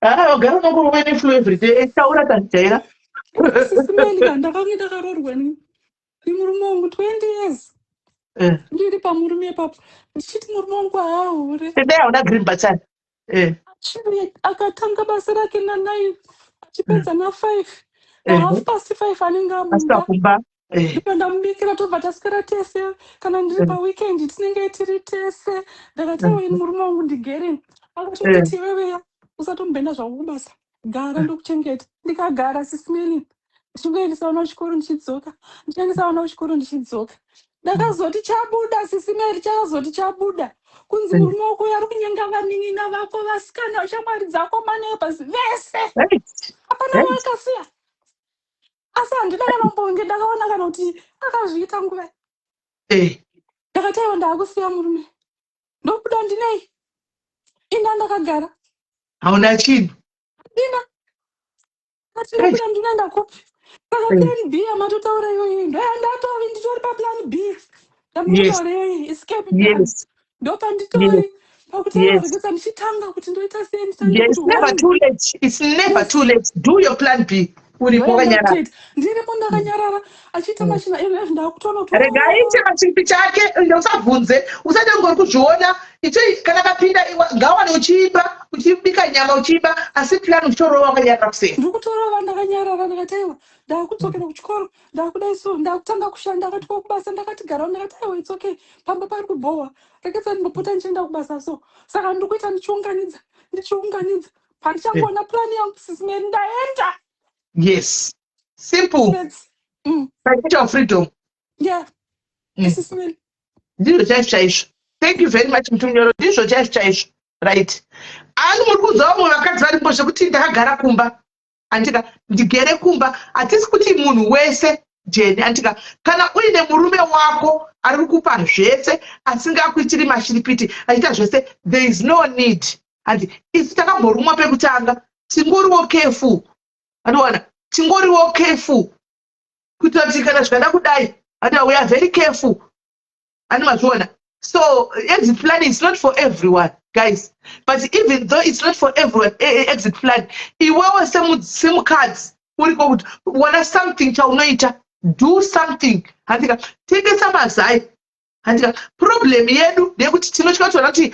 Ah, ugara unongova neflu everyday. Taura, tandijaira. Sisi Mele, ka ndakange ndakaroorwa nemurume wangu 20 years. Ndiri pamurume ipapo. Ndichiti murume wangu haahure. Dai hauna green button. Achiri akatanga basa rake na9 achipedza na5. Na5:30 anenge Asvika amumba. kumba. Ndibva ndamubikira, tobva taswera tese. Kana ndiri paweekend tinenge tiri tese. Ndakati aiwa, ini murume wangu ndigere. Akatonditi, "Iweweya usatomboenda zvako kubasa, gara ndokuchengeta." Ndikagara, Sisi Meli, ndichingoendesa vana kuchikoro ndichidzoka, ndichiendesa vana kuchikoro ndichidzoka. Ndakazoti chabuda, Sisi Meli, chakazoti chabuda kunzi murume wako uyu ari kunyenga vanin'ina vako vasikana, shamwari dzako, maneighbors vese, hapana waakasiya. Asi handina kana kumbonge ndakaona kana kuti akazviita nguva. Ndakati aiwa, ndaakusiya murume, ndobuda ndinei inda ndakagara? Hauna chinhu. Ndina kati ndobuda ndinoenda kupi? Saka plan B yamatotaura iyoyi ndoyandatovi, nditori paplan B yamatotaura iyoyi, escape plan. Ndopanditori pakuti aiwa, regedza ndichitanga kuti ndoita sei, nditange kuti Never one too late. It's never too late. Do your plan B. Uripo wakanyarara. Ndoyandakutoita, ndiripo ndakanyarara, achiita machina izvi, ndakutoona kuti Rega aite machipi chake, ende usabvunze, usati ngori kuzviona icho. Kana kapinda ngawane uchiimba, uchibika nyama uchiimba, asi plan uchitorova wakanyarara kuseri. Ndiri kutorova ndakanyarara. Ndakati aiwa, ndakudzokera kuchikoro, ndakudai, so ndakutanga kushanda. Akati kubasa, ndakati garawo. Ndakati aiwa, it's okay, pamba pari kubhowa, rekedza ndimbopota ndichienda kubasa. So saka ndiri kuita ndichiunganidza, ndichiunganidza, pandichangoona plan yangu, Sisi Meli, ndaenda. Yes, simple. Yes. Financial freedom. Yeah. Sisi Meli. Ndizvo chaizvo chaizvo. Thank you very much, Mutunyoro. Ndizvo chaizvo chaizvo, right? Ani muri kunzwa vamwe vakadzi varipo zvekuti ndakagara kumba, andika ndigere kumba. Hatisi kuti munhu wese jeni, andika kana uine murume wako ari kukupa zvese, asingakuitiri mashiripiti, achiita zvese, there is no need. Handi isu takamborumwa pekutanga, tingoriwo careful, andiwana tingoriwo careful kuitira kuti kana zvikada kudai, andi we are very careful, ani mazviona. So exit plan is not for everyone, guys, but even though it's not for everyone, exit plan, iwewe semukadzi uriko kuti wana something chaunoita. Do something, handika? Tengesa mazai, handika? Problem yedu ndeyekuti tinotya kutoona kuti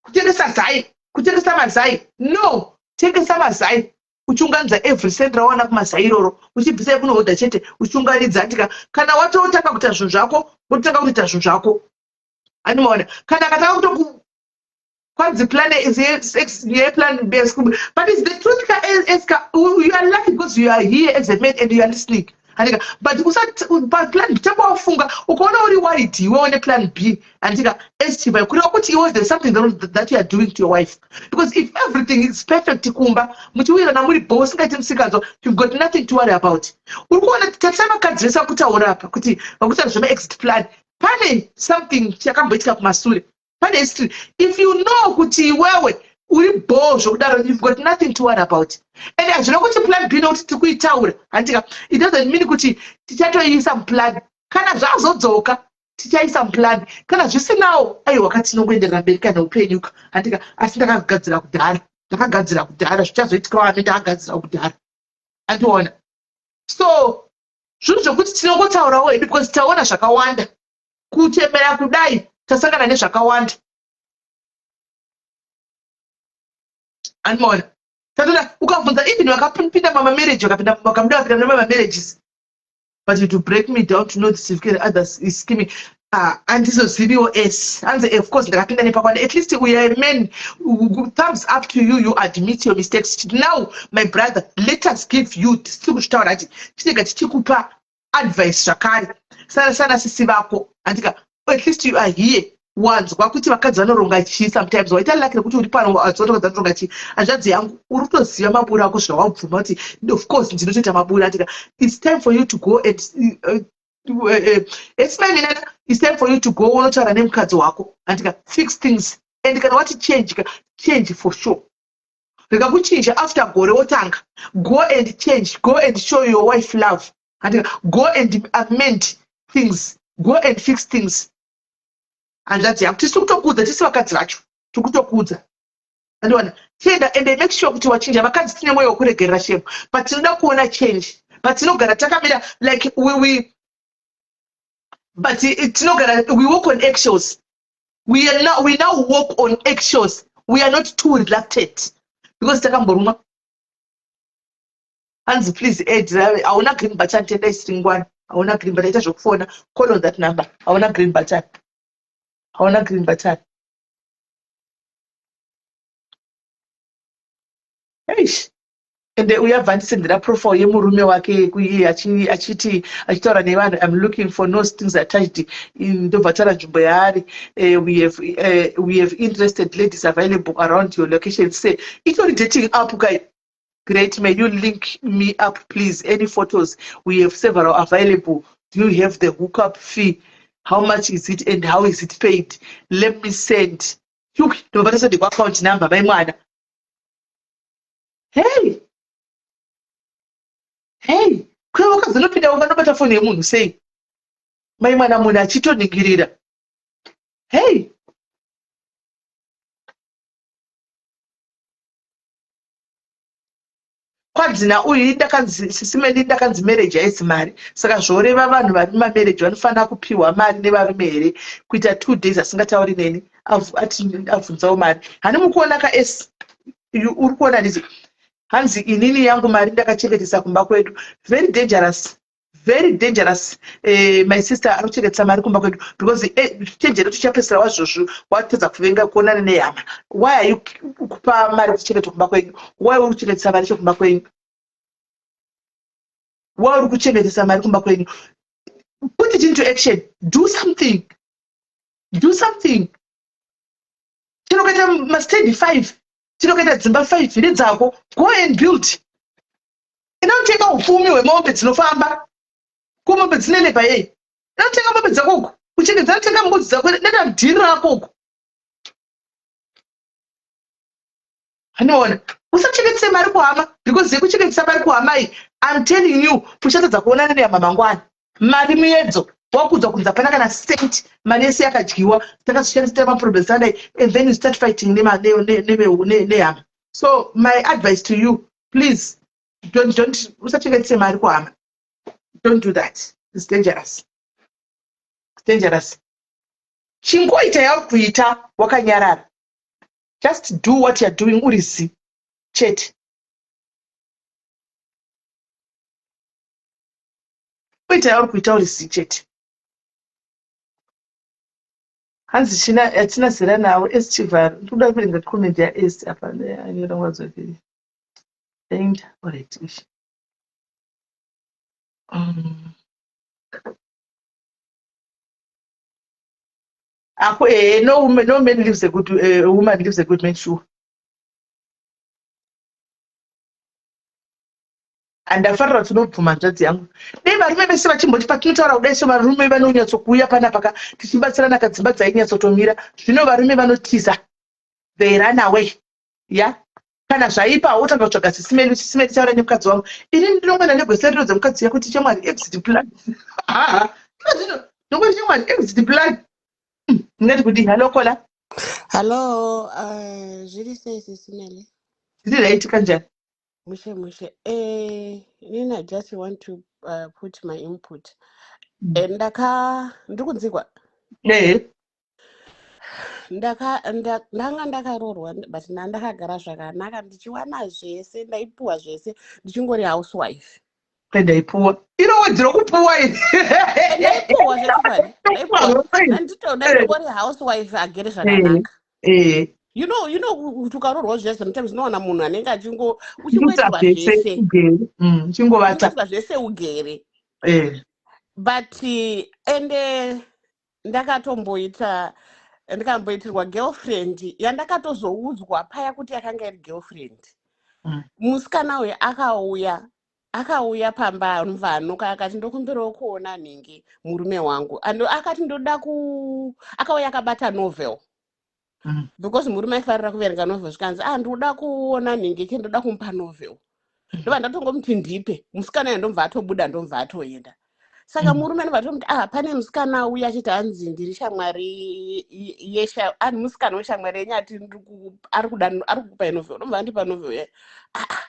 kutengesa zai, kutengesa mazai. No, tengesa mazai uchiunganidza every cent rawana kumazai iroro, uchibvisa kunohodha chete, uchiunganidza, handika? Kana watotanga kuita zvinhu zvako, wototanga kutoita zvinhu zvako, handimaona? Kana akatanga kutoku kwanzi plan is yeplan B, but it's the truth ka. Eska, you are lucky because you are here as a man and you are listening, handika? But usati plan tanga wafunga. Ukaona uri worried iwewo neplan B, handika, eschiva, kureva kuti iwe there's something that you are doing to your wife, because if everything is perfect kumba, muchiwirirana, muri bo, usingaiti musikanzwa, you've got nothing to worry about. Uri kuona, tarisa vakadzi vese vakutaura apa kuti vakutaura zvemaexit plan, pane something chakamboitika kumasure, pane history. If you know kuti iwewe uri bo zvokudaro, you've got nothing to worry about. And hazvina kuti plan B nokuti tiri kuitaura, handika, it doesn't mean kuti tichatoiisa muplan. Kana zvazodzoka, tichaisa muplan. Kana zvisinawo, aiwa, katinongoenderera mberi kana upenyuka, handika? Asi ndakagadzira kudhara, ndakagadzira kudhara zvichazoitikawo. Ame ndakagadzira kudhara, andiona? So zvinhu zvokuti tinongotaurawo hedu because taona zvakawanda. Kuchemera kudai, tasangana nezvakawanda, andimaona? Tatoda ukabvunza even vakapinda mamamarriage, vakapinda, vakabuda, vakapinda mamamarriages. But to break me down to know the significant others is scheming, ah, handizoziviwo s. Hanzi, of course ndakapinda nepakwanda. At least we are men. Thumbs up to you, you admit your mistakes. Now, my brother, let us give you, tiri kuzvitaura ati chinega tichikupa advice zvakare sana sana sisi vako, handika? At least you are here, wanzwa kuti vakadzi vanoronga chii. Sometimes waita lucky rekuti uri pano, wanzwa kuti vakadzi vanoronga chii. Hanzvadzi yangu, uri kutoziva maburi ako, zvawabvuma kuti of course ndinotoita maburi, handika? It's time for you to go and esimainenana, it's time for you to go unotaura nemukadzi wako, handika? Fix things. And kana wati change ka, change for sure. Rega kuchinja after gore wotanga. Go and change, go and show your wife love, handika? Go and amend things, go and fix things, hanzvadzi yangu. Tisi kutokuudza, tisi vakadzi vacho tiri kutokuudza, andiwana? Chienda and make sure kuti wachinja. Vakadzi tine mwoyo wekuregerera shemo, but tinoda kuona change. But tinogara takamira like we but tinogara, we walk on eggshells. We now walk on eggshells. We are not too reluctant because takamborumwa. Hanzi, please add, hauna green button. Tenda isiringwani, hauna green button. Ita zvekufona, call on that number. Hauna green button, hauna green button. Eish, ende uyabva andisendera profile yemurume wake iye achiti, achitaura nevanhu, "I'm looking for no strings attached." Ndobva taura nzvimbo yaari. We have interested ladies available around your location. Say itori dating app kai. "Great, may you link me up, please? Any photos? We have several available. Do you have the hookup fee? How much is it and how is it paid? Let me send." Ndobva tasende kuaccount number mai mwana. Hey hey, kwe wakazonopinda ukanobata foni yemunhu sei mai mwana, munhu achitoningirira? Hey, kwanzi nauyu, ndakanzi, sisimeni, ndakanzi marriage haisi mari. Saka zvoreva vanhu vari mumamarriage vanofanira kupiwa mari nevarume here? Kuita 2 days asingatauri neni, ati abvunzawo mari. Hani mukuona ka s, uri kuona nditi hanzi inini yangu mari ndakachengetesa kumba kwedu. Very dangerous, very dangerous. My sister ari kuchengetesa mari kumba kwedu because chenjere tichapedzisira wazvozvo watedza kuvenga kuonana nehama. Why are you kupa mari kuchengeta kumba kwenyu? Why uri kuchengetesa mari chekumba kwenyu? Why uri kuchengetesa mari kumba kwenyu? Put it into action. Do something, do something. Chinokaita mastendi 5, chinokaita dzimba 5 ndedzako. Go and build. Inotenga upfumi hwemombe dzinofamba, kumombe dzine labour yei. Inotenga mombe dzako uku, uchengedza. Notenga mbudzi dzako neta dhiri rako uku, anoona? Usachengetese mari kuhama because yekuchengetesa mari kuhama iyi, I'm telling you, uchatadza kuonana nehama mangwana. Mari muedzo wakudzwa kunzi hapana kana cent, mari yese yakadyiwa, takazoshandisa maproblems adai, and then you start fighting nehama. So my advice to you, please don't usachengetese mari kuhama. Don't do that, it's dangerous, it's dangerous. Chingoita yauri kuita wakanyarara. Just do what you're doing uri zi chete. Kuita yauri kuita uri zi chete. Hanzi china hatina zera navo esi chivharo. Ndikuda kuverenga comment yaesi apa anyora nguva dzake. And alright ishi. Ako no woman, no man leaves a good woman leaves a good man sure. Handafarira kuti unobvuma hanzvadzi yangu. Dai varume vese vachimboti patinotaura kudai so varume vanonyatsokuuya panapa ka tichibatsirana ka dzimba dzainyatsotomira. Zvino varume vanotiza. They run away. Ya. Kana zvaipa wotanga kutsvaga sisi Meli, sisi Meli taura nemukadzi wangu. Ini ndinongona negweserero dzemukadzi uya kuti shamwari exit plan. Zvino ndongoti shamwari exit plan. Ndingati kudii? Hello Kola. Hello, zviri sei sisi Meli? Zviri right kanjani? Mushe mushe. Inini I just want to put my input. Ndaka ndiri kunzikwa. Eh. Ndaka ndanga ndakaroorwa but ndandakagara zvakanaka ndichiwana zvese, ndaipuwa zvese ndichingori housewife. Ndaipuwa. Iro word rokupuwa iri. Ndaipuwa zvechokwadi. Ndaipuwa. Ndandito ndingori housewife agere zvakanaka. You know kuti ukaroorwa zviya sometimes unowana munhu anenge achingo uchingoitirwa zvese uchingovata. Uchingoitirwa zvese ugere. But ende ndakatomboita ndikamboitirwa girlfriend yandakatozoudzwa paya kuti yakanga iri girlfriend. Musikana uyu akauya pamba mvanuka akati ndokumbirawo kuona nhingi murume wangu. And akati ndoda ku akauya akabata novel. Because murume aifarira kuverenga novel zvikanzi ah ndoda kuona nhingi ke ndoda kumupa novel. Ndobva ndatongomuti ndipe musikana uyu ndomva atobuda ndomva atoenda. Saka murume anobva atomuti ah pane musikana auya achiti hanzi ndiri shamwari yesha ani musikana weshamwari yenyu ati ari kuda ari kukupai novel ndomva andipa novel yayo. Ah ah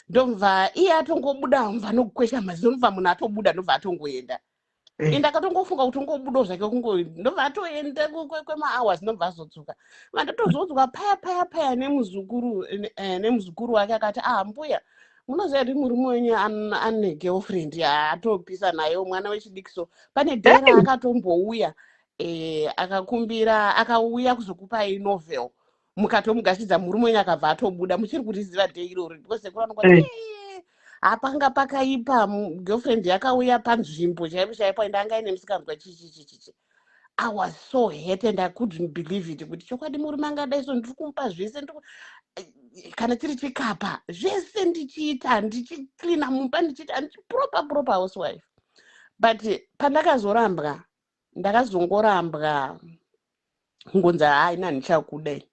ndomva iye atongobuda mva nokukwesha mazino ndobva munhu atobuda ndobva atongoenda. Ende akatongofunga kuti ungobudawo zvake kungo ndobva atoenda kwemahours ndobva azodzoka. Vandatozodzwa paya paya paya nemuzukuru nemuzukuru wake akati ah mbuya munoziva kuti murume wenyu ane girlfriend yaatopisa nayo mwana wechidiki so pane day raakatombouya akakumbira akauya kuzokupai novel mukatomugashidza murume wenyu akabva atobuda muchiri kuriziva day iroro because sekuru anongoti hapanga pakaipa girlfriend yakauya panzvimbo chaipo chaipo ende anga aine musikanzwa chichichichichi. I was so hurt and I couldn't believe it kuti chokwadi murume angadai so ndiri kumupa zvese kana chiri chikapa zvese ndichiita ndichiklina mumba ndichiita ndichiproper proper housewife. But pandakazorambwa ndakazongorambwa kungonzi hai ini handichakudai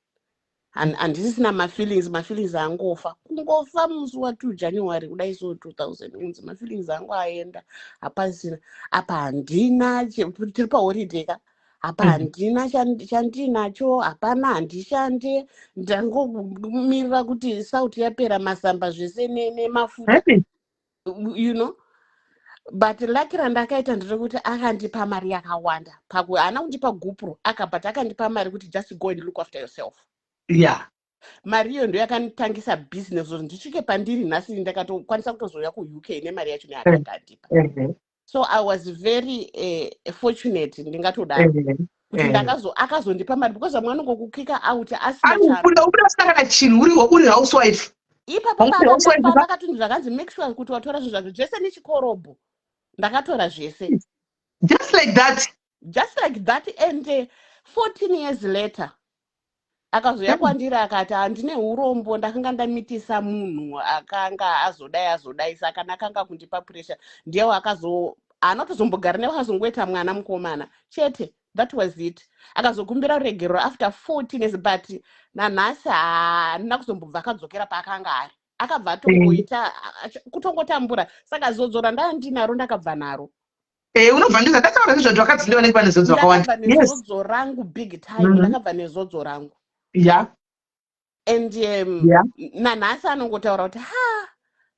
handisisina mafeelings, mafeelings angofa kungofa musi wa2 January kudai so 2000 kunzi mafeelings angu aenda hapasina apa handina tiri paholiday ka apa handina chandinacho hapana handishande ndangomirira kuti sauti yapera masamba zvese nemafuta but lucky randakaita nderekuti akandipa mari yakawanda paku haana kundipa gupuro aka but akandipa mari kuti just go and look after yourself. Mari iyo ndo yakanditangisa business kuti ndisvike pandiri nhasi ndakatokwanisa kutozouya kuUK nemari yacho neakanga andipa. So I was very fortunate ndingatodaro kuti ndakazo akazondipa mari because vamwe vanongokukika out asina Anobuda ubuda usina kana chinhu uri housewife. Ipapo Wangu uri housewife ka? Pandakati zvakanzi make sure kuti watora zvinhu zvako zvese nechikorobho ndakatora zvese. Just like that. Just like that. And 14 years later akazouya kwandiri akati handine urombo ndakanga ndamitisa munhu akanga azodai azodai saka nakanga kundipa pressure ndiyewo akazo haana kutozombogara newe akazongoita mwana mukomana chete. That was it. Akazokumbira ruregerero after 14 years but nanhasi haana kuzombobva akadzokera paakanga ari akabva atongoita kutongotambura saka zodzo randaa ndinaro ndakabva naro. Unobva ndiza ndataura nezvacho vakadzi ndivanenge vane zodzo vakawanda. Ndakabva nezodzo rangu big time. Ndakabva nezodzo rangu. And nanhasi anongotaura kuti ha.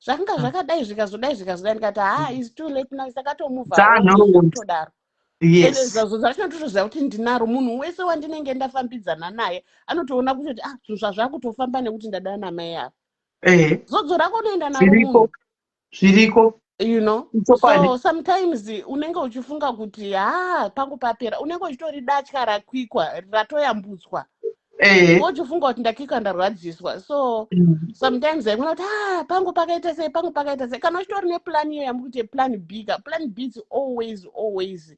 Zvakanga zvakadai, zvikazodai, zvikazodai. Ndikati, "Ha, is too late now, sakatomuvha." Dzanhoroondo. Todaro. Ende zvazo zvacho ndotoziva kuti ndinaro. Munhu wese wandinenge ndafambidzana naye anotoona kutoti, ah, zvinhu zvazvakutofamba nekuti ndadana namai ava. Zodzo rako unoenda naro Zviriko. munhu. Zviriko. Ichokwadi. So sometimes unenge uchifunga kuti, ha, pangu papera, unenge uchitori datya rakwikwa, ratoyambutswa. Uchifunga kuti ndakikwa, ndarwadziswa. So sometimes aigona kuti, ah, pangu pakaita sei, pangu pakaita sei, kana uchitori neplan iyo yamukuti plan B ka. Plan B is always, always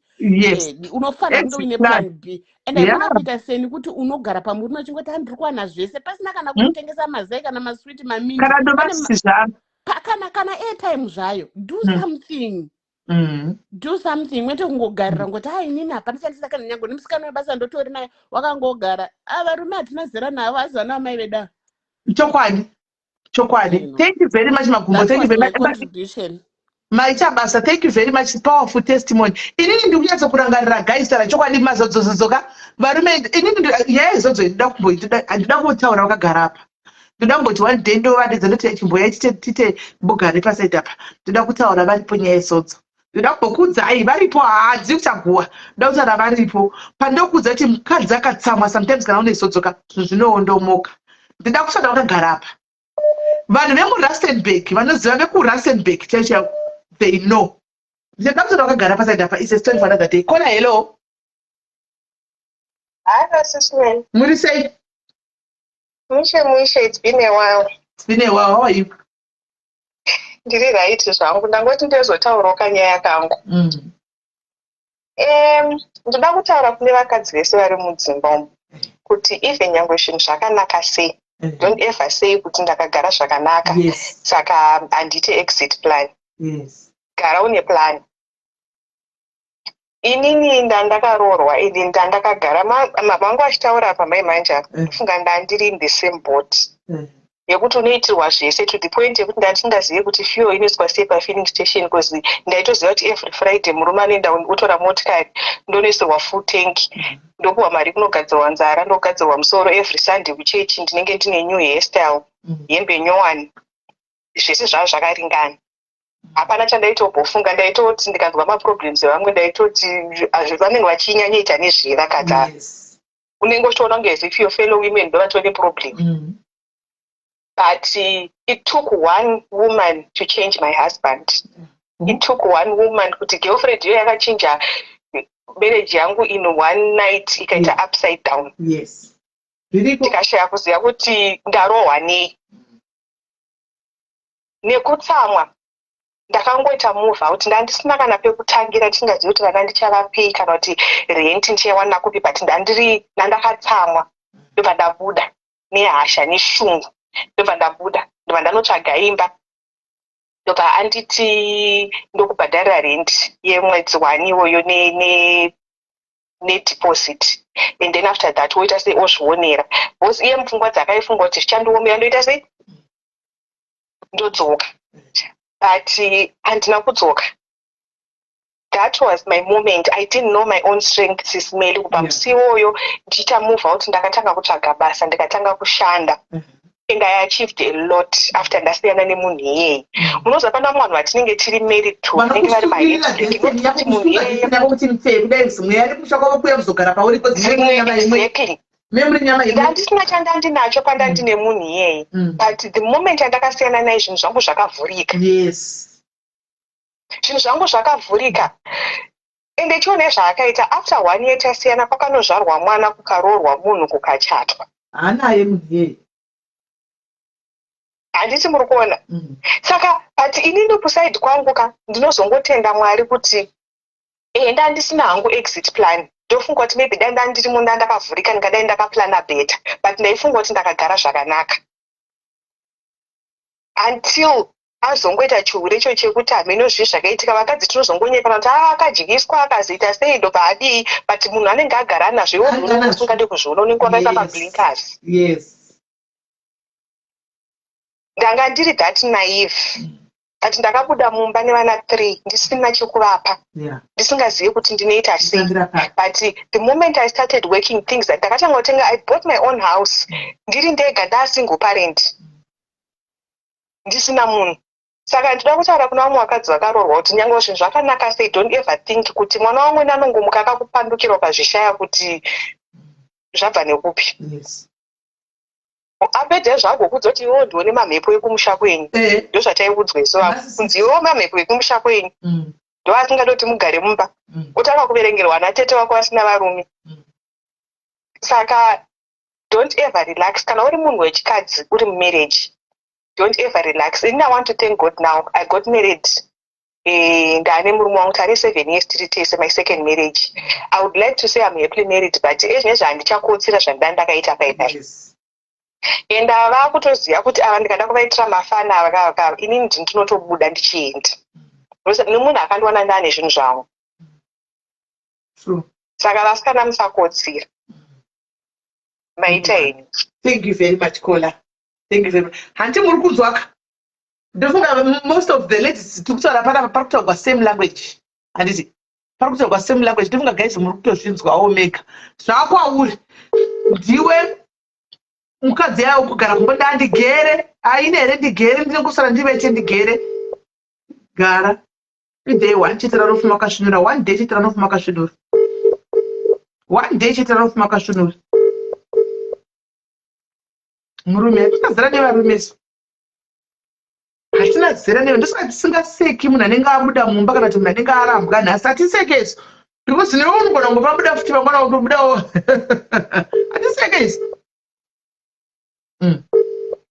unofanira kunge Exit uine plan. plan B. And haikona kuita seni kuti unogara pamurume uchingoti, handiri kuwana zvese, pasina kana kutengesa mazai kana maswiti, mamini. Kana Pane domasi zvaro. Kana airtime zvayo, do something. Do something, kwete kungogarira ngoti, hai, inini hapana chandisina, kana nyange nemusikana webasa ndotori naye. Wakangogara, a, varume hatina zera navo, asi vana vamai vedu ava. Chokwadi. Thank you very much, Magumbo. That Thank you was very my much. contribution. Maita basa, thank you very much. Powerful testimony. Inini ndiri kunyatsokurangarira, guys, tara chokwadi, mazodzozodzoka varume. Inini nyaya izodzo ndinoda kumboita, handida kumbotaura vakagara apa. Ndoda kumboti one day ndovadedza, ndoti, "Chimboya tite mbogare pasaidi apa." Ndoda kutaura varipo nyaya izodzo. Ndoda kumbokuudzai varipo, haadzi kuchaguwa. Ndoda kutaura varipo pandokuudza kuti mukadzi akatsamwa sometimes, kana une izodzoka, zvinhu zvinoondomoka. Ndoda kusada vakagara apa. Vanhu vemuRustenburg vanoziva, vekuRustenburg chaicho chaivo, they know. Ndichada kutaura vakagara pasaidi apa. Is a story for another day. Caller, hello. Hello, Sis Mel. Muri sei? Mushe mushe, it's been a while. It's been a while. How are you? Ndiri right zvangu, ndangoti ndezotaurawo kanyaya kangu. Ndoda kutaura kune vakadzi vese vari mudzimba umu kuti even nyangwe zvinhu zvakanaka sei, don't ever say kuti ndakagara zvakanaka, saka handite exit plan. Gara une plan. Inini ndandakaroorwa, ini ndandakagara, vangu vachitaura pamai manje, ndofunga ndandiri in the same boat yekuti unoitirwa zvese to the point yekuti ndandisingazivi kuti fuel inoiswa sei pafilling station, because ndaitoziva kuti every Friday murume anoenda otora motikari, ndonoisirwa full tank, ndopuwa mari kunogadzirwa nzara, ndogadzirwa musoro. Every Sunday kuchechi ndinenge ndine new hairstyle, hembe nyowani, zvese zvava zvakaringana. Hapana chandaitobofunga. Ndaitoti ndikanzwa maproblems evamwe, ndaitoti vanenge vachinyanyoita nezvevakadzi ava. Unenge uchitoona kunge as if your fellow women ndovatone problem. But it took one woman to change my husband. It took one woman, kuti girlfriend iyo yakachinja marriage yangu in one night, ikaita upside down. Yes, zviriko. Ndikashaya kuziva kuti ndarohwa nei nekutsamwa. Ndakangoita move out. Ndandisina kana pekutangira, ndisingazivi kuti vana ndichavapei kana kuti rent ndichaiwana kupi, but ndandiri ndandakatsamwa, ndobva ndabuda nehasha neshungu, ndobva ndabuda, ndobva ndanotsvaga imba, ndobva anditi, "Ndokubhadharira rent yemwedzi one iwoyo nedeposit, and then after that woita sei, ozvionera," because iye mupfungwa dzakaifunga kuti zvichandiomera, ndoita sei, ndodzoka. But handina kudzoka. That was my moment. I didn't know my own strength, Sis Meli. Kubva musi iwoyo ndichiita move out, ndakatanga kutsvaga basa, ndikatanga kushanda, and I achieved a lot after ndasiyana nemunhu iyeye. Munoziva, pana vamwe vanhu vatinenge tiri married to, vanenge vari maheartbreak, munhu iyeye Kuti mupfee kudai, mweya nekusha kwavo kuya kuzogara pauri. Exactly. Memuri nyama imwe. Ndandisina chandandinacho pandandine munhu iyeye, but the moment yandakasiyana naye, zvinhu zvangu zvakavhurika. Zvinhu zvangu zvakavhurika. Ende chione zvaakaita: after one year tasiyana, kwakanozvarwa mwana, kukaroorwa munhu, kukachatwa. Haanaye munhu iyeye. Handiti muri kuona? Saka, but inini kuside kwangu ka, ndinozongotenda Mwari kuti ndandisina hangu exit plan. Ndofunga kuti maybe dai ndandiri munda ndakavhurika, ndingadai ndakaplana better, but ndaifunga kuti ndakagara zvakanaka until azongoita chihure icho chekuti hameno zvii zvakaitika. Vakadzi tinozongonyepa kuti a akadyiswa, akazoita sei, ndobva adii, but munhu anenge agara anazvo. Iwe munhu unenge usingade kuzviona, unenge wakaisa mablinkers. Ndanga ndiri that naive, but ndakabuda mumba nevana three, ndisina chekuvapa, ndisingazivi kuti ndinoita sei. But the moment I started working, things ndakatanga kutenga. I bought my own house ndiri ndega, ndaa single parent, ndisina munhu. Saka ndinoda kutaura kuna vamwe vakadzi vakaroorwa kuti nyange zvinhu zvakanaka sei, don't ever think kuti mwana wamwene anongomuka akakupandukira ukazvishaya kuti zvabva nekupi. Apedza izvo agokudza kuti iwewo ndione mamhepo ekumusha kwenyu. Ndozvataiudzwa isu vamwe kunzi iwewo mamhepo ekumusha kwenyu ndoasingadi kuti mugare mumba. Otanga kuverengerwa ana tete vako vasina varume. Saka don't ever relax kana uri munhu wechikadzi uri mumarriage. Don't ever relax. Ini I want to thank God now. I got married. Ndaane murume wangu tane 7 years tiri tese, my second marriage. I would like to say I'm happily married, but ezvinezvi handichakotsira zvandida ndakaita paipai. And ava kutoziva kuti ava ndikada kuvaitira mafana ava kava kava, inini ndinotobuda ndichienda nemunhu akandiwana ndaane zvinhu zvangu. Saka vasikana, musakotsira. Maita henyu. Thank you very much, caller. Thank you very much. Hanti muri kunzwaka? Ndofunga most of the ladies tiri kutaura panapa pari kutaurwa same language, handiti? Pari kutaurwa same language. Ndofunga guys muri kutozvinzwawo mega. Zvakwauri ndiwe mukadzi yayo kugara kumba, ndandigere aine here, ndigere, ndinongosara ndivete ndigere. Gara iday one chete ranofuma wakasvinura, one day chete ranofuma wakasvinura, one day chete ranofuma wakasvinura. Murume, hatina zera nevarume su, hatina zera neve. Ndosaka tisingaseki munhu anenge abuda mumba kana kuti munhu anenge arambwa nhasi. Hatiseke isu because newe unogona kunge pabuda futi mangwana utobudawo. Hatiseke isu.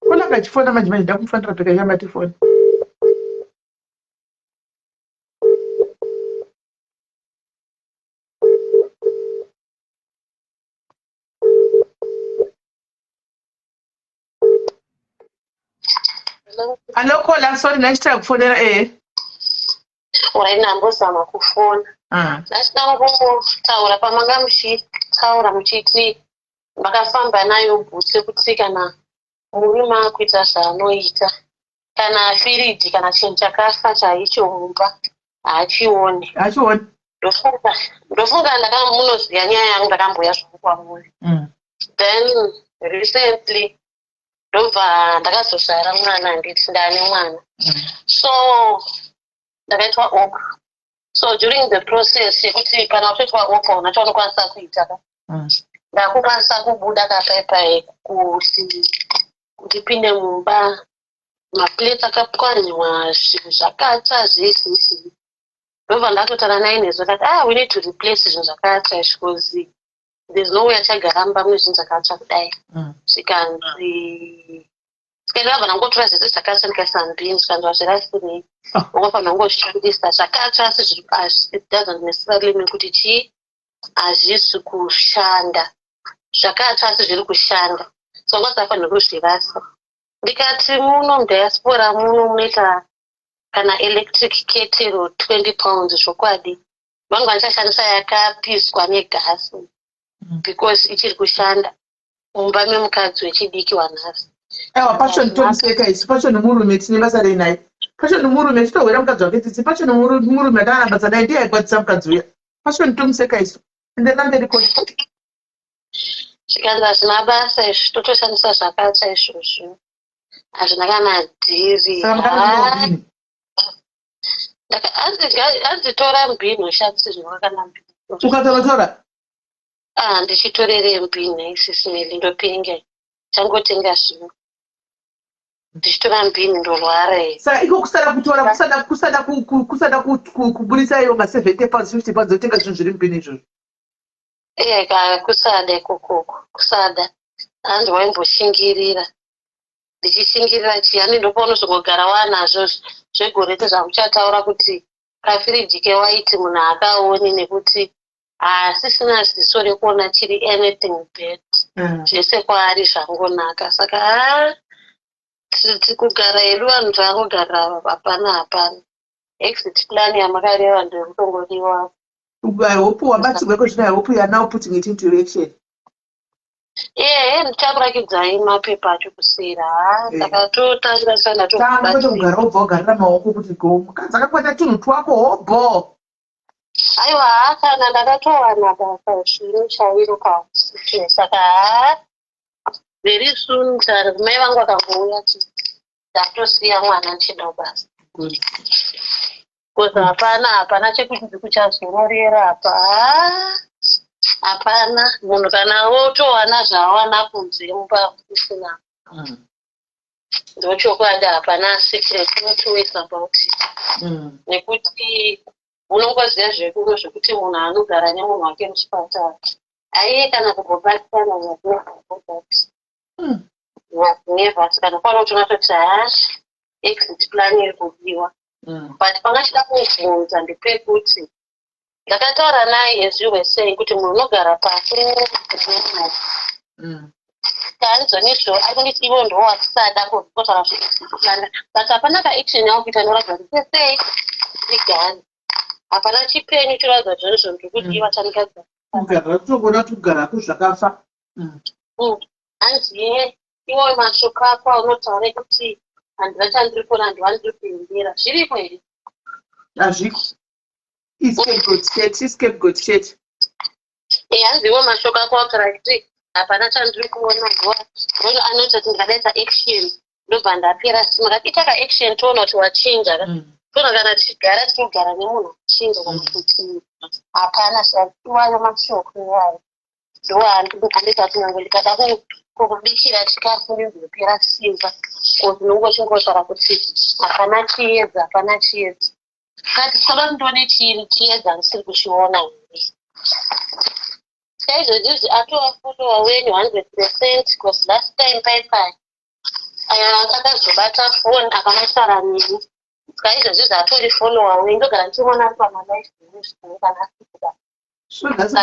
Kona kachifona manje manje, ndakumufanira peka chamatifoni. Hello caller, sorry, ndachitira kufonera ehe. Alright, ndambozama kufona. Ndachida kungotaura pamanga muchitaura muchiti makafamba nayo bhutsu yekuti kana murume akuita zvaanoita, kana firiji kana chinhu chakafa chaicho mumba haachioni. Haachioni. Ndofunga munoziva nyaya yangu, ndakamboya zvangu kwamuri. Then recently ndobva ndakazozvara mwana, handiti? Ndaane mwana, so ndakaitwa op. So during the process yekuti kana utoitwa op hauna chaunokwanisa kuita ka, ndakukwanisa kubuda kapaipai kuti ndipinde mumba, maplates akapwanywa, zvinhu zvakatsva zvese izvi. Ndobva ndatotaura naye nezvo kati, "Ah, we need to replace zvinhu zvakatsva izvi because there's no way achagara mumba mune zvinhu zvakatsva kudai." Zvikanzi ndikabva ndangotora zvese zvakatsva ndikaisa mubhini. Zvikanzi, "Wazvirasirei? Ungofanira kungozvibudisa zvakatsva, asi it doesn't necessarily mean kuti chii, hazvisi kushanda. Zvakatsva asi zviri kushanda, so ungasafanira kuzvirasa." Ndikati, "Muno mudiaspora muno munoita kana electric kettle £20. Zvokwadi vangu vandichashandisa yakapiswa negasi because ichiri kushanda mumba memukadzi wechidiki wanhasi." Aiwa, pacho nditomuseka isu. Pacho nemurume tine basa rei naye? Pacho nemurume titohwera mukadzi wake tsitsi. Pacho nemurume ataana basa naye, ndiye aikwadzisa mukadzi uya. Pacho nditomuseka isu. Enderera mberi koi. Zvikanzi, "Hazvina basa izvi, totoshandisa zvakatsva izvozvo, hazvina kana dhiri." Saka makanotenga? Hanzi tora mbini ushandise zvinova mbini. Ukatoratora? Ah, ndichitorere mbini isisimeli, ndopinga changotenga zvino ndichitora mbini ndorwara. Saka iko kusada kutora, kusada kuburisa iwo ma£70, £50 otenga zvinhu zviri mubhini izvozvo. Iye ka, kusada ikokoko, kusada. Hanzi waimboshingirira. Ndichishingirira chii? Hani ndopaunozongogara wanazvo zvegore zvamuchataura kuti kafiriji kewaiti munhu akaoni nekuti haasisina ziso rekuona chiri anything bad. Zvese kwaari zvangonaka. Saka haa, kugara hedu vanhu tavangogara, hapana hapana. Exit plan yamakareva ndekutongodiwa. I hope wabatsirwa kozvino. I hope you are now putting it into action. Ehe, ndichakurakidzai mapepa acho kusera. Haa, ndakatotangira. Tanga kwete kugara wobva wagarira maoko kuti go, mukadzi akakwata tunhu twako hobho. Aiwa, haa, kana ndakatowana basa zvino chairo kausiku, saka haa, very soon mai vangu vakangouya, ndatosiya mwana ndichienda kubasa. Good. Because hapana hapana chekuti kuchazororera apa. Haa, hapana munhu kana wotowana zvaawana kunze mumba usina. Ndochokwadi, hapana secret, no two ways about it. Nekuti unongoziva zvekuro zvekuti munhu anogara nemunhu wake muchipatara aiye kana kumbobatikana that never. Kana kwana kuti unatoti haa, exit plan iri kudiwa. But panga chida kubvunza ndepekuti ndakataura naye, as you were saying, kuti munhu unogara pasi nemari. Taanzonizvo ari kunditi ivo ndo watisada kutaura zveexit plan, but hapana kaaction yakuita inoratidza kuti sesei igare. Hapana chipenyu chinoratidza kuti zvonizvo ndiri kudiwa chandigadzira. Kugara kutogona kuti kugarako zvakafa. Hanzi ye iwo mashoko ako aunotaura ekuti handina chandiri kuona, handiwa ndiri kuendera, zviriko here? Hazviko, iscapegoat chete, iscapegoat chete. Hanzi iwo mashoko ako autaura kuti hapana chandiri kuona, ndo anoita kuti ndikadaita action ndobva ndapera simba. Kati ita kaaction toona kuti wachinja ka. Toona kana tichigara tichigara nemunhu achinja kana kuti hapana. Iwayo mashoko iwayo ndo andoita kuti nyange ndikada kukubikira chikafu ndinzopera simba, because unonge uchingotaura kuti hapana chiedza, hapana chiedza. Kati soda kuti ndione chiedza ndisiri kuchiona here. Saizvozvizvi atova follower wenyu 100%, because last time paipai akazobata foni akanotaura neni. Saka izvozvizvi atori follower wenyu, ndogara ndichimuona ari pamalive kana asikuda. So nhasi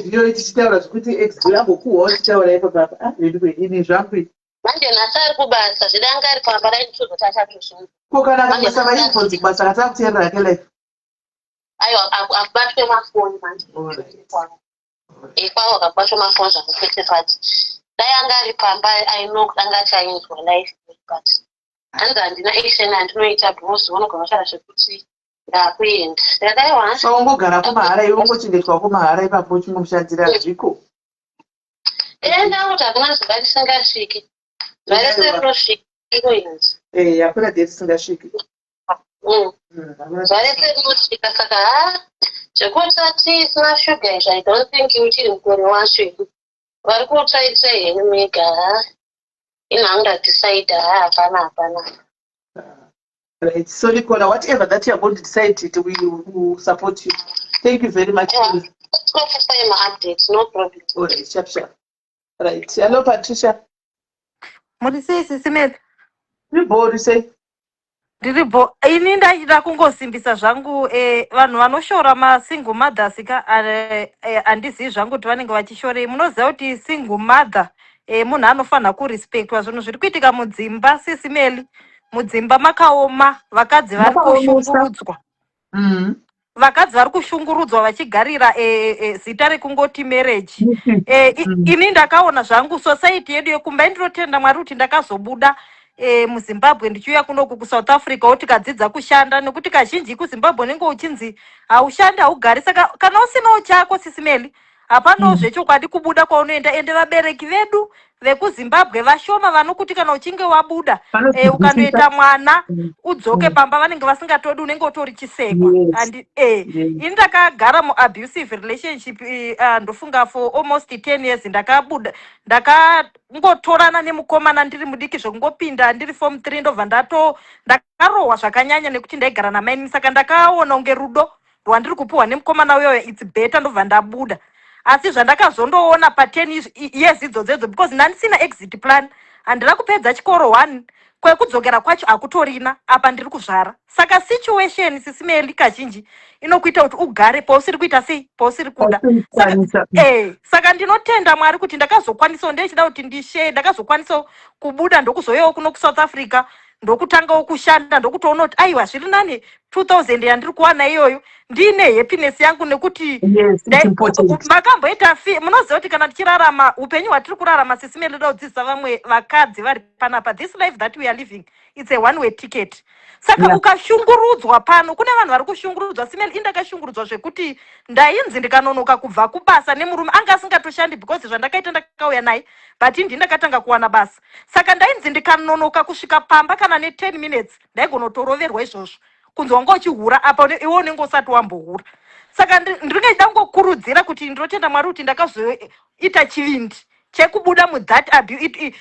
tichaona tichitaura zvekuti ex ambokuhwawo tichitaura ipo papa. Ah, vedu ini zvangu. Manje nhasi ari kubasa, zvida anga ari pamba dai nditozoti achatozvinza. Ko kana akabasa vaibvunzi kubasa katakuteerera hake live? Aiwa, akubatwe mafoni manje. Ipapo akabatwa mafoni zvakupete, but dai anga ari pamba I know kuti anga achainzwa live. But hanzi handina action andinoita because unogona kutaura zvekuti ndakuenda, ndakadaiwa. So ungogarako mahara iwe, ungochengetwako mahara ipapo uchingomushandira zviko. Enda kuti hakuna zuva risingasviki, zuva rese rinosvika inoinzi. Eh, hakuna date risingasviki. Zuva rese rinosvika. Saka ha, zvekutsva tii isina shuga izvi, I don't think uchiri mukore wacho idu vari kutsvaitsvai henyu mega. Ha, ini hangu ndadecide, ha, hapana, hapana. Right. So, Nicola, whatever that you are going to decide, it, we will support you. Thank you very much. Yeah. Tinokusai maupdates, no problem. All right, sharp, sharp. Right. Hello, Patricia. Muri sei, Sisi Meli? Ndiri sei? Ndiripo. Ini ndachida kungosimbisa zvangu vanhu vanoshora masingle mothers ka, handizivi zvangu kuti vanenge vachishorei. Munoziva kuti single mother munhu anofanira kurespectwa. Zvinhu zviri kuitika mudzimba, Sisi Meli, mudzimba makaoma, vakadzi vari Makaomesa. kushungurudzwa. Vakadzi vari kushungurudzwa vachigarira zita rekungoti marriage. Ini ndakaona zvangu society yedu yekumba. Indinotenda Mwari kuti ndakazobuda muZimbabwe ndichiuya kunoku kuSouth Africa wo, tikadzidza kushanda, nekuti kazhinji kuZimbabwe unenge uchinzi haushandi, haugari. Saka kana usinawo chako, Sisi Meli, hapanawo zvechokwadi kubuda kwaunoenda. Ende vabereki vedu vekuZimbabwe vashoma vanokuti kana uchinge wabuda ukandoita mwana udzoke pamba, vanenge vasingatodi, unenge utori chisekwa. And ini ndakagara muabusive relationship ndofunga for almost 10 years. Ndakabuda, ndakangotorana nemukomana ndiri mudiki, zvekungopinda ndiri form 3, ndobva ndato ndakarohwa zvakanyanya nekuti ndaigara namaini. Saka ndakaona kunge rudo rwandiri kupiwa nemukomana uyoyo, it's better, ndobva ndabuda. Asi zvandakazondoona pa10 years idzodzo, because ndandisina exit plan, handina kupedza chikoro, one kwekudzokera kwacho hakutorina, apa ndiri kuzvara. Saka situation, Sisi Meli, kazhinji inokuita kuti ugare pausiri kuita sei, pausiri kuda. Saka, Kwanisa. saka ndinotenda Mwari kuti ndakazokwanisawo, ndechida kuti ndishe, ndakazokwanisawo kubuda, ndokuzoyawo kuno kuSouth Africa, ndokutangawo kushanda, ndokutoona kuti aiwa, zviri nani. 2000 yandiri kuwana iyoyo, ndiine happiness yangu nekuti Yes, it's important. Makamboita fi munoziva kuti kana tichirarama upenyu hwatiri kurarama, Sis Meli, ndoda kudzidzisa vamwe vakadzi vari panapa, this life that we are living, it's a one way ticket. Saka ukashungurudzwa pano, kune vanhu vari kushungurudzwa. Sis Meli, indakashungurudzwa zvekuti ndainzi ndikanonoka kubva kubasa nemurume anga asingatoshandi, because zvandakaita ndakauya naye, but indi ndakatanga kuwana basa. Saka ndainzi ndikanonoka kusvika pamba kana ne10 minutes, ndaigonotoroverwa izvozvo, kunzi wanga uchihura apa iwe unenge usati wambohura. Saka ndinenge ndangokurudzira kuti ndinotenda Mwari kuti ndakazoita chivindi chekubuda muthat abuse.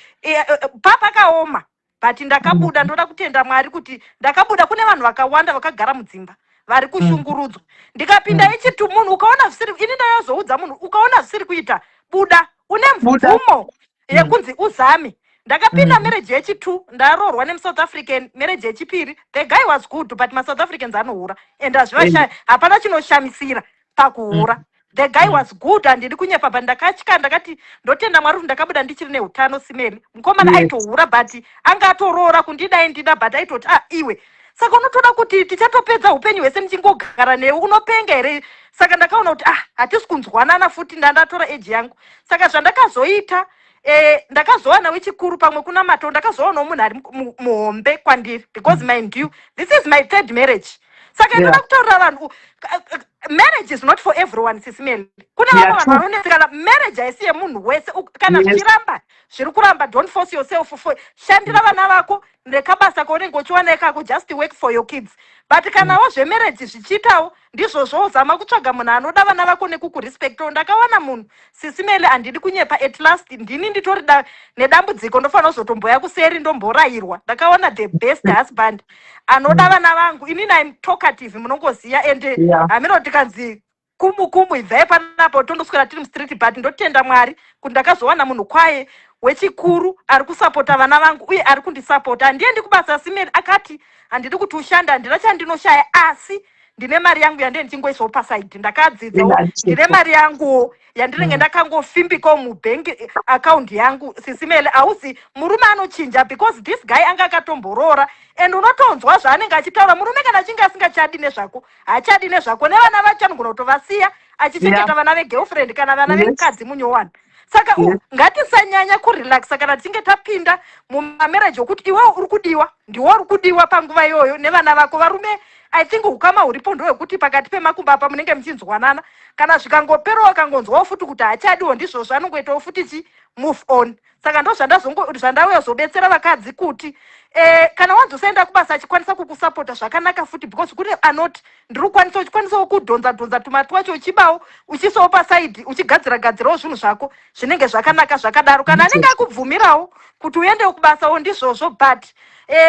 Papakaoma, but ndakabuda. Ndoda kutenda Mwari kuti ndakabuda. Kune vanhu vakawanda vakagara mudzimba vari kushungurudzwa. Ndikapinda ichitu, munhu ukaona zvisiri, ini ndayozoudza munhu, ukaona zvisiri kuita, buda. Une Buda. mvumo yekunzi uzame. Ndakapinda marriage yechitu, ndaroorwa nemuSouth African. Marriage yechipiri, the guy was good, but maSouth Africans anohura and hazvivasha, hapana chinoshamisira pakuhura. The guy was good, handidi kunyepa, but ndakatya. Ndakati ndotenda Mwari kuti ndakabuda ndichiri neutano. Sis Meli, mukomana aitohura, but anga atoroora kundidai ndida, but aitoti, "Ah, iwe." Saka unotoda kuti tichatopedza upenyu hwese ndichingogara newe, unopenga here? Saka ndakaona kuti, ah, hatisi kunzwanana futi, ndandatora age yangu. Saka zvandakazoita, ndakazowana wechikuru, pamwe kunamato, ndakazowanawo munhu ari muhombe kwandiri, because mind you, this is my third marriage. Saka ndoda kutaurira vanhu, marriage is not for everyone, Sis Meli. Kune vamwe vanhu vanonetsekana. Marriage haisi yemunhu wese. Kana zvichiramba, zviri kuramba, don't force yourself. For shandira vana vako nekabasa kaunenge uchiwana ikako, just work for your kids. But kanawo zvemarriage zvichiitawo ndizvozvo, zama kutsvaga munhu anoda vana vako nekukurespectawo. Ndakawana munhu, Sis Meli, handidi kunyepa, at last ndini nditori nedambudziko, ndofanira kuzotomboya kuseri ndomborayirwa. Ndakawana the best husband anoda vana vangu. Inini I'm talkative, munongoziva, and hamino tikanzi kumu kumu, ibvai panapo, tondoswera tiri mustreet. But ndotenda Mwari kuti ndakazowana munhu kwaye wechikuru ari kusapota vana vangu uye ari kundisapota. Handiendi kubasa, Sis Meli. Akati handidi kuti ushande, handina chandinoshaya, asi ndine mari yangu yandee ndichingoisawo paside. Ndakadzidzawo, ndine mari yanguwo yandinenge ndakangofimbikawo mubhengi account yangu. Sis Meli, hauzi murume anochinja, because this guy anga akatomboroora, and unotonzwa zvaanenge achitaura. Murume kana achinge asingachadi nezvako, haachadi nezvako, nevana vacho anogona kutovasiya achichengeta vana vegirlfriend kana vana vemukadzi munyowani. Saka ngatisanyanya kurelaxa kana tichinge tapinda mumamarriage, okuti iwewo uri kudiwa, ndiwo uri kudiwa panguva iyoyo nevana vako. Varume, I think ukama huripo ndehwekuti pakati pemakumbo apa munenge muchinzwanana. Kana zvikangoperawo, akangonzwawo futi kuti haachadiwo, ndizvozvo, anongoitawo futi chi move on. Saka ndo zvandauya zobetsera vakadzi kuti kana wanzi usaenda kubasa, achikwanisa kukusapota zvakanaka futi, because kune anoti ndiri kukwanisa, uchikwanisawo kudhonza dhonza tumari twacho, uchibawo, uchiisawo paside, uchigadzira gadzirawo zvinhu zvako, zvinenge zvakanaka zvakadaro. Kana anenge akubvumirawo kuti uendewo kubasawo, ndizvozvo. But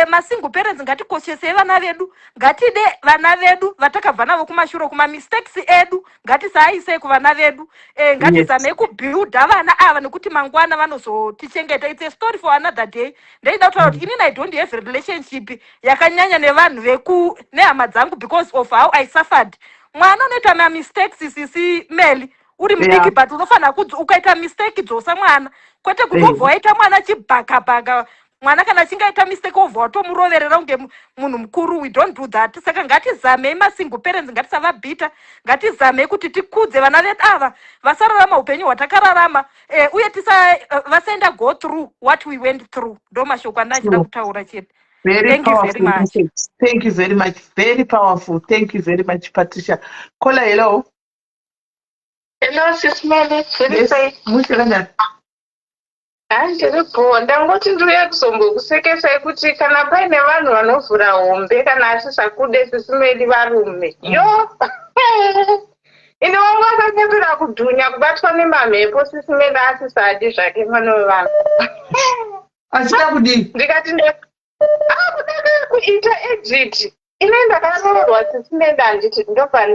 masingle parents, ngatikoshesei vana vedu, ngatide vana vedu vatakabva navo kumashure. Kumamistakes edu ngatisaaisei kuvana vedu. Ngatizamei kubuilda vana ava, nekuti mangwana vanozotichengeta. It's a story for another day. Ndaida kutaura kuti inini I don't have a relationship yakanyanya nevanhu veku nehama dzangu because of how I suffered. Mwana unoita mamistakes, Sisi Meli, uri mudiki, but unofanira kudzi ukaita mistake, dzosa mwana, kwete kuti wobva waita mwana chibhakabhaka. Mwana kana achinge aita mistake, wobva watomuroverera kunge munhu mukuru. We don't do that. Saka ngatizamei, masingle parents, ngatisavabhita, ngatizamei kuti tikudze vana vedu ava, vasararama upenyu hwatakararama, uye tisa vasaenda go through what we went through. Ndo mashoko andachida kutaura chete. Very Thank you very powerful much. Message. Thank you very much. Very powerful. Thank you very much, Patricia. Kola, hello. Hello, Sis Melly. Zviri sei? Mushe kanjani? Hayi, ndiri bho. Ndangoti ndiuye kuzombokusekesai kuti kana paine vanhu vanovhura hombe kana asisakude, Sis Melly, varume. Yo! Ini wangu akanyepera kudhunya kubatwa nemamhepo, Sis Melly, asisadi zvake mwana wevanhu. Achida kudii? Ndikati akuda kuita exit. Ine ndakaroorwa, Sis Melly, handiti, ndobva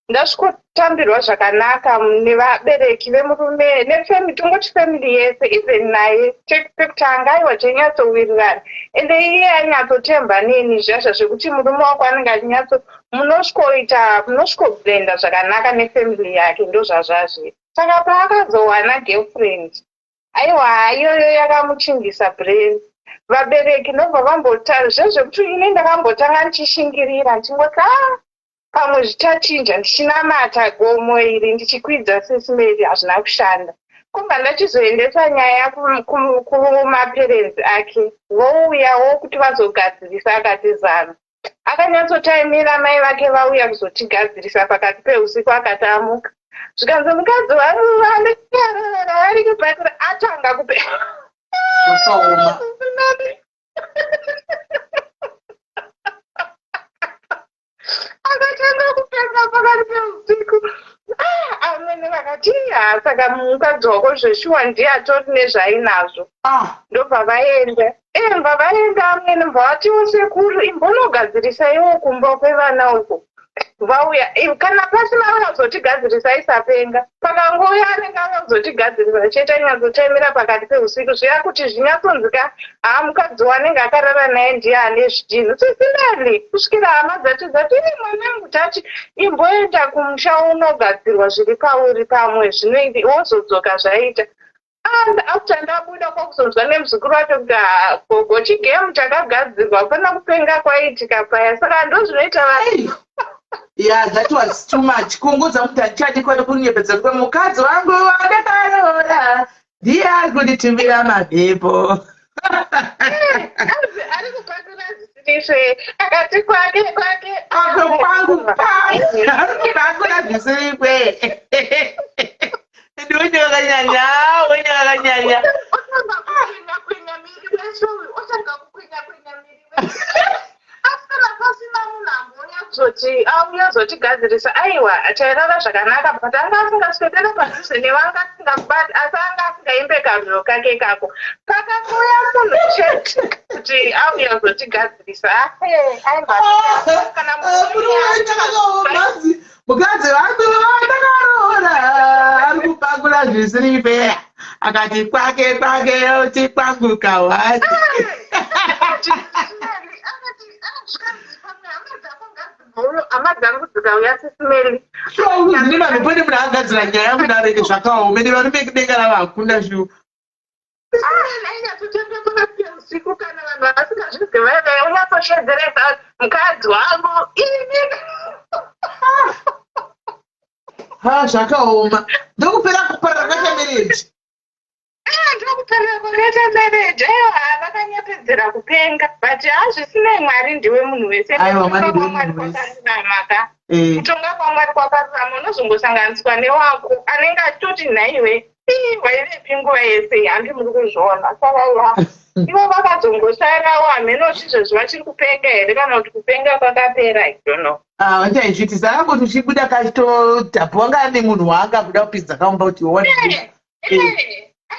ndasvikotambirwa zvakanaka nevabereki vemurume nefamily, tongoti family yese, even naye pekutanga aiwa tainyatsowirirana, ende iye ainyatsotemba neni zvazva zvekuti murume wako anenge achinyatso munosvikoita, munosvikoblenda zvakanaka nefamily yake, ndo zvazvazviri. Saka paakazowana girlfriend, aiwa, iyoyo yakamuchingisa brain. Vabereki ndobva vambota zvezvekuti ini ndakambotanga ndichishingirira ndichingoti ah pamwe zvichachinja ndichinamata gomo iri ndichikwidza sesimeri hazvina kushanda. Kubva ndachizoendesa nyaya kumaperenzi ake vouyawo kuti vazogadzirisa akati zano. Akanyatsotaimira mai vake vauya kuzotigadzirisa pakati peusiku akati amuka. Zvikanzi mukadzi wangu vandikarara ari kubatira atanga kupe. Zvakaoma. Akatanga kupenga pakati peusiku. Ah, amwene vakati "Ah, saka mukadzi wako zveshuwa ndiye atori nezvainazvo. Ndobva vaenda. Eh, bva vaenda amwene bva vatiwo sekuru imbonogadzirisaiwo kumba kwevana uko. Vauya kana pasina auya kuzotigadzirisa isapenga. Pakangouya anenge auya kuzotigadzirisa chete anyatsotaimira pakati peusiku zviya kuti zvinyatsonzika haa mukadzi wanenge akarara naye ndiye ane zvidhinhu. Sisineli kusvikira hama dzacho dzati "Ii, mwanangu tati imboenda kumusha unogadzirwa zviri pauri pamwe zvinoiti wozodzoka zvaita. And after ndabuda kwakuzonzwa nemuzukuru wacho kuti "Ah, gogo chigemu chakagadzirwa hapana kupenga kwaiitika paya saka ndozvinoita vanhu. Yeah, that was too much. Kunguza kuti handichadi kwada kunyepedza kuti mukadzi wangu wandakaroora ndiye ari kunditumira mamhepo. Ari kupakura zvisiri akati kwake kwake kwake kwangu kwangu ari kupakura zvisiri kwe. Ndiwenye wakanyanya, wenye wakanyanya. Otanga kukwenya kwenya miri wese uyu, otanga kukwenya kwenya miri wese. Asi kana pasina munhu ambouya kuzoti auya kuzotigadzirisa, aiwa chairara zvakanaka but anga asingaswedere padhuze newe, anga asingakubati asi anga asingaimbe karwiyo kake kako. Pakangouya munhu chete kuti auya kuzotigadzirisa, aiwa kana munhu Mukadzi wangu wandakaroora ari kupakura zvisiri fair akati kwake kwake oti kwangu kawati. Hama dzangu dzikauya sisimeli. Zvine vanhu pane munhu agadzira nyaya munareke zvakaoma ende varume kudenga ravo hakuna shuwa. Usiku kana vanhu vasingazvizivi vaive unyatsosvedzeresa mukadzi wangu ini. Ha zvakaoma. Ndokupera kuparara kwakaita marriage. Ah, ndokuparara kwakaita marriage. Aiwa vakanyepedzera kupenga but hazvisinei Mwari ndiwe munhu wese. Aiwa Mwari Kutonga ndiwe kwaMwari munhu wese. kwakarurama ka. Eh. Kutonga kwaMwari kwakarurama unozongosanganiswa newako anenge achitoti nhaiwe Ii, waivepi nguva yese iyi handi muri kuzviona saka ya ivo vakazongosarawo hameno kuti izvezvi vachiri kupenga here kana kuti kupenga kwakapera i don't know. Ah, vachaizviitisa akangoti uchibuda kachitodhapu wanga ane munhu waanga kuda kupinza kaumba kuti iwe Eh, eh, ah,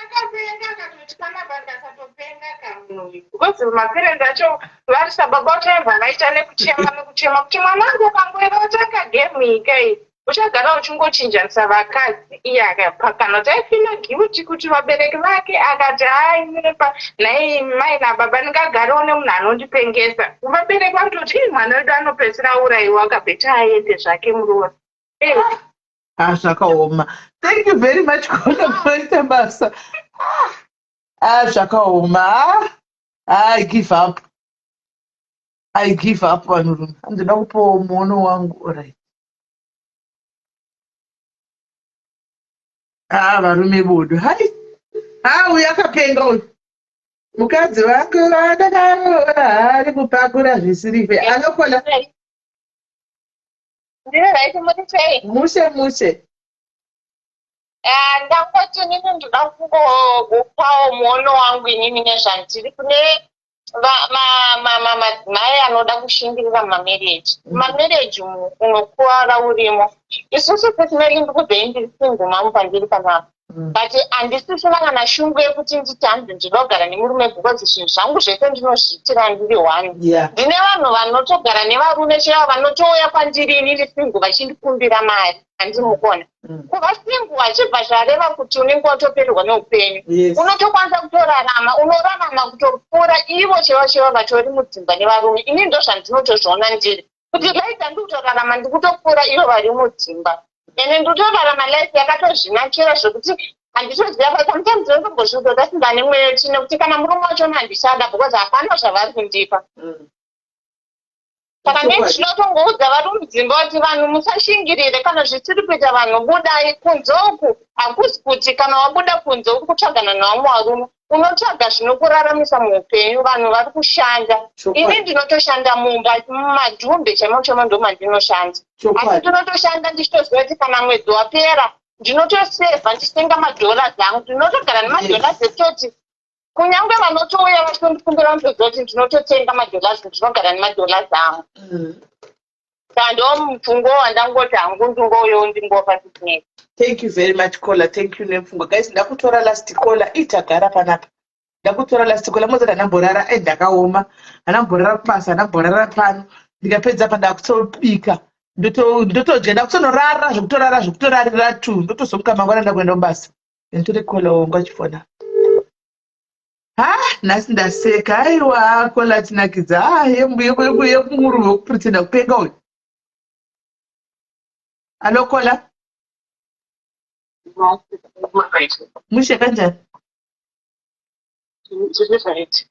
akapenga akatoti panapa ndikasatopenga kamunhu uyu because maparents acho vari sababa vachaibva vaita nekuchema nekuchema kuti mwanangu ukangoera watanga game iyi kai Uchagara uchingochinjanisa vakadzi iye akapa kana kuti aifila guilty kuti vabereki vake akati ainyepa nhai mai nababa ndingagarewo nemunhu anondipengesa vabereki vanototi ii mwana wedu anopedzisira aurayiwa akabheta aende zvake muroora Eh, Ah, zvakaoma. Thank you very much Gono kuita basa. Ah, zvakaoma. Ah, I give up. I give up vanhurume. Handina kupawo muono wangu. Alright. Ah, varume bodo. Hai. Ah, uyu akapenga uyu. Mukadzi wake wandakaroora ari kupakura zvisiri fair. Anokona. Ndiri right muri sei? Mushe mushe. Ah, ndangoti inini ndoda kungopawo muono wangu inini nezvandiri kune madzimai anoda kushingirira mumamarriage. Mumamarriage umu unokuvara urimo. Isusu personally ndikubvei ndiri single mom pandiri panapa. But handisisina kana shungu yekuti nditi hanzi ndinoda kugara nemurume because zvinhu zvangu zvese ndinozviitira ndiri one. Ndine vanhu vanotogara nevarume chaivo vanotouya kwandiri inini single vachindikumbira mari. Handimukona. Kuva single hachibva zvareva kuti unenge watopererwa neupenyu. Unotokwanisa kutorarama, unorarama kutopfuura ivo chaivo chaivo vatori mudzimba nevarume. Ini ndozvandinotozviona ndiri. Kuti life yandiri kutorarama ndikutopfuura ivo vari mudzimba. Ende ndikutorarama life yakatozvinakira zvekuti Handitoziva, but sometimes ndinotombozviudza kuti ndane mweya tsvina, kuti kana murume wachona handichada, because hapana zvavari kundipa. Saka Chokwadi. Ndinotongoudza vari mudzimba kuti vanhu musashingirire kana zvisiri kuita. Vanhu budai kunze uku. Hakuzi kuti kana wabuda kunze uri kutsvagana nevamwe varume. Unotsvaga zvinokuraramisa muupenyu. Vanhu vari kushanda. Ini ndinotoshanda mumba mumadhumbe chaimo chaimo, ndo mandinoshanda, asi ndinotoshanda ndichitoziva kuti kana mwedzi wapera ndinotosevha ndichitenga madollars angu. Ndinotogara nemadollars ekutoti kunyange vanotouya vachitondikumbira vanotoziva kuti ndinototenga madollars, ndinogara nemadollars angu. Saka ndo mupfungo wandangoti hangu ndingouyo ndingopa sisinei. Thank you very much, caller. Thank you nemfungwa. Guys, ndakutora last caller. Itagara panapa, ndakutora last caller. Mozati handamborara e ndakaoma, handamborara kubasa, handamborara pano. Ndikapedza pa ndakutobika, ndotodya, ndakutonorara zvekutorara, zvekutorarira tu, ndotozomuka mangwana ndakuenda kubasa. Nditore caller wangu achifona. Ha, nhasi ndaseka. Aiwa, caller tinakidza. Ha, yemurume wekupretenda kupenga uyu. Hello, caller. Mushe, kanjani? Right.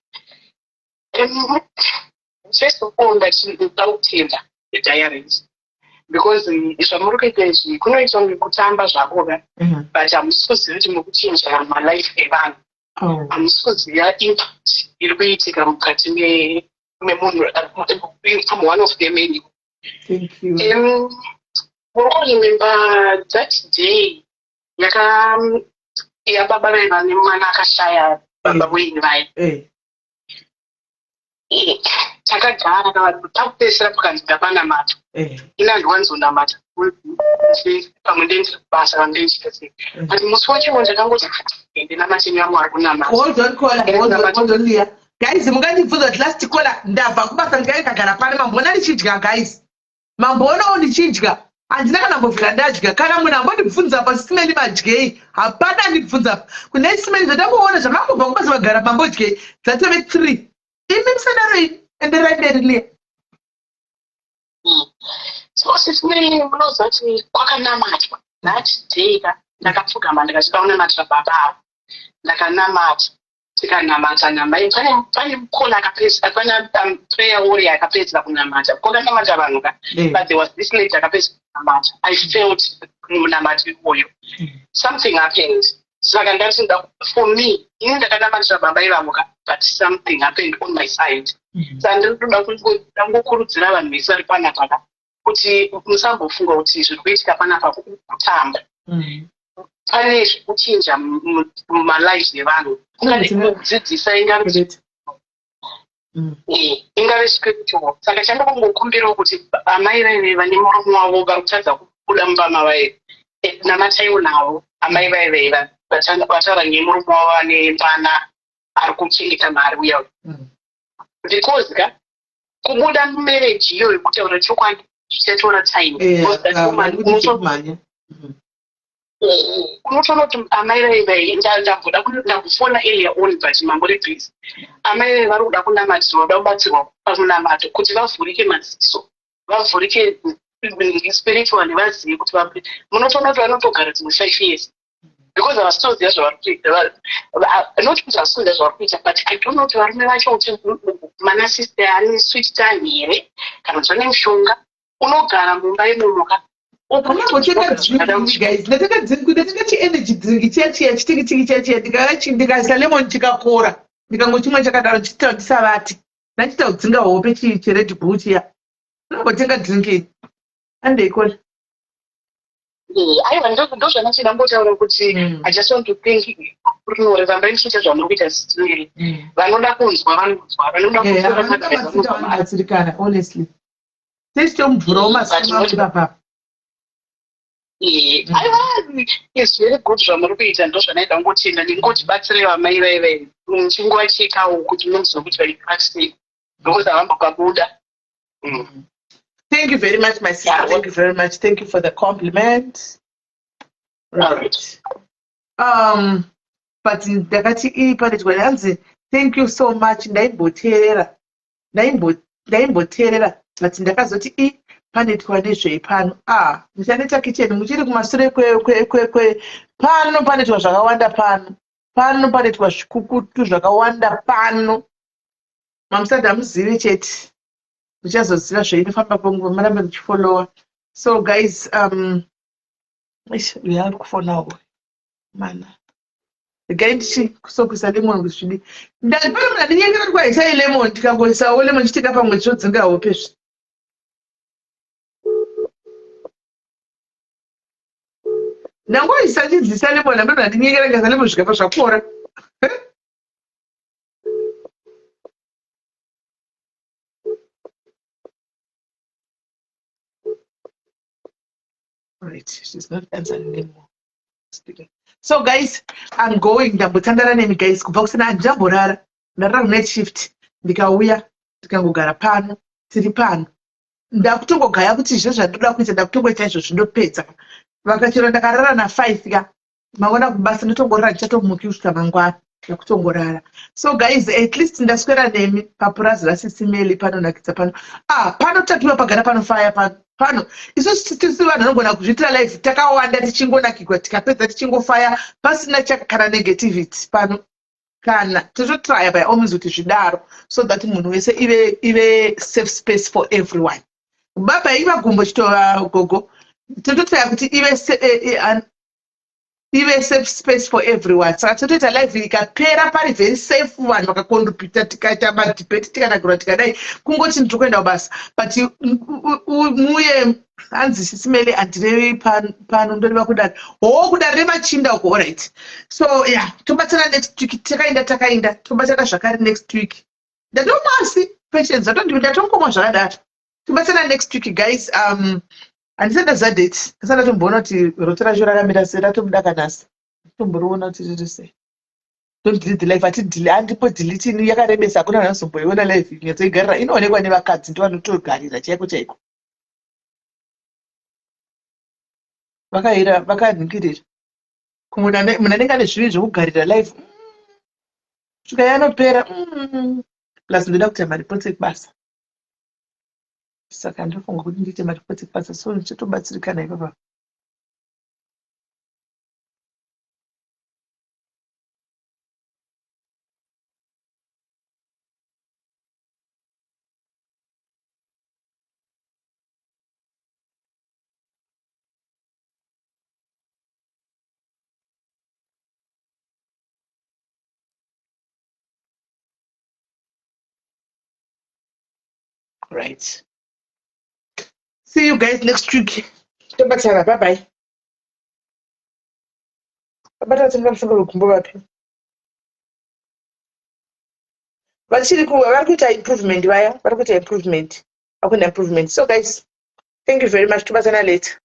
First of all, ndachida kutenda diaries because zvamuri kuita izvi kunoitwa ngekutamba zvako ka, but hamusi kuziva kuti muri kuchinja malife evanhu. Hamusi kuziva impact iri kuitika mukati memunhu. I'm one of them anyway. Thank you. Muri kuremember that day yaka yababa vaiva nemwana akashaya, baba Wayne vaya? Takagara pakupedzisira pakanzi ndapanamata. Ini handiwanzonamata, pamwe ndendiri kubasa kana ndendichita sei, but musi wacho ndakangoti ndinamate nyamwari kunamata. Hold on, caller. Hold on, hold on, Leah. Guys, mungandibvunza kuti last caller, ndabva kubasa, ndingai ndagara pano. Mamboona ndichidya, guys? Mamboonawo ndichidya? Handina kana mbobvira ndadya. Kana munhu ambondibvunza pa simeni madyei, hapana andibvunza kune simeni. Zvatangoona zvamangobva kubasa, vagara pambodyei, dzatove 3. Imi musadaro imi. Enderai mberi, Leah. So sisimeni, munoziva kuti kwakanamatwa that day ka, ndakapfugama ndikachida kunamatira baba avo. Ndakanamata, tikanamata namai. Pane mukona akapedzisa, pane prayer warrior akapedzisa kunamata. Kwakanamata vanhu ka, but there was this lady akapedzisa kunamata. I felt munamato iwoyo, something happened. Saka ndati for me, ini ndakanamatira baba ivavo ka, but something happened on my side. Saka ndiri kutoda kungokurudzira vanhu vese vari panapa ka kuti musambofunga kuti zviri kuitika panapa kutamba. Pane zvekuchinja mumalives evanhu, kudzidzisa, ingave spiritual. Saka chandokungokumbirawo kuti amai vaive vane murume wavo vari kutadza kubuda mumba mavaive, namataiwo navo amai vaive vataura nemurume wavo ane mwana ari kuchengeta mari uya, because ka kubuda mumarriage iyoyo, kutaura chokwadi, zvichatora time. Because that woman, unotoona kuti amai vaivai, ndamboda ndambofona earlier on, but mangori busy. Amai vai vari kuda kunamatirwa, kuda kubatsirwa pamunamato kuti vavhurike maziso, vavhurike spiritually, vazive kuti vabude. Munotoona kuti vanotogara dzimwe 5 years because havasitoziva zvavari kuita. Not kuti havasi kuziva zvavari kuita, but I don't know kuti varume vacho, kuti manasister ane sweet time here kana kuti vane mushonga. Unogara mumba imomoka. Ndambotenga drink, guys. Ndatenga drink, ndatenga chienergy drink chiya chiya, chitiki tiki chiya chiya. Ndikaisa lemon, chikakora. Ndikangochimwa chakadaro, chichita ndisavati ndachiita kudzinga hope. ChiRed Bull chiya. Ndambotenga drink iyi. Andeikona. Aiwa, ndozvandachida ngotaura kuti I just want to think rinore rambai muchiita zvamuri kuita still. Vanoda kunzwa vanonzwa, vanoda kutora. Vanobatsirikana, honestly. Tichitomvurawo masima papa. Aiwa, it's very good zvamuri kuita. Ndozvanaida kungotenda nengoti batsirai vamai vaivai muchinguva chikawo kuti munoziva kuti vaipasei, because havambokabuda. Thank you very much, my sister. Thank you very much. Thank you for the compliment. Right. But ndakati ii pane hanzi thank you so much. Ndaimboteerera. Ndaimboteerera, but ndakazoti i Panoitwa nezvei pano? Ah, muchaneta kitchen muchiri kumasure kwe kwe kwe kwe. Pano panoitwa zvakawanda pano. Pano panoitwa zvikukutu zvakawanda pano. Mamusati hamuzivi chete. Muchazoziva zveinofamba kwenguva murambe muchifollowa. So guys, um eish, uyu ari kufona uyu. Mana. Regai ndichisokuisa lemon kuti zvidii. Ndani pano munhu andinyengera kuti kwaisai lemon ndikangoisawo lemon chitika pamwe zvodzinga hope zvi. Ndangoisa chidzisa lemon amene andinyengera ngaisa lemon zvikabva zvakora. Right, she's not answering anymore. Speaking. So guys, I'm going ndambotandara nemi guys kubva kusina handichamborara. Ndarara night shift ndikauya ndikangogara pano tiri pano. Ndakutongogaya kuti izvo zvandinoda kuita ndakutongoita izvo zvindopedza. Vakachero ndakarara na 5 ka mangwana kubasa ndotongorara ndichatomuki kusvika mangwana ndakutongorara so guys at least ndaswera nemi papurazi rasisi Meli panonakidza pano ah pano tapiwa pagara panofaya pano pano isusu tisu vanhu vanogona kuzviitira life takawanda tichingonakigwa tikapedza tichingofaya pasina kana negativity pano kana tototraya by all means kuti zvidaro so that munhu wese ive ive safe space for everyone baba iva gumbo chitova gogo tototraya kuti ive eh, eh, ive safe space for everyone saka totoita live ikapera pari very safe vanhu vakakondupiita tikaita madebate tikanagirwa tikadai kungoti ndiri kuenda kubasa but muye hanzi sisimele handirevi pano ndoreva kudare hoo kudare remachinda uko orit so yeah tobatana next week takaenda takaenda tobatana zvakare next week ndatomwasi patience ndatongomwa zvakadaro tobatana next week guys um handisati ndaziva date ndisati ndatomboona kuti roto racho rakamira sei ratobuda kanasi tomboriona kuti riri sei don't delete the life ati andipo delete ini yakarebesa hakuna vanhu vanozomboiona life nyatsoigarira inoonekwa nevakadzi ndovanotogarira chaiko chaiko vakaira vakanhingirira munhu anenge ane zvivi zvekugarira life svika yanopera plus ndoda kuita maripotsi ekubasa saka ndofunga kuti ndiite maripotsi ekubasa so ndichatobatsirikana ipapa Right. See you guys next week. Tobatana. Bye bye. Vabata vatenga mushonga wegumbo vapi? Vachiri ku vari kuita improvement vaya, vari kuita improvement. Vakuita improvement. So guys, thank you very much. Tobatana later.